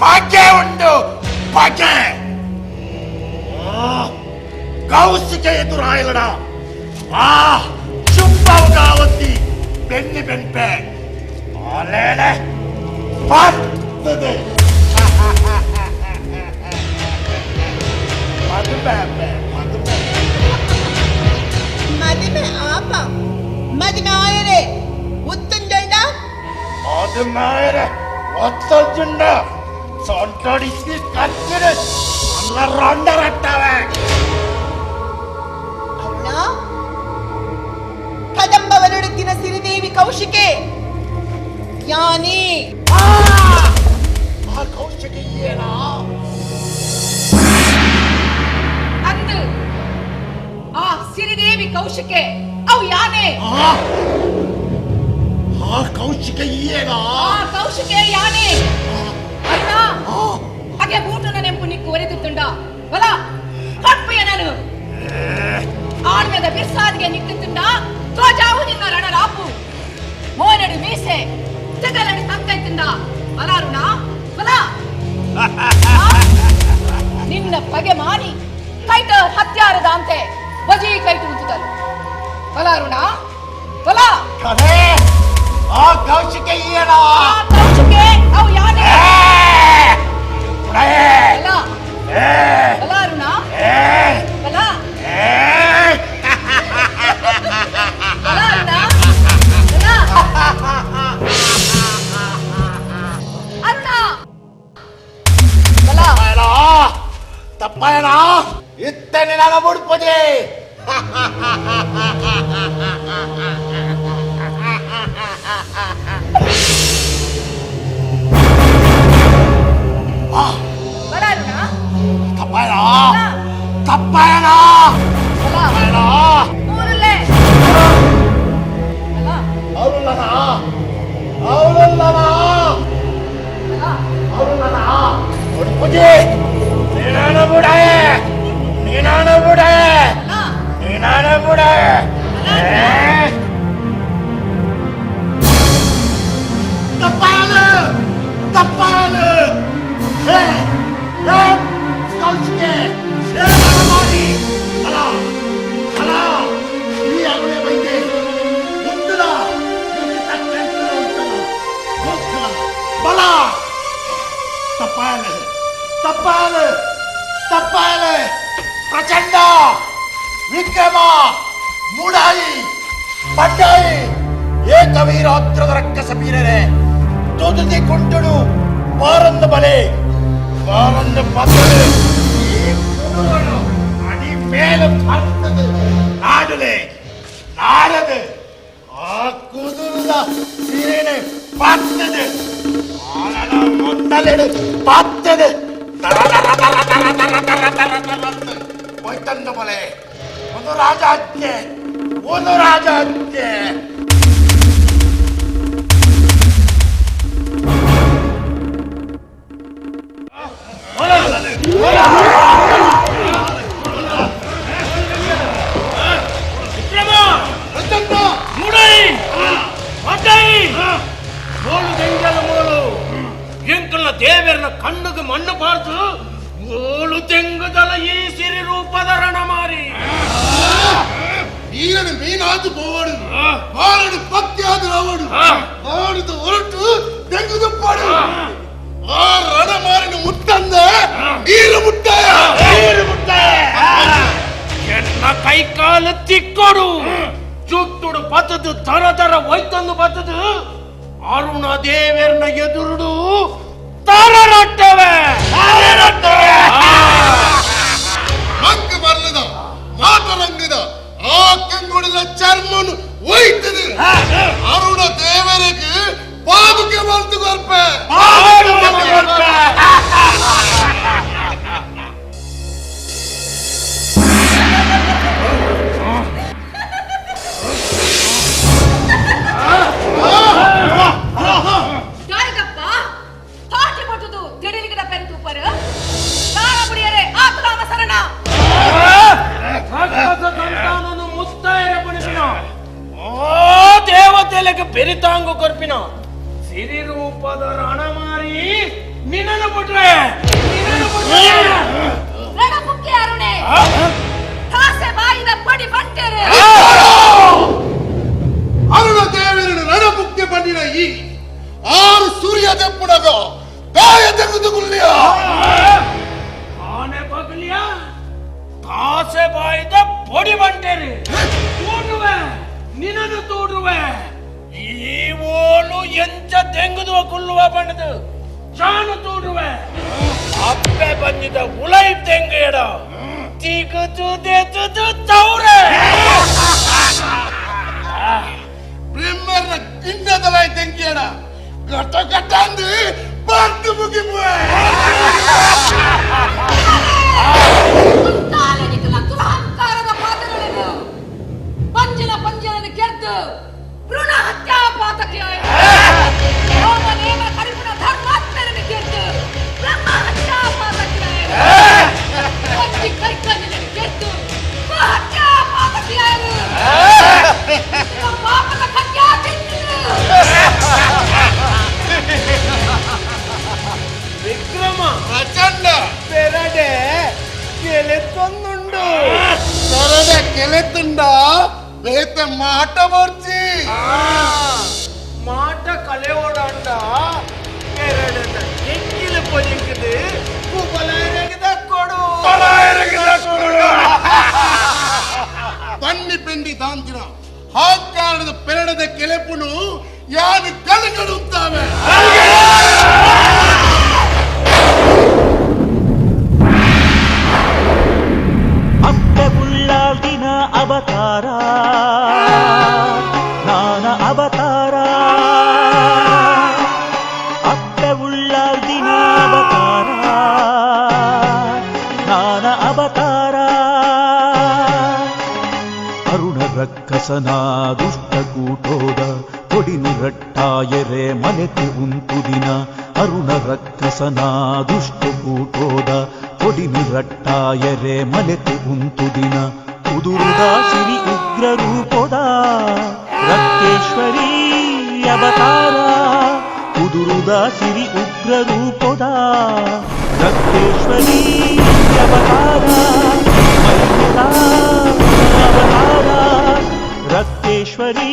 பகை உண்டு பகை கௌசிக்க எதிராயலடா ಆ ಶುಂಭವಗಾವತಿ ಬೆನ್ನಿ ಬೆನ್ಪೆ ಆಲೇಳೆ ಬರ್ತದೆ ಮದುವೆ ಮದುವೆ ಮದುವೆ ಆಪ ಮದುವೆ ಆಯರೆ ಉತ್ತುಂಜಂಡ ಮದುವೆ ಆಯರೆ ಒತ್ತುಂಜಂಡ ಸೊಂಟಡಿಸಿ ಕಚ್ಚಿಡೆ ಅಲ್ಲ ರೊಂಡರಟ್ಟವೆ. ಕದಂಬವನುಡುತ್ತಿನ ಸಿರಿದೇವಿ ಕೌಶಿಕೆ ಯಾನೇ ಆ ಕೌಶಿಕೆ ಏನಾ ಅಂದು ಆ ಸಿರಿದೇವಿ ಕೌಶಿಕೆ ಅವು ಯಾನೇ ಆ ಕೌಶಿಕೆ ಏನಾ ಆ ಕೌಶಿಕೆ ಯಾನೇ ಅಣ್ಣ ಹಾಗೆ ಬೂಟನ ನೆಂಪು ನಿಕ್ಕು ಒರೆದುತ್ತುಂಡ ಬಲ ಕಪ್ಪೆಯ ನಾನು ಆಳ್ಮೆದ ಬಿರ್ಸಾದಿಗೆ ನಿಕ್ಕುತ್ತುಂಡ ತೋಜಾವು ನಿನ್ನ ರಣರಾಪು ಮೋನಡು ಮೀಸೆ ತೆಗಲಡು ತಂಕೈತುಂಡ ಬಲಾರುಣ ಬಲ ನಿನ್ನ ಪಗೆ ಮಾನಿ ಕೈಟ ಹತ್ಯಾರದ ಅಂತೆ ಬಜಿ ಕೈಟು ಉಂಟುತ್ತಲು ಬಲಾರುಣ ಬಲ ಆ ಕೌಶಿಕೆ ಈಯಣ ಆ ಕೌಶಿಕೆ ಅವು ಯಾನೆ ಬಲ ಬಲಾರುಣ ಬಲ ಬಲಾರುಣ ಬಲ ಅರುಣ ಬಲ ತಪ್ಪಾಯಣ ಇತ್ತನೆ ನಾನು ಮುಡ್ಪದೆ. ಬಲಾರುಣ ತಪ್ಪಾಯಣ ತಪ್ಪಾಯಣ ಬಲ ಮೂರಲ್ಲೇ ಬಲ ಅವಳಲ್ಲನ ಅವಳಲ್ಲನ ಬಲ ಅವಳಲ್ಲನ ಮುಡ್ಪದೆ. ನೀನಾನ ಬುಡೆ ನೀನಾನ ಬುಡೆ ನೀನಾನ ಬುಡೆ. ತಪ್ಪಾಯಣ ತಪ್ಪಾಯಣ. ಹೇ ಹೇ ಕೌಶಿಕೆ ಹೇ ಮಾಡಿ ಅಲ ಅಲ ಈ ಅರುಣೆ ಬೈದೆ ಮುಂದಲ ಬಲ ತಪ್ಪಾಯಣ ತಪ್ಪಾಯಣ ತಪ್ಪಾಯಣ. ಪ್ರಚಂಡ ವಿಕ್ರಮ ಮೂಡಾಯಿ ಪಡ್ಡಾಯಿ ಏಕವೀರಾತ್ರದ ರಕ್ಕಸ ಬೀರರೆ ತುದುದಿ ಕುಂಟುಡು ಬಾರಂದ ಬಲೆ ಬಾರಂದ ಪತ್ತಲು ಈ ಕುಡುವನು ಅಡಿ ಮೇಲೆ ಪರ್ತದು ನಾಡಲೆ ನಾಡದು ಆ ಕುದುರದ ಸೀರೆನೆ ಪತ್ತದು ಆನನ ಮುತ್ತಲೆಡು ಪತ್ತದು ತರ ತರ ತರ ತರ ತರ ತರ ತರ ತರ ಹೋಯ್ತಂದ ಬಲೆ ಒಂದು ರಾಜ ಹತ್ಯೆ ಒಂದು ರಾಜ ಹತ್ಯೆ. ಎಂಕಲ್ನ ದೇವರನ್ನ ಕಣ್ಣುಗೆ ಮಣ್ಣು ಬಾರ್ದು ಓಳು ತೆಂಗುದಲ ಈ ಸಿರಿ ರೂಪದ ರಣಮಾರಿ ನೀರನ್ನು ಮೀನಾದು ಪೋವಡು ಬಾಳಡು ಪತ್ತಿ ಆದು ಅವಡು ಬಾಳುದು ಹೊರಟು ತೆಂಗುದುಪ್ಪಾಡು ಆ ರಣಮಾರಿನ ಮುಟ್ಟಂದ ನೀರು ಮುಟ್ಟಾಯ ನೀರು ಮುಟ್ಟಾಯ ಎನ್ನ ಕೈ ಕಾಲು ತಿಕ್ಕೊಡು ಚುಟ್ಟುಡು ಬತ್ತದು ತರ ತರ ಒಯ್ತಂದು ಬತ್ತದು ಅರುಣ ದೇವರನ್ನ ಎದುರುಡು ತಾರರಟ್ಟವೆ ತಾರರಟ್ಟವೆ. ಮಂಗ ಬರ್ಲದ ಮಾತರಂಗದ ಆ ಕೆಂಗುಡಿದ ಚರ್ಮನು ಒಯ್ತದೆ ಅರುಣ ದೇವರಿಗೆ ಪಾದುಕೆ ಬಂತು ಕೊರ್ಪೆ. ದಾರಿಗಪ್ಪ ತಾಟಿ ಪಟ್ಟುದು ತಿಡಿಲಿಗದ ಪೆನ್ ತೂಪರು ತಾರ ಬುಡಿಯರೆ ಆತುರಾಮ ಶರಣ ಸಂತಾನನು ಮುತ್ತಾಯರ ಪಣಿಪಿನ ಓ ದೇವತೆಲೆಗೆ ಬೆರಿತಾಂಗು ಕೊರ್ಪಿನ ಸಿರಿ ರೂಪದ ರಣಮಾರಿ ನಿನ್ನನ್ನು ಬಿಟ್ರೆ ನಿನ್ನನ್ನು ಬಿಟ್ರೆ ರಣಮುಖಿ ಅರುಣೆ ಕಾಸೆ ಬಾಯಿದ ಪಡಿ ಬಂಟೆರೆ ಅರುಣ ದೇವರನ್ನು ರಣಮುಖ್ಯ ಬಂದಿನ ಈ ಆರು ಸೂರ್ಯ ತೆಪ್ಪುಡಗ ತಾಯ ತೆಗೆದುಕೊಳ್ಳಿಯ ಆನೆ ಬಗಲಿಯ ಕಾಸೆ ಬಾಯಿದ ಪೊಡಿ ಬಂಟೆರೆ ತೂಡುವೆ ನಿನ್ನನ್ನು ತೂಡುವೆ ಈ ಓಲು ಎಂಚ ತೆಂಗುದುವ ಕುಲ್ಲುವ ಬಣ್ಣದು ಜಾನು ತೂಡುವೆ ಅಪ್ಪೆ ಬಂದಿದ್ದ ಉಲೈ ತೆಂಗು ಎಡ ತಿಗುದು ದೇತುದು ತೌರೆ ಬ್ರಹ್ಮರ್ನ ಗಿಣ್ಣದಲೈ ತೆಂಗಿಯಡ ಗಟ್ಟ ಗಟ್ಟ ಅಂದು ಬಂದು ಮುಗಿಬುವೆ. ದುರಹಂಕಾರದ ಪಾತ್ರಗಳನ್ನು ಪಂಜಿನ ಪಂಜನನ್ನು ಕೆರ್ದು ಭ್ರೂಣ ಹತ್ಯಾ ಪಾತಕ್ಕೆ ನೇಮ ಕರಿಪುಣ ಧರ್ಮಾತ್ಮರನ್ನು ಕೆರ್ದು ಕೋಟಿ ಕೈಕನ್ನಿನ ಗೆದ್ದು ಮಹತ್ಯ ಪಾಪಕಿಯಾರು ಪಾಪದ ಕತ್ಯ ವಿಕ್ರಮ ಪ್ರಚಂಡ ಪೆರಡೆ ಕೆಲೆತ್ತೊಂದುಂಡು ಪೆರಡೆ ಕೆಲೆತ್ತುಂಡ ಬೇತೆ ಮಾಟ ಬರ್ಚಿ ಮಾಟ ಕಲೆ ಓಡಾಂಡ ಪೆರಡೆದ ಕೆಕ್ಕಿಲ ಪೊಜಿಂಕದು ಕೊಡು ಬನ್ನಿ ಪಿಂಡಿ ತಾಂತಿನ ಹಾಕಾರದ ಪೆರಡದ ಕೆಲೆಪುನು ಯಾರು ಕಲಗಡುತ್ತಾವೆ. ಅಪ್ಪೆ ಉಳ್ಳಾಲ್ದಿನ ಅವತಾರ ನಾನ ಅವತಾರ ಅಪ್ಪೆ ಉಳ್ಳಾಲ್ದಿನ ಅವತಾರ ನಾನ ಅವತಾರ ಅರುಣ ರಕ್ಕಸನ ದುಷ್ಟಕೂಟೋದ ಕೊಡಿನು ರಟ್ಟಾಯರೆ ಮಲೆತು ಉಂಟುದಿನ ಅರುಣ ರಕ್ಕಸನ ದುಷ್ಟಕೂಟೋದ ಕೊಡಿನು ರಟ್ಟಾಯರೆ ಮಲೆತು ಉಂಟುದಿನ ಕುದುರುದ ಸಿರಿ ಉಗ್ರ ರೂಪೋದ ರಕ್ತೇಶ್ವರಿ ಅವತಾರ ಕುದುರುದ ಸಿರಿ ಉಗ್ರ ರೂಪೋದ ರಕ್ತೇಶ್ವರಿ ಅವತಾರ ಮೈಯದ ಅವತಾರ ರಕ್ತೇಶ್ವರಿ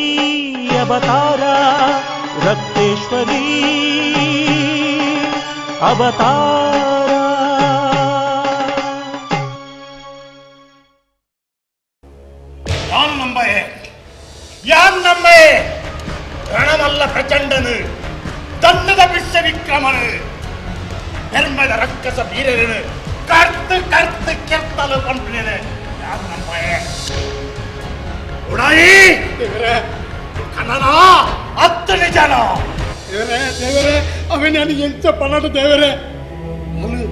ಅವತಾರ ರಕ್ತೇಶ್ವರಿ ಅವತಾರ. ಯಾನ್ ನಂಬಯೆ ಯಾನ್ ನಂಬಯೆ ರಣಮಲ್ಲ ಪ್ರಚಂಡನು ತನ್ನದ ವಿಶ್ವ ವಿಕ್ರಮನು ಧರ್ಮದ ರಕ್ಕಸ ವೀರನು ಕರ್ತು ಕರ್ತು ಕೆತ್ತಲು ಪಂಪಿನೇನು ಯಾನ್ ನಂಬಯೆ ಉಡಾಯಿ ದೇವರೇ ಕನ್ನಡ ಹತ್ತು ನಿಜನ ದೇವರೇ ದೇವರೇ ಅವೇ ನಾನು ಎಂಚ ಪನಾಟ ದೇವರೇ ಅವನು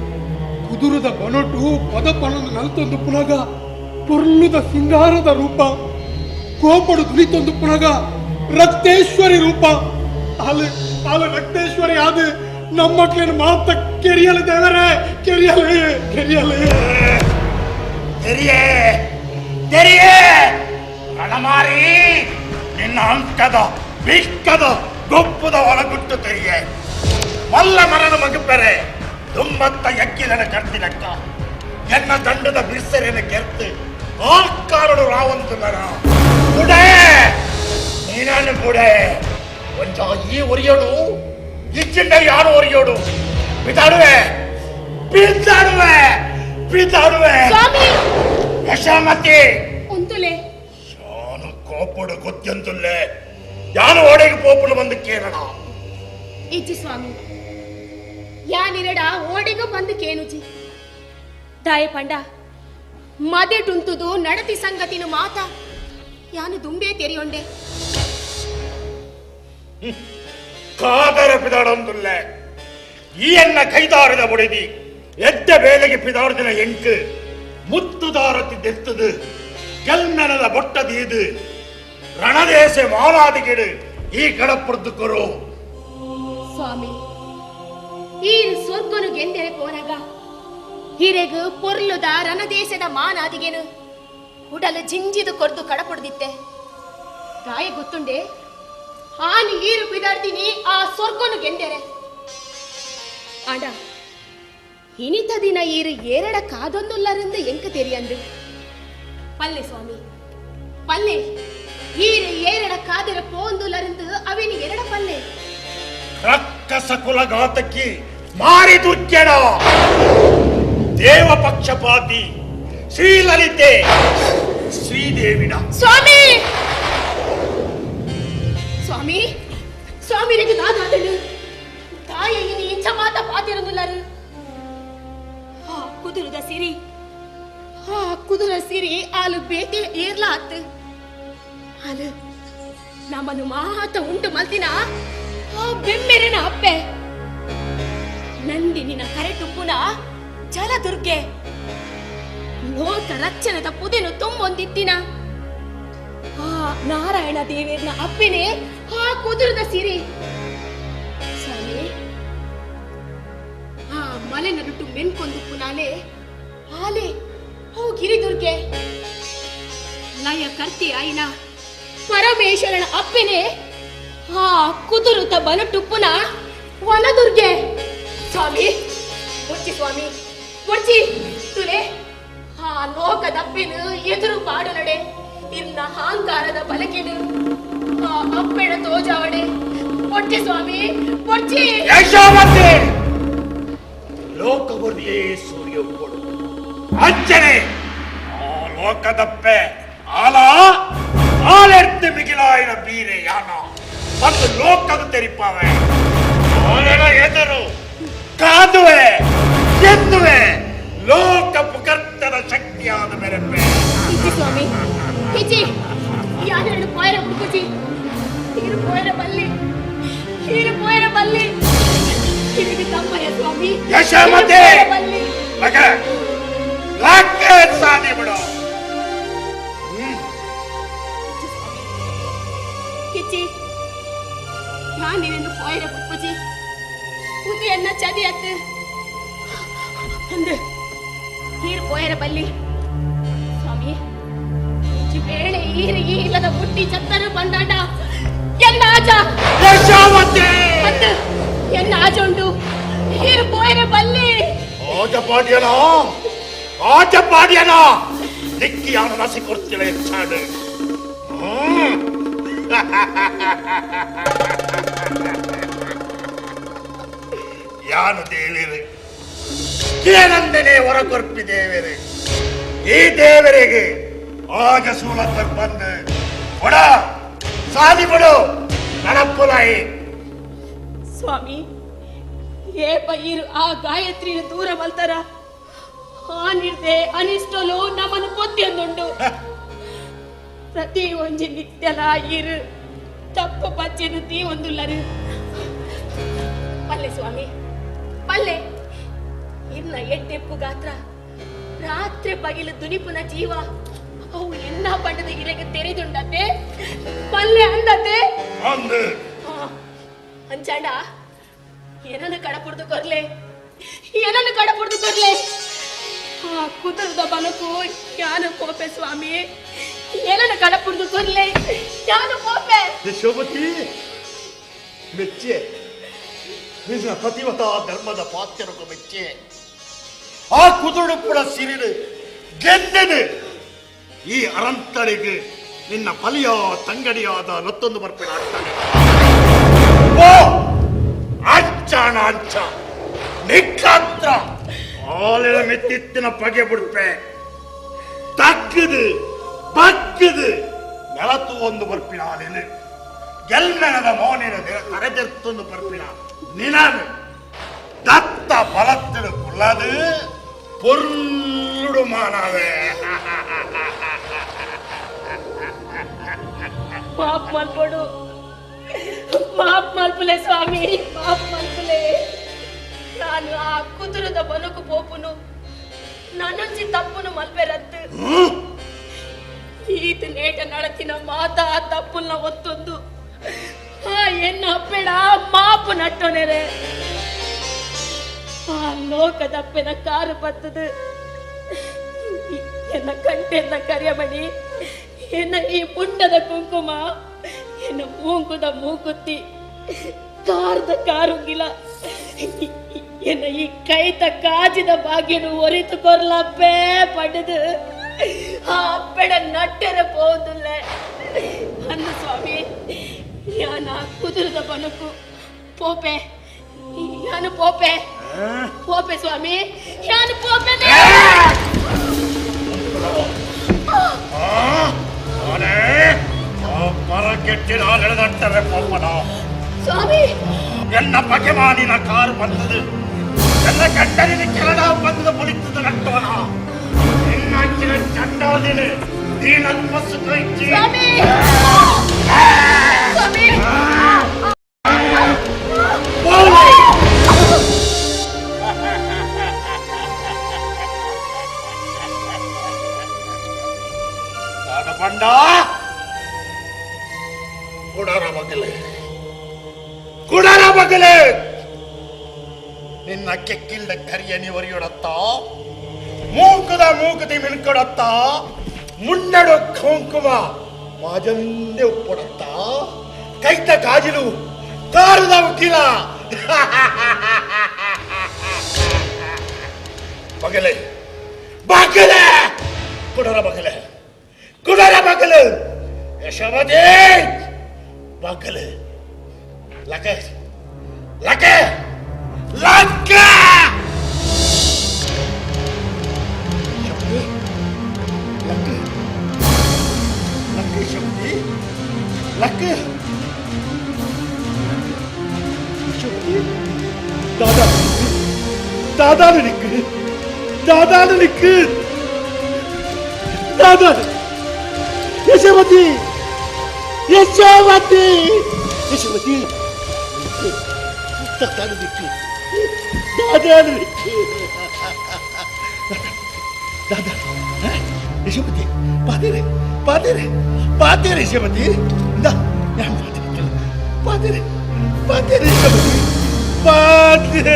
ಕುದುರದ ಬನಟು ಪದ ಪಣದು ನಲ್ತೊಂದು ಪುನಗ ಪೊರ್ಲುದ ಸಿಂಗಾರದ ರೂಪ ಕೋಪಡು ದುಡಿತೊಂದು ಪುನಗ ರಕ್ತೇಶ್ವರಿ ರೂಪ ಅಲ್ಲ ಅಲ್ಲ ರಕ್ತೇಶ್ವರಿ ಆದ ನಮ್ಮಕ್ಳಿನ ಮಾತ ಕೆರಿಯಲು ದೇವರೇ ಕೆರಿಯಲು ಕೆರಿಯಲು ತೆರಿಯೇ ತೆರಿಯೇ ರಣಮಾರಿ ನಿನ್ನ ಅಂಕದ ಬಿಕ್ಕದ ಗೊಪ್ಪದ ಒಳಗುಟ್ಟು ತೆರಿಯೆ ಮಲ್ಲ ಮರಣ ಮಗುಪೆರೆ ತುಂಬತ್ತ ಎಕ್ಕಿದನ ಕರ್ತಿನಕ್ಕ ಎನ್ನ ದಂಡದ ಬಿರ್ಸರೆನ ಕೆರ್ತು ಆಕಾರಡು ರಾವಂತುಗನ ಬುಡೆ ನೀನನ್ನು ಬುಡೆ ಒಂಜ ಈ ಒರಿಯೋಡು ಇಚ್ಚಿಂದ ಯಾರು ಒರಿಯೋಡು ಬಿದ್ದಾಡುವೆ ಬಿದ್ದಾಡುವೆ ಬಿದ್ದಾಡುವೆ ಸ್ವಾಮಿ ಯಶಮತಿ ಉಂತುಲೆ ಯಾನು ಕೋಪಡು ಗೊತ್ತೆಂತುಲ್ಲೆ ಯಾನು ಓಡೆಗೆ ಪೋಪುಲು ಬಂದು ಕೇರಣ ಇಜ್ಜಿ ಸ್ವಾಮಿ ಯಾನಿರಡ ಓಡೆಗ ಬಂದು ಕೇನುಜಿ ದಾಯ ಪಂಡ ಮದೆಟುಂತುದು ನಡತಿ ಸಂಗತಿನು ಮಾತ ಯಾನು ದುಂಬೆ ತೆರಿಯೊಂಡೆ ಕಾದರ ಪಿದಾಡೊಂದುಲ್ಲೆ ಈ ಎನ್ನ ಕೈದಾರದ ಬುಡಿದಿ ಎದ್ದ ಬೇಲೆಗೆ ಪಿದಾಡ್ದಿನ ಎಂಕು ಮುತ್ತುದಾರತಿ ದೆತ್ತದು ಕೆಲ್ಮೆನದ ಬೊಟ್ಟದೀದು ರಣದೇಶ ಮಾಲಾದಿಗಿಡು ಈ ಕಡಪುರ್ದು ಕೊರು ಸ್ವಾಮಿ ಈ ಸ್ವರ್ಗನು ಗೆಂದೆರೆ ಪೋನಗ ಹಿರೆಗು ಪೊರ್ಲುದ ರಣದೇಶದ ಮಾನಾದಿಗೆನು ಉಡಲು ಜಿಂಜಿದು ಕೊರ್ದು ಕಡಪುಡ್ದಿತ್ತೆ ಗಾಯ ಗೊತ್ತುಂಡೆ ಆನು ಈರು ಬಿದಾಡ್ತೀನಿ ಆ ಸ್ವರ್ಗನು ಗೆಂದೆರೆ ಆಂಡ ಇನಿತ ದಿನ ಈರು ಏರಡ ಕಾದೊಂದುಲ್ಲರಿಂದ ಎಂಕ ತೆರಿಯಂದು ಪಲ್ಲೆ ಸ್ವಾಮಿ ಪಲ್ಲೆ ಈರು ಏರಡ ಕಾದಿರ ಪೋಂದುಲ್ಲರಿಂದ ಅವೇನು ಎರಡ ಪಲ್ಲೆ ರಕ್ಕಸ ಕುಲಘಾತಕಿ ಮಾರಿ ದುರ್ಗೆಣ ದೇವ ಪಕ್ಷಪಾತಿ ಶ್ರೀಲಲಿತೆ ಶ್ರೀದೇವಿನ ಸ್ವಾಮಿ ಸ್ವಾಮಿ ಸ್ವಾಮಿ ದಾದಾದಳು ತಾಯ ಇನಿ ಇಂಚ ಮಾತ ಪಾತಿರಂದುಲ್ಲರು ಆ ಕುದುರದ ಸಿರಿ ಆ ಕುದುರ ಸಿರಿ ಆಲು ಬೇತೆ ಏರ್ಲ ಆತು ಆಲು ನಮ್ಮನು ಮಾತ ಉಂಟು ಮಲ್ತಿನ ಆ ಬೆಮ್ಮೆರೆನ ಅಪ್ಪೆ ನಂದಿನಿನ ಕರೆಟುಪ್ಪುನ ಜಲದುರ್ಗೆ ಲೋಕ ರಕ್ಷಣದ ಪುದೆನು ತುಂಬೊಂದಿತ್ತಿನ ಆ ನಾರಾಯಣ ದೇವೇರ್ನ ಅಪ್ಪೆನೆ ಆ ಕುದುರದ ಸಿರಿ ಸ್ವಾಮಿ ಆ ಮಲೆ ನಡುಟು ಮೆನ್ಕೊಂದು ಪುನಾಲೆ ಆಲೆ ಅವು ಗಿರಿದುರ್ಗೆ ಲಯ ಕರ್ತಿ ಆಯಿನ ಪರಮೇಶ್ವರನ ಅಪ್ಪೆನೆ ಆ ಕುದುರುತ ಬಲಟುಪ್ಪುನ ವನದುರ್ಗೆ. ಸ್ವಾಮಿ ಒಡ್ಚಿ, ಸ್ವಾಮಿ ಒಡ್ಚಿ ತುಲೆ ಆ ಲೋಕದಪ್ಪೆನು ಎದುರು ಪಾಡುನಡೆ ಇನ್ನ ಅಹಂಕಾರದ ಬಲಕೆನು ಆ ಅಪ್ಪೆಣ ತೋಜಾವಡೆ. ಒಡ್ಚಿ ಸ್ವಾಮಿ ಒಡ್ಚಿ. ಯಶೋಮತಿ ಲೋಕವನ್ನೇ ಸೂರ್ಯ ಕೊಡು ಅಂಚನೆ ಆ ಲೋಕದಪ್ಪೆ ಆಲ ಆಲೆರ್ತೆ ಮಿಗಿಲಾಯಿನ ಬೀರೆ ಯಾನ ಮತ್ತು ಲೋಕದ ತೆರಿಪಾವೆ. ಆಲೆನ ಎದುರು ಕಾದುವೆ ಎದ್ದುವೆ ಲೋಕ ಪುಕರ್ತನ ಶಕ್ತಿಯಾದ ಮೆರಪೆ. ಇಚ್ಚಿ ಸ್ವಾಮಿ ಇಚ್ಚಿ, ಯಾನೆರಡು ಪೋಯರ ಹುಡುಕುಚಿ ಹೀರು ಪೋಯರ ಬಲ್ಲಿ, ಹೀರು ಪೋಯರ ಬಲ್ಲಿ ಹಿರಿಗೆ ತಮ್ಮಯ್ಯ ಸ್ವಾಮಿ. ಯಶೋಮತಿ ಮಗ ಲಾಕ ಸಾಧಿ ಬಿಡು. ಕಿಚ್ಚಿ ನಾನೇನು ಪೋಯರ ಪುಪ್ಪುಜಿ ಉದಯನ್ನ ಚದಿ ಅತ್ತು ಅಂದು ಹೀರು ಪೋಯರ ಬಲ್ಲಿ ಸ್ವಾಮಿ. ಇಚ್ಚಿ ಬೇಳೆ ಈರು ಈ ಇಲ್ಲದ ಬುಟ್ಟಿ ಚತ್ತರು ಬಂದಾಂಡ ಎನ್ನ ಆಜ ಅಂದು ಎನ್ನ ಆಜ ಉಂಟು ಹೀರು ಪೋಯರ ಬಲ್ಲಿ. ಆಜ ಪಾಡ್ಯನ ಆಜ ಪಾಡ್ಯನ ನಿಕ್ಕಿಯಾನ ನಸಿ ಕೊಡ್ತಿಲ್ಲ ಹೆಚ್ಚಾಡು. ಯಾನು ದೇವರು ಕೇನಂದನೆ ಹೊರಕೊರ್ಪಿ ದೇವರು ಈ ದೇವರಿಗೆ ಆಗ ಸೂಲತ್ತ ಬಂದು ಕೊಡ ಸಾದಿ ಬಿಡು ನಡಪ್ಪುಲಾಯಿ. ಸ್ವಾಮಿ ಏ ಪೈರು ಆ ಗಾಯತ್ರಿನ ದೂರ ಮಲ್ತಾರ ಆ ನಿರ್ದೆ ಅನಿಷ್ಟಲು ನಮ್ಮನ್ನು ಪೊತ್ತಿಯೊಂದುಂಡು. ಪ್ರತಿ ಒಂಜಿ ನಿತ್ಯಲ ಇರು ತಪ್ಪು ಪಚ್ಚೆನು ತೀ ಒಂದುಲ್ಲರು. ಪಲ್ಲೆ ಸ್ವಾಮಿ ಪಲ್ಲೆ, ಇನ್ನ ಎಡ್ಡೆಪ್ಪು ಗಾತ್ರ ರಾತ್ರಿ ಪಗಿಲು ದುನಿಪುನ ಜೀವ ಅವು ಎನ್ನ ಬಣ್ಣದ ಇರೆಗೆ ತೆರೆದುಂಡತೆ ಪಲ್ಲೆ ಅಂದತೆ ಅಂಚಾಂಡ ಏನನ್ನು ಕಡಪುಡ್ದು ಕೊರ್ಲೆ, ಏನನ್ನು ಕಡಪುಡ್ದು ಕೊರ್ಲೆ. ಆ ಕುದುರದ ಬಲಕು ಯಾನು ಕೋಪೆ ಸ್ವಾಮಿ, ಏನನ್ನು ಕಡಪುಡ್ದು ಕೊರ್ಲೆ ಯಾನು ಕೋಪೆ. ಯಶೋಮತಿ ಮೆಚ್ಚೆ ನಿನ್ನ ಪತಿವತ ಧರ್ಮದ ಪಾತ್ರକୁ ಮೆಚ್ಚೆ. ಆ ಕುದುರುಡುಪ್ಪುಳ ಸಿರಿಡು ಗೆದ್ದೆನು ಈ ಅರಂತಳಿಗೆ ನಿನ್ನ ಬಲಿಯ ತಂಗಡಿಯಾದ ನತ್ತೊಂದು ಬರ್ಪಿನ ಆಗ್ತಾನೆ. ಓ ಅಂಚಾಣ ಅಂಚ ನಿಕ್ಕಾತ್ರ ಆಲಿನ ಮೆತ್ತಿತ್ತಿನ ಪಗೆ ಬಿಡ್ಪೆ ತಗ್ಗದು ಬಗ್ಗದು ನೆಲತು ಒಂದು ಬರ್ಪಿನ ಆಲಿನ ಗೆಲ್ಮೆನದ ಮೋನಿನ ತರೆದೆರ್ತೊಂದು ಬರ್ಪಿನ ನಿನನು ದತ್ತ ಬಲತ್ತಿನ ಕುಲ್ಲದು ಪೊರ್ಲುಡು ಮಾನವೇ. ಮಾಪ್ ಮಲ್ಪಡು, ಮಾಪ್ ಮಲ್ಪಲೆ ಸ್ವಾಮಿ, ಮಾಪ್ ಮಲ್ಪಲೆ. ನಾನು ಆ ಕುದುರದ ಬನುಕು ಪೋಪುನು ನಾನೊಂಜಿ ತಪ್ಪುನು ಮಲ್ಪೆರತ್ತು. ಈತ ನೇಟ ನಳತಿನ ಮಾತಾ ತಪ್ಪುಲ್ನ ಒತ್ತೊಂದು ಆ ಎನ್ನ ಅಪ್ಪೆಡ ಮಾಪು ನಟ್ಟೊನೆರೆ. ಆ ಲೋಕದಪ್ಪೆನ ಕಾರು ಬತ್ತದು ಎನ್ನ ಕಂಟೆನ್ನ ಕರಿಯಮಣಿ, ಎನ್ನ ಈ ಪುಂಡದ ಕುಂಕುಮ, ಎನ್ನ ಮೂಂಕುದ ಮೂಕುತ್ತಿ, ಕಾರದ ಕಾರುಂಗಿಲ, ಎನ್ನ ಈ ಕೈತ ಕಾಜಿದ ಭಾಗ್ಯನು ಒರಿತು ಕೊರ್ಲಪ್ಪೇ ಪಡೆದು ಆ ಅಪ್ಪೆಡ ನಟ್ಟೆರ போதுல்ல ಅಂದು ಸ್ವಾಮಿ. ಯಾನ ಕುದುರದ ಬನುಕು ಪೋಪೆ, ಯಾನು ಪೋಪೆ ಪೋಪೆ ಸ್ವಾಮಿ, ಯಾನು ಪೋಪೆ. ಸ್ವಾಮಿ ಎನ್ನ ಪಗೆಮಾನಿನ ಕಾರು ಬಂದದು, ಎಲ್ಲ ಗಂಡನಿನ ಕೆಳಡ ಬಂದು ಮುಳಿತದ ನಟ್ಟೋಣ ನಿನ್ನಂಚಿನ ಚಂಡಾದಿನ ನೀನನ್ಮಸ್ಸು ಕೈಚಿ. ಸ್ವಾಮಿ ಸ್ವಾಮಿ ಬಂಡ ಕುಡರ ಮಗಲೇ, ಕುಡರ ಮಗಲೇ, ನಿನ್ನ ಕೆಕ್ಕಿಲ್ದ ಕರಿಯ ನಿವರಿಯೊಡತ್ತ ಮೂಕುದ ಮೂಕುತಿ ಮಿನ್ಕೊಡತ್ತ ಮುನ್ನಡು ಕುಂಕುಮ ಮಾಜಂದೆ ಉಪ್ಪೊಡತ್ತ ಕೈತ ಕಾಜಿಲು ಕಾರುದ ಉಕ್ಕಿಲ ಬಗಲೆ ಬಗಲೆ ಕುಡರ ಬಗಲೆ ಕುಡರ ಬಗಲು ಯಶವತಿ ಬಗಲೆ ಲಕೆ ಲಕೆ ಲಕ್ಕೆ ಲಕ್ಕೆ ಲಕ್ಕೆ ಶಕ್ತಿ ಲಕ್ಕೆ ಶಕ್ತಿ ದಾದಾ ದಾದಾನು ನಿಕ್ಕು ದಾದಾನು ನಿಕ್ಕು ದಾದಾ ಯಶವತಿ ಯಶವತಿ ಯಶವತಿ ದಾದಾನು ನಿಕ್ಕು ದಾದಾನು ನಿಕ್ಕು ದಾದಾ ಯಶವತಿ ಪಾತೇರೆ ಪಾತೇರೆ ಪಾತೇರೆ ಯಶವತಿ ಇಂದಾ ഞാൻ ಪಾತೇರೆ ಪಾತೇರೆ ಯಶವತಿ ಪಾತೇರೆ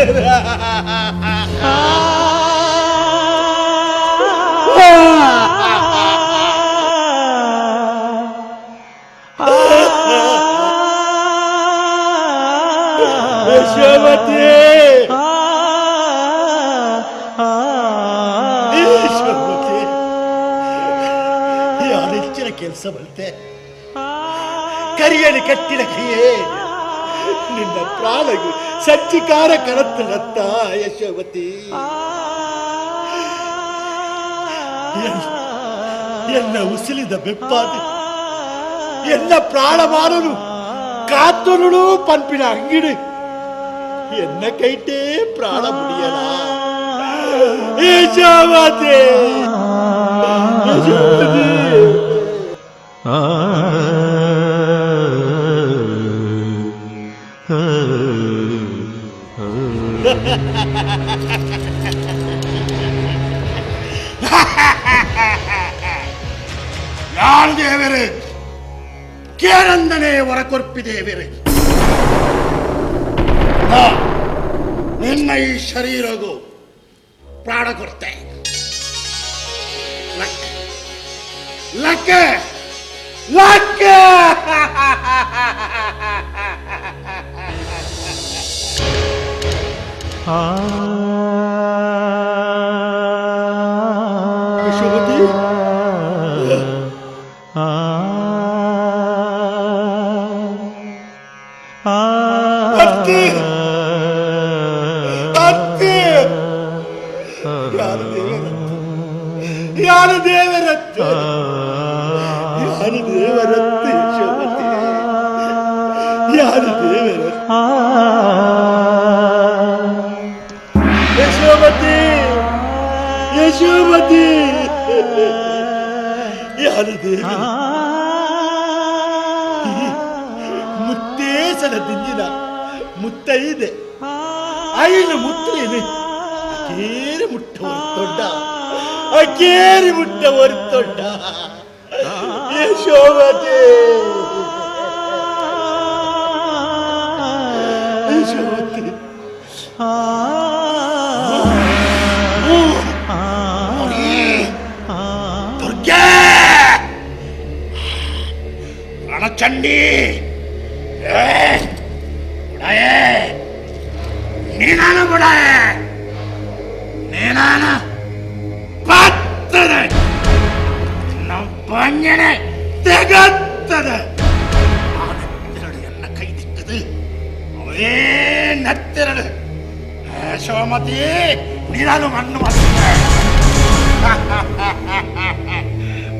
ಯಶವತಿ ಯಶವತಿ ಯಾರೆಚ್ಚಿನ ಕೆಲಸ ಬಲ್ತೆ ಕರಿಯಲಿ ಕಟ್ಟಿನ ಕೈಯೇ ನಿನ್ನ ಪ್ರಾಣಗು ಸಜ್ಜಿಕಾರ ಕಣತ್ತನತ್ತ ಯಶವತಿ ಎನ್ನ ಉಸಿಲಿದ ಬೆಪ್ಪಾದ ಎನ್ನ ಪ್ರಾಣಮಾನನು ಕಾತುರುಳು ಪನ್ಪಿನ ಅಂಗಿಡು ಎನ್ನ ಕೈಟೇ ಪ್ರಾಣ ಮುಡಿಯಲ ಯಶವತಿ ಯಶವತಿ ಯಾರು ದೇವರು ಕೇರಂದನೆ ಹೊರಕೊರ್ಪಿ ದೇವರು ನಿನ್ನ ಈ ಶರೀರಗೂ ಪ್ರಾಣ ಕೊಡ್ತೆ ಲಕ್ ಲಕ್ ಲಕ್ ಯಶೋಮತಿ ಅತ್ತಿ ಅತ್ತಿ ಯಾರು ದೇವರತ್ತು ಯಾರು ದೇವರತ್ತು ಯಾರು ದೇವರತ್ತು ಯಶೋಮತಿ ಯಾರು ದೇವರತ್ತು ಯಶೋಮತಿ ಯಶೋಮತಿ ಯಾರು ದೇವರು ಮುತ್ತೇಸನ ದಿಂಜಿನ ಮುತ್ತೈದೆ ಐನು ಮುತ್ತಲೇನೆ ಅಕೇರಿ ಮುಟ್ಟ ಹೊರತೊಡ್ಡ ಅಕೇರಿ ಮುಟ್ಟ ಹೊರತೊಡ್ಡ ಯಶೋಮತಿ ಯಶೋಮತಿ ದುರ್ಗೆ ರಣಚಂಡಿ ಬುಡಾಯೇ ನೀನಾನು ಬುಡಾಯೇ ನೀನಾನು ಪತ್ತದೆ ನಮ್ಮ ಪಂಜನೆ ತೆಗತ್ತದೆ ನೆತ್ತೆರಡು ಎನ್ನ ಕೈ ದಿಕ್ಕದು ಅವೇ ನೆತ್ತೆರಡು ಯಶೋಮತಿ ನೀನಾನು ಮಣ್ಣು ಮಾಡ್ತದೆ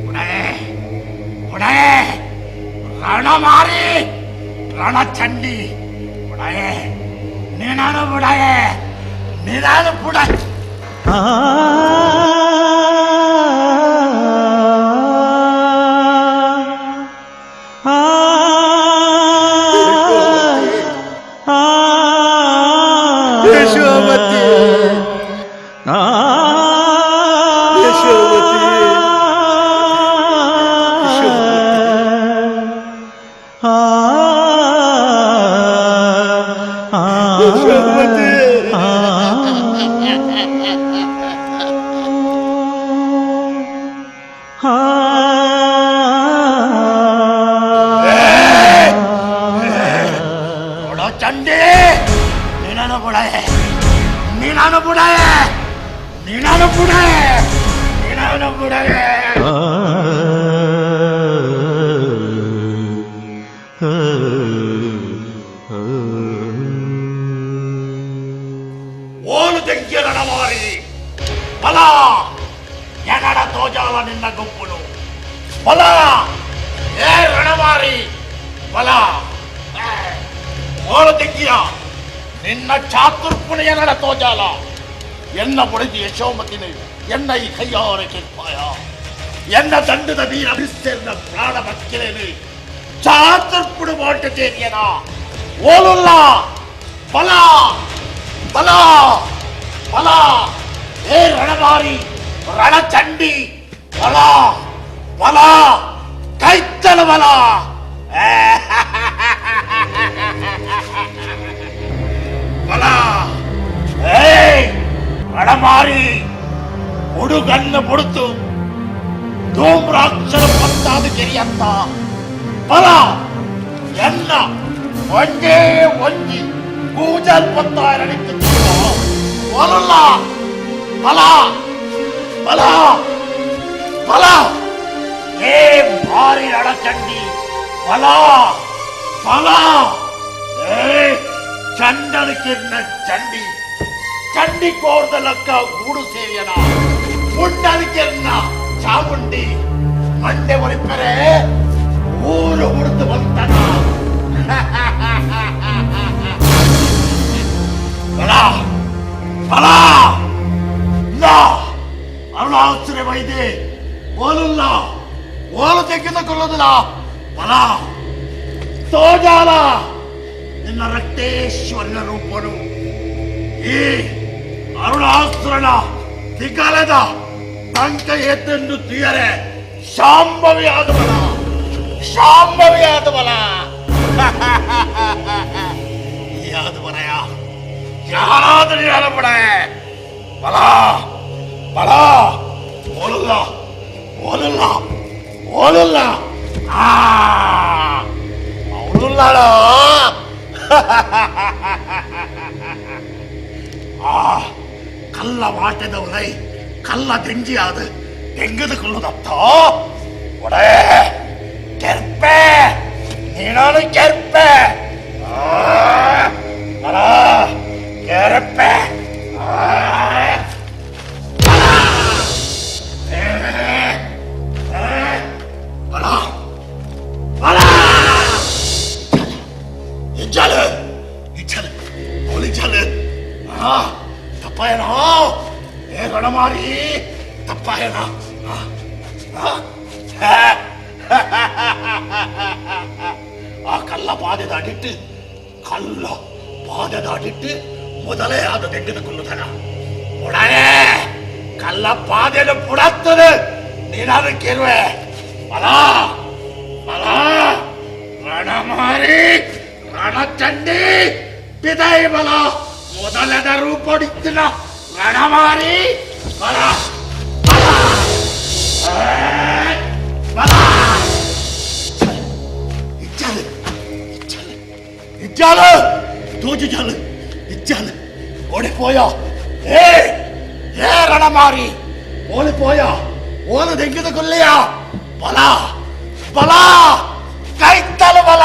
ಬುಡಾಯೇ ಬುಡಾಯೇ ರಣಮಾರಿ ರಣಚಂಡಿ ಬುಡಾಯೇ ನೀನಾನು ಬುಡಾಯೇ ನೀನಾನು ಬುಡ ಯಶೋಮತಿ ಯಶೋಮತಿ ಯಶೋಮತಿ ಚಂಡಿ ನಿನ್ನನು ಬುಡಯೆ ನಿನ್ನನು ಬುಡಯೆ ನಿನ್ನನು ಬುಡಯೆ ನಿನ್ನನು ಬುಡಯೆ. ಓಲು ತೆಗ್ಗಿಯ ರಣಮಾರಿ ಬಲ ಎನಡ ತೋಜಾಲ ನಿನ್ನ ಗುಂಪುನು ಬಲ ಏ ರಣಮಾರಿ ಬಲ ಓಳು ತೆಗ್ಗಿಯ ನಿನ್ನ ಚಾತುರ್ಪುಣ ಎನಡ ತೋಜಾಲ ಎನ್ನ ಬುಡದಿ ಯಶೋಮತಿನ ಎನ್ನ ಈ ಕೈಯಾರ ಕೆಲ್ಪಾಯ ಎನ್ನ ದಂಡದ ವೀರ ವಿಸ್ತೀರ್ಣ ಪ್ರಾಣ ಮಕ್ಕಿಲೇನು ಚಾತುರ್ಪುಡು ಮಾಟೇರಿಯನ ಓಲುಲ್ಲ ಬಲ ಬಲ ಬಲ ಏ ರಣಮಾರಿ ರಣಚಂಡಿ ಬಲ ಬಲ ಕೈತಲ ಬಲ ಬಲ ಏ ರಣಮಾರಿ ಹುಡುಗನ್ನು ಬುಡುತು ಧೂಮ್ರಾಕ್ಷರ ಪತ್ತಾದ ಕೆರಿಯಂತ ಬಲ ಎನ್ನ ಒಂದೇ ಒಂಜಿ ಕೂಜಲ್ ಪತ್ತಾರಣಿತ್ತು ಬಲಲ್ಲ ಬಲ ಬಲ ಬಲ ಏ ಭಾರಿ ರಣಚಂಡಿ ಬಲ ಬಲ ಏ ಚಂಡನಕ್ಕಿನ್ನ ಚಂಡಿ ಚಂಡಿ ಕೋರ್ದ ಲಕ್ಕ ಗೂಡು ಸೇರಿಯನ ಪುಂಡನಕ್ಕಿನ್ನ ಚಾಮುಂಡಿ ಮಂಡೆ ಒಲಿಪರೆ ಊರು ಉಳಿದು ಬಂತನ ಬಲ ಬಲ ಅರುಣಾಸುರ ವೈದ್ಯ ಓಲುಲ್ಲ ಓಲು ತೆಗೆದುಕೊಳ್ಳುವುದಿಲ್ಲ ಬಲ ತೋಜಾಲ ನಿನ್ನ ರಕ್ತೇಶ್ವರನ ರೂಪನು ಈ ಅರುಣಾಸುರನ ತಿಗಲದ ತಂಕ ಎತ್ತೆಂದು ತೀಯರೆ ಶಾಂಭವಿ ಆದವಲ ಶಾಂಭವಿ ಆದವಲ ಯಾದವರಯ ಯಾರಾದರೂ ಯಾರಪಡ ಬಲ ಬಲ ಓಲಲ್ಲ ಓಲಲ್ಲ ಓಲಲ್ಲ ಆ ಅವಳುಲ್ಲಾಳ ಆ ಕಲ್ಲ ವಾಟದವರೈ ಕಲ್ಲ ದೆಂಜಿ ಆದ ತೆಗೆದುಕೊಳ್ಳುದಪ್ಪ ಒಡೆ ಕೆರ್ಪೆ ನೀನು ಕೆರ್ಪೆ ಬಲ ಕೆರ್ಪೆ ಬಲ ಬಲ ಇಜ್ಜಾಲ ಇಜ್ಜಾಲ ಅವಳಿಜ್ಜಾಲ ಆ ತಪ್ಪಾಯನ ಏ ರಣಮಾರಿ ತಪ್ಪಾಯನ ಆ ಕಲ್ಲ ಪಾದೆ ದಾಟಿಟ್ಟು ಕಲ್ಲ ಪಾದೆ ದಾಟಿಟ್ಟು ಮೊದಲೇ ಆದ ತೆಗೆದುಕೊಳ್ಳುತ್ತಾನ ಒಡನೆ ಕಲ್ಲ ಪಾದೆಯನ್ನು ಪುಡತ್ತದೆ ನೀನಾದ್ರೂ ಕೇಳುವೆ ಬಲ ಬಲ ರಣಮಾರಿ ರಣಚಂಡಿ ಪಿದೈ ಬಲ ಮೊದಲದ ರೂಪಡಿತ್ತಿನ ರಣಮಾರಿ ಬಲ ಬಲ ಬಲ ಇಚ್ಚಾಲು ಇಚ್ಚಾಲು ಇಚ್ಚಾಲು ತೋಜು ಚಾಲು ಇಚ್ಚಾಲು ಓಡಿಪೋಯ ಏ ಏ ರಣಮಾರಿ ಓಡಿಪೋಯ ಓಲು ತೆಗೆದುಕೊಳ್ಳಿಯ ಬಲ ಬಲ ಕೈತಲು ಬಲ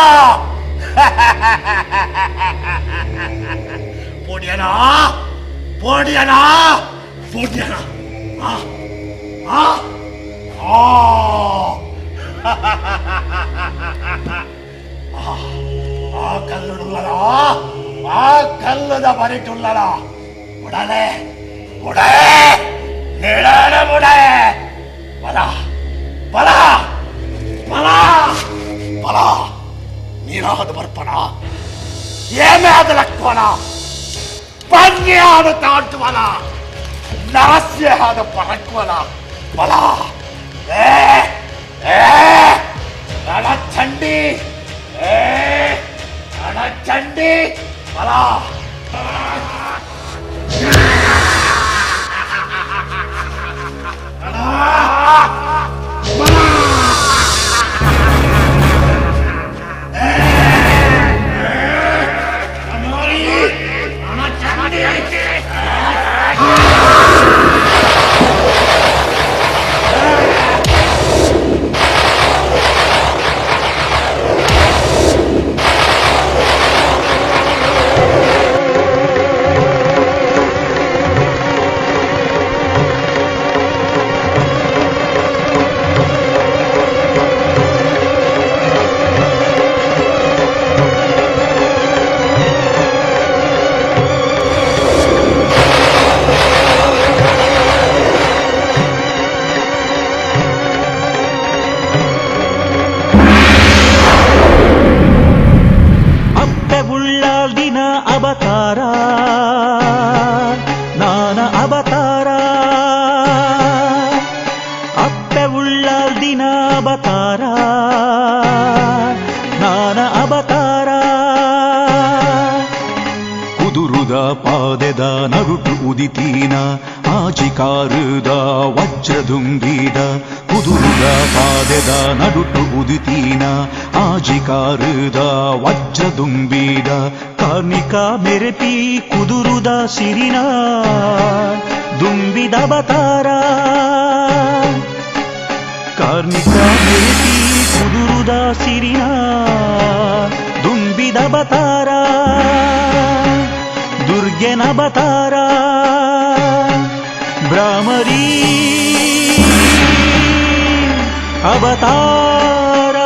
ಪೋಡಿಯನಾ ಪೋಡಿಯನಾ ಪೋಡಿಯನಾ ಆ ಆ ಆ ಆ ಕಲ್ಲುಡುಲ್ಲಲ ಆ ಕಲ್ಲದ ಬರಿಟುಲ್ಲಲ ಬುಡಲೆ ಬುಡೇ ನಿಡನ ಬುಡೇ ಬಲ ಬಲ ಬಲ ಬಲ ನೀರಾದ ಬರ್ಪಣ ಏಮೇ ಆದ ಲಕ್ವಣ ಪನ್ಯಾದ ತಾಂಟುವನ ನರಸ್ಯ ಆದ ಪರಕ್ವನ ಬಲ ಏ ಏ ರಣಚಂಡಿ ಏ ರಣಚಂಡಿ ಬಲ ಅವತಾರ ಕುದುರುದ ಪಾದೆದ ನಡುಟು ಉದಿತೀನ ಆಜಿಕಾರುದ ವಜ್ರದುಂಬಿದ ಕುದುರುದ ಪಾದೆದ ನಡುಟು ಉದಿತೀನ ಆಜಿಕಾರುದ ವಜ್ರದುಂಬಿದ ಕಾರ್ಣಿಕ ಮೆರೆಪಿ ಕುದುರುದ ಸಿರಿನ ದುಂಬಿದ ಅವತಾರ ಕಾರ್ಣಿಕ ಮೆರೆಪಿ ಕುದುರುದ ಸಿರಿನ ದುಂಬಿದ ಅವತಾರ ದುರ್ಗೆನ ಅವತಾರ ಭ್ರಾಮರಿ ಅವತಾರ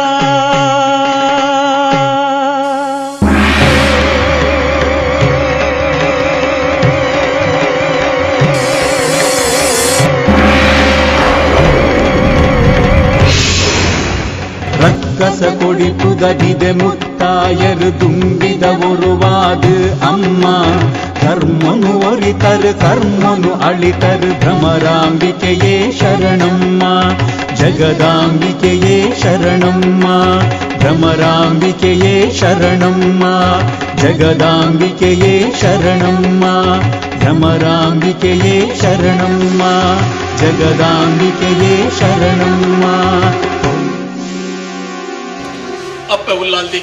ರಕ್ಕಸ ಕೊಡಿಪುದಗಿದೆ ಮುತ್ತಾಯರು ತುಂಬಿದ ಒರುವಾದು ಅಮ್ಮ ಧರ್ಮನು ಒರಿತರು ಕರ್ಮನು ಅಳಿತರು ಭ್ರಮರಾಂಬಿಕೆಯೇ ಶರಣಮ್ಮ ಜಗದಾಂಬಿಕೆಯೇ ಶರಣಮ್ಮ ಭ್ರಮರಾಂಬಿಕೆಯೇ ಶರಣಮ್ಮ ಜಗದಾಂಬಿಕೆಯೇ ಶರಣಮ್ಮ ಭ್ರಮರಾಂಬಿಕೆಯೇ ಶರಣಮ್ಮ ಜಗದಾಂಬಿಕೆಯೇ ಶರಣಮ್ಮ. ಅಪ್ಪೆ ಉಲ್ಲಾಲ್ದಿ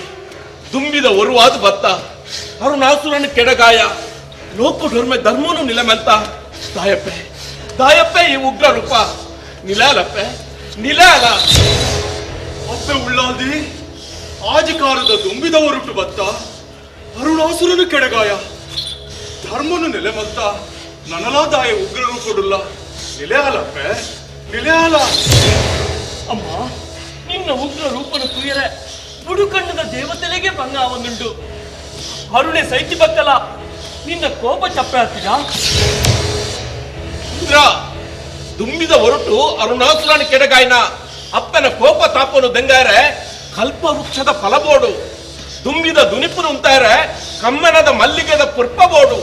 ದುಂಬಿದ ಒರುವಾದ ಬತ್ತ ಅರುಣಾಸುರನ ಕೆಡಗಾಯ ಲೋಕ ಧರ್ಮ ಧರ್ಮನು ನಿಲಮೆಂತ ದಾಯಪ್ಪೆ ದಾಯಪ್ಪೆ ಈ ಉಗ್ರ ರೂಪ ನಿಲಾಲಪ್ಪೆ ನಿಲಾಲ. ಅಪ್ಪೆ ಉಳ್ಳಾಲ್ದಿ ಆಜಿಕಾರದ ದುಂಬಿದ ಒರುಟು ಬತ್ತ ಅರುಣಾಸುರನು ಕೆಡಗಾಯ ಧರ್ಮನು ನೆಲೆಮಂತ ನನಲಾದಾಯ ಉಗ್ರ ರೂಪಡುಲ್ಲ ನಿಲೆಯಾಲಪ್ಪೆ ನಿಲೆಯಾಲ. ಅಮ್ಮ ನಿನ್ನ ಉಗ್ರ ರೂಪನು ತುಯರೆ ಬುಡುಕಣ್ಣದ ದೇವತೆಲೆಗೆ ಭಂಗ ಆವೊಂದುಂಟು. ಅರುಣೆ ಸೈತಿ ಬಕ್ಕಲ ನಿನ್ನ ಕೋಪ ಚಪ್ಪೆ ಆಗ್ತೀರಾ? ಇಂದ್ರ ದುಂಬಿದ ಹೊರಟು ಅರುಣಾಸುರನ ಕೆಡಗಾಯ್ನ ಅಪ್ಪನ ಕೋಪ ತಾಪನು ದೆಂಗಾರೆ ಕಲ್ಪ ವೃಕ್ಷದ ಫಲಬೋಡು ದುಂಬಿದ ದುನಿಪುನು ಅಂತಾರೆ ಕಮ್ಮನದ ಮಲ್ಲಿಗೆದ ಪುರ್ಪಬೋಡು.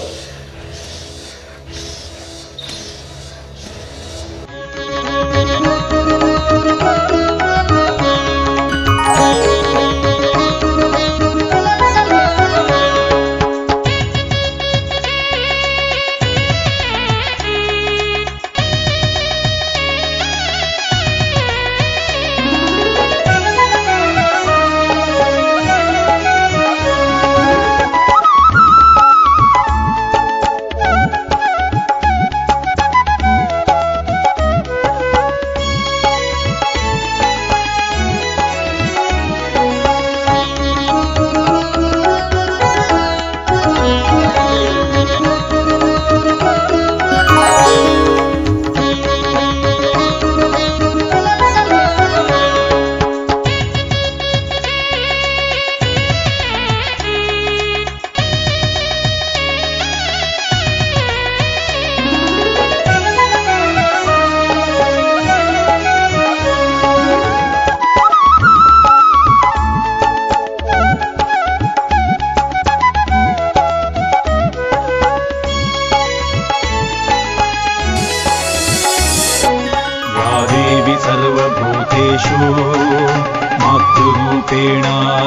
मातृरूपेण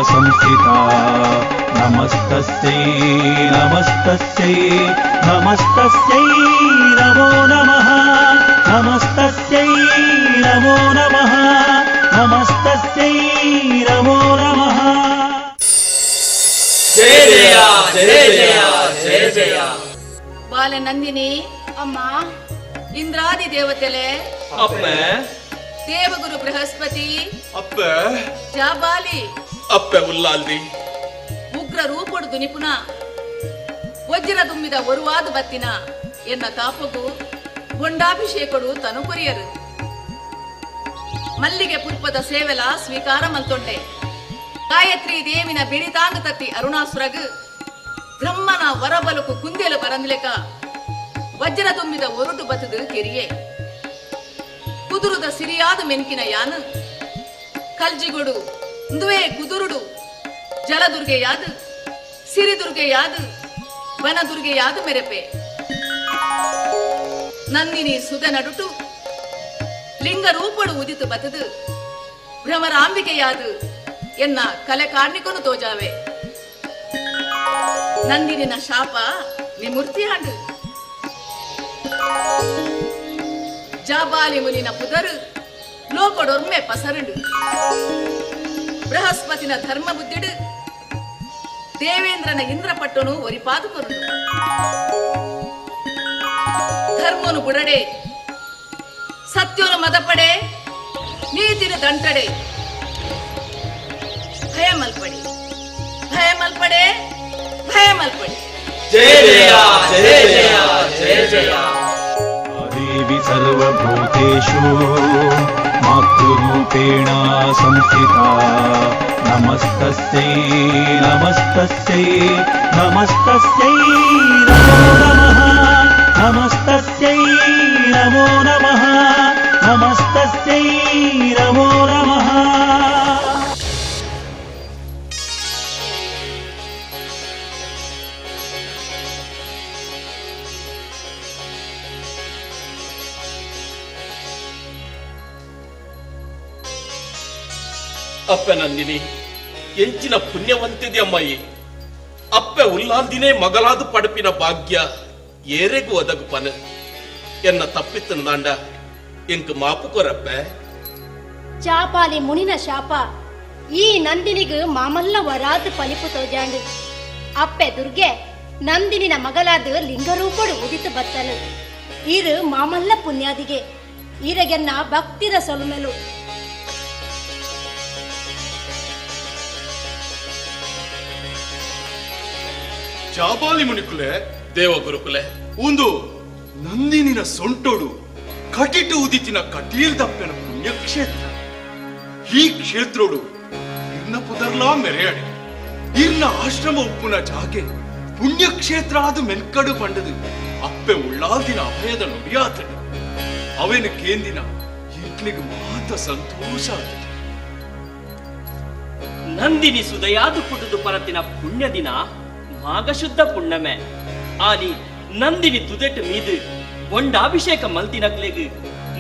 संस्थिता नमस्तस्यै नमस्तस्यै नमस्तस्यै नमो नमः नमस्तस्यै नमो नमः नमस्तस्यै नमो नमः. ಜಯ ಜಯ ಜಯ ಜಯ ಜಯ ಜಯ. ಬಾಲ ನಂದಿನಿ ಅಮ್ಮ ಇಂದ್ರಾದಿ ದೇವತೆಲೆ ಅಪ್ಪೆ ದೇವಗುರು ಬೃಹಸ್ಪತಿ ಅಪ್ಪೆ ಜಾಬಾಲಿ ಅಪ್ಪೆ ಉಲ್ಲಾಲ್ದಿ ಉಗ್ರ ರೂಪೊಡು ನಿಪುಣ ವಜ್ರ ತುಂಬಿದ ಒರುವಾದ ಬತ್ತಿನ ಎನ್ನ ತಾಪಗು ಗೊಂಡಾಭಿಷೇಕಡು ತನುಕುರಿಯರು ಮಲ್ಲಿಗೆ ಪುಷ್ಪದ ಸೇವೆಲ ಸ್ವೀಕಾರ ಮಲ್ತೊಂಡೆ ಗಾಯತ್ರಿ ದೇವಿನ ಬಿಳಿತಾಂಗ ತತ್ತಿ ಅರುಣಾಸುರಗು ಬ್ರಹ್ಮನ ವರಬಲುಕು ಕುಂದೆಲು ಬರಂದ್ಲೆಕ ವಜ್ರ ತುಂಬಿದ ಒರುಟು ಬತದು ಕೆರಿಯೆ ಕುದುರುದ ಸಿರಿಯಾದ ಮೆನ್ಕಿನ ಯಾನು ಕಲ್ಜಿಗೊಡು ಇಂದುವೇ ಕುದುರುಡು ಜಲದುರ್ಗೆಯಾದು ಸಿರಿದುರ್ಗೆಯಾದು ವನದುರ್ಗೆಯಾದು ಮೆರೆಪೆ ನಂದಿನಿ ಸುದ ನಡುಟು ಲಿಂಗ ರೂಪಡು ಉದಿತು ಬತದು ಭ್ರಮರಾಂಬಿಕೆಯಾದು ಎನ್ನ ಕಲೆ ಕಾರ್ಣಿಕನು ತೋಜಾವೆ. ನಂದಿನಿನ ಶಾಪ ನಿಮೂರ್ತಿ ಆಂಡು. ಜಾಬಾಲಿ ಮುನಿನ ಪುದರು ಲೋಕಡೊರ್ಮೆ ಪಸರುಂಡು. ಬೃಹಸ್ಪತಿನ ಧರ್ಮ ಬುದ್ಧಿಡು ದೇವೇಂದ್ರನ ಇಂದ್ರ ಪಟ್ಟನು ಒರಿಪಾದುಕೊರುಂಡು. ಧರ್ಮನು ಬುಡಡೆ, ಸತ್ಯನು ಮದಪಡೆ, ನೀತಿನ ದಂಟಡೆ. ಭಯಮಲ್ಪಡೆ, ಭಯಮಲ್ಪಡೆ, ಭಯಮಲ್ಪಡೆ. ಜಯ ಜಯ ಜಯ ಜಯ ಜಯ ಜಯ. ದೇವಿ ಸರ್ವಭೂತೇಷು ಮಾತೃರೂಪೇಣ ಸಂಸ್ಥಿತಾ. ನಮಸ್ತಸ್ಯೈ ನಮಸ್ತಸ್ಯೈ ನಮಸ್ತಸ್ಯೈ ನಮೋ ನಮಃ. ನಮಸ್ತಸ್ಯೈ ನಮೋ ನಮಃ. ನಮಸ್ತಸ್ಯೈ ನಮೋ ನಮಃ. ಅಪ್ಪೆ ನಂದಿನಿ ಎಂಚಿನ ಪುಣ್ಯವಂತಿದೆ ಅಮ್ಮಾಯಿ. ಅಪ್ಪೆ ಉಲ್ಲಾಂದಿನೇ ಮಗಲಾದು ಪಡಪಿನ ಭಾಗ್ಯ ಏರೆಗೂ ಒದಗುಪನ. ಎನ್ನ ತಪ್ಪಿತ್ತನ ದಾಂಡ ಎಂಕ್ ಮಾಪು ಕೊರಪ್ಪೆ. ಚಾಪಾಲಿ ಮುನಿನ ಶಾಪ ಈ ನಂದಿನಿಗೆ ಮಾಮಲ್ಲ ವರಾದ ಪಲಿಪು ತೋಜಾಂಡು. ಅಪ್ಪೆ ದುರ್ಗೆ ನಂದಿನಿನ ಮಗಲಾದ ಲಿಂಗರೂಪಡು ಉದಿತು ಬತ್ತಲು. ಈರು ಮಾಮಲ್ಲ ಪುಣ್ಯಾದಿಗೆ ಈರಗೆನ್ನ ಭಕ್ತಿರ ಸೊಲ್ಮೆಲು. ಜಾಬಾಲಿ ಮುನಿಕುಲೆ ದೇವ ಗುರುಕುಲೆ ಒಂದು ನಂದಿನಿನ ಸೊಂಟೋಡು ಕಟಿಟು ಉದಿತಿನ ಕಟೀಲ್ ದಪ್ಪೆನ ಪುಣ್ಯಕ್ಷೇತ್ರ. ಈ ಕ್ಷೇತ್ರೋಡು ಇರ್ನ ಪುದರ್ಲಾ ಮೆರೆಯಾಡಿ ಇರ್ನ ಆಶ್ರಮ ಉಪ್ಪುನ ಜಾಗೆ ಪುಣ್ಯಕ್ಷೇತ್ರ ಅದು ಮೆಲ್ಕಡು ಪಂಡದು ಅಪ್ಪೆ ಉಳ್ಳಾಲ್ದಿನ ಅಭಯದ ನುಡಿಯಾತನು. ಅವೇನು ಕೇಂದಿನ ಈಕ್ಲಿಗೆ ಮಾತ ಸಂತೋಷ ಆತನು. ನಂದಿನಿ ಸುದಯಾದು ಪುಟುದು ಪರತಿನ ಪುಣ್ಯ ದಿನ ಮಾಘಶುದ್ಧ ಪುಣ್ಣಮೆ. ಆನಿ ನಂದಿನಿ ತುದೆಟ್ಟು ಮೀದು ಬೊಂಡಾಭಿಷೇಕ ಮಲ್ತಿನಕ್ಲೆಗ್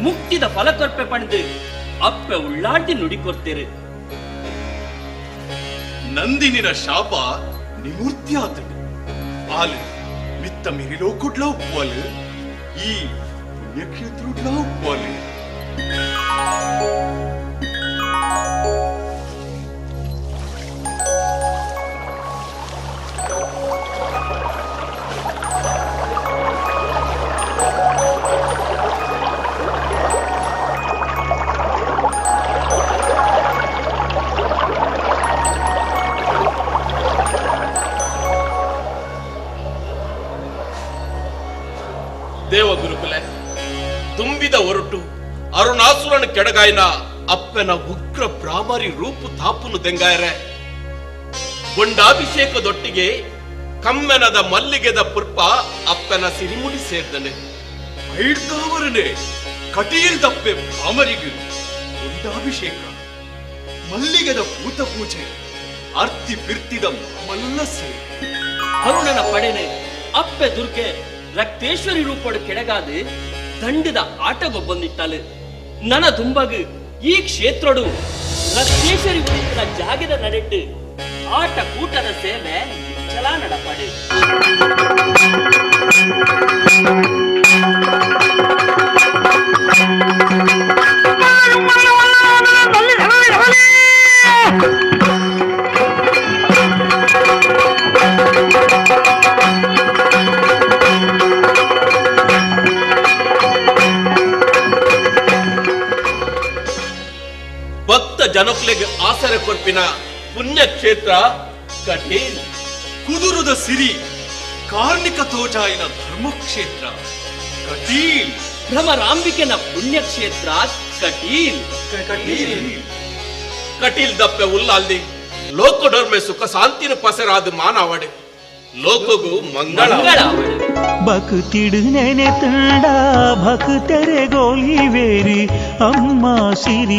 ಮುಕ್ತಿದ ಫಲಕೊರ್ಪೆ ಪಣದು ಅಪ್ಪೆ ಉಳ್ಳಾಡ್ದಿ ನುಡಿಕೊರ್ತೆರು. ನಂದಿನಿನ ಶಾಪ ನಿಮೂರ್ತಿ ಆತನು. ಆಲು ಮಿತ್ತ ಮಿರಿಲೋಕುಡ್ಲ ಉಪ್ಪುವಲು, ಈ ಪುಣ್ಯಕ್ಷೇತ್ರುಡ್ಲ ಉಪ್ಪುವಲು. ದೇವ ಗುರುಕುಲೆ ತುಂಬಿದ ಒರಟು ಅರುಣಾಸುರನ ಕೆಡಗಾಯನ ಅಪ್ಪನ ಉಗ್ರ ಭ್ರಾಮರಿ ರೂಪು ತಾಪುನು ದೆಂಗಾಯರೆ. ಬೊಂಡಾಭಿಷೇಕದೊಟ್ಟಿಗೆ ಕಮ್ಮೆನದ ಮಲ್ಲಿಗೆದ ಪುರ್ಪ ಅಪ್ಪನ ಸಿರಿಮುಡಿ ಸೇರ್ದನೆ. ಐಡ್ದಾವರನೆ ಕಟೀಲ್ ದಪ್ಪೆ ಭ್ರಾಮರಿಗು ಬೊಂಡಾಭಿಷೇಕ ಮಲ್ಲಿಗೆದ ಭೂತ ಪೂಜೆ ಅರ್ತಿ ಬಿರ್ತಿದ ಮಾಮಲ್ಲ ಸೇರಿ. ಅರುಣನ ಪಡೆನೆ ಅಪ್ಪೆ ದುರ್ಗೆ ರಕ್ತೇಶ್ವರಿ ರೂಪಡು ಕೆಡಗಾದು ದಂಡದ ಆಟಗೊಬ್ಬಂದಿಟ್ಟಲು. ನನ ದುಂಬಗು ಈ ಕ್ಷೇತ್ರಡು ರಕ್ತೇಶ್ವರಿ ಉಳಿದ ಜಾಗದ ನಡೆಟ್ಟು ಆಟ ಕೂಟದ ಸೇವೆ ಚಲಾ ನಡಪಡೆ. ಭಕ್ತ ಜನಕ್ಲೆಗ್ ಆಸರೆ ಕೊರ್ಪಿನ ಪುಣ್ಯಕ್ಷೇತ್ರ ಕಟೀಲ್. ಕುದುರುದ ಸಿರಿ ಕಾರ್ಣಿಕ ತೋಜಾಯಿನ ಧರ್ಮಕ್ಷೇತ್ರ ಕಟೀಲ್. ಭ್ರಮರಾಂಬಿಕೆನ ಪುಣ್ಯಕ್ಷೇತ್ರ ಕಟೀಲ್. ಕಟೀಲ್ ಕಟೀಲ್ ದಪ್ಪೆ ಉಲ್ಲಾಲ್ದಿ ಲೋಕಡೊರ್ಮೆ ಸುಖ ಶಾಂತಿನ ಪಸರಾದ ಮಾನವಡೆ ಲೋಕಗೂ ಮಂಗಳ. ಭಕ್ತಿಡು ನೆನೆ ತಂಡ ಭಕ್ತರೆ ಗೋಲಿವೇರಿ ಅಮ್ಮ ಸಿರಿ.